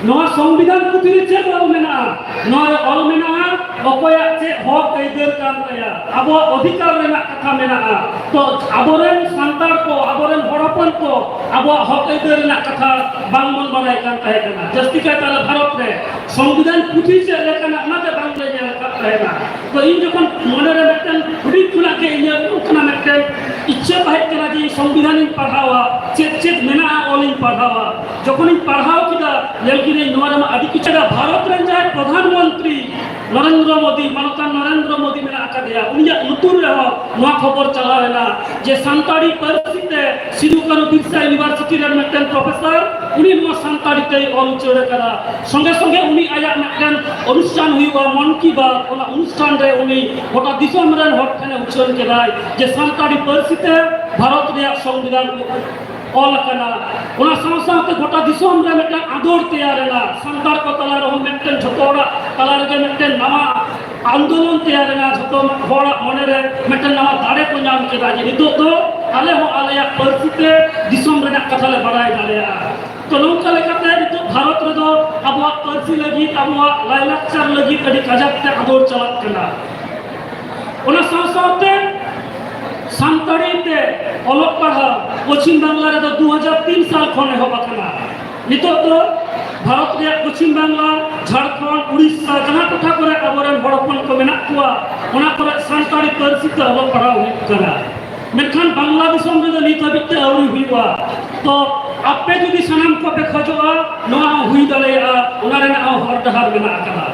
ᱱᱚᱣᱟ ᱥᱚᱝᱵᱤᱫᱷᱟᱱ ᱯᱩᱛᱷᱤ ᱨᱮ ᱪᱮᱫ ᱚᱞ ᱢᱮᱱᱟᱜᱼᱟ? ᱱᱚᱣᱟ ᱨᱮ ᱚᱞ ᱢᱮᱱᱟᱜᱼᱟ, ᱚᱠᱚᱭᱟᱜ ᱪᱮᱫ ᱦᱚᱠ ᱟᱹᱭᱫᱟᱹᱨ ᱠᱟᱱ ᱛᱟᱭᱟ, ᱟᱵᱚᱣᱟᱜ ᱚᱫᱷᱤᱠᱟᱨ ᱨᱮᱱᱟᱜ ᱠᱟᱛᱷᱟ ᱢᱮᱱᱟᱜᱼᱟ᱾ ᱛᱚ, ᱟᱵᱚᱨᱮᱱ ᱥᱟᱱᱛᱟᱲ ᱠᱚ, ᱟᱵᱚᱨᱮᱱ ᱦᱚᱲ ᱦᱚᱯᱚᱱ ᱠᱚ ᱟᱵᱚᱣᱟᱜ ᱦᱚᱠ ᱟᱹᱭᱫᱟᱹᱨ ᱨᱮᱱᱟᱜ ᱠᱟᱛᱷᱟ ᱵᱟᱝᱵᱚᱱ ᱵᱟᱲᱟᱭ ᱠᱟᱱ ᱛᱟᱦᱮᱸ ᱠᱟᱱᱟ᱾ ᱡᱟᱹᱥᱛᱤ ᱠᱟᱭᱛᱮ ᱟᱞᱮ ᱵᱷᱟᱨᱚᱛ ᱨᱮ ᱥᱚᱝᱵᱤᱫᱷᱟᱱ ᱯᱩᱛᱷᱤ ᱪᱮᱫ ᱞᱮᱠᱟᱱᱟ, ᱚᱱᱟ ᱜᱮ ᱵᱟᱝᱞᱮ ᱧᱮᱞ ᱟᱠᱟᱫ ᱛᱟᱦᱮᱱᱟ᱾ ᱛᱚ, ᱤᱧ ᱡᱚᱠᱷᱚᱱ ᱢᱚᱱᱮᱨᱮ ᱢᱤᱫᱴᱮᱱ ᱦᱩᱰᱤᱧ ᱠᱷᱚᱱᱟᱜ ᱜᱮ ᱤᱧᱟᱹᱜ ᱱᱚᱝᱠᱟᱱᱟᱜ ᱢᱤᱫᱴᱮᱱ ᱤᱪᱪᱷᱟᱹ ᱛᱟᱦᱮᱸ ᱠᱟᱱᱟ ᱡᱮ ᱤᱧ ᱥᱚᱝᱵᱤᱫᱷᱟᱱᱤᱧ ᱯᱟᱲᱦᱟᱣᱟ, ᱪᱮᱫ ᱪᱮᱫ ᱢᱮᱱᱟᱜᱼᱟ ᱚᱞᱤᱧ ᱯᱟᱲᱦᱟᱣᱟ᱾ ᱡᱚᱠᱷᱚᱱᱤᱧ ᱯᱟᱲᱦᱟᱣ ᱠᱮᱫᱟ, ᱧᱮᱞ ᱠᱮᱫᱟᱹᱧ ᱱᱚᱣᱟ ᱨᱮᱢᱟ ᱟᱹᱰᱤ ᱠᱤᱪᱷᱩ᱾ ᱵᱷᱟᱨᱚᱛ ᱨᱮᱱ ᱡᱟᱦᱟᱸᱭ ᱯᱨᱚᱫᱷᱟᱱ ᱢᱚᱱᱛᱨᱤ ᱱᱚᱨᱮᱱᱫᱨᱚ ᱢᱳᱫᱤ, ᱢᱟᱱᱚᱛᱟᱱ ᱱᱚᱨᱮᱱᱫᱨᱚ ᱢᱳᱫᱤ ᱢᱮᱱᱟᱜ ᱟᱠᱟᱫᱮᱭᱟ, ᱩᱱᱤᱭᱟᱜ ᱞᱩᱛᱩᱨ ᱨᱮᱦᱚᱸ ᱱᱚᱣᱟ ᱠᱷᱚᱵᱚᱨ ᱪᱟᱞᱟᱣ ᱮᱱᱟ ᱡᱮ ᱥᱟᱱᱛᱟᱲᱤ ᱯᱟᱹᱨᱥᱤ ᱛᱮ ᱥᱤᱫᱩ ᱠᱟᱹᱱᱦᱩ ᱵᱤᱨᱥᱟ ᱤᱭᱩᱱᱤᱵᱷᱟᱨᱥᱤᱴᱤ ᱨᱮᱱ ᱢᱤᱫᱴᱮᱱ ᱯᱨᱚᱯᱷᱮᱥᱚᱨ, ᱩᱱᱤ ᱱᱚᱣᱟ ᱥᱟᱱᱛᱟᱲᱤ ᱛᱮᱭ ᱚᱞ ᱩᱪᱟᱹᱲ ᱟᱠᱟᱫᱟ᱾ ᱥᱚᱸᱜᱮ ᱥᱚᱸᱜᱮ ᱩᱱᱤ ᱟᱭᱟᱜ ᱢᱤᱫᱴᱮᱱ ᱚᱱᱩᱥᱴᱷᱟᱱ ᱦᱩᱭᱩᱜᱼᱟ, ᱢᱚᱱ ᱠᱤ ᱵᱟᱛ, ᱚᱱᱟ ᱚᱱᱩᱥᱴᱷᱟᱱ ᱨᱮ ᱩᱱᱤ ᱜᱚᱴᱟ ᱫᱤᱥᱚᱢ ᱨᱮᱱ ᱦᱚᱲ ᱴᱷᱮᱱᱮ ᱩᱪᱷᱟᱹᱱ ᱠᱮᱫᱟᱭ ᱡᱮ ᱥᱟᱱᱛᱟᱲᱤ ᱯᱟᱹᱨᱥᱤ ᱛᱮ ᱵᱷᱟᱨᱚᱛ ᱨᱮᱭᱟᱜ ᱥᱚᱝᱵᱤᱫᱷᱟᱱ ᱚᱞ ᱟᱠᱟᱱᱟ᱾ ᱚᱱᱟ ᱥᱟᱶ ᱥᱟᱶᱛᱮ ᱜᱚᱴᱟ ᱫᱤᱥᱚᱢ ᱨᱮ ᱢᱤᱫᱴᱟᱝ ᱟᱸᱫᱳᱲ ᱛᱮᱭᱟᱨ ᱮᱱᱟ, ᱥᱟᱱᱛᱟᱲ ᱠᱚ ᱛᱟᱞᱟ ᱨᱮᱦᱚᱸ ᱢᱤᱫᱴᱮᱱ, ᱡᱷᱚᱛᱚ ᱦᱚᱲᱟᱜ ᱛᱟᱞᱟ ᱨᱮᱜᱮ ᱢᱤᱫᱴᱮᱱ ᱱᱟᱣᱟ ᱟᱱᱫᱳᱞᱚᱱ ᱛᱮᱭᱟᱨ ᱮᱱᱟ᱾ ᱡᱷᱚᱛᱚ ᱦᱚᱲᱟᱜ ᱢᱚᱱᱮᱨᱮ ᱢᱤᱫᱴᱮᱱ ᱱᱟᱣᱟ ᱫᱟᱲᱮ ᱠᱚ ᱧᱟᱢ ᱠᱮᱫᱟ ᱡᱮ ᱱᱤᱛᱚᱜ ᱫᱚ ᱟᱞᱮ ᱦᱚᱸ ᱟᱞᱮᱭᱟᱜ ᱯᱟᱹᱨᱥᱤ ᱛᱮ ᱫᱤᱥᱚᱢ ᱨᱮᱱᱟᱜ ᱠᱟᱛᱷᱟ ᱞᱮ ᱵᱟᱲᱟᱭ ᱫᱟᱲᱮᱭᱟᱜᱼᱟ᱾ ᱛᱚ, ᱱᱚᱝᱠᱟ ᱞᱮᱠᱟᱛᱮ ᱱᱤᱛᱚᱜ ᱵᱷᱟᱨᱚᱛ ᱨᱮᱫᱚ ᱟᱵᱚᱣᱟᱜ ᱯᱟᱹᱨᱥᱤ ᱞᱟᱹᱜᱤᱫ, ᱟᱵᱚᱣᱟᱜ ᱞᱟᱭᱞᱟᱠᱪᱟᱨ ᱞᱟᱹᱜᱤᱫ ᱟᱹᱰᱤ ᱠᱟᱡᱟᱠ ᱛᱮ ᱟᱸᱫᱳᱲ ᱪᱟᱞᱟᱜ ᱠᱟᱱᱟ᱾ ᱚᱱᱟ ᱥᱟᱶ ᱥᱟᱶᱛᱮ ᱥᱟᱱᱛᱟᱲᱤ ᱛᱮ ᱚᱞᱚᱜ ᱯᱟᱲᱦᱟᱣ ᱯᱚᱪᱷᱤᱢ ᱵᱟᱝᱞᱟ ᱨᱮᱫᱚ ᱫᱩ ᱦᱟᱡᱟᱨ ᱛᱤᱱ ᱥᱟᱞ ᱠᱷᱚᱱ ᱮᱦᱚᱵ ᱟᱠᱟᱱᱟ᱾ ᱱᱤᱛᱚᱜ ᱫᱚ ᱵᱷᱟᱨᱚᱛ ᱨᱮᱭᱟᱜ ᱯᱚᱪᱷᱤᱢ ᱵᱟᱝᱞᱟ, ᱡᱷᱟᱲᱠᱷᱚᱸᱰ, ᱩᱲᱤᱥᱥᱟ, ᱡᱟᱦᱟᱸ ᱴᱚᱴᱷᱟ ᱠᱚᱨᱮ ᱟᱵᱚᱨᱮᱱ ᱦᱚᱲ ᱦᱚᱯᱚᱱ ᱠᱚ ᱢᱮᱱᱟᱜ ᱠᱚᱣᱟ, ᱚᱱᱟ ᱠᱚᱨᱮ ᱥᱟᱱᱛᱟᱲᱤ ᱯᱟᱹᱨᱥᱤ ᱛᱮ ᱚᱞᱚᱜ ᱯᱟᱲᱦᱟᱣ ᱦᱩᱭᱩᱜ ᱠᱟᱱᱟ᱾ ᱢᱮᱱᱠᱷᱟᱱ ᱵᱟᱝᱞᱟ ᱫᱤᱥᱚᱢ ᱨᱮᱫᱚ ᱱᱤᱛ ᱦᱟᱹᱵᱤᱡ ᱛᱮ ᱟᱹᱣᱨᱤ ᱦᱩᱭᱩᱜᱼᱟ᱾ ᱛᱚ ᱟᱯᱮ ᱡᱩᱫᱤ ᱥᱟᱱᱟᱢ ᱠᱚᱯᱮ ᱠᱷᱚᱡᱚᱜᱼᱟ, ᱱᱚᱣᱟ ᱦᱚᱸ ᱦᱩᱭ ᱫᱟᱲᱮᱭᱟᱜᱼᱟ, ᱚᱱᱟ ᱨᱮᱱᱟᱜ ᱦᱚᱸ ᱦᱚᱨ ᱰᱟᱦᱟᱨ ᱢᱮᱱᱟᱜ ᱟᱠᱟᱫᱟ᱾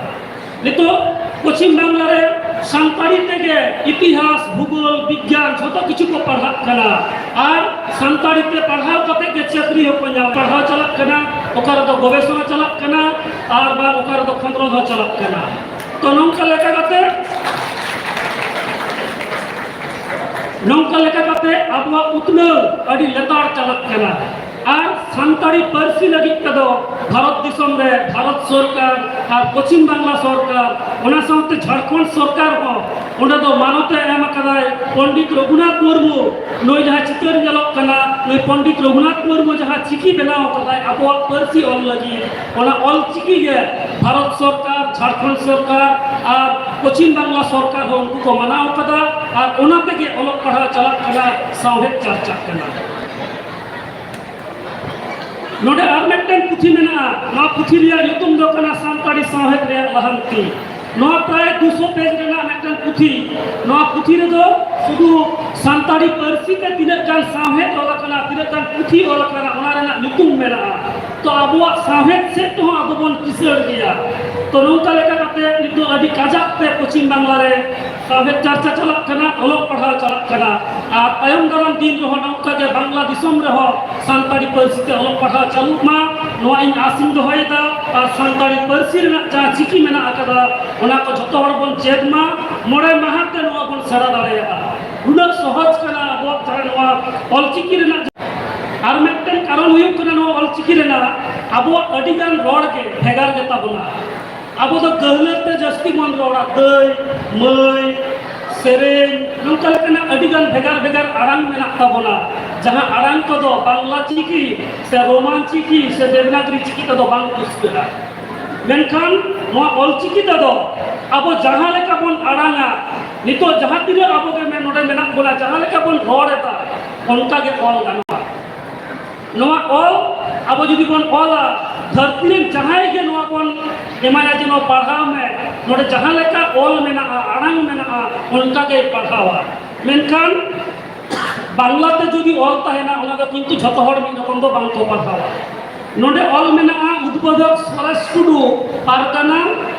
ᱱᱤᱛᱚᱜ ᱯᱚᱪᱷᱤᱢ ᱵᱟᱝᱞᱟ ᱨᱮ ᱥᱟᱱᱛᱟᱲᱤ ᱛᱮᱜᱮ ᱤᱛᱤᱦᱟᱥ, ᱵᱷᱩᱜᱳᱞ, ᱵᱤᱜᱽᱜᱟᱱ ᱡᱷᱚᱛᱚ ᱠᱤᱪᱷᱩ ᱠᱚ ᱯᱟᱲᱦᱟᱜ ᱠᱟᱱᱟ᱾ ᱟᱨ ᱥᱟᱱᱛᱟᱲᱤ ᱛᱮ ᱯᱟᱲᱦᱟᱣ ᱠᱟᱛᱮ ᱜᱮ ᱪᱟᱹᱠᱨᱤ ᱦᱚᱸᱠᱚ ᱧᱟᱢ, ᱯᱟᱲᱦᱟᱣ ᱪᱟᱞᱟᱜ ᱠᱟᱱᱟ, ᱚᱠᱟ ᱨᱮᱫᱚ ᱜᱚᱵᱮᱥᱚᱱᱟ ᱪᱟᱞᱟᱜ ᱠᱟᱱᱟ, ᱟᱨ ᱵᱟᱝ ᱚᱠᱟ ᱨᱮᱫᱚ ᱠᱷᱚᱸᱫᱽᱨᱚᱸᱫ ᱦᱚᱸ ᱪᱟᱞᱟᱜ ᱠᱟᱱᱟ᱾ ᱛᱚ ᱱᱚᱝᱠᱟ ᱞᱮᱠᱟ ᱠᱟᱛᱮ, ᱱᱚᱝᱠᱟ ᱞᱮᱠᱟ ᱠᱟᱛᱮ ᱟᱵᱚᱣᱟᱜ ᱩᱛᱱᱟᱹᱣ ᱟᱹᱰᱤ ᱞᱮᱛᱟᱲ ᱪᱟᱞᱟᱜ ᱠᱟᱱᱟ᱾ ᱟᱨ ᱥᱟᱱᱛᱟᱲᱤ ᱯᱟᱹᱨᱥᱤ ᱞᱟᱹᱜᱤᱫ ᱛᱮᱫᱚ ᱵᱷᱟᱨᱚᱛ ᱫᱤᱥᱚᱢ ᱨᱮ ᱵᱷᱟᱨᱚᱛ ᱥᱚᱨᱠᱟᱨ ᱟᱨ ᱯᱚᱪᱷᱤᱢ ᱵᱟᱝᱞᱟ ᱥᱚᱨᱠᱟᱨ, ᱚᱱᱟ ᱥᱟᱶᱛᱮ ᱡᱷᱟᱲᱠᱷᱚᱸᱰ ᱥᱚᱨᱠᱟᱨ ᱦᱚᱸ ᱚᱸᱰᱮ ᱫᱚ ᱢᱟᱱᱚᱛ ᱮ ᱮᱢ ᱟᱠᱟᱫᱟᱭ ᱯᱚᱱᱰᱤᱛ ᱨᱚᱜᱷᱩᱱᱟᱛᱷ ᱢᱩᱨᱢᱩ᱾ ᱱᱩᱭ ᱡᱟᱦᱟᱸ ᱪᱤᱛᱟᱹᱨ ᱧᱮᱞᱚᱜ ᱠᱟᱱᱟ, ᱱᱩᱭ ᱯᱚᱱᱰᱤᱛ ᱨᱚᱜᱷᱩᱱᱟᱛᱷ ᱢᱩᱨᱢᱩ ᱡᱟᱦᱟᱸ ᱪᱤᱠᱤ ᱵᱮᱱᱟᱣ ᱟᱠᱟᱫᱟᱭ ᱟᱵᱚᱣᱟᱜ ᱯᱟᱹᱨᱥᱤ ᱚᱞ ᱞᱟᱹᱜᱤᱫ, ᱚᱱᱟ ᱚᱞ ᱪᱤᱠᱤ ᱜᱮ ᱵᱷᱟᱨᱚᱛ ᱥᱚᱨᱠᱟᱨ, ᱡᱷᱟᱲᱠᱷᱚᱸᱰ ᱥᱚᱨᱠᱟᱨ ᱟᱨ ᱯᱚᱪᱷᱤᱢ ᱵᱟᱝᱞᱟ ᱥᱚᱨᱠᱟᱨ ᱦᱚᱸ ᱩᱱᱠᱩ ᱠᱚ ᱢᱟᱱᱟᱣ ᱟᱠᱟᱫᱟ᱾ ᱟᱨ ᱚᱱᱟ ᱛᱮᱜᱮ ᱚᱞᱚᱜ ᱯᱟᱲᱦᱟᱣ ᱪᱟᱞᱟᱜ ᱠᱟᱱᱟ, ᱥᱟᱶᱦᱮᱫ ᱪᱟᱨᱪᱟᱜ ᱠᱟᱱᱟ᱾ ᱱᱚᱰᱮ ᱟᱨ ᱢᱤᱫᱴᱮᱱ ᱯᱩᱛᱷᱤ ᱢᱮᱱᱟᱜᱼᱟ᱾ ᱱᱚᱣᱟ ᱯᱩᱛᱷᱤ ᱨᱮᱭᱟᱜ ᱧᱩᱛᱩᱢ ᱫᱚ ᱠᱟᱱᱟ ᱥᱟᱱᱛᱟᱲᱤ ᱥᱟᱶᱦᱮᱫ ᱨᱮᱭᱟᱜ ᱞᱟᱦᱟᱱᱛᱤ᱾ ᱱᱚᱣᱟ ᱯᱨᱟᱭ ᱫᱩᱥᱚ ᱯᱮᱡᱽ ᱨᱮᱱᱟᱜ ᱢᱤᱫᱴᱮᱱ ᱯᱩᱛᱷᱤ᱾ ᱱᱚᱣᱟ ᱯᱩᱛᱷᱤ ᱨᱮᱫᱚ ᱥᱩᱫᱷᱩ ᱥᱟᱱᱛᱟᱲᱤ ᱯᱟᱹᱨᱥᱤ ᱛᱮ ᱛᱤᱱᱟᱹᱜ ᱜᱟᱱ ᱥᱟᱶᱦᱮᱫ ᱚᱞ ᱟᱠᱟᱱᱟ, ᱛᱤᱱᱟᱹᱜ ᱜᱟᱱ ᱯᱩᱛᱷᱤ ᱚᱞ ᱟᱠᱟᱱᱟ, ᱚᱱᱟ ᱨᱮᱱᱟᱜ ᱧᱩᱛᱩᱢ ᱢᱮᱱᱟᱜᱼᱟ᱾ ᱛᱚ ᱟᱵᱚᱣᱟᱜ ᱥᱟᱶᱦᱮᱫ ᱥᱮᱫ ᱛᱮᱦᱚᱸ ᱟᱵᱚ ᱵᱚᱱ ᱠᱤᱥᱟᱹᱬ ᱜᱮᱭᱟ᱾ ᱛᱚ ᱱᱚᱝᱠᱟ ᱞᱮᱠᱟ ᱠᱟᱛᱮ ᱱᱤᱛᱚᱜ ᱟᱹᱰᱤ ᱠᱟᱡᱟᱠ ᱛᱮ ᱯᱚᱪᱷᱤᱢ ᱵᱟᱝᱞᱟ ᱨᱮ ᱥᱟᱶᱦᱮᱫ ᱪᱟᱨᱪᱟ ᱪᱟᱞᱟᱜ ᱠᱟᱱᱟ, ᱚᱞᱚᱜ ᱯᱟᱲᱦᱟᱣ ᱪᱟᱞᱟᱜ ᱠᱟᱱᱟ᱾ ᱟᱨ ᱛᱟᱭᱚᱢ ᱫᱟᱨᱟᱢ ᱫᱤᱱ ᱨᱮᱦᱚᱸ ᱱᱚᱝᱠᱟ ᱜᱮ ᱵᱟᱝᱞᱟ ᱫᱤᱥᱚᱢ ᱨᱮᱦᱚᱸ ᱥᱟᱱᱛᱟᱲᱤ ᱯᱟᱹᱨᱥᱤ ᱛᱮ ᱚᱞᱚᱜ ᱯᱟᱲᱦᱟᱣ ᱪᱟᱹᱞᱩᱜ ᱢᱟ, ᱱᱚᱣᱟ ᱤᱧ ᱟᱥᱤᱧ ᱫᱚᱦᱚᱭᱮᱫᱟ᱾ ᱟᱨ ᱥᱟᱱᱛᱟᱲᱤ ᱯᱟᱹᱨᱥᱤ ᱨᱮᱱᱟᱜ ᱡᱟᱦᱟᱸ ᱪᱤᱠᱤ ᱢᱮᱱᱟᱜ ᱟᱠᱟᱫᱟ, ᱚᱱᱟ ᱠᱚ ᱡᱷᱚᱛᱚ ᱦᱚᱲ ᱵᱚᱱ ᱪᱮᱫ ᱢᱟ, ᱢᱚᱬᱮ ᱢᱟᱦᱟ ᱛᱮ ᱱᱚᱣᱟ ᱵᱚᱱ ᱥᱮᱬᱟ ᱫᱟᱲᱮᱭᱟᱜᱼᱟ᱾ ᱩᱱᱟᱹᱜ ᱥᱚᱦᱚᱡ ᱠᱟᱱᱟ ᱟᱵᱚᱣᱟᱜ ᱡᱟᱦᱟᱸ ᱱᱚᱣᱟ ᱚᱞᱪᱤᱠᱤ ᱨᱮᱱᱟᱜ᱾ ᱟᱨ ᱢᱤᱫᱴᱮᱱ ᱠᱟᱨᱚᱱ ᱦᱩᱭᱩᱜ ᱠᱟᱱᱟ, ᱱᱚᱣᱟ ᱚᱞᱪᱤᱠᱤ ᱨᱮᱱᱟᱜ ᱟᱵᱚᱣᱟᱜ ᱟᱹᱰᱤ ᱜᱟᱱ ᱨᱚᱲ ᱜᱮ ᱵᱷᱮᱜᱟᱨ ᱜᱮᱛᱟ ᱵᱚᱱᱟ᱾ ᱟᱵᱚ ᱫᱚ ᱜᱟᱹᱦᱞᱟᱹ ᱛᱮ ᱡᱟᱹᱥᱛᱤ ᱵᱚᱱ ᱨᱚᱲᱟ, ᱫᱟᱹᱭ, ᱢᱟᱹᱭ, ᱥᱮᱨᱮᱧ, ᱱᱚᱝᱠᱟ ᱞᱮᱠᱟᱱᱟᱜ ᱟᱹᱰᱤ ᱜᱟᱱ ᱵᱷᱮᱜᱟᱨ ᱵᱷᱮᱜᱟᱨ ᱟᱲᱟᱝ ᱢᱮᱱᱟᱜ ᱛᱟᱵᱚᱱᱟ, ᱡᱟᱦᱟᱸ ᱟᱲᱟᱝ ᱠᱚᱫᱚ ᱵᱟᱝᱞᱟ ᱪᱤᱠᱤ ᱥᱮ ᱨᱳᱢᱟᱱ ᱪᱤᱠᱤ ᱥᱮ ᱫᱮᱵᱽᱱᱟᱜᱽᱨᱤ ᱪᱤᱠᱤ ᱛᱮᱫᱚ ᱵᱟᱝ ᱯᱩᱥᱴᱟᱹᱜᱼᱟ᱾ ᱢᱮᱱᱠᱷᱟᱱ ᱱᱚᱣᱟ ᱚᱞᱪᱤᱠᱤ ᱛᱮᱫᱚ ᱟᱵᱚ ᱡᱟᱦᱟᱸ ᱞᱮᱠᱟ ᱵᱚᱱ ᱟᱲᱟᱝᱟ, ᱱᱤᱛᱚᱜ ᱡᱟᱦᱟᱸ ᱛᱤᱱᱟᱹᱜ ᱟᱵᱚ ᱜᱮ ᱢᱮ-, ᱱᱚᱰᱮ ᱢᱮᱱᱟᱜ ᱵᱚᱱᱟ, ᱡᱟᱦᱟᱸ ᱞᱮᱠᱟ ᱵᱚᱱ ᱨᱚᱲ ᱮᱫᱟ, ᱚᱱᱠᱟ ᱜᱮ ᱚᱞ ᱜᱟᱱᱚᱜᱼᱟ᱾ ᱱᱚᱣᱟ ᱚᱞ ᱟᱵᱚ ᱡᱩᱫᱤ ᱵᱚᱱ ᱚᱞᱟ, ᱫᱷᱟᱹᱨᱛᱤ ᱨᱮᱱ ᱡᱟᱦᱟᱸᱭ ᱜᱮ ᱱᱚᱣᱟ ᱵᱚᱱ ᱮᱢᱟᱭᱟ ᱡᱮ ᱱᱚᱣᱟ ᱯᱟᱲᱦᱟᱣ ᱢᱮ, ᱱᱚᱰᱮ ᱡᱟᱦᱟᱸ ᱞᱮᱠᱟ ᱚᱞ ᱢᱮᱱᱟᱜᱼᱟ, ᱟᱲᱟᱝ ᱢᱮᱱᱟᱜᱼᱟ, ᱚᱱᱠᱟ ᱜᱮᱭ ᱯᱟᱲᱦᱟᱣᱟ᱾ ᱢᱮᱱᱠᱷᱟᱱ ᱵᱟᱝᱞᱟ ᱛᱮ ᱡᱩᱫᱤ ᱚᱞ ᱛᱟᱦᱮᱱᱟ, ᱚᱱᱟ ᱫᱚ ᱠᱤᱱᱛᱩ ᱡᱷᱚᱛᱚ ᱦᱚᱲ ᱢᱤᱫ ᱨᱚᱠᱚᱢ ᱫᱚ ᱵᱟᱝ ᱠᱚ ᱯᱟᱲᱦᱟᱣᱟ᱾ ᱱᱚᱰᱮ ᱚᱞ ᱢᱮᱱᱟᱜᱼᱟ, ᱩᱫᱵᱳᱫᱷᱚᱠ ᱥᱚᱨᱮᱥ ᱴᱩᱰᱩ, ᱯᱟᱨᱜᱟᱱᱟ,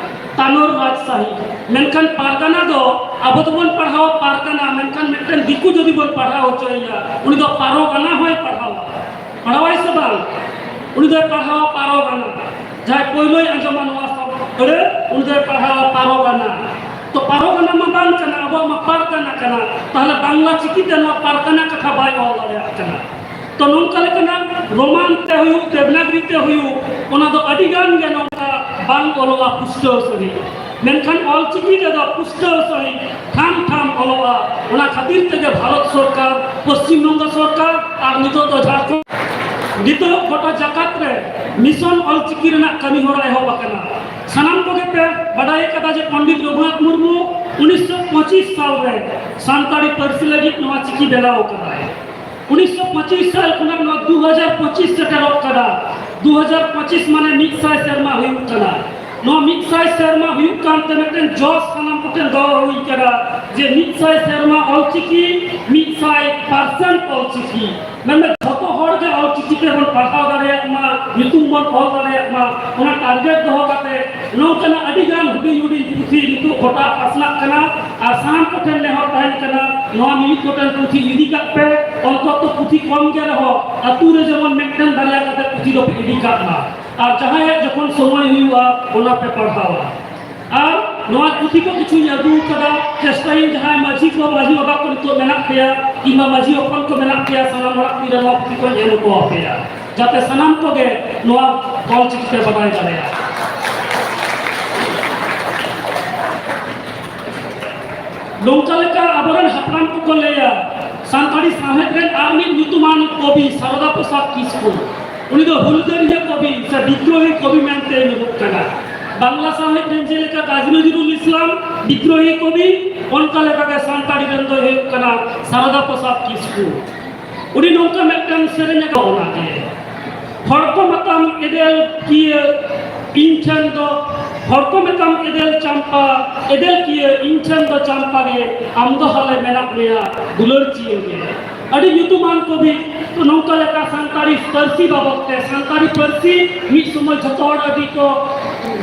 ᱛᱟᱱᱚᱨ ᱨᱟᱡᱽᱥᱟᱦᱤ᱾ ᱢᱮᱱᱠᱷᱟᱱ ᱯᱟᱨᱜᱟᱱᱟ ᱫᱚ ᱟᱵᱚ ᱫᱚᱵᱚᱱ ᱯᱟᱲᱦᱟᱣᱟ ᱯᱟᱨᱜᱟᱱᱟ, ᱢᱮᱱᱠᱷᱟᱱ ᱢᱤᱫᱴᱮᱱ ᱫᱤᱠᱩ ᱡᱩᱫᱤ ᱵᱚᱱ ᱯᱟᱲᱦᱟᱣ ᱦᱚᱪᱚᱭᱮᱭᱟ, ᱩᱱᱤ ᱫᱚ ᱯᱟᱨᱚᱜᱟᱱᱟ ᱦᱚᱸᱭ ᱯᱟᱲᱦᱟᱣᱟ᱾ ᱯᱟᱲᱦᱟᱣᱟᱭ ᱥᱮ ᱵᱟᱝ? ᱩᱱᱤ ᱫᱚᱭ ᱯᱟᱲᱦᱟᱣᱟ ᱯᱟᱨᱚᱜᱟᱱᱟ᱾ ᱡᱟᱦᱟᱸᱭ ᱯᱳᱭᱞᱳᱭ ᱟᱸᱡᱚᱢᱟ ᱱᱚᱣᱟ ᱥᱚᱵᱫᱚ ᱟᱹᱲᱟᱹ, ᱩᱱᱤ ᱫᱚᱭ ᱯᱟᱲᱦᱟᱣᱟ ᱯᱟᱨᱚᱜᱟᱱᱟ᱾ ᱛᱚ ᱯᱟᱨᱚᱜᱟᱱᱟ ᱢᱟ ᱵᱟᱝ ᱠᱟᱱᱟ, ᱟᱵᱚᱣᱟᱜ ᱢᱟ ᱯᱟᱨᱜᱟᱱᱟ ᱠᱟᱱᱟ᱾ ᱛᱟᱦᱞᱮ ᱵᱟᱝᱞᱟ ᱪᱤᱠᱤᱛᱮ ᱱᱚᱣᱟ ᱯᱟᱨᱜᱟᱱᱟ ᱠᱟᱛᱷᱟ ᱵᱟᱭ ᱚᱞ ᱫᱟᱲᱮᱭᱟᱜ ᱠᱟᱱᱟ᱾ ᱛᱚ ᱱᱚᱝᱠᱟ ᱞᱮᱠᱟᱱᱟᱜ ᱨᱳᱢᱟᱱ ᱛᱮ ᱦᱩᱭᱩᱜ, ᱫᱮᱵᱽᱱᱟᱜᱽᱨᱤ ᱛᱮ ᱦᱩᱭᱩᱜ, ᱚᱱᱟ ᱫᱚ ᱟᱹᱰᱤ ᱜᱟᱱ ᱜᱮ ᱱᱚᱝᱠᱟ ᱵᱟᱝ ᱚᱞᱚᱜᱼᱟ ᱯᱩᱥᱴᱟᱹᱣ ᱥᱟᱺᱦᱤᱡ᱾ ᱢᱮᱱᱠᱷᱟᱱ ᱚᱞᱪᱤᱠᱤ ᱛᱮᱫᱚ ᱯᱩᱥᱴᱟᱹᱣ ᱥᱟᱺᱦᱤᱡ ᱴᱷᱟᱢ ᱴᱷᱟᱢ ᱚᱞᱚᱜᱼᱟ᱾ ᱚᱱᱟ ᱠᱷᱟᱹᱛᱤᱨ ᱛᱮᱜᱮ ᱵᱷᱟᱨᱚᱛ ᱥᱚᱨᱠᱟᱨ, ᱯᱚᱥᱪᱤᱢ ᱵᱚᱝᱜᱚ ᱥᱚᱨᱠᱟᱨ ᱟᱨ ᱱᱤᱛᱚᱜ ᱫᱚ ᱡᱷᱟᱲᱠᱷᱚᱸᱰ, ᱱᱤᱛᱚᱜ ᱜᱚᱴᱟ ᱡᱟᱠᱟᱛ ᱨᱮ ᱢᱤᱥᱚᱱ ᱚᱞᱪᱤᱠᱤ ᱨᱮᱱᱟᱜ ᱠᱟᱹᱢᱤ ᱦᱚᱨᱟ ᱮᱦᱚᱵ ᱟᱠᱟᱱᱟ᱾ ᱥᱟᱱᱟᱢ ᱠᱚᱜᱮ ᱯᱮ ᱵᱟᱰᱟᱭ ᱟᱠᱟᱫᱟ ᱡᱮ ᱯᱚᱱᱰᱤᱛ ᱨᱚᱜᱷᱩᱱᱟᱛᱷ ᱢᱩᱨᱢᱩ ᱩᱱᱤᱥᱥᱚ ᱯᱚᱸᱪᱤᱥ ᱥᱟᱞ ᱨᱮ ᱥᱟᱱᱛᱟᱲᱤ ᱯᱟᱹᱨᱥᱤ ᱞᱟᱹᱜᱤᱫ ᱱᱚᱣᱟ ᱪᱤᱠᱤ ᱵᱮᱱᱟᱣ ᱟᱠᱟᱫᱟᱭ᱾ ᱩᱱᱤᱥᱥᱚ ᱯᱚᱸᱪᱤᱥ ᱥᱟᱞ ᱠᱷᱚᱱᱟᱜ ᱱᱚᱣᱟ ᱫᱩ ᱦᱟᱡᱟᱨ ᱯᱚᱸᱪᱤᱥ ᱥᱮᱴᱮᱨᱚᱜ ᱠᱟᱱᱟ᱾ ᱫᱩ ᱦᱟᱡᱟᱨ ᱯᱚᱸᱪᱤᱥ ᱢᱟᱱᱮ ᱢᱤᱫ ᱥᱟᱭ ᱥᱮᱨᱢᱟ ᱦᱩᱭᱩᱜ ᱠᱟᱱᱟ᱾ ᱱᱚᱣᱟ ᱢᱤᱫ ᱥᱟᱭ ᱥᱮᱨᱢᱟ ᱦᱩᱭᱩᱜ ᱠᱟᱱᱛᱮ ᱢᱤᱫᱴᱮᱱ ᱡᱚᱥ ᱥᱟᱱᱟᱢ ᱠᱚᱴᱷᱮᱱ ᱫᱚᱦᱚ ᱦᱩᱭ ᱠᱟᱱᱟ ᱡᱮ ᱢᱤᱫ ᱥᱟᱭ ᱥᱮᱨᱢᱟ ᱚᱞᱪᱤᱠᱤ, ᱢᱤᱫ ᱥᱟᱭ ᱯᱟᱨᱥᱮᱱᱴ ᱚᱞᱪᱤᱠᱤ, ᱢᱮᱱᱫᱚ ᱡᱷᱚᱛᱚ ᱦᱚᱲ ᱜᱮ ᱚᱞᱪᱤᱠᱤ ᱛᱮᱵᱚᱱ ᱯᱟᱲᱦᱟᱣ ᱫᱟᱲᱮᱭᱟᱜ ᱢᱟ, ᱧᱩᱛᱩᱢ ᱵᱚᱱ ᱚᱞ ᱫᱟᱲᱮᱭᱟᱜ ᱢᱟ, ᱚᱱᱟ ᱴᱟᱨᱜᱮᱴ ᱫᱚᱦᱚ ᱠᱟᱛᱮ ᱱᱚᱝᱠᱟᱱᱟᱜ ᱟᱹᱰᱤ ᱜᱟᱱ ᱦᱩᱰᱤᱧ ᱦᱩᱰᱤᱧ ᱯᱩᱛᱷᱤ ᱱᱤᱛᱚᱜ ᱜᱚᱴᱟ ᱯᱟᱥᱱᱟᱜ ᱠᱟᱱᱟ᱾ ᱟᱨ ᱥᱟᱱᱟᱢ ᱠᱚᱴᱷᱮᱱ ᱱᱮᱦᱚᱨ ᱛᱟᱦᱮᱱ ᱠᱟᱱᱟ, ᱱᱚᱣᱟ ᱢᱤᱢᱤᱫ ᱜᱚᱴᱟᱝ ᱯᱩᱛᱷᱤ ᱤᱫᱤ ᱠᱟᱜ ᱯᱮ, ᱚᱱᱛᱚᱛᱚ ᱯᱩᱛᱷᱤ ᱠᱚᱢ ᱜᱮ ᱨᱮᱦᱚᱸ ᱟᱹᱛᱩ ᱨᱮ ᱡᱮᱢᱚᱱ ᱢᱤᱫᱴᱮᱱ ᱵᱟᱨᱭᱟ ᱠᱟᱛᱮ ᱯᱩᱛᱷᱤ ᱫᱚᱯᱮ ᱤᱫᱤ ᱠᱟᱜ ᱢᱟ᱾ ᱟᱨ ᱡᱟᱦᱟᱸᱭᱟᱜ ᱡᱚᱠᱷᱚᱱ ᱥᱚᱢᱚᱭ ᱦᱩᱭᱩᱜᱼᱟ, ᱚᱱᱟ ᱯᱮ ᱯᱟᱲᱦᱟᱣᱟ᱾ ᱟᱨ ᱱᱚᱣᱟ ᱯᱩᱛᱷᱤ ᱠᱚ ᱠᱤᱪᱷᱩᱧ ᱟᱹᱜᱩ ᱠᱟᱫᱟ, ᱪᱮᱥᱴᱟᱭᱟᱹᱧ ᱡᱟᱦᱟᱸᱭ ᱢᱟᱹᱡᱷᱤ ᱠᱚ, ᱢᱟᱹᱡᱷᱤ ᱵᱟᱵᱟ ᱠᱚ ᱱᱤᱛᱚᱜ ᱢᱮᱱᱟᱜ ᱯᱮᱭᱟ, ᱠᱤᱝᱵᱟ ᱢᱟᱹᱡᱷᱤ ᱦᱚᱯᱚᱱ ᱠᱚ ᱢᱮᱱᱟᱜ ᱯᱮᱭᱟ, ᱥᱟᱱᱟᱢ ᱦᱚᱲᱟᱜ ᱛᱤᱨᱮ ᱱᱚᱣᱟ ᱯᱩᱛᱷᱤ ᱠᱚᱧ ᱮᱢ ᱦᱚᱴᱚ ᱟᱯᱮᱭᱟ, ᱡᱟᱛᱮ ᱥᱟᱱᱟᱢ ᱠᱚᱜᱮ ᱱᱚᱣᱟ ᱚᱞᱪᱤᱠᱤ ᱯᱮ ᱵᱟᱰᱟᱭ ᱫᱟᱲᱮᱭᱟᱜᱼᱟ᱾ ᱱᱚᱝᱠᱟ ᱞᱮᱠᱟ ᱟᱵᱚᱨᱮᱱ ᱦᱟᱯᱲᱟᱢ ᱠᱚᱠᱚ ᱞᱟᱹᱭᱟ, ᱥᱟᱱᱛᱟᱲᱤ ᱥᱟᱶᱦᱮᱫ ᱨᱮᱱ ᱟᱨ ᱢᱤᱫ ᱧᱩᱛᱩᱢᱟᱱ ᱠᱚᱵᱤ ᱥᱟᱨᱚᱫᱟ ᱯᱨᱚᱥᱟᱫᱽ ᱠᱤᱥᱠᱩ, ᱩᱱᱤ ᱫᱚ ᱦᱩᱞᱜᱟᱹᱨᱤᱭᱟᱹ ᱠᱚᱵᱤ ᱥᱮ ᱵᱤᱫᱽᱨᱳᱦᱤ ᱠᱚᱵᱤ ᱢᱮᱱᱛᱮ ᱧᱩᱢᱚᱜ ᱠᱟᱱᱟ᱾ ᱵᱟᱝᱞᱟ ᱥᱟᱶᱦᱮᱫ ᱨᱮᱱ ᱡᱮᱞᱮᱠᱟ ᱠᱟᱡᱤ ᱱᱚᱡᱨᱩᱞ ᱤᱥᱞᱟᱢ ᱵᱤᱫᱽᱨᱳᱦᱤ ᱠᱚᱵᱤ, ᱚᱱᱠᱟ ᱞᱮᱠᱟᱜᱮ ᱥᱟᱱᱛᱟᱲᱤ ᱨᱮᱱ ᱫᱚᱭ ᱦᱩᱭᱩᱜ ᱠᱟᱱᱟ ᱥᱟᱨᱚᱫᱟ ᱯᱨᱚᱥᱟᱫᱽ ᱠᱤᱥᱠᱩ᱾ ᱩᱱᱤ ᱱᱚᱝᱠᱟ ᱢᱤᱫᱴᱟᱝ ᱥᱮᱨᱮᱧ ᱟᱠᱟᱫ ᱚᱱᱟᱜᱮ, ᱦᱚᱲ ᱠᱚ ᱢᱮᱛᱟᱢ ᱮᱫᱮᱞ ᱠᱤᱭᱟᱹ ᱤᱧ ᱴᱷᱮᱱ ᱫᱚ, ᱦᱚᱲ ᱠᱚ ᱢᱮᱛᱟᱢ ᱮᱫᱮᱞ ᱪᱟᱢᱯᱟ, ᱮᱫᱮᱞ ᱠᱤᱭᱟᱹ ᱤᱧ ᱴᱷᱮᱱ ᱫᱚ ᱪᱟᱢᱯᱟ ᱜᱮ, ᱟᱢ ᱫᱚ ᱦᱟᱞᱮ ᱢᱮᱱᱟᱜ ᱢᱮᱭᱟ ᱫᱩᱞᱟᱹᱲ ᱪᱤᱭᱟᱹ ᱜᱮ᱾ ᱟᱹᱰᱤ ᱧᱩᱛᱩᱢᱟᱱ ᱠᱚᱵᱤ᱾ ᱛᱚ, ᱱᱚᱝᱠᱟ ᱞᱮᱠᱟ ᱥᱟᱱᱛᱟᱲᱤ ᱯᱟᱹᱨᱥᱤ ᱵᱟᱵᱚᱫ ᱛᱮ, ᱥᱟᱱᱛᱟᱲᱤ ᱯᱟᱹᱨᱥᱤ ᱢᱤᱫ ᱥᱚᱢᱚᱭ ᱡᱷᱚᱛᱚ ᱦᱚᱲ ᱟᱹᱰᱤ ᱠᱚ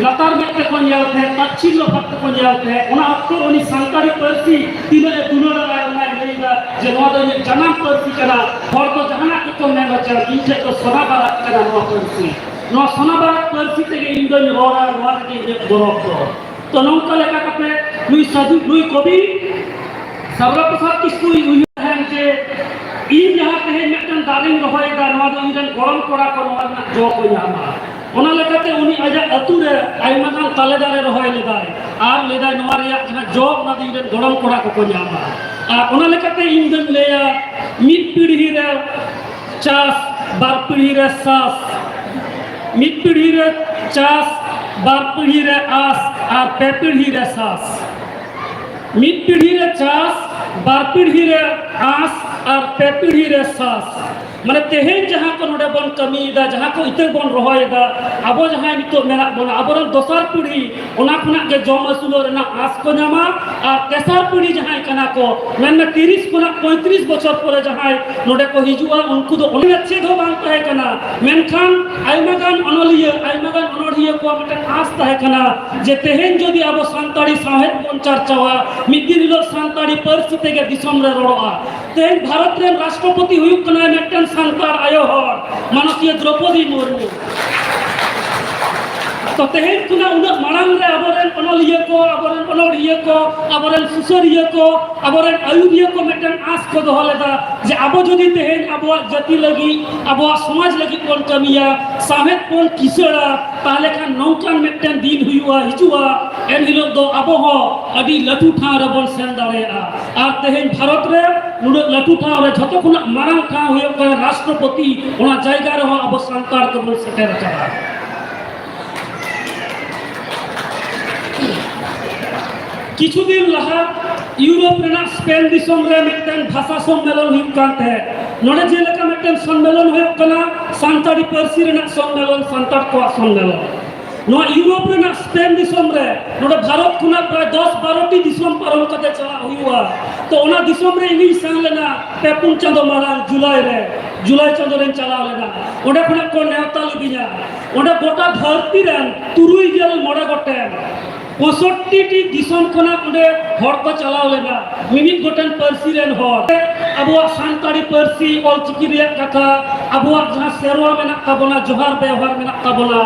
ᱞᱟᱛᱟᱨ ᱢᱮᱫ ᱛᱮᱠᱚ ᱧᱮᱞ ᱛᱟᱦᱮᱸᱫ, ᱛᱟᱪᱷᱤᱞᱞᱚ ᱵᱷᱟᱵ ᱛᱮᱠᱚ ᱧᱮᱞ ᱛᱟᱦᱮᱸᱫ᱾ ᱚᱱᱟ ᱚᱠᱛᱚ ᱩᱱᱤ ᱥᱟᱱᱛᱟᱲᱤ ᱯᱟᱹᱨᱥᱤ ᱛᱤᱱᱟᱹᱜ ᱮ ᱫᱩᱞᱟᱹᱲ ᱟᱭ, ᱚᱱᱟᱭ ᱞᱟᱹᱭ ᱮᱫᱟ ᱡᱮ ᱱᱚᱣᱟ ᱫᱚ ᱤᱧᱟᱹᱜ ᱡᱟᱱᱟᱢ ᱯᱟᱹᱨᱥᱤ ᱠᱟᱱᱟ, ᱦᱚᱲ ᱫᱚ ᱡᱟᱦᱟᱱᱟᱜ ᱜᱮᱠᱚ ᱢᱮᱱ ᱦᱚᱪᱚᱭ, ᱤᱧ ᱴᱷᱮᱱ ᱫᱚ ᱥᱚᱱᱟ ᱵᱟᱨᱟᱜ ᱠᱟᱱᱟ ᱱᱚᱣᱟ ᱯᱟᱹᱨᱥᱤ᱾ ᱱᱚᱣᱟ ᱥᱚᱱᱟ ᱵᱟᱨᱟᱜ ᱯᱟᱹᱨᱥᱤ ᱛᱮᱜᱮ ᱤᱧ ᱫᱚᱧ ᱨᱚᱲᱟ, ᱱᱚᱣᱟ ᱨᱮᱜᱮ ᱤᱧᱟᱹᱜ ᱜᱚᱨᱚᱵᱽ ᱫᱚ᱾ ᱛᱚ, ᱱᱚᱝᱠᱟ ᱞᱮᱠᱟ ᱠᱟᱛᱮ ᱱᱩᱭ ᱥᱟᱹᱫᱷᱩ, ᱱᱩᱭ ᱠᱚᱵᱤ ᱥᱟᱨᱞᱟ ᱯᱨᱚᱥᱟᱫᱽ ᱠᱤᱥᱠᱩᱭ ᱩᱭᱦᱟᱹᱨ ᱛᱟᱦᱮᱱ ᱡᱮ ᱤᱧ ᱡᱟᱦᱟᱸ ᱛᱮᱦᱮᱧ ᱢᱤᱫᱴᱟᱝ ᱫᱟᱨᱮᱧ ᱨᱚᱦᱚᱭᱮᱫᱟ, ᱱᱚᱣᱟ ᱫᱚ ᱤᱧ ᱨᱮᱱ ᱜᱚᱲᱚᱢ ᱠᱚᱲᱟ ᱠᱚ ᱱᱚᱣᱟ ᱨᱮᱱᱟᱜ ᱡᱚ ᱠᱚ ᱧᱟᱢᱟ᱾ ᱚᱱᱟ ᱞᱮᱠᱟᱛᱮ ᱩᱱᱤ ᱟᱡᱟᱜ ᱟᱹᱛᱩ ᱨᱮ ᱟᱭᱢᱟ ᱜᱟᱱ ᱛᱟᱞᱮ ᱫᱟᱨᱮ ᱨᱚᱦᱚᱭ ᱞᱮᱫᱟᱭ ᱟᱨ ᱞᱟᱹᱭᱫᱟᱭ, ᱱᱚᱣᱟ ᱨᱮᱭᱟᱜ ᱡᱟᱦᱟᱸ ᱡᱚ, ᱚᱱᱟ ᱫᱚ ᱤᱧ ᱨᱮᱱ ᱜᱚᱲᱚᱢ ᱠᱚᱲᱟ ᱠᱚᱠᱚ ᱧᱟᱢᱟ᱾ ᱟᱨ ᱚᱱᱟ ᱞᱮᱠᱟᱛᱮ ᱤᱧ ᱫᱚᱧ ᱞᱟᱹᱭᱟ, ᱢᱤᱫ ᱯᱤᱲᱦᱤ ᱨᱮ ᱪᱟᱥ, ᱵᱟᱨ ᱯᱤᱲᱦᱤ ᱨᱮ ᱥᱟᱥ, ᱢᱤᱫ ᱯᱤᱲᱦᱤ ᱨᱮ ᱪᱟᱥ, ᱵᱟᱨ ᱯᱤᱲᱦᱤ ᱨᱮ ᱟᱥ, ᱟᱨ ᱯᱮ ᱯᱤᱲᱦᱤ ᱨᱮ ᱥᱟᱥ᱾ ᱢᱤᱫ ᱯᱤᱲᱦᱤ ᱨᱮ ᱪᱟᱥ, ᱵᱟᱨ ᱯᱤᱲᱦᱤ ᱨᱮ ᱟᱸᱥ, ᱟᱨ ᱯᱮ ᱯᱤᱲᱦᱤ ᱨᱮ ᱥᱟᱸᱥ᱾ ᱢᱟᱱᱮ, ᱛᱮᱦᱮᱧ ᱡᱟᱦᱟᱸ ᱠᱚ ᱱᱚᱰᱮ ᱵᱚᱱ ᱠᱟᱹᱢᱤᱭᱮᱫᱟ, ᱡᱟᱦᱟᱸ ᱠᱚ ᱤᱛᱟᱹ ᱵᱚᱱ ᱨᱚᱦᱚᱭᱮᱫᱟ, ᱟᱵᱚ ᱡᱟᱦᱟᱸᱭ ᱱᱤᱛᱚᱜ ᱢᱮᱱᱟᱜ ᱵᱚᱱᱟ, ᱟᱵᱚᱨᱮᱱ ᱫᱚᱥᱟᱨ ᱯᱤᱲᱦᱤ ᱚᱱᱟ ᱠᱷᱚᱱᱟᱜ ᱜᱮ ᱡᱚᱢ ᱟᱹᱥᱩᱞᱚᱜ ᱨᱮᱱᱟᱜ ᱟᱸᱥ ᱠᱚ ᱧᱟᱢᱟ᱾ ᱟᱨ ᱛᱮᱥᱟᱨ ᱯᱤᱲᱦᱤ ᱡᱟᱦᱟᱸᱭ ᱠᱟᱱᱟ ᱠᱚ, ᱢᱮᱱᱢᱮ ᱛᱤᱨᱤᱥ ᱠᱷᱚᱱᱟᱜ ᱯᱚᱸᱭᱛᱨᱤᱥ ᱵᱚᱪᱷᱚᱨ ᱯᱚᱨᱮ ᱡᱟᱦᱟᱸᱭ ᱱᱚᱰᱮ ᱠᱚ ᱦᱤᱡᱩᱜᱼᱟ, ᱩᱱᱠᱩ ᱫᱚ ᱚᱱᱮ ᱪᱮᱫ ᱦᱚᱸ ᱵᱟᱝ ᱛᱟᱦᱮᱸ ᱠᱟᱱᱟ, ᱢᱮᱱᱠᱷᱟᱱ ᱟᱭᱢᱟ ᱜᱟᱱ ᱚᱱᱚᱞᱤᱭᱟᱹ, ᱟᱭᱢᱟ ᱜᱟᱱ ᱚᱱᱚᱲᱦᱤᱭᱟᱹ ᱠᱚᱣᱟᱜ ᱢᱤᱫᱴᱟᱝ ᱟᱸᱥ ᱛᱟᱦᱮᱸ ᱠᱟᱱᱟ ᱡᱮ ᱛᱮᱦᱮᱧ ᱡᱩᱫᱤ ᱟᱵᱚ ᱥᱟᱱᱛᱟᱲᱤ ᱥᱟᱶᱦᱮᱫ ᱵᱚᱱ ᱪᱟᱨᱪᱟᱣᱟ, ᱢᱤᱫ ᱫᱤᱱ ᱦᱤᱞᱳᱜ ᱥᱟᱱᱛᱟᱲᱤ ᱯᱟᱹᱨᱥᱤ ᱛᱮᱜᱮ ᱫᱤᱥᱚᱢ ᱨᱮ ᱨᱚᱲᱚᱜᱼᱟ᱾ ᱛᱮᱦᱮᱧ ᱵᱷᱟᱨᱚᱛ ᱨᱮᱱ ᱨᱟᱥᱴᱨᱚᱯᱚᱛᱤ ᱦᱩᱭᱩᱜ ᱠᱟᱱᱟᱭ ᱢᱤᱫᱴᱮᱱ ᱥᱟᱱᱛᱟᱲ ᱟᱭᱳ ᱦᱚᱲ, ᱢᱟᱱᱚᱛᱤᱭᱟᱹ ᱫᱨᱚᱯᱚᱫᱤ ᱢᱩᱨᱢᱩ᱾ ᱛᱚ, ᱛᱮᱦᱮᱧ ᱠᱷᱚᱱᱟᱜ ᱩᱱᱟᱹᱜ ᱢᱟᱲᱟᱝ ᱨᱮ ᱟᱵᱚᱨᱮᱱ ᱚᱱᱚᱞᱤᱭᱟᱹ ᱠᱚ, ᱟᱵᱚᱨᱮᱱ ᱚᱱᱚᱲᱦᱤᱭᱟᱹ ᱠᱚ, ᱟᱵᱚᱨᱮᱱ ᱥᱩᱥᱟᱹᱨᱤᱭᱟᱹ ᱠᱚ, ᱟᱵᱚᱨᱮᱱ ᱟᱹᱭᱩᱨᱤᱭᱟᱹ ᱠᱚ ᱢᱤᱫᱴᱮᱱ ᱟᱸᱥ ᱠᱚ ᱫᱚᱦᱚ ᱞᱮᱫᱟ ᱡᱮ ᱟᱵᱚ ᱡᱩᱫᱤ ᱛᱮᱦᱮᱧ ᱟᱵᱚᱣᱟᱜ ᱡᱟᱹᱛᱤ ᱞᱟᱹᱜᱤᱫ, ᱟᱵᱚᱣᱟᱜ ᱥᱚᱢᱟᱡᱽ ᱞᱟᱹᱜᱤᱫ ᱵᱚᱱ ᱠᱟᱹᱢᱤᱭᱟ, ᱥᱟᱶᱦᱮᱫ ᱵᱚᱱ ᱠᱤᱥᱟᱹᱲᱟ, ᱛᱟᱦᱞᱮ ᱠᱷᱟᱱ ᱱᱚᱝᱠᱟᱱ ᱢᱤᱫᱴᱮᱱ ᱫᱤᱱ ᱦᱩᱭᱩᱜᱼᱟ, ᱦᱤᱡᱩᱜᱼᱟ, ᱮᱱ ᱦᱤᱞᱳᱜ ᱫᱚ ᱟᱵᱚ ᱦᱚᱸ ᱟᱹᱰᱤ ᱞᱟᱹᱴᱩ ᱴᱷᱟᱶ ᱨᱮᱵᱚᱱ ᱥᱮᱱ ᱫᱟᱲᱮᱭᱟᱜᱼᱟ᱾ ᱟᱨ ᱛᱮᱦᱮᱧ ᱵᱷᱟᱨᱚᱛ ᱨᱮ ᱱᱩᱱᱟᱹᱜ ᱞᱟᱹᱴᱩ ᱴᱷᱟᱶ ᱨᱮ ᱡᱷᱚᱛᱚ ᱠᱷᱚᱱᱟᱜ ᱢᱟᱨᱟᱝ ᱴᱷᱟᱶ ᱦᱩᱭᱩᱜ ᱠᱟᱱᱟ ᱨᱟᱥᱴᱨᱚᱯᱚᱛᱤ, ᱚᱱᱟ ᱡᱟᱭᱜᱟ ᱨᱮᱦᱚᱸ ᱟᱵᱚ ᱥᱟᱱᱛᱟᱲ ᱠᱚᱵᱚᱱ ᱥᱮᱴᱮᱨ ᱟᱠᱟᱱᱟ᱾ ᱠᱤᱪᱷᱩ ᱫᱤᱱ ᱞᱟᱦᱟ ᱤᱭᱩᱨᱳᱯ ᱨᱮᱱᱟᱜ ᱥᱯᱮᱱ ᱫᱤᱥᱚᱢ ᱨᱮ ᱢᱤᱫᱴᱟᱝ ᱵᱷᱟᱥᱟ ᱥᱚᱢᱢᱮᱞᱚᱱ ᱦᱩᱭᱩᱜ ᱠᱟᱱ ᱛᱟᱦᱮᱸᱫ᱾ ᱱᱚᱰᱮ ᱡᱮᱞᱮᱠᱟ ᱢᱤᱫᱴᱮᱱ ᱥᱚᱱᱢᱮᱞᱚᱱ ᱦᱩᱭᱩᱜ ᱠᱟᱱᱟ, ᱥᱟᱱᱛᱟᱲᱤ ᱯᱟᱹᱨᱥᱤ ᱨᱮᱱᱟᱜ ᱥᱚᱱᱢᱮᱞᱚᱱ, ᱥᱟᱱᱛᱟᱲ ᱠᱚᱣᱟᱜ ᱥᱚᱱᱢᱮᱞᱚᱱ᱾ ᱱᱚᱣᱟ ᱤᱭᱩᱨᱳᱯ ᱨᱮᱱᱟᱜ ᱥᱯᱮᱱ ᱫᱤᱥᱚᱢ ᱨᱮ ᱱᱚᱰᱮ ᱵᱷᱟᱨᱚᱛ ᱠᱷᱚᱱᱟᱜ ᱯᱨᱟᱭ ᱫᱚᱥ ᱵᱟᱨᱚ ᱴᱤ ᱫᱤᱥᱚᱢ ᱯᱟᱨᱚᱢ ᱠᱟᱛᱮ ᱪᱟᱞᱟᱜ ᱦᱩᱭᱩᱜᱼᱟ᱾ ᱛᱚ, ᱚᱱᱟ ᱫᱤᱥᱚᱢ ᱨᱮ ᱤᱧᱤᱧ ᱥᱮᱱ ᱞᱮᱱᱟ ᱯᱮ ᱯᱩᱱ ᱪᱟᱸᱫᱚ ᱢᱟᱲᱟᱝ, ᱡᱩᱞᱟᱭ ᱨᱮ, ᱡᱩᱞᱟᱭ ᱪᱟᱸᱫᱚ ᱨᱮᱧ ᱪᱟᱞᱟᱣ ᱞᱮᱱᱟ᱾ ᱚᱸᱰᱮ ᱠᱷᱚᱱᱟᱜ ᱠᱚ ᱱᱮᱣᱛᱟ ᱞᱤᱫᱤᱧᱟ᱾ ᱚᱸᱰᱮ ᱜᱚᱴᱟ ᱫᱷᱟᱹᱨᱛᱤ ᱨᱮᱱ ᱛᱩᱨᱩᱭ ᱜᱮᱞ ᱢᱚᱬᱮ ᱜᱚᱴᱮᱱ ᱯᱚᱸᱭᱥᱚᱴᱴᱤ ᱴᱤ ᱫᱤᱥᱚᱢ ᱠᱷᱚᱱᱟᱜ ᱚᱸᱰᱮ ᱦᱚᱲ ᱠᱚ ᱪᱟᱞᱟᱣ ᱞᱮᱱᱟ, ᱢᱤᱢᱤᱫ ᱜᱚᱴᱮᱱ ᱯᱟᱹᱨᱥᱤ ᱨᱮᱱ ᱦᱚᱲ᱾ ᱟᱵᱚᱣᱟᱜ ᱥᱟᱱᱛᱟᱲᱤ ᱯᱟᱹᱨᱥᱤ, ᱚᱞᱪᱤᱠᱤ ᱨᱮᱭᱟᱜ ᱠᱟᱛᱷᱟ, ᱟᱵᱚᱣᱟᱜ ᱡᱟᱦᱟᱸ ᱥᱮᱨᱣᱟ ᱢᱮᱱᱟᱜ ᱛᱟᱵᱚᱱᱟ, ᱡᱚᱦᱟᱨ ᱵᱮᱣᱦᱟᱨ ᱢᱮᱱᱟᱜ ᱛᱟᱵᱚᱱᱟ,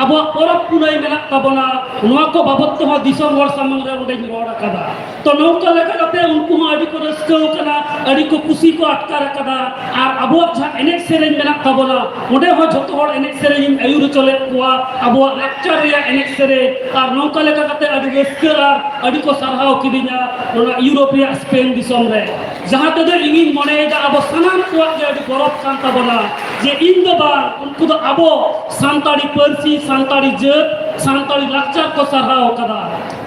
ᱟᱵᱚᱣᱟᱜ ᱯᱚᱨᱚᱵᱽ ᱯᱩᱱᱟᱹᱭ ᱢᱮᱱᱟᱜ ᱛᱟᱵᱚᱱᱟ, ᱱᱚᱣᱟ ᱠᱚ ᱵᱟᱵᱚᱫ ᱛᱮᱦᱚᱸ ᱫᱤᱥᱚᱢ ᱦᱚᱲ ᱥᱟᱢᱟᱝ ᱨᱮ ᱚᱸᱰᱮᱧ ᱨᱚᱲ ᱟᱠᱟᱫᱟ᱾ ᱛᱚ, ᱱᱚᱝᱠᱟ ᱞᱮᱠᱟ ᱠᱟᱛᱮ ᱩᱱᱠᱩ ᱦᱚᱸ ᱟᱹᱰᱤ ᱠᱚ ᱨᱟᱹᱥᱠᱟᱹ ᱟᱠᱟᱱᱟ, ᱟᱹᱰᱤ ᱠᱚ ᱠᱩᱥᱤ ᱠᱚ ᱟᱴᱠᱟᱨ ᱟᱠᱟᱫᱟ᱾ ᱟᱨ ᱟᱵᱚᱣᱟᱜ ᱡᱟᱦᱟᱸ ᱮᱱᱮᱡ ᱥᱮᱨᱮᱧ ᱢᱮᱱᱟᱜ ᱛᱟᱵᱚᱱᱟ, ᱚᱸᱰᱮ ᱦᱚᱸ ᱡᱷᱚᱛᱚ ᱦᱚᱲ ᱮᱱᱮᱡ ᱥᱮᱨᱮᱧ ᱤᱧ ᱟᱹᱭᱩᱨ ᱦᱚᱪᱚ ᱞᱮᱫ ᱠᱚᱣᱟ, ᱟᱵᱚᱣᱟᱜ ᱞᱟᱠᱪᱟᱨ ᱨᱮᱭᱟᱜ ᱮᱱᱮᱡ ᱥᱮᱨᱮᱧ᱾ ᱟᱨ ᱱᱚᱝᱠᱟ ᱞᱮᱠᱟ ᱠᱟᱛᱮ ᱟᱹᱰᱤ ᱨᱟᱹᱥᱠᱟᱹ ᱟᱨ ᱟᱹᱰᱤ ᱠᱚ ᱥᱟᱨᱦᱟᱣ ᱠᱤᱫᱤᱧᱟ ᱚᱱᱟ ᱤᱭᱩᱨᱳᱯ ᱨᱮᱭᱟᱜ ᱥᱯᱮᱱ ᱫᱤᱥᱚᱢ ᱨᱮ, ᱡᱟᱦᱟᱸ ᱛᱮᱫᱚ ᱤᱧᱤᱧ ᱢᱚᱱᱮᱭᱮᱫᱟ ᱟᱵᱚ ᱥᱟᱱᱟᱢ ᱠᱚᱣᱟᱜ ᱜᱮ ᱟᱹᱰᱤ ᱜᱚᱨᱚᱵᱽ ᱠᱟᱱ ᱛᱟᱵᱚᱱᱟ ᱡᱮ ᱤᱧ ᱫᱚ ᱵᱟᱝ, ᱩᱱᱠᱩ ᱫᱚ ᱟᱵᱚ ᱥᱟᱱᱛᱟᱲᱤ ᱯᱟᱹᱨᱥᱤ, ᱥᱟᱱᱛᱟᱲᱤ ᱡᱟᱹᱛ, ᱥᱟᱱᱛᱟᱲᱤ ᱞᱟᱠᱪᱟᱨ ᱠᱚ ᱥᱟᱨᱦᱟᱣ ᱟᱠᱟᱫᱟ᱾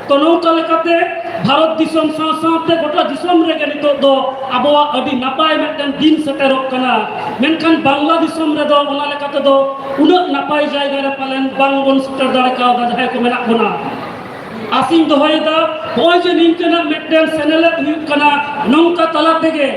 ᱛᱚ, ᱱᱚᱝᱠᱟ ᱞᱮᱠᱟᱛᱮ ᱵᱷᱟᱨᱚᱛ ᱫᱤᱥᱚᱢ ᱥᱟᱶ ᱥᱟᱶᱛᱮ ᱜᱚᱴᱟ ᱫᱤᱥᱚᱢ ᱨᱮᱜᱮ ᱱᱤᱛᱚᱜ ᱫᱚ ᱟᱵᱚᱣᱟᱜ ᱟᱹᱰᱤ ᱱᱟᱯᱟᱭ ᱢᱤᱫᱴᱮᱱ ᱫᱤᱱ ᱥᱮᱴᱮᱨᱚᱜ ᱠᱟᱱᱟ᱾ ᱢᱮᱱᱠᱷᱟᱱ ᱵᱟᱝᱞᱟ ᱫᱤᱥᱚᱢ ᱨᱮᱫᱚ ᱚᱱᱟ ᱞᱮᱠᱟ ᱛᱮᱫᱚ ᱩᱱᱟᱹᱜ ᱱᱟᱯᱟᱭ ᱡᱟᱭᱜᱟ ᱨᱮ ᱯᱟᱞᱮᱱ ᱵᱟᱝ ᱵᱚᱱ ᱥᱮᱴᱮᱨ ᱫᱟᱲᱮ ᱠᱟᱣᱫᱟ ᱡᱟᱦᱟᱸᱭ ᱠᱚ ᱢᱮᱱᱟᱜ ᱵᱚᱱᱟ᱾ ᱟᱥᱤᱧ ᱫᱚᱦᱚᱭᱮᱫᱟ, ᱱᱚᱜᱼᱚᱭ ᱡᱮ ᱱᱤᱝᱠᱟᱹᱱᱟᱜ ᱢᱤᱫᱴᱮᱱ ᱥᱮᱱᱮᱞᱮᱫ ᱦᱩᱭᱩᱜ ᱠᱟᱱᱟ, ᱱᱚᱝᱠᱟ ᱛᱟᱞᱟ ᱛᱮᱜᱮ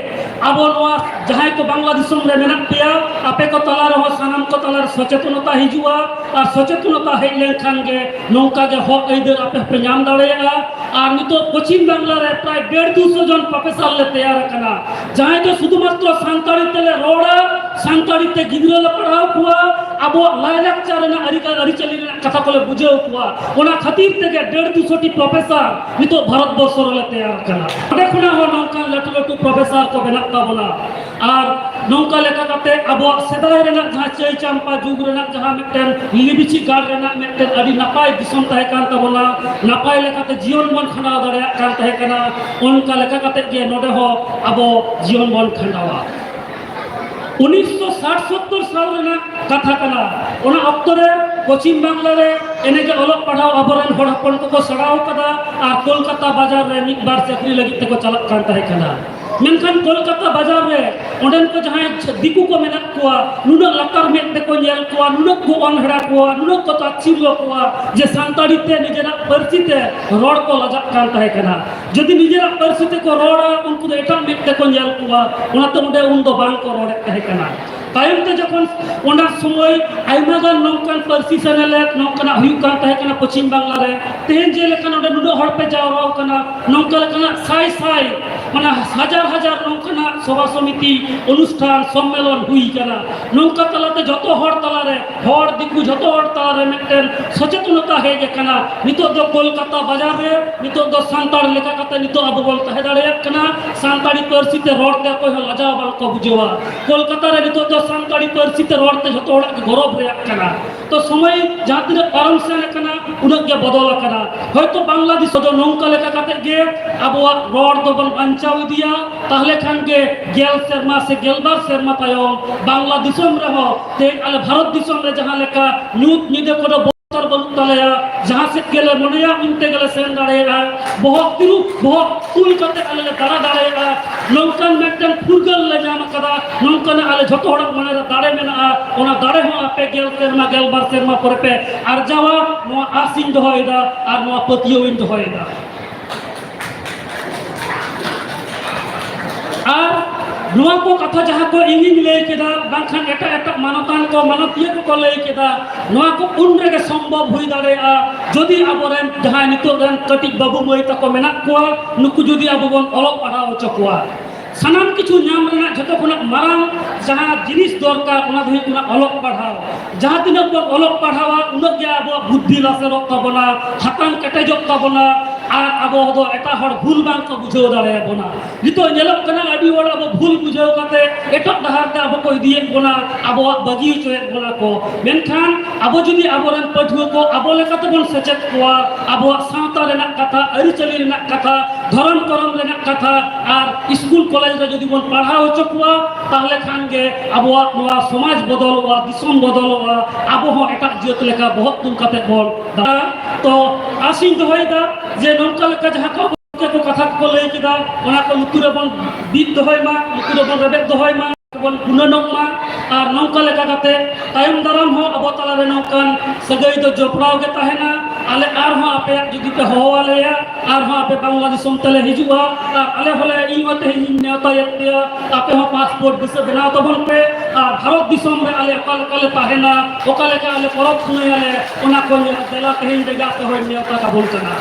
ᱟᱵᱚ ᱱᱚᱣᱟ ᱡᱟᱦᱟᱸᱭ ᱠᱚ ᱵᱟᱝᱞᱟ ᱫᱤᱥᱚᱢ ᱨᱮ ᱢᱮᱱᱟᱜ ᱯᱮᱭᱟ, ᱟᱯᱮ ᱠᱚ ᱛᱟᱞᱟ ᱨᱮᱦᱚᱸ ᱥᱟᱱᱟᱢ ᱠᱚ ᱛᱟᱞᱟ ᱨᱮ ᱥᱚᱪᱮᱛᱚᱱᱚᱛᱟ ᱦᱤᱡᱩᱜᱼᱟ᱾ ᱟᱨ ᱥᱚᱪᱮᱛᱚᱱᱚᱛᱟ ᱦᱮᱡ ᱞᱮᱱᱠᱷᱟᱱ ᱜᱮ ᱱᱚᱝᱠᱟ ᱜᱮ ᱦᱚᱠ ᱟᱹᱭᱫᱟᱹᱨ ᱟᱯᱮ ᱦᱚᱸᱯᱮ ᱧᱟᱢ ᱫᱟᱲᱮᱭᱟᱜᱼᱟ᱾ ᱟᱨ ᱱᱤᱛᱚᱜ ᱯᱚᱪᱷᱤᱢ ᱵᱟᱝᱞᱟ ᱨᱮ ᱯᱨᱟᱭ ᱰᱮᱲ ᱫᱩᱥᱚ ᱡᱚᱱ ᱯᱨᱚᱯᱷᱮᱥᱚᱨ ᱞᱮ ᱛᱮᱭᱟᱨ ᱟᱠᱟᱱᱟ, ᱡᱟᱦᱟᱸᱭ ᱫᱚ ᱥᱩᱫᱷᱩ ᱢᱟᱛᱨᱚ ᱥᱟᱱᱛᱟᱲᱤ ᱛᱮᱞᱮ ᱨᱚᱲᱟ, ᱥᱟᱱᱛᱟᱲᱤ ᱛᱮ ᱜᱤᱫᱽᱨᱟᱹ ᱞᱮ ᱯᱟᱲᱦᱟᱣ ᱠᱚᱣᱟ, ᱟᱵᱚᱣᱟᱜ ᱞᱟᱭᱼᱞᱟᱠᱪᱟᱨ ᱨᱮᱱᱟᱜ ᱟᱹᱨᱤ-, ᱟᱹᱨᱤᱪᱟᱹᱞᱤ ᱨᱮᱱᱟᱜ ᱠᱟᱛᱷᱟ ᱠᱚᱞᱮ ᱵᱩᱡᱷᱟᱹᱣ ᱠᱚᱣᱟ᱾ ᱚᱱᱟ ᱠᱷᱟᱹᱛᱤᱨ ᱛᱮᱜᱮ ᱰᱮᱲ ᱫᱩᱥᱚ ᱴᱤ ᱯᱨᱚᱯᱷᱮᱥᱚᱨ ᱱᱤᱛᱚᱜ ᱵᱷᱟᱨᱚᱛ ᱵᱚᱨᱥᱚ ᱨᱮᱞᱮ ᱛᱮᱭᱟᱨ ᱟᱠᱟᱱᱟ᱾ ᱚᱸᱰᱮ ᱠᱷᱚᱱᱟᱜ ᱦᱚᱸ ᱱᱚᱝᱠᱟᱱ ᱞᱟᱹᱴᱩ ᱞᱟᱹᱴᱩ ᱯᱨᱚᱯᱷᱮᱥᱚᱨ ᱠᱚ ᱢᱮᱱᱟᱜ ᱛᱟᱵᱚᱱᱟ᱾ ᱟᱨ ᱱᱚᱝᱠᱟ ᱞᱮᱠᱟ ᱠᱟᱛᱮ ᱟᱵᱚᱣᱟᱜ ᱥᱮᱫᱟᱭ ᱨᱮᱱᱟᱜ ᱡᱟᱦᱟᱸ ᱪᱟᱹᱭ ᱪᱟᱢᱯᱟ ᱡᱩᱜᱽ ᱨᱮᱱᱟᱜ ᱡᱟᱦᱟᱸ ᱢᱤᱫᱴᱮᱱ ᱞᱤᱵᱤᱪᱤ ᱜᱟᱲ ᱨᱮᱱᱟᱜ ᱢᱤᱫᱴᱮᱱ ᱟᱹᱰᱤ ᱱᱟᱯᱟᱭ ᱫᱤᱥᱚᱢ ᱛᱟᱦᱮᱸ ᱠᱟᱱ ᱛᱟᱵᱚᱱᱟ, ᱱᱟᱯᱟᱭ ᱞᱮᱠᱟᱛᱮ ᱡᱤᱭᱚᱱ ᱵᱚᱱ ᱠᱷᱟᱸᱰᱟᱣ ᱫᱟᱲᱮᱭᱟᱜ ᱠᱟᱱ ᱛᱟᱦᱮᱸ ᱠᱟᱱᱟ, ᱚᱱᱠᱟ ᱞᱮᱠᱟ ᱠᱟᱛᱮ ᱜᱮ ᱱᱚᱰᱮ ᱦᱚᱸ ᱟᱵᱚ ᱡᱤᱭᱚᱱ ᱵᱚᱱ ᱠᱷᱟᱸᱰᱟᱣᱟ᱾ ᱩᱱᱤᱥᱥᱚ ᱥᱟᱴ ᱥᱚᱛᱛᱚᱨ ᱥᱟᱞ ᱨᱮᱱᱟᱜ ᱠᱟᱛᱷᱟ ᱠᱟᱱᱟ᱾ ᱚᱱᱟ ᱚᱠᱛᱚ ᱨᱮ ᱯᱚᱪᱷᱤᱢ ᱵᱟᱝᱞᱟ ᱨᱮ ᱮᱱᱮᱡ ᱚᱞᱚᱜ ᱯᱟᱲᱦᱟᱣ ᱟᱵᱚᱨᱮᱱ ᱦᱚᱲ ᱦᱚᱯᱚᱱ ᱠᱚᱠᱚ ᱥᱮᱬᱟᱣ ᱠᱟᱫᱟ ᱟᱨ ᱠᱳᱞᱠᱟᱛᱟ ᱵᱟᱡᱟᱨ ᱨᱮ ᱢᱤᱫ ᱵᱟᱨ ᱪᱟᱹᱠᱨᱤ ᱞᱟᱹᱜᱤᱫ ᱛᱮᱠᱚ ᱪᱟᱞᱟᱜ ᱠᱟᱱ ᱛᱟᱦᱮᱸ ᱠᱟᱱᱟ᱾ ᱢᱮᱱᱠᱷᱟᱱ ᱠᱳᱞᱠᱟᱛᱟ ᱵᱟᱡᱟᱨ ᱨᱮ ᱚᱸᱰᱮᱱ ᱠᱚ ᱡᱟᱦᱟᱸᱭ ᱫᱤᱠᱩ ᱠᱚ ᱢᱮᱱᱟᱜ ᱠᱚᱣᱟ, ᱱᱩᱱᱟᱹᱜ ᱞᱟᱛᱟᱨ ᱢᱮᱫ ᱛᱮᱠᱚ ᱧᱮᱞ ᱠᱚᱣᱟ, ᱱᱩᱱᱟᱹᱜ ᱠᱚ ᱚᱱᱦᱮᱲᱟ ᱠᱚᱣᱟ, ᱱᱩᱱᱟᱹᱜ ᱠᱚ ᱛᱟᱪᱷᱤᱨ ᱠᱚᱣᱟ ᱡᱮ ᱥᱟᱱᱛᱟᱲᱤ ᱛᱮ ᱱᱤᱡᱮᱨᱟᱜ ᱯᱟᱹᱨᱥᱤ ᱛᱮ ᱨᱚᱲ ᱠᱚ ᱞᱟᱡᱟᱜ ᱠᱟᱱ ᱛᱟᱦᱮᱸ ᱠᱟᱱᱟ᱾ ᱡᱩᱫᱤ ᱱᱤᱡᱮᱨᱟᱜ ᱯᱟᱹᱨᱥᱤ ᱛᱮᱠᱚ ᱨᱚᱲᱟ, ᱩᱱᱠᱩ ᱫᱚ ᱮᱴᱟᱜ ᱢᱮᱫ ᱛᱮᱠᱚ ᱧᱮᱞ ᱠᱚᱣᱟ, ᱚᱱᱟᱛᱮ ᱚᱸᱰᱮ ᱩᱱᱫᱚ ᱵᱟᱝ ᱠᱚ ᱨᱚᱲᱮᱫ ᱛᱟᱦᱮᱸ ᱠᱟᱱᱟ᱾ ᱛᱟᱭᱚᱢ ᱛᱮ ᱡᱚᱠᱷᱚᱱ ᱚᱱᱟ ᱥᱚᱢᱚᱭ ᱟᱭᱢᱟ ᱜᱟᱱ ᱱᱚᱝᱠᱟᱱ ᱯᱟᱹᱨᱥᱤ ᱥᱮᱱᱮᱞᱮᱫ ᱱᱚᱝᱠᱟᱱᱟᱜ ᱦᱩᱭᱩᱜ ᱠᱟᱱ ᱛᱟᱦᱮᱸ ᱠᱟᱱᱟ ᱯᱚᱪᱷᱤᱢ ᱵᱟᱝᱞᱟ ᱨᱮ, ᱛᱮᱦᱮᱧ ᱡᱮᱞᱮᱠᱟ ᱱᱚᱰᱮ ᱱᱩᱱᱟᱹᱜ ᱦᱚᱲ ᱯᱮ ᱡᱟᱣᱨᱟ ᱟᱠᱟᱱᱟ, ᱱᱚᱝᱠᱟ ᱞᱮᱠᱟᱱᱟᱜ ᱥᱟᱭ ᱥᱟᱭ, ᱢᱟᱱᱮ ᱦᱟᱡᱟᱨ ᱦᱟᱡᱟᱨ ᱱᱚᱝᱠᱟᱱᱟᱜ ᱥᱚᱵᱷᱟ ᱥᱚᱢᱤᱛᱤ, ᱚᱱᱩᱥᱴᱷᱟᱱ, ᱥᱚᱢᱢᱮᱞᱚᱱ ᱦᱩᱭ ᱟᱠᱟᱱᱟ᱾ ᱱᱚᱝᱠᱟ ᱛᱟᱞᱟᱛᱮ ᱡᱚᱛᱚ ᱦᱚᱲ ᱛᱟᱞᱟᱨᱮ, ᱦᱚᱲ ᱫᱤᱠᱩ ᱡᱚᱛᱚ ᱦᱚᱲ ᱛᱟᱞᱟᱨᱮ ᱢᱤᱫᱴᱮᱱ ᱥᱚᱪᱮᱛᱚᱱᱚᱛᱟ ᱦᱮᱡ ᱟᱠᱟᱱᱟ᱾ ᱱᱤᱛᱚᱜ ᱫᱚ ᱠᱳᱞᱠᱟᱛᱟ ᱵᱟᱡᱟᱨ ᱨᱮ ᱱᱤᱛᱚᱜ ᱫᱚ ᱥᱟᱱᱛᱟᱲ ᱞᱮᱠᱟ ᱠᱟᱛᱮ ᱱᱤᱛᱚᱜ ᱟᱵᱚ ᱵᱚᱱ ᱛᱟᱦᱮᱸ ᱫᱟᱲᱮᱭᱟᱜ ᱠᱟᱱᱟ᱾ ᱥᱟᱱᱛᱟᱲᱤ ᱯᱟᱹᱨᱥᱤ ᱛᱮ ᱨᱚᱲ ᱛᱮ ᱚᱠᱚᱭ ᱦᱚᱸ ᱞᱟᱡᱟᱣ ᱵᱟᱝ ᱠᱚ ᱵᱩᱡᱷᱟᱹᱣᱟ᱾ ᱠᱳᱞᱠᱟᱛᱟ ᱨᱮ ᱱᱤᱛᱚᱜ ᱫᱚ ᱥᱟᱱᱛᱟᱲᱤ ᱯᱟᱹᱨᱥᱤ ᱛᱮ ᱨᱚᱲ ᱛᱮ ᱡᱷᱚᱛᱚ ᱦᱚᱲᱟᱜ ᱜᱮ ᱜᱚᱨᱚᱵᱽ ᱨᱮᱭᱟᱜ ᱠᱟᱱᱟ᱾ ᱛᱚ ᱥᱚᱢᱚᱭ ᱡᱟᱦᱟᱸ ᱛᱤᱱᱟᱹᱜ ᱯᱟᱨᱚᱢ ᱥᱮᱱ ᱟᱠᱟᱱᱟ, ᱩᱱᱟᱹᱜ ᱜᱮ ᱵᱚᱫᱚᱞ ᱟᱠᱟᱱᱟ᱾ ᱦᱚᱭᱛᱚ ᱵᱟᱝᱞᱟᱫᱮᱥ ᱫᱚ ᱱᱚᱝᱠᱟ ᱞᱮᱠᱟ ᱠᱟᱛᱮ ᱜᱮ ᱟᱵᱚᱣᱟᱜ ᱨᱚᱲ ᱫᱚᱵᱚᱱ ᱵᱟᱧᱪᱟᱣ ᱤᱫᱤᱭᱟ, ᱛᱟᱦᱞᱮ ᱠᱷᱟᱱ ᱜᱮ ᱜᱮᱞ ᱥᱮᱨᱢᱟ ᱥᱮ ᱜᱮᱞᱵᱟᱨ ᱥᱮᱨᱢᱟ ᱛᱟᱭᱚᱢ ᱵᱟᱝᱞᱟ ᱫᱤᱥᱚᱢ ᱨᱮᱦᱚᱸ ᱛᱮᱦᱮᱧ ᱟᱞᱮ ᱵᱷᱟᱨᱚᱛ ᱫᱤᱥᱚᱢ ᱨᱮ ᱡᱟᱦᱟᱸ ᱞᱮᱠᱟ ᱧᱩᱛ ᱧᱤᱫᱟᱹ ᱠᱚᱫᱚ ᱵᱚᱛᱚᱨ ᱵᱟᱹᱱᱩᱜ ᱛᱟᱞᱮᱭᱟ, ᱡᱟᱦᱟᱸ ᱥᱮᱫ ᱜᱮᱞᱮ ᱢᱚᱱᱮᱭᱟ ᱚᱱᱛᱮ ᱜᱮᱞᱮ ᱥᱮᱱ ᱫᱟᱲᱮᱭᱟᱜᱼᱟ, ᱵᱚᱦᱚᱜ ᱛᱤᱨᱩᱵ ᱵᱚᱦᱚᱜ ᱛᱩᱞ ᱠᱟᱛᱮ ᱟᱞᱮ ᱞᱮ ᱫᱟᱬᱟ ᱫᱟᱲᱮᱭᱟᱜᱼᱟ᱾ ᱱᱚᱝᱠᱟᱱ ᱢᱤᱫᱴᱮᱱ ᱯᱷᱩᱨᱜᱟᱹᱞ ᱞᱮ ᱧᱟᱢ ᱟᱠᱟᱫᱟ, ᱱᱚᱝᱠᱟᱱᱟᱜ ᱟᱞᱮ ᱡᱷᱚᱛᱚ ᱦᱚᱲᱟᱜ ᱢᱚᱱᱮᱨᱮ ᱫᱟᱲᱮ ᱢᱮᱱᱟᱜᱼᱟ᱾ ᱚᱱᱟ ᱫᱟᱲᱮ ᱦᱚᱸ ᱟᱯᱮ ᱜᱮᱞ ᱥᱮᱨᱢᱟ ᱜᱮᱞᱵᱟᱨ ᱥᱮᱨᱢᱟ ᱯᱚᱨᱮ ᱯᱮ ᱟᱨᱡᱟᱣᱟ, ᱱᱚᱣᱟ ᱟᱥ ᱤᱧ ᱫᱚᱦᱚᱭᱮᱫᱟ ᱟᱨ ᱱᱚᱣᱟ ᱯᱟᱹᱛᱭᱟᱹᱣ ᱤᱧ ᱫᱚᱦᱚᱭᱮᱫᱟ᱾ ᱟᱨ ᱱᱚᱣᱟ ᱠᱚ ᱠᱟᱛᱷᱟ ᱡᱟᱦᱟᱸ ᱠᱚ ᱤᱧᱤᱧ ᱞᱟᱹᱭ ᱠᱮᱫᱟ, ᱵᱟᱝᱠᱷᱟᱱ ᱮᱴᱟᱜ ᱮᱴᱟᱜ ᱢᱟᱱᱚᱛᱟᱱ ᱠᱚ, ᱢᱟᱱᱚᱛᱤᱭᱟᱹ ᱠᱚᱠᱚ ᱞᱟᱹᱭ ᱠᱮᱫᱟ, ᱱᱚᱣᱟ ᱠᱚ ᱩᱱ ᱨᱮᱜᱮ ᱥᱚᱢᱵᱷᱚᱵ ᱦᱩᱭ ᱫᱟᱲᱮᱭᱟᱜᱼᱟ, ᱡᱩᱫᱤ ᱟᱵᱚᱨᱮᱱ ᱡᱟᱦᱟᱸᱭ ᱱᱤᱛᱚᱜ ᱨᱮᱱ ᱠᱟᱹᱴᱤᱡ ᱵᱟᱹᱵᱩ ᱢᱟᱹᱭ ᱛᱟᱠᱚ ᱢᱮᱱᱟᱜ ᱠᱚᱣᱟ, ᱱᱩᱠᱩ ᱡᱩᱫᱤ ᱟᱵᱚ ᱵᱚᱱ ᱚᱞᱚᱜ ᱯᱟᱲᱦᱟᱣ ᱦᱚᱪᱚ ᱠᱚᱣᱟ᱾ ᱥᱟᱱᱟᱢ ᱠᱤᱪᱷᱩ ᱧᱟᱢ ᱨᱮᱱᱟᱜ ᱡᱷᱚᱛᱚ ᱠᱷᱚᱱᱟᱜ ᱢᱟᱨᱟᱝ ᱡᱟᱦᱟᱸ ᱡᱤᱱᱤᱥ ᱫᱚᱨᱠᱟᱨ, ᱚᱱᱟ ᱫᱚ ᱦᱩᱭᱩᱜ ᱠᱟᱱᱟ ᱚᱞᱚᱜ ᱯᱟᱲᱦᱟᱣ᱾ ᱡᱟᱦᱟᱸ ᱛᱤᱱᱟᱹᱜ ᱵᱚᱱ ᱚᱞᱚᱜ ᱯᱟᱲᱦᱟᱣᱟ, ᱩᱱᱟᱹᱜ ᱜᱮ ᱟᱵᱚᱣᱟᱜ ᱵᱩᱫᱽᱫᱷᱤ ᱞᱟᱥᱮᱨᱚᱜ ᱛᱟᱵᱚᱱᱟ, ᱦᱟᱛᱟᱝ ᱠᱮᱴᱮᱡᱚᱜ ᱛᱟᱵᱚᱱᱟ, ᱟᱨ ᱟᱵᱚ ᱫᱚ ᱮᱴᱟᱜ ᱦᱚᱲ ᱵᱷᱩᱞ ᱵᱟᱝ ᱠᱚ ᱵᱩᱡᱷᱟᱹᱣ ᱫᱟᱲᱮᱭᱟᱵᱚᱱᱟ᱾ ᱱᱤᱛᱚᱜ ᱧᱮᱞᱚᱜ ᱠᱟᱱᱟ, ᱟᱹᱰᱤ ᱦᱚᱲ ᱟᱵᱚ ᱵᱷᱩᱞ ᱵᱩᱡᱷᱟᱹᱣ ᱠᱟᱛᱮ ᱮᱴᱟᱜ ᱰᱟᱦᱟᱨ ᱛᱮ ᱟᱵᱚ ᱠᱚ ᱤᱫᱤᱭᱮᱫ ᱵᱚᱱᱟ, ᱟᱵᱚᱣᱟᱜ ᱵᱟᱹᱜᱤ ᱦᱚᱪᱚᱭᱮᱫ ᱵᱚᱱᱟ ᱠᱚ᱾ ᱢᱮᱱᱠᱷᱟᱱ ᱟᱵᱚ ᱡᱩᱫᱤ ᱟᱵᱚᱨᱮᱱ ᱯᱟᱹᱴᱷᱩᱣᱟᱹ ᱠᱚ ᱟᱵᱚ ᱞᱮᱠᱟ ᱛᱮᱵᱚᱱ ᱥᱮᱪᱮᱫ ᱠᱚᱣᱟ, ᱟᱵᱚᱣᱟᱜ ᱥᱟᱶᱛᱟ ᱨᱮᱱᱟᱜ ᱠᱟᱛᱷᱟ, ᱟᱹᱨᱤᱪᱟᱹᱞᱤ ᱨᱮᱱᱟᱜ ᱠᱟᱛᱷᱟ, ᱫᱷᱚᱨᱚᱢ ᱠᱚᱨᱚᱢ ᱨᱮᱱᱟᱜ ᱠᱟᱛᱷᱟ, ᱟᱨ ᱥᱠᱩᱞ ᱠᱚᱞᱮᱡᱽ ᱨᱮ ᱡᱩᱫᱤ ᱵᱚᱱ ᱯᱟᱲᱦᱟᱣ ᱦᱚᱪᱚ ᱠᱚᱣᱟ, ᱛᱟᱦᱚᱞᱮ ᱠᱷᱟᱱ ᱜᱮ ᱟᱵᱚᱣᱟᱜ ᱱᱚᱣᱟ ᱥᱚᱢᱟᱡᱽ ᱵᱚᱫᱚᱞᱚᱜᱼᱟ, ᱫᱤᱥᱚᱢ ᱵᱚᱫᱚᱞᱚᱜᱼᱟ, ᱟᱵᱚ ᱦᱚᱸ ᱮᱴᱟᱜ ᱡᱟᱹᱛ ᱞᱮᱠᱟ ᱵᱚᱦᱚᱜ ᱛᱩᱞ ᱠᱟᱛᱮ ᱵᱚᱱ ᱫᱟᱬᱟᱱᱟ᱾ ᱛᱚ ᱟᱥᱤᱧ ᱫᱚᱦᱚᱭᱮᱫᱟ ᱡᱮ ᱱᱚᱝᱠᱟ ᱞᱮᱠᱟ ᱡᱟᱦᱟᱸ ᱠᱚ ᱠᱚ ᱠᱟᱛᱷᱟ ᱠᱚᱠᱚ ᱞᱟᱹᱭ ᱠᱮᱫᱟ, ᱚᱱᱟ ᱠᱚ ᱞᱩᱛᱩᱨ ᱨᱮᱵᱚᱱ ᱵᱤᱫ ᱫᱚᱦᱚᱭ ᱢᱟ, ᱞᱩᱛᱩᱨ ᱨᱮᱵᱚᱱ ᱨᱮᱵᱮᱫ ᱫᱚᱦᱚᱭ ᱢᱟ, ᱵᱚᱱ ᱜᱩᱱᱟᱹᱱᱚᱜ ᱢᱟ᱾ ᱟᱨ ᱱᱚᱝᱠᱟ ᱞᱮᱠᱟ ᱠᱟᱛᱮ ᱛᱟᱭᱚᱢ ᱫᱟᱨᱟᱢ ᱦᱚᱸ ᱟᱵᱚ ᱛᱟᱞᱟᱨᱮ ᱱᱚᱝᱠᱟᱱ ᱥᱟᱹᱜᱟᱹᱭ ᱫᱚ ᱡᱚᱯᱲᱟᱣ ᱜᱮ ᱛᱟᱦᱮᱱᱟ᱾ ᱟᱞᱮ ᱟᱨᱦᱚᱸ ᱟᱯᱮᱭᱟᱜ ᱡᱩᱫᱤ ᱯᱮ ᱦᱚᱦᱚ ᱟᱞᱮᱭᱟ, ᱟᱨᱦᱚᱸ ᱟᱯᱮ ᱵᱟᱝᱞᱟ ᱫᱤᱥᱚᱢ ᱛᱮᱞᱮ ᱦᱤᱡᱩᱜᱼᱟ᱾ ᱟᱨ ᱟᱞᱮ ᱦᱚᱸᱞᱮ, ᱤᱧ ᱦᱚᱸ ᱛᱮᱦᱮᱧ ᱤᱧ ᱱᱮᱣᱛᱟᱭᱮᱫ ᱯᱮᱭᱟ, ᱟᱯᱮ ᱦᱚᱸ ᱯᱟᱥᱯᱳᱨᱴ ᱫᱤᱥᱟᱹ ᱵᱮᱱᱟᱣ ᱛᱟᱵᱚᱱ ᱯᱮ᱾ ᱟᱨ ᱵᱷᱟᱨᱚᱛ ᱫᱤᱥᱚᱢ ᱨᱮ ᱟᱞᱮ ᱚᱠᱟ ᱞᱮᱠᱟ ᱞᱮ ᱛᱟᱦᱮᱱᱟ, ᱚᱠᱟ ᱞᱮᱠᱟ ᱟᱞᱮ ᱯᱚᱨᱚᱵᱽ ᱯᱩᱱᱟᱹᱭᱟᱞᱮ, ᱚᱱᱟ ᱠᱚ ᱧᱮᱞ ᱫᱮᱞᱟ ᱛᱮᱦᱮᱧ ᱨᱮᱜᱮ ᱟᱯᱮ ᱦᱚᱸᱧ ᱱᱮᱣᱛᱟ ᱠᱟᱵᱚᱱ ᱠᱟᱱᱟ᱾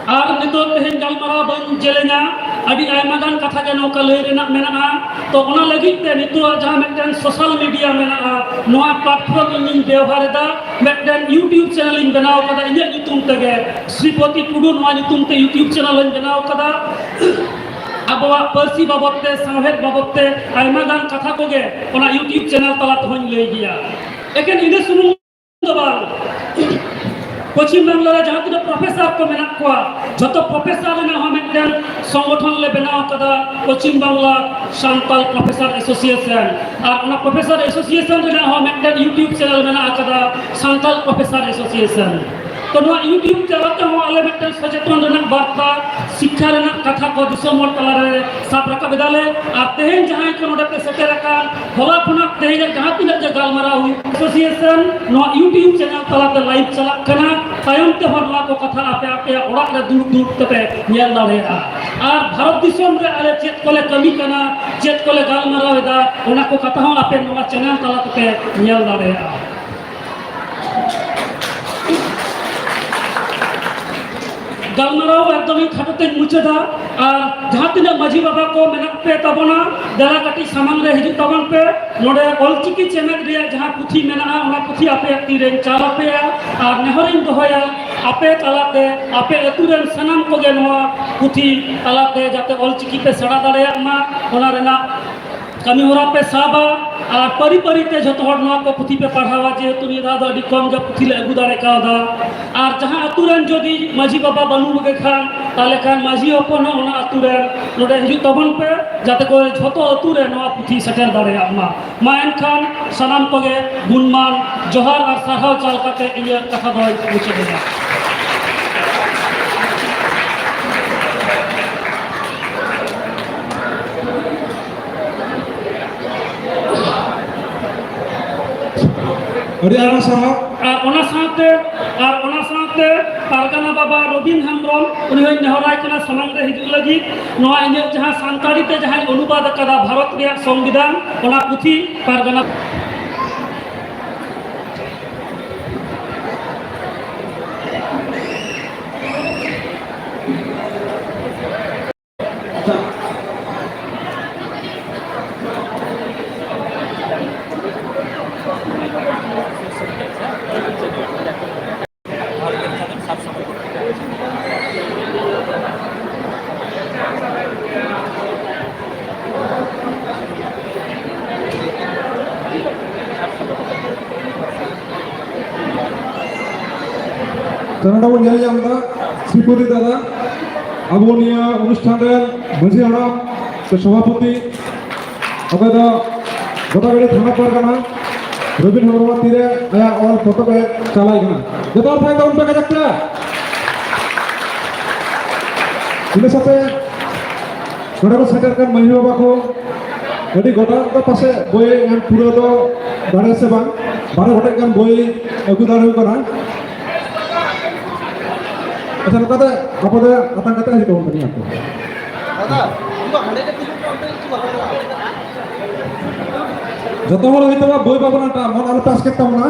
ᱟᱨ ᱱᱤᱛᱚᱜ ᱛᱮᱦᱮᱧ ᱜᱟᱞᱢᱟᱨᱟᱣ ᱵᱟᱹᱧ ᱡᱮᱞᱮᱧᱟ, ᱟᱹᱰᱤ ᱟᱭᱢᱟ ᱜᱟᱱ ᱠᱟᱛᱷᱟ ᱜᱮ ᱱᱚᱝᱠᱟ ᱞᱟᱹᱭ ᱨᱮᱱᱟᱜ ᱢᱮᱱᱟᱜᱼᱟ᱾ ᱛᱚ ᱚᱱᱟ ᱞᱟᱹᱜᱤᱫ ᱛᱮ ᱱᱤᱛᱚᱜ ᱡᱟᱦᱟᱸ ᱢᱤᱫᱴᱮᱱ ᱥᱳᱥᱟᱞ ᱢᱤᱰᱤᱭᱟ ᱢᱮᱱᱟᱜᱼᱟ, ᱱᱚᱣᱟ ᱯᱞᱟᱴᱯᱷᱚᱨᱢ ᱤᱧᱤᱧ ᱵᱮᱣᱦᱟᱨ ᱮᱫᱟ, ᱢᱤᱫᱴᱮᱱ YouTube ᱪᱮᱱᱮᱞ ᱤᱧ ᱵᱮᱱᱟᱣ ᱠᱟᱫᱟ ᱤᱧᱟᱹᱜ ᱧᱩᱛᱩᱢ ᱛᱮᱜᱮ, ᱥᱨᱤᱯᱚᱛᱤ ᱴᱩᱰᱩ ᱱᱚᱣᱟ ᱧᱩᱛᱩᱢ ᱛᱮ YouTube ᱪᱮᱱᱮᱞ ᱤᱧ ᱵᱮᱱᱟᱣ ᱠᱟᱫᱟ᱾ ᱟᱵᱚᱣᱟᱜ ᱯᱟᱹᱨᱥᱤ ᱵᱟᱵᱚᱫ ᱛᱮ, ᱥᱟᱶᱦᱮᱫ ᱵᱟᱵᱚᱫ ᱛᱮ ᱟᱭᱢᱟ ᱜᱟᱱ ᱠᱟᱛᱷᱟ ᱠᱚᱜᱮ ᱚᱱᱟ YouTube ᱪᱮᱱᱮᱞ ᱛᱟᱞᱟ ᱛᱮᱦᱚᱧ ᱞᱟᱹᱭ ᱜᱮᱭᱟ᱾ ᱮᱠᱮᱱ ᱤᱱᱟᱹ ᱥᱩᱢᱩᱝ ᱫᱚ ᱵᱟᱝ, ᱯᱚᱪᱷᱤᱢ ᱵᱟᱝᱞᱟ ᱨᱮ ᱡᱟᱦᱟᱸ ᱛᱤᱱᱟᱹᱜ ᱯᱨᱚᱯᱷᱮᱥᱟᱨ ᱠᱚ ᱢᱮᱱᱟᱜ ᱠᱚᱣᱟ, ᱡᱷᱚᱛᱚ ᱯᱨᱚᱯᱷᱮᱥᱟᱨ ᱨᱮᱱᱟᱜ ᱦᱚᱸ ᱢᱤᱫᱴᱮᱱ ᱥᱚᱝᱜᱚᱴᱷᱚᱱ ᱞᱮ ᱵᱮᱱᱟᱣ ᱠᱟᱫᱟ, ᱯᱚᱪᱷᱤᱢ ᱵᱟᱝᱞᱟ ᱥᱟᱱᱛᱟᱞ ᱯᱨᱚᱯᱷᱮᱥᱟᱨ ᱮᱥᱳᱥᱤᱭᱮᱥᱚᱱ᱾ ᱟᱨ ᱚᱱᱟ ᱯᱨᱚᱯᱷᱮᱥᱟᱨ ᱮᱥᱳᱥᱤᱭᱮᱥᱚᱱ ᱨᱮᱱᱟᱜ ᱦᱚᱸ ᱢᱤᱫᱴᱮᱱ YouTube ᱪᱮᱱᱮᱞ ᱢᱮᱱᱟᱜ ᱟᱠᱟᱫᱟ, ᱥᱟᱱᱛᱟᱞ ᱯᱨᱚᱯᱷᱮᱥᱟᱨ ᱮᱥᱳᱥᱤᱭᱮᱥᱚᱱ᱾ ᱛᱚ ᱱᱚᱣᱟ YouTube ᱛᱟᱞᱟ ᱛᱮᱦᱚᱸ ᱟᱞᱮ ᱢᱤᱫᱴᱮᱱ ᱥᱚᱪᱮᱛᱚᱱ ᱨᱮᱱᱟᱜ ᱵᱟᱨᱛᱟ, ᱥᱤᱠᱠᱷᱟ ᱨᱮᱱᱟᱜ ᱠᱟᱛᱷᱟ ᱠᱚ ᱫᱤᱥᱚᱢ ᱦᱚᱲ ᱛᱟᱞᱟᱨᱮ ᱥᱟᱵ ᱨᱟᱠᱟᱵ ᱮᱫᱟᱞᱮ᱾ ᱟᱨ ᱛᱮᱦᱮᱧ ᱡᱟᱦᱟᱸᱭ ᱠᱚ ᱱᱚᱰᱮ ᱯᱮ ᱥᱮᱴᱮᱨ ᱟᱠᱟᱱ, ᱦᱚᱞᱟ ᱠᱷᱚᱱᱟᱜ ᱛᱮᱦᱮᱧᱟᱜ ᱡᱟᱦᱟᱸ ᱛᱤᱱᱟᱹᱜ ᱜᱮ ᱜᱟᱞᱢᱟᱨᱟᱣ ᱦᱩᱭᱩᱜ, ᱮᱥᱳᱥᱤᱭᱮᱥᱚᱱ ᱱᱚᱣᱟ YouTube ᱪᱮᱱᱮᱞ ᱛᱟᱞᱟᱛᱮ ᱞᱟᱭᱤᱵᱷ ᱪᱟᱞᱟᱜ ᱠᱟᱱᱟ᱾ ᱛᱟᱭᱚᱢ ᱛᱮ ᱦᱚᱸ ᱱᱚᱣᱟ ᱠᱚ ᱠᱟᱛᱷᱟ ᱟᱯᱮ ᱟᱯᱮᱭᱟᱜ ᱚᱲᱟᱜ ᱨᱮ ᱫᱩᱲᱩᱵ ᱫᱩᱲᱩᱵ ᱛᱮᱯᱮ ᱧᱮᱞ ᱫᱟᱲᱮᱭᱟᱜᱼᱟ᱾ ᱟᱨ ᱵᱷᱟᱨᱚᱛ ᱫᱤᱥᱚᱢ ᱨᱮ ᱟᱞᱮ ᱪᱮᱫ ᱠᱚᱞᱮ ᱠᱟᱹᱢᱤ ᱠᱟᱱᱟ, ᱪᱮᱫ ᱠᱚᱞᱮ ᱜᱟᱞᱢᱟᱨᱟᱣ ᱮᱫᱟ, ᱚᱱᱟ ᱠᱚ ᱠᱟᱛᱷᱟ ᱦᱚᱸ ᱟᱯᱮ ᱱᱚᱣᱟ ᱪᱮᱱᱮᱞ ᱛᱟᱞᱟ ᱛᱮᱯᱮ ᱧᱮᱞ ᱫᱟᱲᱮᱭᱟᱜᱼᱟ᱾ ᱜᱟᱞᱢᱟᱨᱟᱣ ᱮᱠᱫᱚᱢ ᱤᱧ ᱠᱷᱟᱴᱚ ᱛᱮᱧ ᱢᱩᱪᱟᱹᱫᱟ᱾ ᱟᱨ ᱡᱟᱦᱟᱸ ᱛᱤᱱᱟᱹᱜ ᱢᱟᱹᱡᱷᱤ ᱵᱟᱵᱟ ᱠᱚ ᱢᱮᱱᱟᱜ ᱯᱮ ᱛᱟᱵᱚᱱᱟ, ᱫᱮᱞᱟ ᱠᱟᱹᱴᱤᱡ ᱥᱟᱢᱟᱝ ᱨᱮ ᱦᱤᱡᱩᱜ ᱛᱟᱵᱚᱱ ᱯᱮ᱾ ᱱᱚᱰᱮ ᱚᱞᱪᱤᱠᱤ ᱪᱮᱢᱮᱫ ᱨᱮᱭᱟᱜ ᱡᱟᱦᱟᱸ ᱯᱩᱛᱷᱤ ᱢᱮᱱᱟᱜᱼᱟ, ᱚᱱᱟ ᱯᱩᱛᱷᱤ ᱟᱯᱮᱭᱟᱜ ᱛᱤᱨᱮᱧ ᱪᱟᱞ ᱟᱯᱮᱭᱟ᱾ ᱟᱨ ᱱᱮᱦᱚᱨᱤᱧ ᱫᱚᱦᱚᱭᱟ, ᱟᱯᱮ ᱛᱟᱞᱟᱛᱮ, ᱟᱯᱮ ᱟᱹᱛᱩ ᱨᱮᱱ ᱥᱟᱱᱟᱢ ᱠᱚᱜᱮ ᱱᱚᱣᱟ ᱯᱩᱛᱷᱤ ᱛᱟᱞᱟᱛᱮ ᱡᱟᱛᱮ ᱚᱞᱪᱤᱠᱤ ᱯᱮ ᱥᱮᱬᱟ ᱫᱟᱲᱮᱭᱟᱜ ᱢᱟ, ᱚᱱᱟ ᱨᱮᱱᱟᱜ ᱠᱟᱹᱢᱤ ᱦᱚᱨᱟ ᱯᱮ ᱥᱟᱵᱟ᱾ ᱟᱨ ᱯᱟᱹᱨᱤ ᱯᱟᱹᱨᱤ ᱛᱮ ᱡᱷᱚᱛᱚ ᱦᱚᱲ ᱱᱚᱣᱟ ᱠᱚ ᱯᱩᱛᱷᱤ ᱯᱮ ᱯᱟᱲᱦᱟᱣᱟ, ᱡᱮᱦᱮᱛᱩ ᱱᱤᱭᱟᱹ ᱫᱷᱟᱣ ᱫᱚ ᱟᱹᱰᱤ ᱠᱚᱢ ᱜᱮ ᱯᱩᱛᱷᱤ ᱞᱮ ᱟᱹᱜᱩ ᱫᱟᱲᱮ ᱠᱟᱣᱫᱟ᱾ ᱟᱨ ᱡᱟᱦᱟᱸ ᱟᱹᱛᱩ ᱨᱮᱱ ᱡᱩᱫᱤ ᱢᱟᱹᱡᱷᱤ ᱵᱟᱵᱟ ᱵᱟᱹᱱᱩᱜ ᱜᱮ ᱠᱷᱟᱱ, ᱛᱟᱦᱚᱞᱮ ᱠᱷᱟᱱ ᱢᱟᱹᱡᱷᱤ ᱦᱚᱯᱚᱱ ᱦᱚᱸ ᱚᱱᱟ ᱟᱹᱛᱩ ᱨᱮᱱ ᱱᱚᱰᱮ ᱦᱤᱡᱩᱜ ᱛᱟᱵᱚᱱ ᱯᱮ, ᱡᱟᱛᱮ ᱠᱚᱨᱮ ᱡᱷᱚᱛᱚ ᱟᱹᱛᱩ ᱨᱮ ᱱᱚᱣᱟ ᱯᱩᱛᱷᱤ ᱥᱮᱴᱮᱨ ᱫᱟᱲᱮᱭᱟᱜ ᱢᱟ᱾ ᱢᱟ ᱮᱱᱠᱷᱟᱱ ᱥᱟᱱᱟᱢ ᱠᱚᱜᱮ ᱜᱩᱱᱢᱟᱱ ᱡᱚᱦᱟᱨ ᱟᱨ ᱥᱟᱨᱦᱟᱣ ᱪᱟᱞ ᱠᱟᱛᱮ ᱤᱧᱟᱹᱜ ᱠᱟᱛᱷᱟ ᱫᱚᱧ ᱢᱩᱪᱟᱹᱫ ᱮᱫᱟ᱾ ᱟᱹᱰᱤ ᱟᱭᱢᱟ ᱥᱟᱨᱦᱟᱣ᱾ ᱟᱨ ᱚᱱᱟ ᱥᱟᱶᱛᱮ, ᱟᱨ ᱚᱱᱟ ᱥᱟᱶᱛᱮ ᱯᱟᱨᱜᱟᱱᱟ ᱵᱟᱵᱟ ᱨᱚᱵᱤᱱ ᱦᱮᱢᱵᱨᱚᱢ, ᱩᱱᱤ ᱦᱚᱸᱧ ᱱᱮᱦᱚᱨᱟᱭ ᱠᱟᱱᱟ ᱥᱟᱢᱟᱝ ᱨᱮ ᱦᱤᱡᱩᱜ ᱞᱟᱹᱜᱤᱫ᱾ ᱱᱚᱣᱟ ᱤᱧᱟᱹᱜ ᱡᱟᱦᱟᱸ ᱥᱟᱱᱛᱟᱲᱤ ᱛᱮ ᱡᱟᱦᱟᱸᱧ ᱚᱱᱩᱵᱟᱫ ᱟᱠᱟᱫᱟ ᱵᱷᱟᱨᱚᱛ ᱨᱮᱭᱟᱜ ᱥᱚᱝᱵᱤᱫᱷᱟᱱ, ᱚᱱᱟ ᱯᱩᱛᱷᱤ ᱯᱟᱨᱜᱟᱱᱟ ᱛᱚ, ᱱᱚᱰᱮ ᱵᱚᱱ ᱧᱮᱞ ᱧᱟᱢ ᱮᱫᱟ ᱥᱨᱤᱯᱚᱛᱤ ᱫᱟᱫᱟ, ᱟᱵᱚ ᱱᱤᱭᱟᱹ ᱚᱱᱩᱥᱴᱷᱟᱱ ᱨᱮᱱ ᱢᱟᱹᱡᱷᱤ ᱦᱟᱲᱟᱢ ᱥᱮ ᱥᱚᱵᱷᱟᱯᱚᱛᱤ, ᱚᱠᱚᱭ ᱫᱚ ᱜᱚᱴᱟᱵᱮᱲᱤ ᱛᱷᱟᱱᱟ ᱯᱟᱨᱜᱟᱱᱟ, ᱨᱚᱵᱤᱱ ᱦᱮᱢᱵᱨᱚᱢᱟᱜ ᱛᱤᱨᱮ ᱟᱭᱟᱜ ᱚᱞ ᱯᱚᱛᱚᱵ ᱮ ᱪᱟᱞᱟᱭ ᱠᱟᱱᱟ᱾ ᱡᱚᱛᱚ ᱦᱚᱲ ᱛᱷᱟᱭᱚ ᱛᱟᱵᱚᱱ ᱯᱮ ᱠᱟᱡᱟᱠ ᱛᱮ᱾ ᱤᱱᱟᱹ ᱥᱟᱶᱛᱮ ᱱᱚᱰᱮ ᱠᱚ ᱥᱮᱴᱮᱨ ᱠᱟᱱ ᱢᱟᱹᱡᱷᱤ ᱵᱟᱵᱟ ᱠᱚ, ᱟᱹᱰᱤ ᱜᱚᱴᱟᱝ ᱫᱚ ᱯᱟᱥᱮᱡ ᱵᱳᱭ ᱮᱢ ᱯᱩᱨᱟᱹᱣ ᱫᱚ ᱫᱟᱲᱮ ᱥᱮ ᱵᱟᱝ, ᱵᱟᱨᱚ ᱜᱚᱴᱮᱡ ᱜᱟᱱ ᱵᱳᱭ ᱟᱹᱜᱩ ᱫᱟᱲᱮ ᱦᱩᱭᱩᱜ ᱠᱟᱱᱟ᱾ ᱟᱪᱪᱷᱟ, ᱱᱚᱝᱠᱟ ᱛᱮ ᱟᱵᱚ ᱫᱚ ᱟᱛᱟᱝ ᱠᱟᱛᱮ ᱦᱤᱡᱩᱜ ᱛᱟᱵᱚᱱ ᱠᱟᱱᱟ ᱠᱚ᱾ ᱡᱚᱛᱚ ᱦᱚᱲ ᱦᱚᱭᱛᱳ ᱵᱟ ᱵᱳᱭ ᱵᱟᱵᱚᱱ ᱟᱱᱴᱟᱜᱼᱟ, ᱢᱚᱱ ᱟᱞᱚᱯᱮ ᱟᱥᱠᱮᱛ ᱛᱟᱵᱚᱱᱟ᱾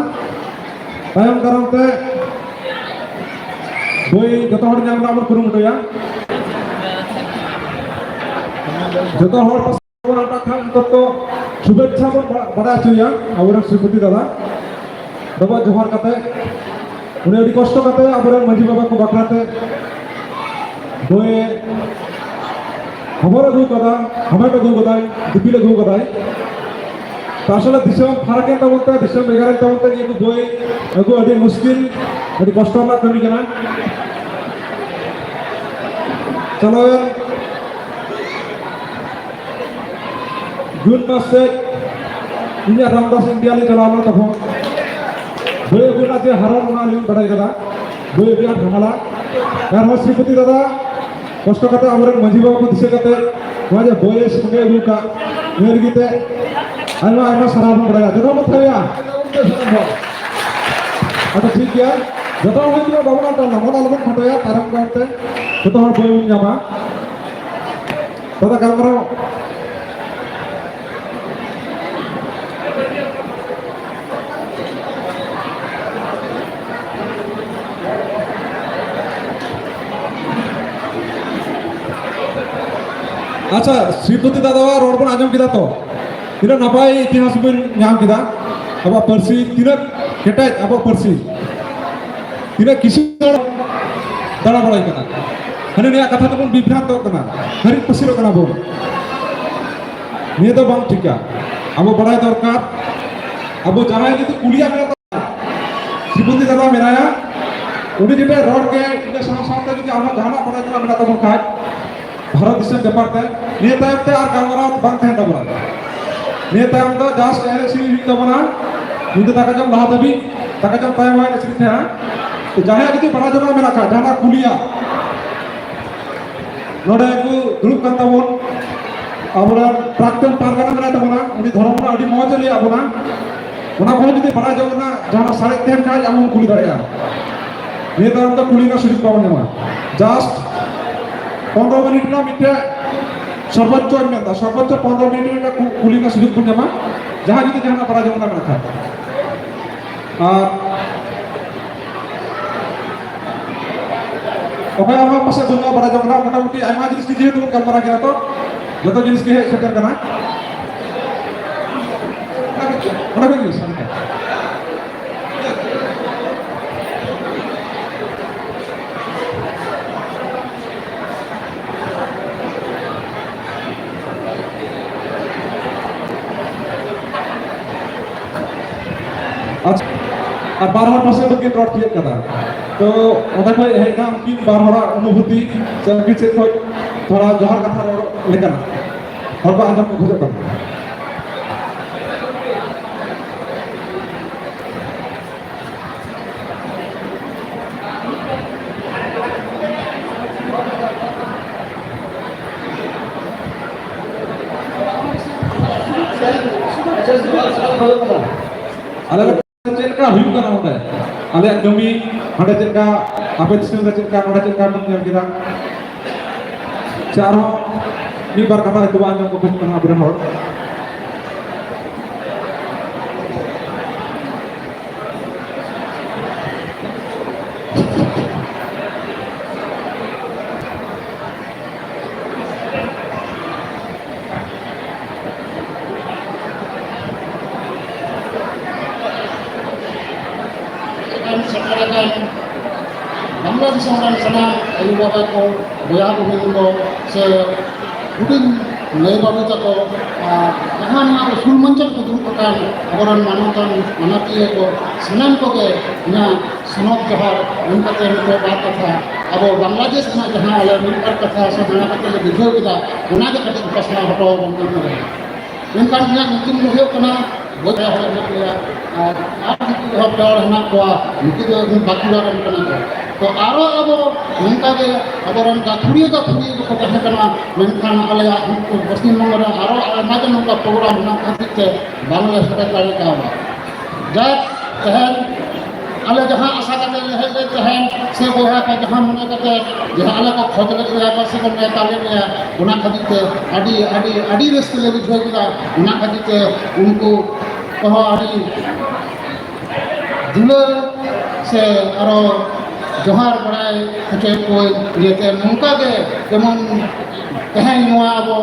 ᱛᱟᱭᱚᱢ ᱫᱟᱨᱟᱢ ᱛᱮ ᱵᱳᱭ ᱡᱚᱛᱚ ᱦᱚᱲ ᱧᱟᱢ ᱨᱮᱱᱟᱜ ᱵᱚᱱ ᱠᱩᱨᱩᱢᱩᱴᱩᱭᱟ᱾ ᱡᱚᱛᱚ ᱦᱚᱲ ᱯᱟᱥᱮ ᱵᱚᱱ ᱟᱱᱴᱟᱜ ᱠᱷᱟᱱ ᱱᱤᱛᱚᱜ ᱫᱚ ᱥᱩᱵᱷᱮᱪᱪᱷᱟ ᱵᱚᱱ ᱵᱟ-, ᱵᱟᱲᱟᱭ ᱦᱚᱪᱚᱭᱟ ᱟᱵᱚᱨᱮᱱ ᱥᱨᱤᱯᱚᱛᱤ ᱫᱟᱫᱟ᱾ ᱰᱚᱵᱚᱜ ᱡᱚᱦᱟᱨ ᱠᱟᱛᱮ ᱩᱱᱤ ᱟᱹᱰᱤ ᱠᱚᱥᱴᱚ ᱠᱟᱛᱮ ᱟᱵᱚᱨᱮᱱ ᱢᱟᱹᱡᱷᱤ ᱵᱟᱵᱟ ᱠᱚ ᱵᱟᱠᱷᱨᱟ ᱛᱮ ᱵᱳᱭ ᱦᱚᱵᱚᱨ ᱟᱹᱜᱩ ᱠᱟᱫᱟ, ᱦᱟᱢᱮᱴ ᱟᱹᱜᱩ ᱠᱟᱫᱟᱭ, ᱫᱤᱯᱤᱞ ᱟᱹᱜᱩ ᱠᱟᱫᱟᱭ᱾ ᱛᱚ ᱟᱥᱚᱞᱮ ᱫᱤᱥᱚᱢ ᱯᱷᱟᱨᱟᱠ ᱮᱱ ᱛᱟᱵᱚᱱ ᱛᱮ, ᱫᱤᱥᱚᱢ ᱵᱷᱮᱜᱟᱨ ᱮᱱ ᱛᱟᱵᱚᱱ ᱛᱮ ᱱᱤᱭᱟᱹ ᱠᱚ ᱵᱳᱭ ᱟᱹᱜᱩ ᱟᱹᱰᱤ ᱢᱩᱥᱠᱤᱞ, ᱟᱹᱰᱤ ᱠᱚᱥᱴᱚ ᱨᱮᱱᱟᱜ ᱠᱟᱹᱢᱤ ᱠᱟᱱᱟ᱾ ᱪᱟᱞᱟᱣᱮᱱ ᱡᱩᱱ ᱢᱟᱥ ᱥᱮᱫ ᱤᱧ ᱟᱨ ᱨᱟᱢᱫᱟᱥ ᱤᱱᱰᱤᱭᱟ ᱞᱤᱧ ᱪᱟᱞᱟᱣ ᱞᱮᱱᱟ, ᱛᱚᱠᱷᱚᱱ ᱵᱳᱭ ᱟᱹᱜᱩ ᱨᱮᱱᱟᱜ ᱡᱮ ᱦᱟᱨᱚᱱ, ᱚᱱᱟ ᱞᱤᱧ ᱵᱟᱰᱟᱭ ᱠᱟᱫᱟ᱾ ᱵᱳᱭ ᱟᱹᱰᱤ ᱟᱸᱴ ᱦᱟᱢᱟᱞᱟ᱾ ᱟᱨᱦᱚᱸ ᱥᱨᱤᱯᱚᱛᱤ ᱫᱟᱫᱟ ᱠᱚᱥᱴᱚ ᱠᱟᱛᱮ ᱟᱵᱚᱨᱮᱱ ᱢᱟᱹᱡᱷᱤ ᱵᱟᱵᱟ ᱠᱚ ᱫᱤᱥᱟᱹ ᱠᱟᱛᱮ ᱱᱚᱣᱟ ᱡᱮ ᱵᱳᱭ ᱮ ᱥᱚᱸᱜᱮ ᱟᱹᱜᱩ ᱠᱟᱜ, ᱱᱤᱭᱟᱹ ᱞᱟᱹᱜᱤᱫ ᱛᱮ ᱟᱭᱢᱟ ᱟᱭᱢᱟ ᱥᱟᱨᱦᱟᱣ ᱵᱚᱱ ᱵᱟᱲᱟᱭᱟ᱾ ᱡᱚᱛᱚ ᱦᱚᱲ ᱵᱚᱱ ᱛᱷᱟᱭᱚᱭᱟ᱾ ᱟᱪᱪᱷᱟ, ᱴᱷᱤᱠ ᱜᱮᱭᱟ᱾ ᱡᱚᱛᱚ ᱦᱚᱲ ᱦᱚᱭᱛᱳ ᱵᱟᱵᱚᱱ ᱟᱱᱴᱟᱣᱱᱟ, ᱢᱚᱱ ᱟᱞᱚᱵᱚᱱ ᱠᱷᱟᱴᱚᱭᱟ, ᱛᱟᱭᱚᱢ ᱫᱟᱨᱟᱢ ᱛᱮ ᱡᱚᱛᱚ ᱦᱚᱲ ᱵᱳᱭ ᱵᱚᱱ ᱧᱟᱢᱟ᱾ ᱫᱟᱫᱟ, ᱜᱟᱞᱢᱟᱨᱟᱣ᱾ ᱟᱪᱪᱷᱟ, ᱥᱨᱤᱯᱚᱛᱤ ᱫᱟᱫᱟᱣᱟᱜ ᱨᱚᱲ ᱵᱚᱱ ᱟᱸᱡᱚᱢ ᱠᱮᱫᱟ ᱛᱚ? ᱛᱤᱱᱟᱹᱜ ᱱᱟᱯᱟᱭ ᱤᱛᱤᱦᱟᱥ ᱵᱚᱱ ᱧᱟᱢ ᱠᱮᱫᱟ ᱟᱵᱚᱣᱟᱜ ᱯᱟᱹᱨᱥᱤ, ᱛᱤᱱᱟᱹᱜ ᱠᱮᱴᱮᱡ ᱟᱵᱚᱣᱟᱜ ᱯᱟᱹᱨᱥᱤ, ᱛᱤᱱᱟᱹᱜ ᱠᱤᱥᱟᱹᱬ ᱫᱟᱬᱟ ᱵᱟᱲᱟᱭ ᱠᱟᱱᱟ᱾ ᱦᱟᱹᱱᱤ ᱱᱤᱭᱟᱹ ᱠᱟᱛᱷᱟ ᱛᱮᱵᱚᱱ ᱵᱤᱵᱷᱨᱟᱱᱛᱚᱜ ᱠᱟᱱᱟ, ᱦᱟᱹᱨᱤᱡ ᱯᱟᱹᱥᱤᱨᱚᱜ ᱠᱟᱱᱟ ᱵᱚᱱ᱾ ᱱᱤᱭᱟᱹ ᱫᱚ ᱵᱟᱝ ᱴᱷᱤᱠᱟ᱾ ᱟᱵᱚ ᱵᱟᱲᱟᱭ ᱫᱚᱨᱠᱟᱨ, ᱟᱵᱚ ᱡᱟᱦᱟᱸᱭ ᱡᱩᱫᱤ ᱠᱩᱞᱤᱭᱟᱜ ᱢᱮᱱᱟᱜ ᱛᱟᱵᱚᱱᱟ, ᱥᱨᱤᱯᱚᱛᱤ ᱫᱟᱫᱟ ᱢᱮᱱᱟᱭᱟ, ᱩᱱᱤ ᱡᱩᱫᱤ ᱨᱚᱲ ᱜᱮ ᱤᱱᱟᱹ ᱥᱟᱶ ᱥᱟᱶᱛᱮ ᱡᱩᱫᱤ ᱟᱨᱦᱚᱸ ᱡᱟᱦᱟᱱᱟᱜ ᱵᱟᱲᱟᱭ ᱛᱮᱱᱟᱜ ᱢᱮᱱᱟᱜ ᱛᱟᱵᱚᱱ ᱠᱷᱟᱡ, ᱵᱷᱟᱨᱚᱛ ᱫᱤᱥᱚᱢ ᱵᱮᱯᱟᱨ ᱛᱮ, ᱱᱤᱭᱟᱹ ᱛᱟᱭᱚᱢ ᱛᱮ ᱟᱨ ᱜᱟᱞᱢᱟᱨᱟᱣ ᱵᱟᱝ ᱛᱟᱦᱮᱱ ᱛᱟᱵᱚᱱᱟ᱾ ᱱᱤᱭᱟᱹ ᱛᱟᱭᱚᱢ ᱫᱚ just ᱮᱱᱮᱡ ᱥᱮᱨᱮᱧ ᱦᱩᱭᱩᱜ ᱛᱟᱵᱚᱱᱟ, ᱧᱤᱫᱟᱹ ᱫᱟᱠᱟ ᱡᱚᱢ ᱞᱟᱦᱟ ᱫᱷᱟᱹᱵᱤᱡ, ᱫᱟᱠᱟ ᱡᱚᱢ ᱛᱟᱭᱚᱢ ᱦᱚᱸ ᱮᱱᱮᱡ ᱥᱮᱨᱮᱧ ᱛᱟᱦᱮᱱᱟ᱾ ᱛᱚ ᱡᱟᱦᱟᱸᱭᱟᱜ ᱡᱩᱫᱤ ᱵᱟᱲᱟᱭ ᱡᱚᱝᱟᱜ ᱢᱮᱱᱟᱜ ᱠᱷᱟᱡ, ᱡᱟᱦᱟᱱᱟᱜ ᱠᱩᱞᱤᱭᱟ, ᱱᱚᱰᱮ ᱠᱚ ᱫᱩᱲᱩᱵ ᱠᱟᱱ ᱛᱟᱵᱚᱱ ᱟᱵᱚᱨᱮᱱ ᱯᱨᱟᱠᱛᱚᱱ ᱯᱟᱨᱜᱟᱱᱟ ᱢᱮᱱᱟᱭ ᱛᱟᱵᱚᱱᱟ, ᱩᱱᱤ ᱫᱷᱚᱨᱚᱢ ᱨᱮᱱᱟᱜ ᱟᱹᱰᱤ ᱢᱚᱡᱽ ᱮ ᱞᱟᱹᱭ ᱟᱵᱚᱱᱟ᱾ ᱚᱱᱟ ᱠᱚᱦᱚᱸ ᱡᱩᱫᱤ ᱵᱟᱲᱟᱭ ᱡᱚᱝ ᱨᱮᱱᱟᱜ ᱡᱟᱦᱟᱱᱟᱜ ᱥᱟᱨᱮᱡ ᱛᱟᱦᱮᱱ ᱠᱷᱟᱡ, ᱟᱢ ᱦᱚᱸᱢ ᱠᱩᱞᱤ ᱫᱟᱲᱮᱭᱟᱜᱼᱟ᱾ ᱱᱤᱭᱟᱹ ᱛᱟᱭᱚᱢ ᱫᱚ ᱠᱩᱞᱤ ᱨᱮᱱᱟᱜ ᱥᱩᱡᱳᱜᱽ ᱵᱟᱵᱚᱱ ᱧᱟᱢᱟ᱾ Just ᱯᱚᱱᱨᱚ ᱢᱤᱱᱤᱴ ᱨᱮᱱᱟᱜ ᱢᱤᱫᱴᱮᱡ ᱥᱚᱨᱵᱳᱪᱪᱚᱧ ᱢᱮᱱᱫᱟ, ᱥᱚᱨᱵᱳᱪᱪᱚ ᱯᱚᱱᱨᱚ ᱢᱤᱱᱤᱴ ᱨᱮᱱᱟᱜ ᱠᱩ-, ᱠᱩᱞᱤ ᱨᱮᱱᱟᱜ ᱥᱩᱡᱳᱜᱽ ᱵᱚᱱ ᱧᱟᱢᱟ, ᱡᱟᱦᱟᱸᱭ ᱡᱩᱫᱤ ᱡᱟᱦᱟᱱᱟᱜ ᱵᱟᱲᱟᱭ ᱡᱚᱝ ᱨᱮᱱᱟᱜ ᱢᱮᱱᱟᱜ ᱠᱷᱟᱡ᱾ ᱟᱨ ᱚᱠᱚᱭᱟᱜ ᱦᱚᱸ ᱯᱟᱥᱮᱡ ᱵᱟᱹᱱᱩᱜᱼᱟ ᱵᱟᱲᱟᱭ ᱡᱚᱝ ᱨᱮᱱᱟᱜ, ᱢᱚᱴᱟᱢᱩᱴᱤ ᱟᱭᱢᱟ ᱡᱤᱱᱤᱥ ᱜᱮ ᱡᱮᱦᱮᱛᱩ ᱵᱚᱱ ᱜᱟᱞᱢᱟᱨᱟᱣ ᱠᱮᱫᱟ, ᱛᱚ ᱡᱚᱛᱚ ᱡᱤᱱᱤᱥ ᱜᱮ ᱦᱮᱡ ᱥᱮᱴᱮᱨ ᱠᱟᱱᱟ᱾ ᱚᱱᱟ ᱠᱚ ᱡᱤᱱᱤᱥ, ᱚᱱᱟ ᱠᱚ ᱡᱤᱱᱤᱥ᱾ ᱟᱪᱪᱷᱟ, ᱟᱨ ᱵᱟᱨ ᱦᱚᱲ ᱯᱟᱥᱮ ᱵᱟᱹᱠᱤᱱ ᱨᱚᱲ ᱛᱤᱭᱳᱜ ᱠᱟᱫᱟ, ᱛᱚ ᱚᱸᱰᱮ ᱠᱷᱚᱡ ᱦᱮᱡ ᱮᱱᱟ ᱩᱱᱠᱤᱱ ᱵᱟᱨ ᱦᱚᱲᱟᱜ ᱚᱱᱩᱵᱷᱩᱛᱤ, ᱥᱮ ᱩᱱᱠᱤᱱ ᱥᱮᱫ ᱠᱷᱚᱡ ᱛᱷᱚᱲᱟ ᱡᱚᱦᱟᱨ ᱠᱟᱛᱷᱟ ᱨᱚᱲ ᱞᱮᱠᱟᱱᱟᱜ᱾ ᱦᱚᱲ ᱠᱚ ᱟᱸᱡᱚᱢ ᱠᱚ ᱠᱷᱚᱡᱚᱜ ᱠᱟᱱᱟ᱾ ᱟᱞᱮ ᱪᱮᱫ ᱞᱮᱠᱟ ᱦᱩᱭᱩᱜ ᱠᱟᱱᱟ ᱱᱚᱰᱮ, ᱟᱞᱮᱭᱟᱜ ᱠᱟᱹᱢᱤ ᱦᱟᱸᱰᱮ ᱪᱮᱫ ᱞᱮᱠᱟ, ᱟᱯᱮ ᱫᱤᱥᱚᱢ ᱨᱮ ᱪᱮᱫ ᱞᱮᱠᱟ, ᱱᱚᱰᱮ ᱪᱮᱫ ᱞᱮᱠᱟ ᱵᱚᱱ ᱧᱮᱞ ᱠᱮᱫᱟ, ᱥᱮ ᱟᱨᱦᱚᱸ ᱢᱤᱫ ᱵᱟᱨ ᱠᱟᱛᱷᱟ ᱦᱚᱭᱛᱳ ᱵᱚ ᱟᱸᱡᱚᱢ ᱠᱚ ᱠᱷᱚᱡᱚᱜ ᱠᱟᱱᱟ ᱟᱵᱚᱨᱮᱱ ᱦᱚᱲ᱾ ᱥᱮᱴᱮᱨ ᱟᱠᱟᱱ ᱵᱟᱝᱞᱟ ᱫᱤᱥᱚᱢ ᱨᱮᱱ ᱥᱟᱱᱟᱢ ᱟᱭᱳ ᱵᱟᱵᱟ ᱠᱚ, ᱵᱚᱭᱦᱟ ᱵᱩᱦᱤᱱ ᱠᱚ, ᱥᱮ ᱦᱩᱰᱤᱧ ᱢᱟᱹᱭ ᱵᱟᱹᱵᱩ ᱛᱟᱠᱚ, ᱟᱨ ᱡᱟᱦᱟᱸ ᱱᱚᱣᱟ ᱩᱥᱩᱞ ᱢᱚᱧᱪᱚ ᱨᱮᱠᱚ ᱫᱩᱲᱩᱵ ᱟᱠᱟᱱ ᱟᱵᱚᱨᱮᱱ ᱢᱟᱱᱚᱛᱟᱱ ᱢᱟᱱᱚᱛᱤᱭᱟᱹ ᱠᱚ, ᱥᱟᱱᱟᱢ ᱠᱚᱜᱮ ᱤᱧᱟᱹᱜ ᱥᱚᱱᱚᱛ ᱡᱚᱦᱟᱨ ᱮᱢ ᱠᱟᱛᱮ ᱢᱤᱫᱴᱮᱱ ᱵᱟᱨ ᱠᱟᱛᱷᱟ ᱟᱵᱚ ᱵᱟᱝᱞᱟᱫᱮᱥ ᱨᱮᱱᱟᱜ ᱡᱟᱦᱟᱸ ᱟᱞᱮ ᱢᱤᱫ ᱵᱟᱨ ᱠᱟᱛᱷᱟ ᱥᱮ ᱫᱟᱬᱟ ᱠᱟᱛᱮ ᱞᱮ ᱵᱩᱡᱷᱟᱹᱣ ᱠᱮᱫᱟ, ᱚᱱᱟ ᱜᱮ ᱠᱟᱹᱴᱤᱡ ᱯᱟᱥᱱᱟᱣ ᱦᱚᱴᱚ ᱟᱵᱚᱱ ᱠᱟᱱ ᱛᱟᱵᱚᱱᱟ᱾ ᱢᱮᱱᱠᱷᱟᱱ ᱤᱧᱟᱹᱜ ᱧᱩᱛᱩᱢ ᱫᱚ ᱦᱩᱭᱩᱜ ᱠᱟᱱᱟ ᱵᱚᱭᱦᱟ ᱦᱚᱲ ᱢᱮᱱᱟᱜ ᱞᱮᱭᱟ, ᱟᱨ ᱟᱨ ᱡᱩᱫᱤ ᱮᱦᱚᱵ ᱦᱚᱲ ᱦᱮᱱᱟᱜ ᱠᱚᱣᱟ, ᱩᱱᱠᱩ ᱫᱚ ᱮᱠᱫᱚᱢ ᱵᱟᱸᱠᱩᱲᱟ ᱨᱮᱱ ᱠᱟᱱᱟ ᱠᱚ᱾ ᱛᱚ ᱟᱨᱚ ᱟᱵᱚ ᱱᱚᱝᱠᱟ ᱜᱮ ᱟᱵᱚᱨᱮᱱ ᱜᱟᱹᱠᱷᱩᱲᱤᱭᱟᱹ ᱜᱟᱹᱠᱷᱩᱲᱤᱭᱟᱹ ᱠᱚᱠᱚ ᱛᱟᱦᱮᱸ ᱠᱟᱱᱟ, ᱢᱮᱱᱠᱷᱟᱱ ᱟᱞᱮᱭᱟᱜ ᱯᱚᱥᱪᱤᱢ ᱵᱚᱝᱜᱚ ᱨᱮ ᱟᱨᱚ ᱟᱭᱢᱟ ᱜᱮ ᱱᱚᱝᱠᱟ ᱯᱨᱳᱜᱨᱟᱢ ᱦᱮᱱᱟᱜ ᱠᱷᱟᱹᱛᱤᱨ ᱛᱮ ᱵᱟᱝᱞᱮ ᱥᱮᱴᱮᱨ ᱫᱟᱲᱮ ᱠᱟᱣᱫᱟ᱾ ᱡᱟᱠ, ᱛᱮᱦᱮᱧ ᱟᱞᱮ ᱡᱟᱦᱟᱸ ᱟᱥᱟ ᱠᱟᱛᱮ ᱞᱮ ᱦᱮᱡ ᱞᱮᱱ ᱛᱟᱦᱮᱸᱫ, ᱥᱮ ᱵᱚᱭᱦᱟ ᱠᱚ ᱡᱟᱦᱟᱸ ᱢᱚᱱᱮ ᱠᱟᱛᱮ ᱡᱟᱦᱟᱸ ᱟᱞᱮ ᱠᱚ ᱠᱷᱚᱡᱽ ᱞᱮᱫ ᱞᱮᱭᱟ ᱠᱚ ᱥᱮ ᱠᱚ ᱱᱮᱣᱛᱟ ᱞᱮᱫ ᱞᱮᱭᱟ, ᱚᱱᱟ ᱠᱷᱟᱹᱛᱤᱨ ᱛᱮ ᱟᱹᱰᱤ, ᱟᱹᱰᱤ, ᱟᱹᱰᱤ ᱨᱟᱹᱥᱠᱟᱹ ᱞᱮ ᱵᱩᱡᱷᱟᱹᱣ ᱠᱮᱫᱟ᱾ ᱚᱱᱟ ᱠᱷᱟᱹᱛᱤᱨ ᱛᱮ ᱩᱱᱠᱩ ᱠᱚᱦᱚᱸ ᱟᱹᱰᱤ ᱫᱩᱞᱟᱹᱲ ᱥᱮ ᱟᱨᱚ ᱡᱚᱦᱟᱨ ᱵᱟᱲᱟᱭ ᱦᱚᱪᱚᱭᱮᱫ ᱠᱚᱣᱟᱹᱧ, ᱡᱟᱛᱮ ᱱᱚᱝᱠᱟ ᱜᱮ ᱡᱮᱢᱚᱱ ᱛᱮᱦᱮᱧ ᱱᱚᱣᱟ ᱟᱵᱚ,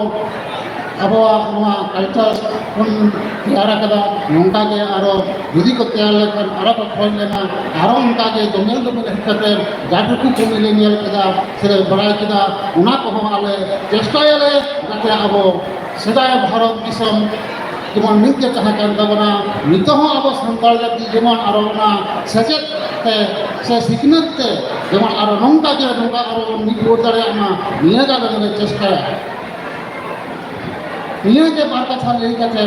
ᱟᱵᱚᱣᱟᱜ ᱱᱚᱣᱟ culture ᱵᱚᱱ ᱛᱮᱭᱟᱨ ᱟᱠᱟᱫᱟ, ᱱᱚᱝᱠᱟ ᱜᱮ ᱟᱨᱚ ᱡᱩᱫᱤ ᱠᱚ ᱛᱮᱭᱟᱨ ᱞᱮᱠᱷᱟᱱ, ᱟᱨᱚ ᱠᱚ ᱠᱷᱚᱡᱽ ᱞᱮᱱᱟ, ᱟᱨᱚ ᱚᱱᱠᱟ ᱜᱮ ᱫᱚᱢᱮᱞ ᱫᱚᱢᱮᱞ ᱦᱮᱡ ᱠᱟᱛᱮ ᱡᱟ ᱴᱩᱠᱩ ᱠᱚ ᱧᱮᱞ ᱠᱮᱫᱟ ᱥᱮ ᱵᱟᱲᱟᱭ ᱠᱮᱫᱟ, ᱚᱱᱟ ᱠᱚᱦᱚᱸ ᱟᱞᱮ ᱪᱮᱥᱴᱟᱭᱟᱞᱮ ᱡᱟᱛᱮ ᱟᱵᱚ ᱥᱮᱫᱟᱭ ᱵᱷᱟᱨᱚᱛ ᱫᱤᱥᱚᱢ ᱡᱮᱢᱚᱱ ᱢᱤᱫ ᱜᱮ ᱛᱟᱦᱮᱸ ᱠᱟᱱ ᱛᱟᱵᱚᱱᱟ, ᱱᱤᱛᱚᱜ ᱦᱚᱸ ᱟᱵᱚ ᱥᱟᱱᱛᱟᱲ ᱡᱟᱹᱛᱤ ᱡᱮᱢᱚᱱ ᱟᱨᱚ ᱚᱱᱟ ᱥᱮᱪᱮᱫ ᱛᱮ ᱥᱮ ᱥᱤᱠᱷᱱᱟᱹᱛ ᱛᱮ ᱡᱮᱢᱚᱱ ᱟᱨᱚ ᱱᱚᱝᱠᱟ ᱜᱮ ᱱᱚᱝᱠᱟ ᱟᱨᱚ ᱵᱚᱱ ᱢᱤᱫ ᱨᱩᱣᱟᱹᱲ ᱫᱟᱲᱮᱭᱟᱜ ᱢᱟ, ᱱᱤᱭᱟᱹ ᱜᱮ ᱟᱞᱮ ᱫᱚᱞᱮ ᱪᱮᱥᱴᱟᱭᱟ᱾ ᱱᱤᱭᱟᱹ ᱜᱮ ᱵᱟᱨ ᱠᱟᱛᱷᱟ ᱞᱟᱹᱭ ᱠᱟᱛᱮ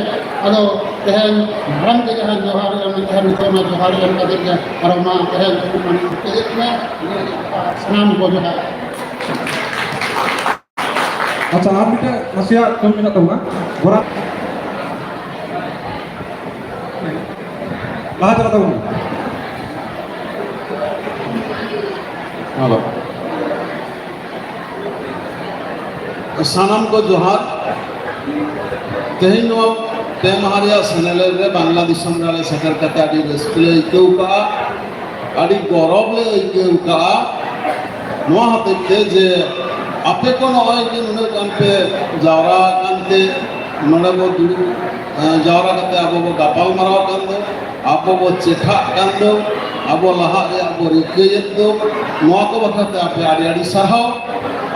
ᱟᱫᱚ ᱛᱮᱦᱮᱧ ᱢᱟᱲᱟᱝ ᱛᱮ ᱡᱟᱦᱟᱸ ᱡᱚᱦᱟᱨ ᱮᱢ ᱛᱟᱦᱮᱸ, ᱱᱤᱛᱚᱜ ᱚᱱᱟ ᱡᱚᱦᱟᱨ ᱮᱢ ᱠᱟᱛᱮ ᱜᱮ ᱟᱨᱚ ᱢᱟ ᱛᱮᱦᱮᱧ ᱢᱟᱱᱮ ᱢᱩᱪᱟᱹᱫ ᱢᱮ, ᱥᱟᱱᱟᱢ ᱠᱚ ᱡᱚᱦᱟᱨ᱾ ᱟᱪᱪᱷᱟ, ᱟᱨ ᱢᱤᱫᱴᱮᱱ ᱱᱟᱥᱮᱭᱟᱜ ᱠᱟᱹᱢᱤ ᱢᱮᱱᱟᱜ ᱛᱟᱵᱚᱱᱟ᱾ ᱵᱚᱨᱟ-, ᱞᱟᱦᱟ ᱪᱟᱞᱟᱜ ᱛᱟᱵᱚᱱ ᱢᱮ᱾ ᱦᱮᱞᱳ᱾ ᱥᱟᱱᱟᱢ ᱠᱚ ᱡᱚᱦᱟᱨ᱾ ᱛᱮᱦᱮᱧ ᱱᱚᱣᱟ ᱯᱮ ᱢᱟᱦᱟ ᱨᱮᱭᱟᱜ ᱥᱮᱱᱮᱞᱮᱫ ᱨᱮ ᱵᱟᱝᱞᱟ ᱫᱤᱥᱚᱢ ᱨᱮ ᱟᱞᱮ ᱥᱮᱴᱮᱨ ᱠᱟᱛᱮ ᱟᱹᱰᱤ ᱨᱟᱹᱥᱠᱟᱹ ᱞᱮ ᱟᱹᱭᱠᱟᱹᱣ ᱠᱟᱜᱼᱟ, ᱟᱹᱰᱤ ᱜᱚᱨᱚᱵᱽ ᱞᱮ ᱟᱹᱭᱠᱟᱹᱣ ᱠᱟᱜᱼᱟ᱾ ᱱᱚᱣᱟ ᱦᱚᱛᱮᱡ ᱛᱮ ᱡᱮ ᱟᱯᱮ ᱠᱚ ᱱᱚᱜᱼᱚᱭ ᱡᱮ ᱱᱩᱱᱟᱹᱜ ᱜᱟᱱ ᱯᱮ ᱡᱟᱣᱨᱟ ᱟᱠᱟᱱ ᱛᱮ ᱱᱚᱰᱮ ᱵᱚ ᱫᱩᱲᱩᱵ, ᱮᱸ, ᱡᱟᱣᱨᱟ ᱠᱟᱛᱮ ᱟᱵᱚ ᱵᱚ ᱜᱟᱯᱟᱞ ᱢᱟᱨᱟᱣ ᱟᱠᱟᱱ ᱫᱚ, ᱟᱵᱚ ᱵᱚ ᱪᱮᱴᱷᱟᱜ ᱠᱟᱱ ᱫᱚ, ᱟᱵᱚ ᱞᱟᱦᱟᱜ ᱨᱮᱭᱟᱜ ᱵᱚ ᱨᱤᱠᱟᱹᱭᱮᱫ ᱫᱚ, ᱱᱚᱣᱟ ᱠᱚ ᱵᱟᱠᱷᱨᱟ ᱛᱮ ᱟᱯᱮ ᱟᱹᱰᱤ ᱟᱹᱰᱤ ᱥᱟᱨᱦᱟᱣ᱾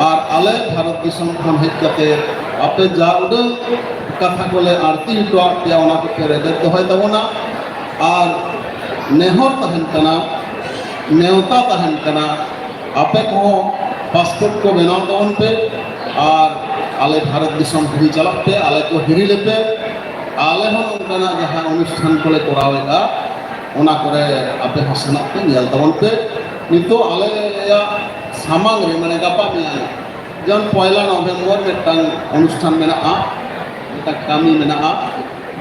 ᱟᱨ ᱟᱞᱮ ᱵᱷᱟᱨᱚᱛ ᱫᱤᱥᱚᱢ ᱠᱷᱚᱱ ᱦᱮᱡ ᱠᱟᱛᱮ ᱟᱯᱮ ᱡᱟ ᱩᱰᱟᱹᱝ ᱠᱟᱛᱷᱟ ᱠᱚᱞᱮ ᱟᱬᱛᱤ ᱦᱚᱴᱚᱣᱟᱫ ᱯᱮᱭᱟ, ᱚᱱᱟ ᱠᱚᱯᱮ ᱨᱮᱵᱮᱫ ᱫᱚᱦᱚᱭ ᱛᱟᱵᱚᱱᱟ᱾ ᱟᱨ ᱱᱮᱦᱚᱨ ᱛᱟᱦᱮᱱ ᱠᱟᱱᱟ, ᱱᱮᱣᱛᱟ ᱛᱟᱦᱮᱱ ᱠᱟᱱᱟ, ᱟᱯᱮ ᱠᱚᱦᱚᱸ ᱯᱟᱥᱯᱳᱨᱴ ᱠᱚ ᱵᱮᱱᱟᱣ ᱛᱟᱵᱚᱱ ᱯᱮ ᱟᱨ ᱟᱞᱮ ᱵᱷᱟᱨᱚᱛ ᱫᱤᱥᱚᱢ ᱦᱤᱨᱤ ᱪᱟᱞᱟᱜ ᱯᱮ, ᱟᱞᱮ ᱠᱚ ᱦᱤᱨᱤ ᱞᱮᱯᱮ᱾ ᱟᱞᱮ ᱦᱚᱸ ᱱᱚᱝᱠᱟᱱᱟᱜ ᱡᱟᱦᱟᱸ ᱚᱱᱩᱥᱴᱷᱟᱱ ᱠᱚᱞᱮ ᱠᱚᱨᱟᱣᱮᱫᱼᱟ, ᱚᱱᱟ ᱠᱚᱨᱮ ᱟᱯᱮ ᱦᱚᱸ ᱥᱮᱱᱚᱜ ᱯᱮ, ᱧᱮᱞ ᱛᱟᱵᱚᱱ ᱯᱮ᱾ ᱱᱤᱛᱚᱜ ᱟᱞᱮᱭᱟᱜ ᱥᱟᱢᱟᱝ ᱨᱮ, ᱢᱟᱱᱮ, ᱜᱟᱯᱟ ᱢᱮᱭᱟᱝ, ᱡᱮᱢᱚᱱ ᱯᱚᱭᱞᱟ ᱱᱚᱵᱷᱮᱢᱵᱚᱨ ᱢᱤᱫᱴᱟᱝ ᱚᱱᱩᱥᱴᱷᱟᱱ ᱢᱮᱱᱟᱜᱼᱟ, ᱢᱤᱫᱴᱟᱝ ᱠᱟᱹᱢᱤ ᱢᱮᱱᱟᱜᱼᱟ᱾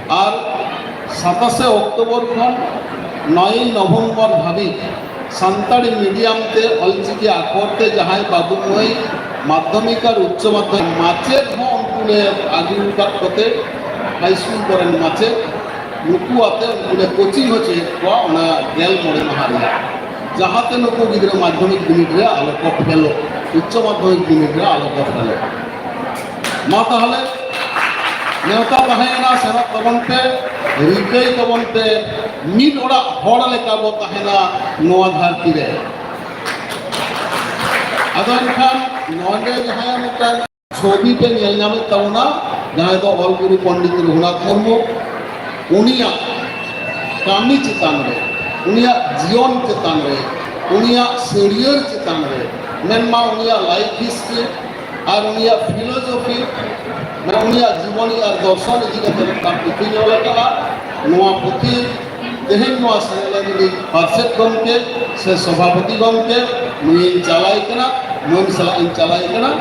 ᱟᱨ ᱥᱟᱛᱟᱥᱮ ᱚᱠᱴᱳᱵᱚᱨ ᱠᱷᱚᱱ ᱱᱚᱭᱮᱭ ᱱᱚᱵᱷᱮᱢᱵᱚᱨ ᱫᱷᱟᱹᱵᱤᱡ ᱥᱟᱱᱛᱟᱲᱤ ᱢᱤᱰᱤᱭᱟᱢ ᱛᱮ ᱚᱞᱪᱤᱠᱤ ᱟᱠᱷᱚᱨ ᱛᱮ ᱡᱟᱦᱟᱸᱭ ᱵᱟᱹᱵᱩ ᱢᱟᱹᱭ ᱢᱟᱫᱽᱫᱷᱚᱢᱤᱠ ᱟᱨ ᱩᱪᱪᱚ ᱢᱟᱫᱽᱫᱷᱚᱢᱤᱠ ᱢᱟᱪᱮᱫ ᱦᱚᱸ ᱩᱱᱠᱩ ᱞᱮ ᱟᱹᱜᱩ ᱟᱠᱟᱫ ᱠᱚᱛᱮ, ᱦᱟᱭ ᱥᱠᱩᱞ ᱠᱚᱨᱮᱱ ᱢᱟᱪᱮᱫ, ᱱᱩᱠᱩ ᱟᱛᱮ ᱩᱱᱠᱩ ᱞᱮ ᱠᱳᱪᱤᱝ ᱦᱚᱪᱚᱭᱮᱫ ᱠᱚᱣᱟ ᱚᱱᱟ ᱜᱮᱞ ᱢᱚᱬᱮ ᱢᱟᱦᱟ ᱨᱮᱭᱟᱜ, ᱡᱟᱦᱟᱸᱛᱮ ᱱᱩᱠᱩ ᱜᱤᱫᱽᱨᱟᱹ ᱢᱟᱫᱽᱫᱷᱚᱢᱤᱠ ᱵᱤᱱᱤᱰ ᱨᱮ ᱟᱞᱚ ᱠᱚ ᱯᱷᱮᱞᱚᱜ, ᱩᱪᱪᱚ ᱢᱟᱫᱽᱫᱷᱚᱢᱤᱠ ᱵᱤᱱᱤᱰ ᱨᱮ ᱟᱞᱚ ᱠᱚ ᱯᱷᱮᱞᱚᱜ᱾ ᱢᱟ ᱛᱟᱦᱚᱞᱮ ᱱᱮᱣᱛᱟ ᱛᱟᱦᱮᱸᱭᱮᱱᱟ, ᱥᱮᱱᱚᱜ ᱛᱟᱵᱚᱱ ᱯᱮ, ᱨᱤᱠᱟᱹᱭ ᱛᱟᱵᱚᱱ ᱯᱮ, ᱢᱤᱫ ᱚᱲᱟᱜ ᱦᱚᱲ ᱞᱮᱠᱟ ᱵᱚ ᱛᱟᱦᱮᱱᱟ ᱱᱚᱣᱟ ᱫᱷᱟᱹᱨᱛᱤ ᱨᱮ᱾ ᱟᱫᱚ ᱮᱱᱠᱷᱟᱱ ᱱᱚᱰᱮ ᱡᱟᱦᱟᱸᱭᱟᱜ ᱢᱤᱫᱴᱟᱝ ᱪᱷᱚᱵᱤ ᱯᱮ ᱧᱮᱞ ᱧᱟᱢᱮᱫ ᱛᱟᱵᱚᱱᱟ, ᱡᱟᱦᱟᱸᱭ ᱫᱚ ᱚᱞ ᱜᱩᱨᱩ ᱯᱚᱱᱰᱤᱛ ᱨᱚᱜᱷᱩᱱᱟᱛᱷ ᱢᱩᱨᱢᱩ, ᱩᱱᱤᱭᱟᱜ ᱠᱟᱹᱢᱤ ᱪᱮᱛᱟᱱ ᱨᱮ, ᱩᱱᱤᱭᱟᱜ ᱡᱤᱭᱚᱱ ᱪᱮᱛᱟᱱ ᱨᱮ, ᱩᱱᱤᱭᱟᱜ ᱥᱟᱹᱨᱭᱟᱹᱲ ᱪᱮᱛᱟᱱ ᱨᱮ, ᱢᱮᱱᱢᱟ ᱩᱱᱤᱭᱟᱜ ᱞᱟᱭᱤᱯᱷ ᱦᱤᱥᱴᱨᱤ ᱟᱨ ᱩᱱᱤᱭᱟᱜ ᱯᱷᱤᱞᱳᱡᱚᱯᱷᱤ, ᱢᱟᱱᱮ ᱩᱱᱤᱭᱟᱜ ᱡᱤᱵᱚᱱᱤ ᱟᱨ ᱫᱚᱨᱥᱚᱱ ᱤᱫᱤ ᱠᱟᱛᱮ ᱢᱤᱫᱴᱟᱝ ᱯᱩᱛᱷᱤᱧ ᱚᱞ ᱟᱠᱟᱫᱼᱟ᱾ ᱱᱚᱣᱟ ᱯᱩᱛᱷᱤ ᱛᱮᱦᱮᱧ ᱱᱚᱣᱟ ᱥᱮᱱᱮᱞ ᱨᱤᱱᱤᱡ ᱯᱟᱨᱥᱮᱛ ᱜᱚᱢᱠᱮ ᱥᱮ ᱥᱚᱵᱷᱟᱯᱚᱛᱤ ᱜᱚᱢᱠᱮ, ᱱᱩᱭᱤᱧ ᱪᱟᱞᱟᱭ ᱠᱟᱱᱟ, ᱢᱟᱹᱱ ᱥᱟᱞᱟᱜ ᱤᱧ ᱪᱟᱞᱟᱭ ᱠᱟᱱᱟ᱾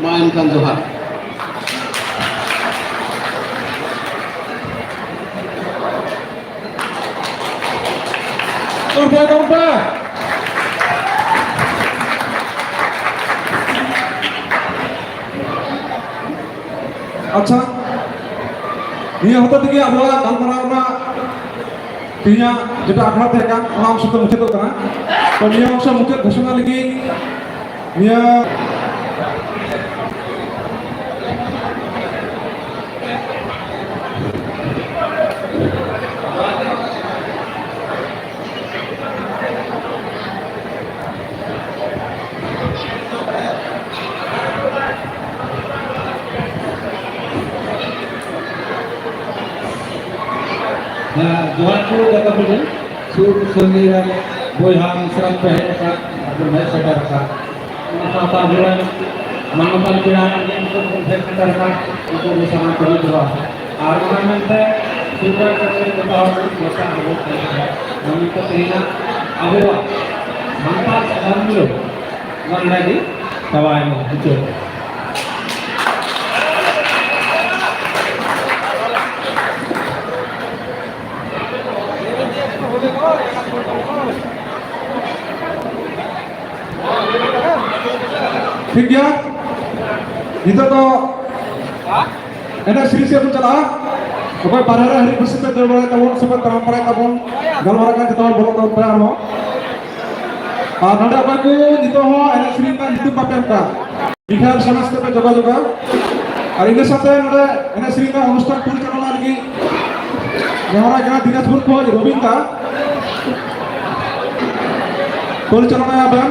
ᱢᱟ ᱮᱱᱠᱷᱟᱱ ᱡᱚᱦᱟᱨ᱾ ᱟᱪᱪᱷᱟ, ᱱᱤᱭᱟᱹ ᱦᱚᱛᱮ ᱛᱮᱜᱮ ᱟᱵᱚᱣᱟᱜ ᱜᱟᱞᱢᱟᱨᱟᱣ ᱨᱮᱱᱟᱜ ᱛᱮᱦᱮᱧᱟᱜ ᱡᱮᱴᱟ ᱟᱠᱷᱲᱟ ᱛᱟᱦᱮᱸ ᱠᱟᱱ, ᱚᱱᱟ ᱚᱝᱥᱚ ᱫᱚ ᱢᱩᱪᱟᱹᱫᱚᱜ ᱠᱟᱱᱟ᱾ ᱛᱚ, ᱱᱤᱭᱟᱹ ᱚᱝᱥᱚ ᱢᱩᱪᱟᱹᱫ ᱜᱷᱳᱥᱚᱱᱟ ᱞᱟᱹᱜᱤᱫ ᱱᱤᱭᱟᱹ ᱦᱮᱸ, ᱡᱚᱦᱟᱨ ᱠᱚ ᱡᱚᱛᱚ ᱠᱚᱜᱮ, ᱥᱩᱨ ᱥᱟᱺᱜᱤᱧ ᱨᱮᱱ ᱵᱚᱭᱦᱟ ᱢᱤᱥᱨᱟ ᱠᱚ ᱦᱮᱡ ᱟᱠᱟᱫ, ᱟᱨ ᱵᱚᱱ ᱦᱮᱡ ᱥᱮᱴᱮᱨ ᱟᱠᱟᱫ᱾ ᱚᱱᱟ ᱥᱟᱶᱛᱮ ᱟᱵᱚᱨᱮᱱ ᱢᱟᱱᱚᱛᱟᱱ ᱯᱮᱲᱟ ᱱᱤᱛᱚᱜ ᱵᱚᱱ ᱦᱮᱡ ᱥᱮᱴᱮᱨ ᱟᱠᱟᱫ, ᱩᱱᱠᱩ ᱠᱚ ᱥᱟᱱᱟᱢ ᱠᱚ ᱡᱚᱦᱟᱨ᱾ ᱟᱨ ᱚᱱᱟ ᱢᱮᱱᱛᱮ ᱥᱩᱨ ᱨᱮ ᱡᱚᱛᱚ ᱦᱚᱲ ᱵᱚᱱ ᱜᱚᱴᱟ ᱟᱵᱚ ᱛᱮᱦᱮᱧ ᱫᱚ ᱛᱮᱦᱮᱧᱟᱜ ᱟᱵᱚᱣᱟᱜ ᱥᱟᱱᱛᱟᱲ ᱥᱟᱜᱟᱲ ᱢᱩᱞᱟᱹ ᱱᱚᱰᱮ ᱜᱮ ᱪᱟᱵᱟᱭᱮᱱᱟ, ᱢᱩᱪᱟᱹᱫ᱾ ᱴᱷᱤᱠ ᱜᱮᱭᱟ, ᱱᱤᱛᱚᱜ ᱫᱚ ᱮᱱᱮᱡ ᱥᱮᱨᱮᱧ ᱥᱮᱫ ᱵᱚᱱ ᱪᱟᱞᱟᱜᱼᱟ᱾ ᱚᱠᱚᱭ ᱵᱟᱨᱦᱮ ᱨᱮ ᱦᱤᱨᱤᱡ ᱯᱟᱹᱥᱤᱨ ᱯᱮ ᱫᱟᱹᱲ ᱵᱟᱲᱟᱭ ᱛᱟᱵᱚᱱ ᱥᱮ ᱯᱮ ᱛᱟᱲᱟᱢ ᱵᱟᱲᱟᱭ ᱛᱟᱵᱚᱱ, ᱜᱟᱞᱢᱟᱨᱟᱣ ᱠᱟᱱ ᱡᱚᱛᱚ ᱦᱚᱲ ᱵᱚᱞᱚᱜ ᱛᱟᱵᱚᱱ ᱯᱮ ᱟᱨᱦᱚᱸ᱾ ᱟᱨ ᱱᱚᱰᱮ ᱚᱠᱚᱭ ᱠᱚ ᱱᱤᱛᱚᱜ ᱦᱚᱸ ᱮᱱᱮᱡ ᱥᱮᱨᱮᱧ ᱨᱮᱱᱟᱜ ᱧᱩᱛᱩᱢ ᱵᱟᱯᱮ ᱮᱢ ᱠᱟᱜ, ᱵᱤᱦᱟᱨ ᱥᱚᱢᱟᱡᱽ ᱛᱮᱯᱮ ᱡᱳᱜᱟᱡᱳᱜᱟ᱾ ᱟᱨ ᱤᱱᱟᱹ ᱥᱟᱶᱛᱮ ᱱᱚᱰᱮ ᱮᱱᱮᱡ ᱥᱮᱨᱮᱧ ᱨᱮᱱᱟᱜ ᱚᱱᱩᱥᱴᱷᱟᱱ ᱯᱚᱨᱤᱪᱟᱞᱚᱱᱟ ᱞᱟᱹᱜᱤᱫ ᱱᱮᱦᱚᱨᱟᱭ ᱠᱟᱱᱟ ᱫᱤᱱᱟᱡᱽᱯᱩᱨ ᱠᱷᱚᱱ ᱨᱚᱵᱤᱱ ᱫᱟ, ᱯᱚᱨᱤᱪᱟᱞᱚᱱᱟᱭᱟ ᱵᱮᱱ᱾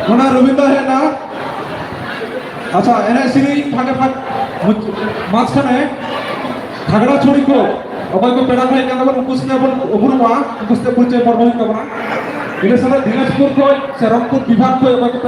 ᱱᱚᱰᱮ ᱨᱚᱵᱤᱱ ᱫᱟ ᱦᱮᱡ ᱮᱱᱟ᱾ ᱟᱪᱪᱷᱟ, ᱮᱱᱮᱡ ᱥᱮᱨᱮᱧ ᱯᱷᱟᱸᱠᱮ ᱯᱷᱟᱸᱠ ᱢᱩᱪ-, ᱢᱟᱡᱷᱠᱷᱟᱱᱮ ᱠᱷᱟᱜᱽᱲᱟ ᱪᱷᱚᱲᱤ ᱠᱚ ᱚᱠᱚᱭ ᱠᱚ ᱯᱮᱲᱟ ᱠᱚ ᱦᱮᱡ ᱠᱟᱱ ᱛᱟᱵᱚᱱ, ᱩᱱᱠᱩ ᱥᱟᱛᱮ ᱵᱚᱱ ᱩᱯᱨᱩᱢᱚᱜᱼᱟ, ᱩᱱᱠᱩ ᱥᱟᱛᱮ ᱯᱚᱨᱤᱪᱚᱭ ᱯᱚᱨᱵᱚ ᱦᱩᱭᱩᱜ ᱛᱟᱵᱚᱱᱟ᱾ ᱤᱱᱟᱹ ᱥᱟᱞᱟᱜ ᱫᱤᱱᱟᱡᱽᱯᱩᱨ ᱠᱷᱚᱱ ᱥᱮ ᱨᱚᱝᱯᱩᱨ ᱵᱤᱵᱷᱟᱜᱽ ᱠᱷᱚᱱ ᱚᱠᱚᱭ ᱠᱚ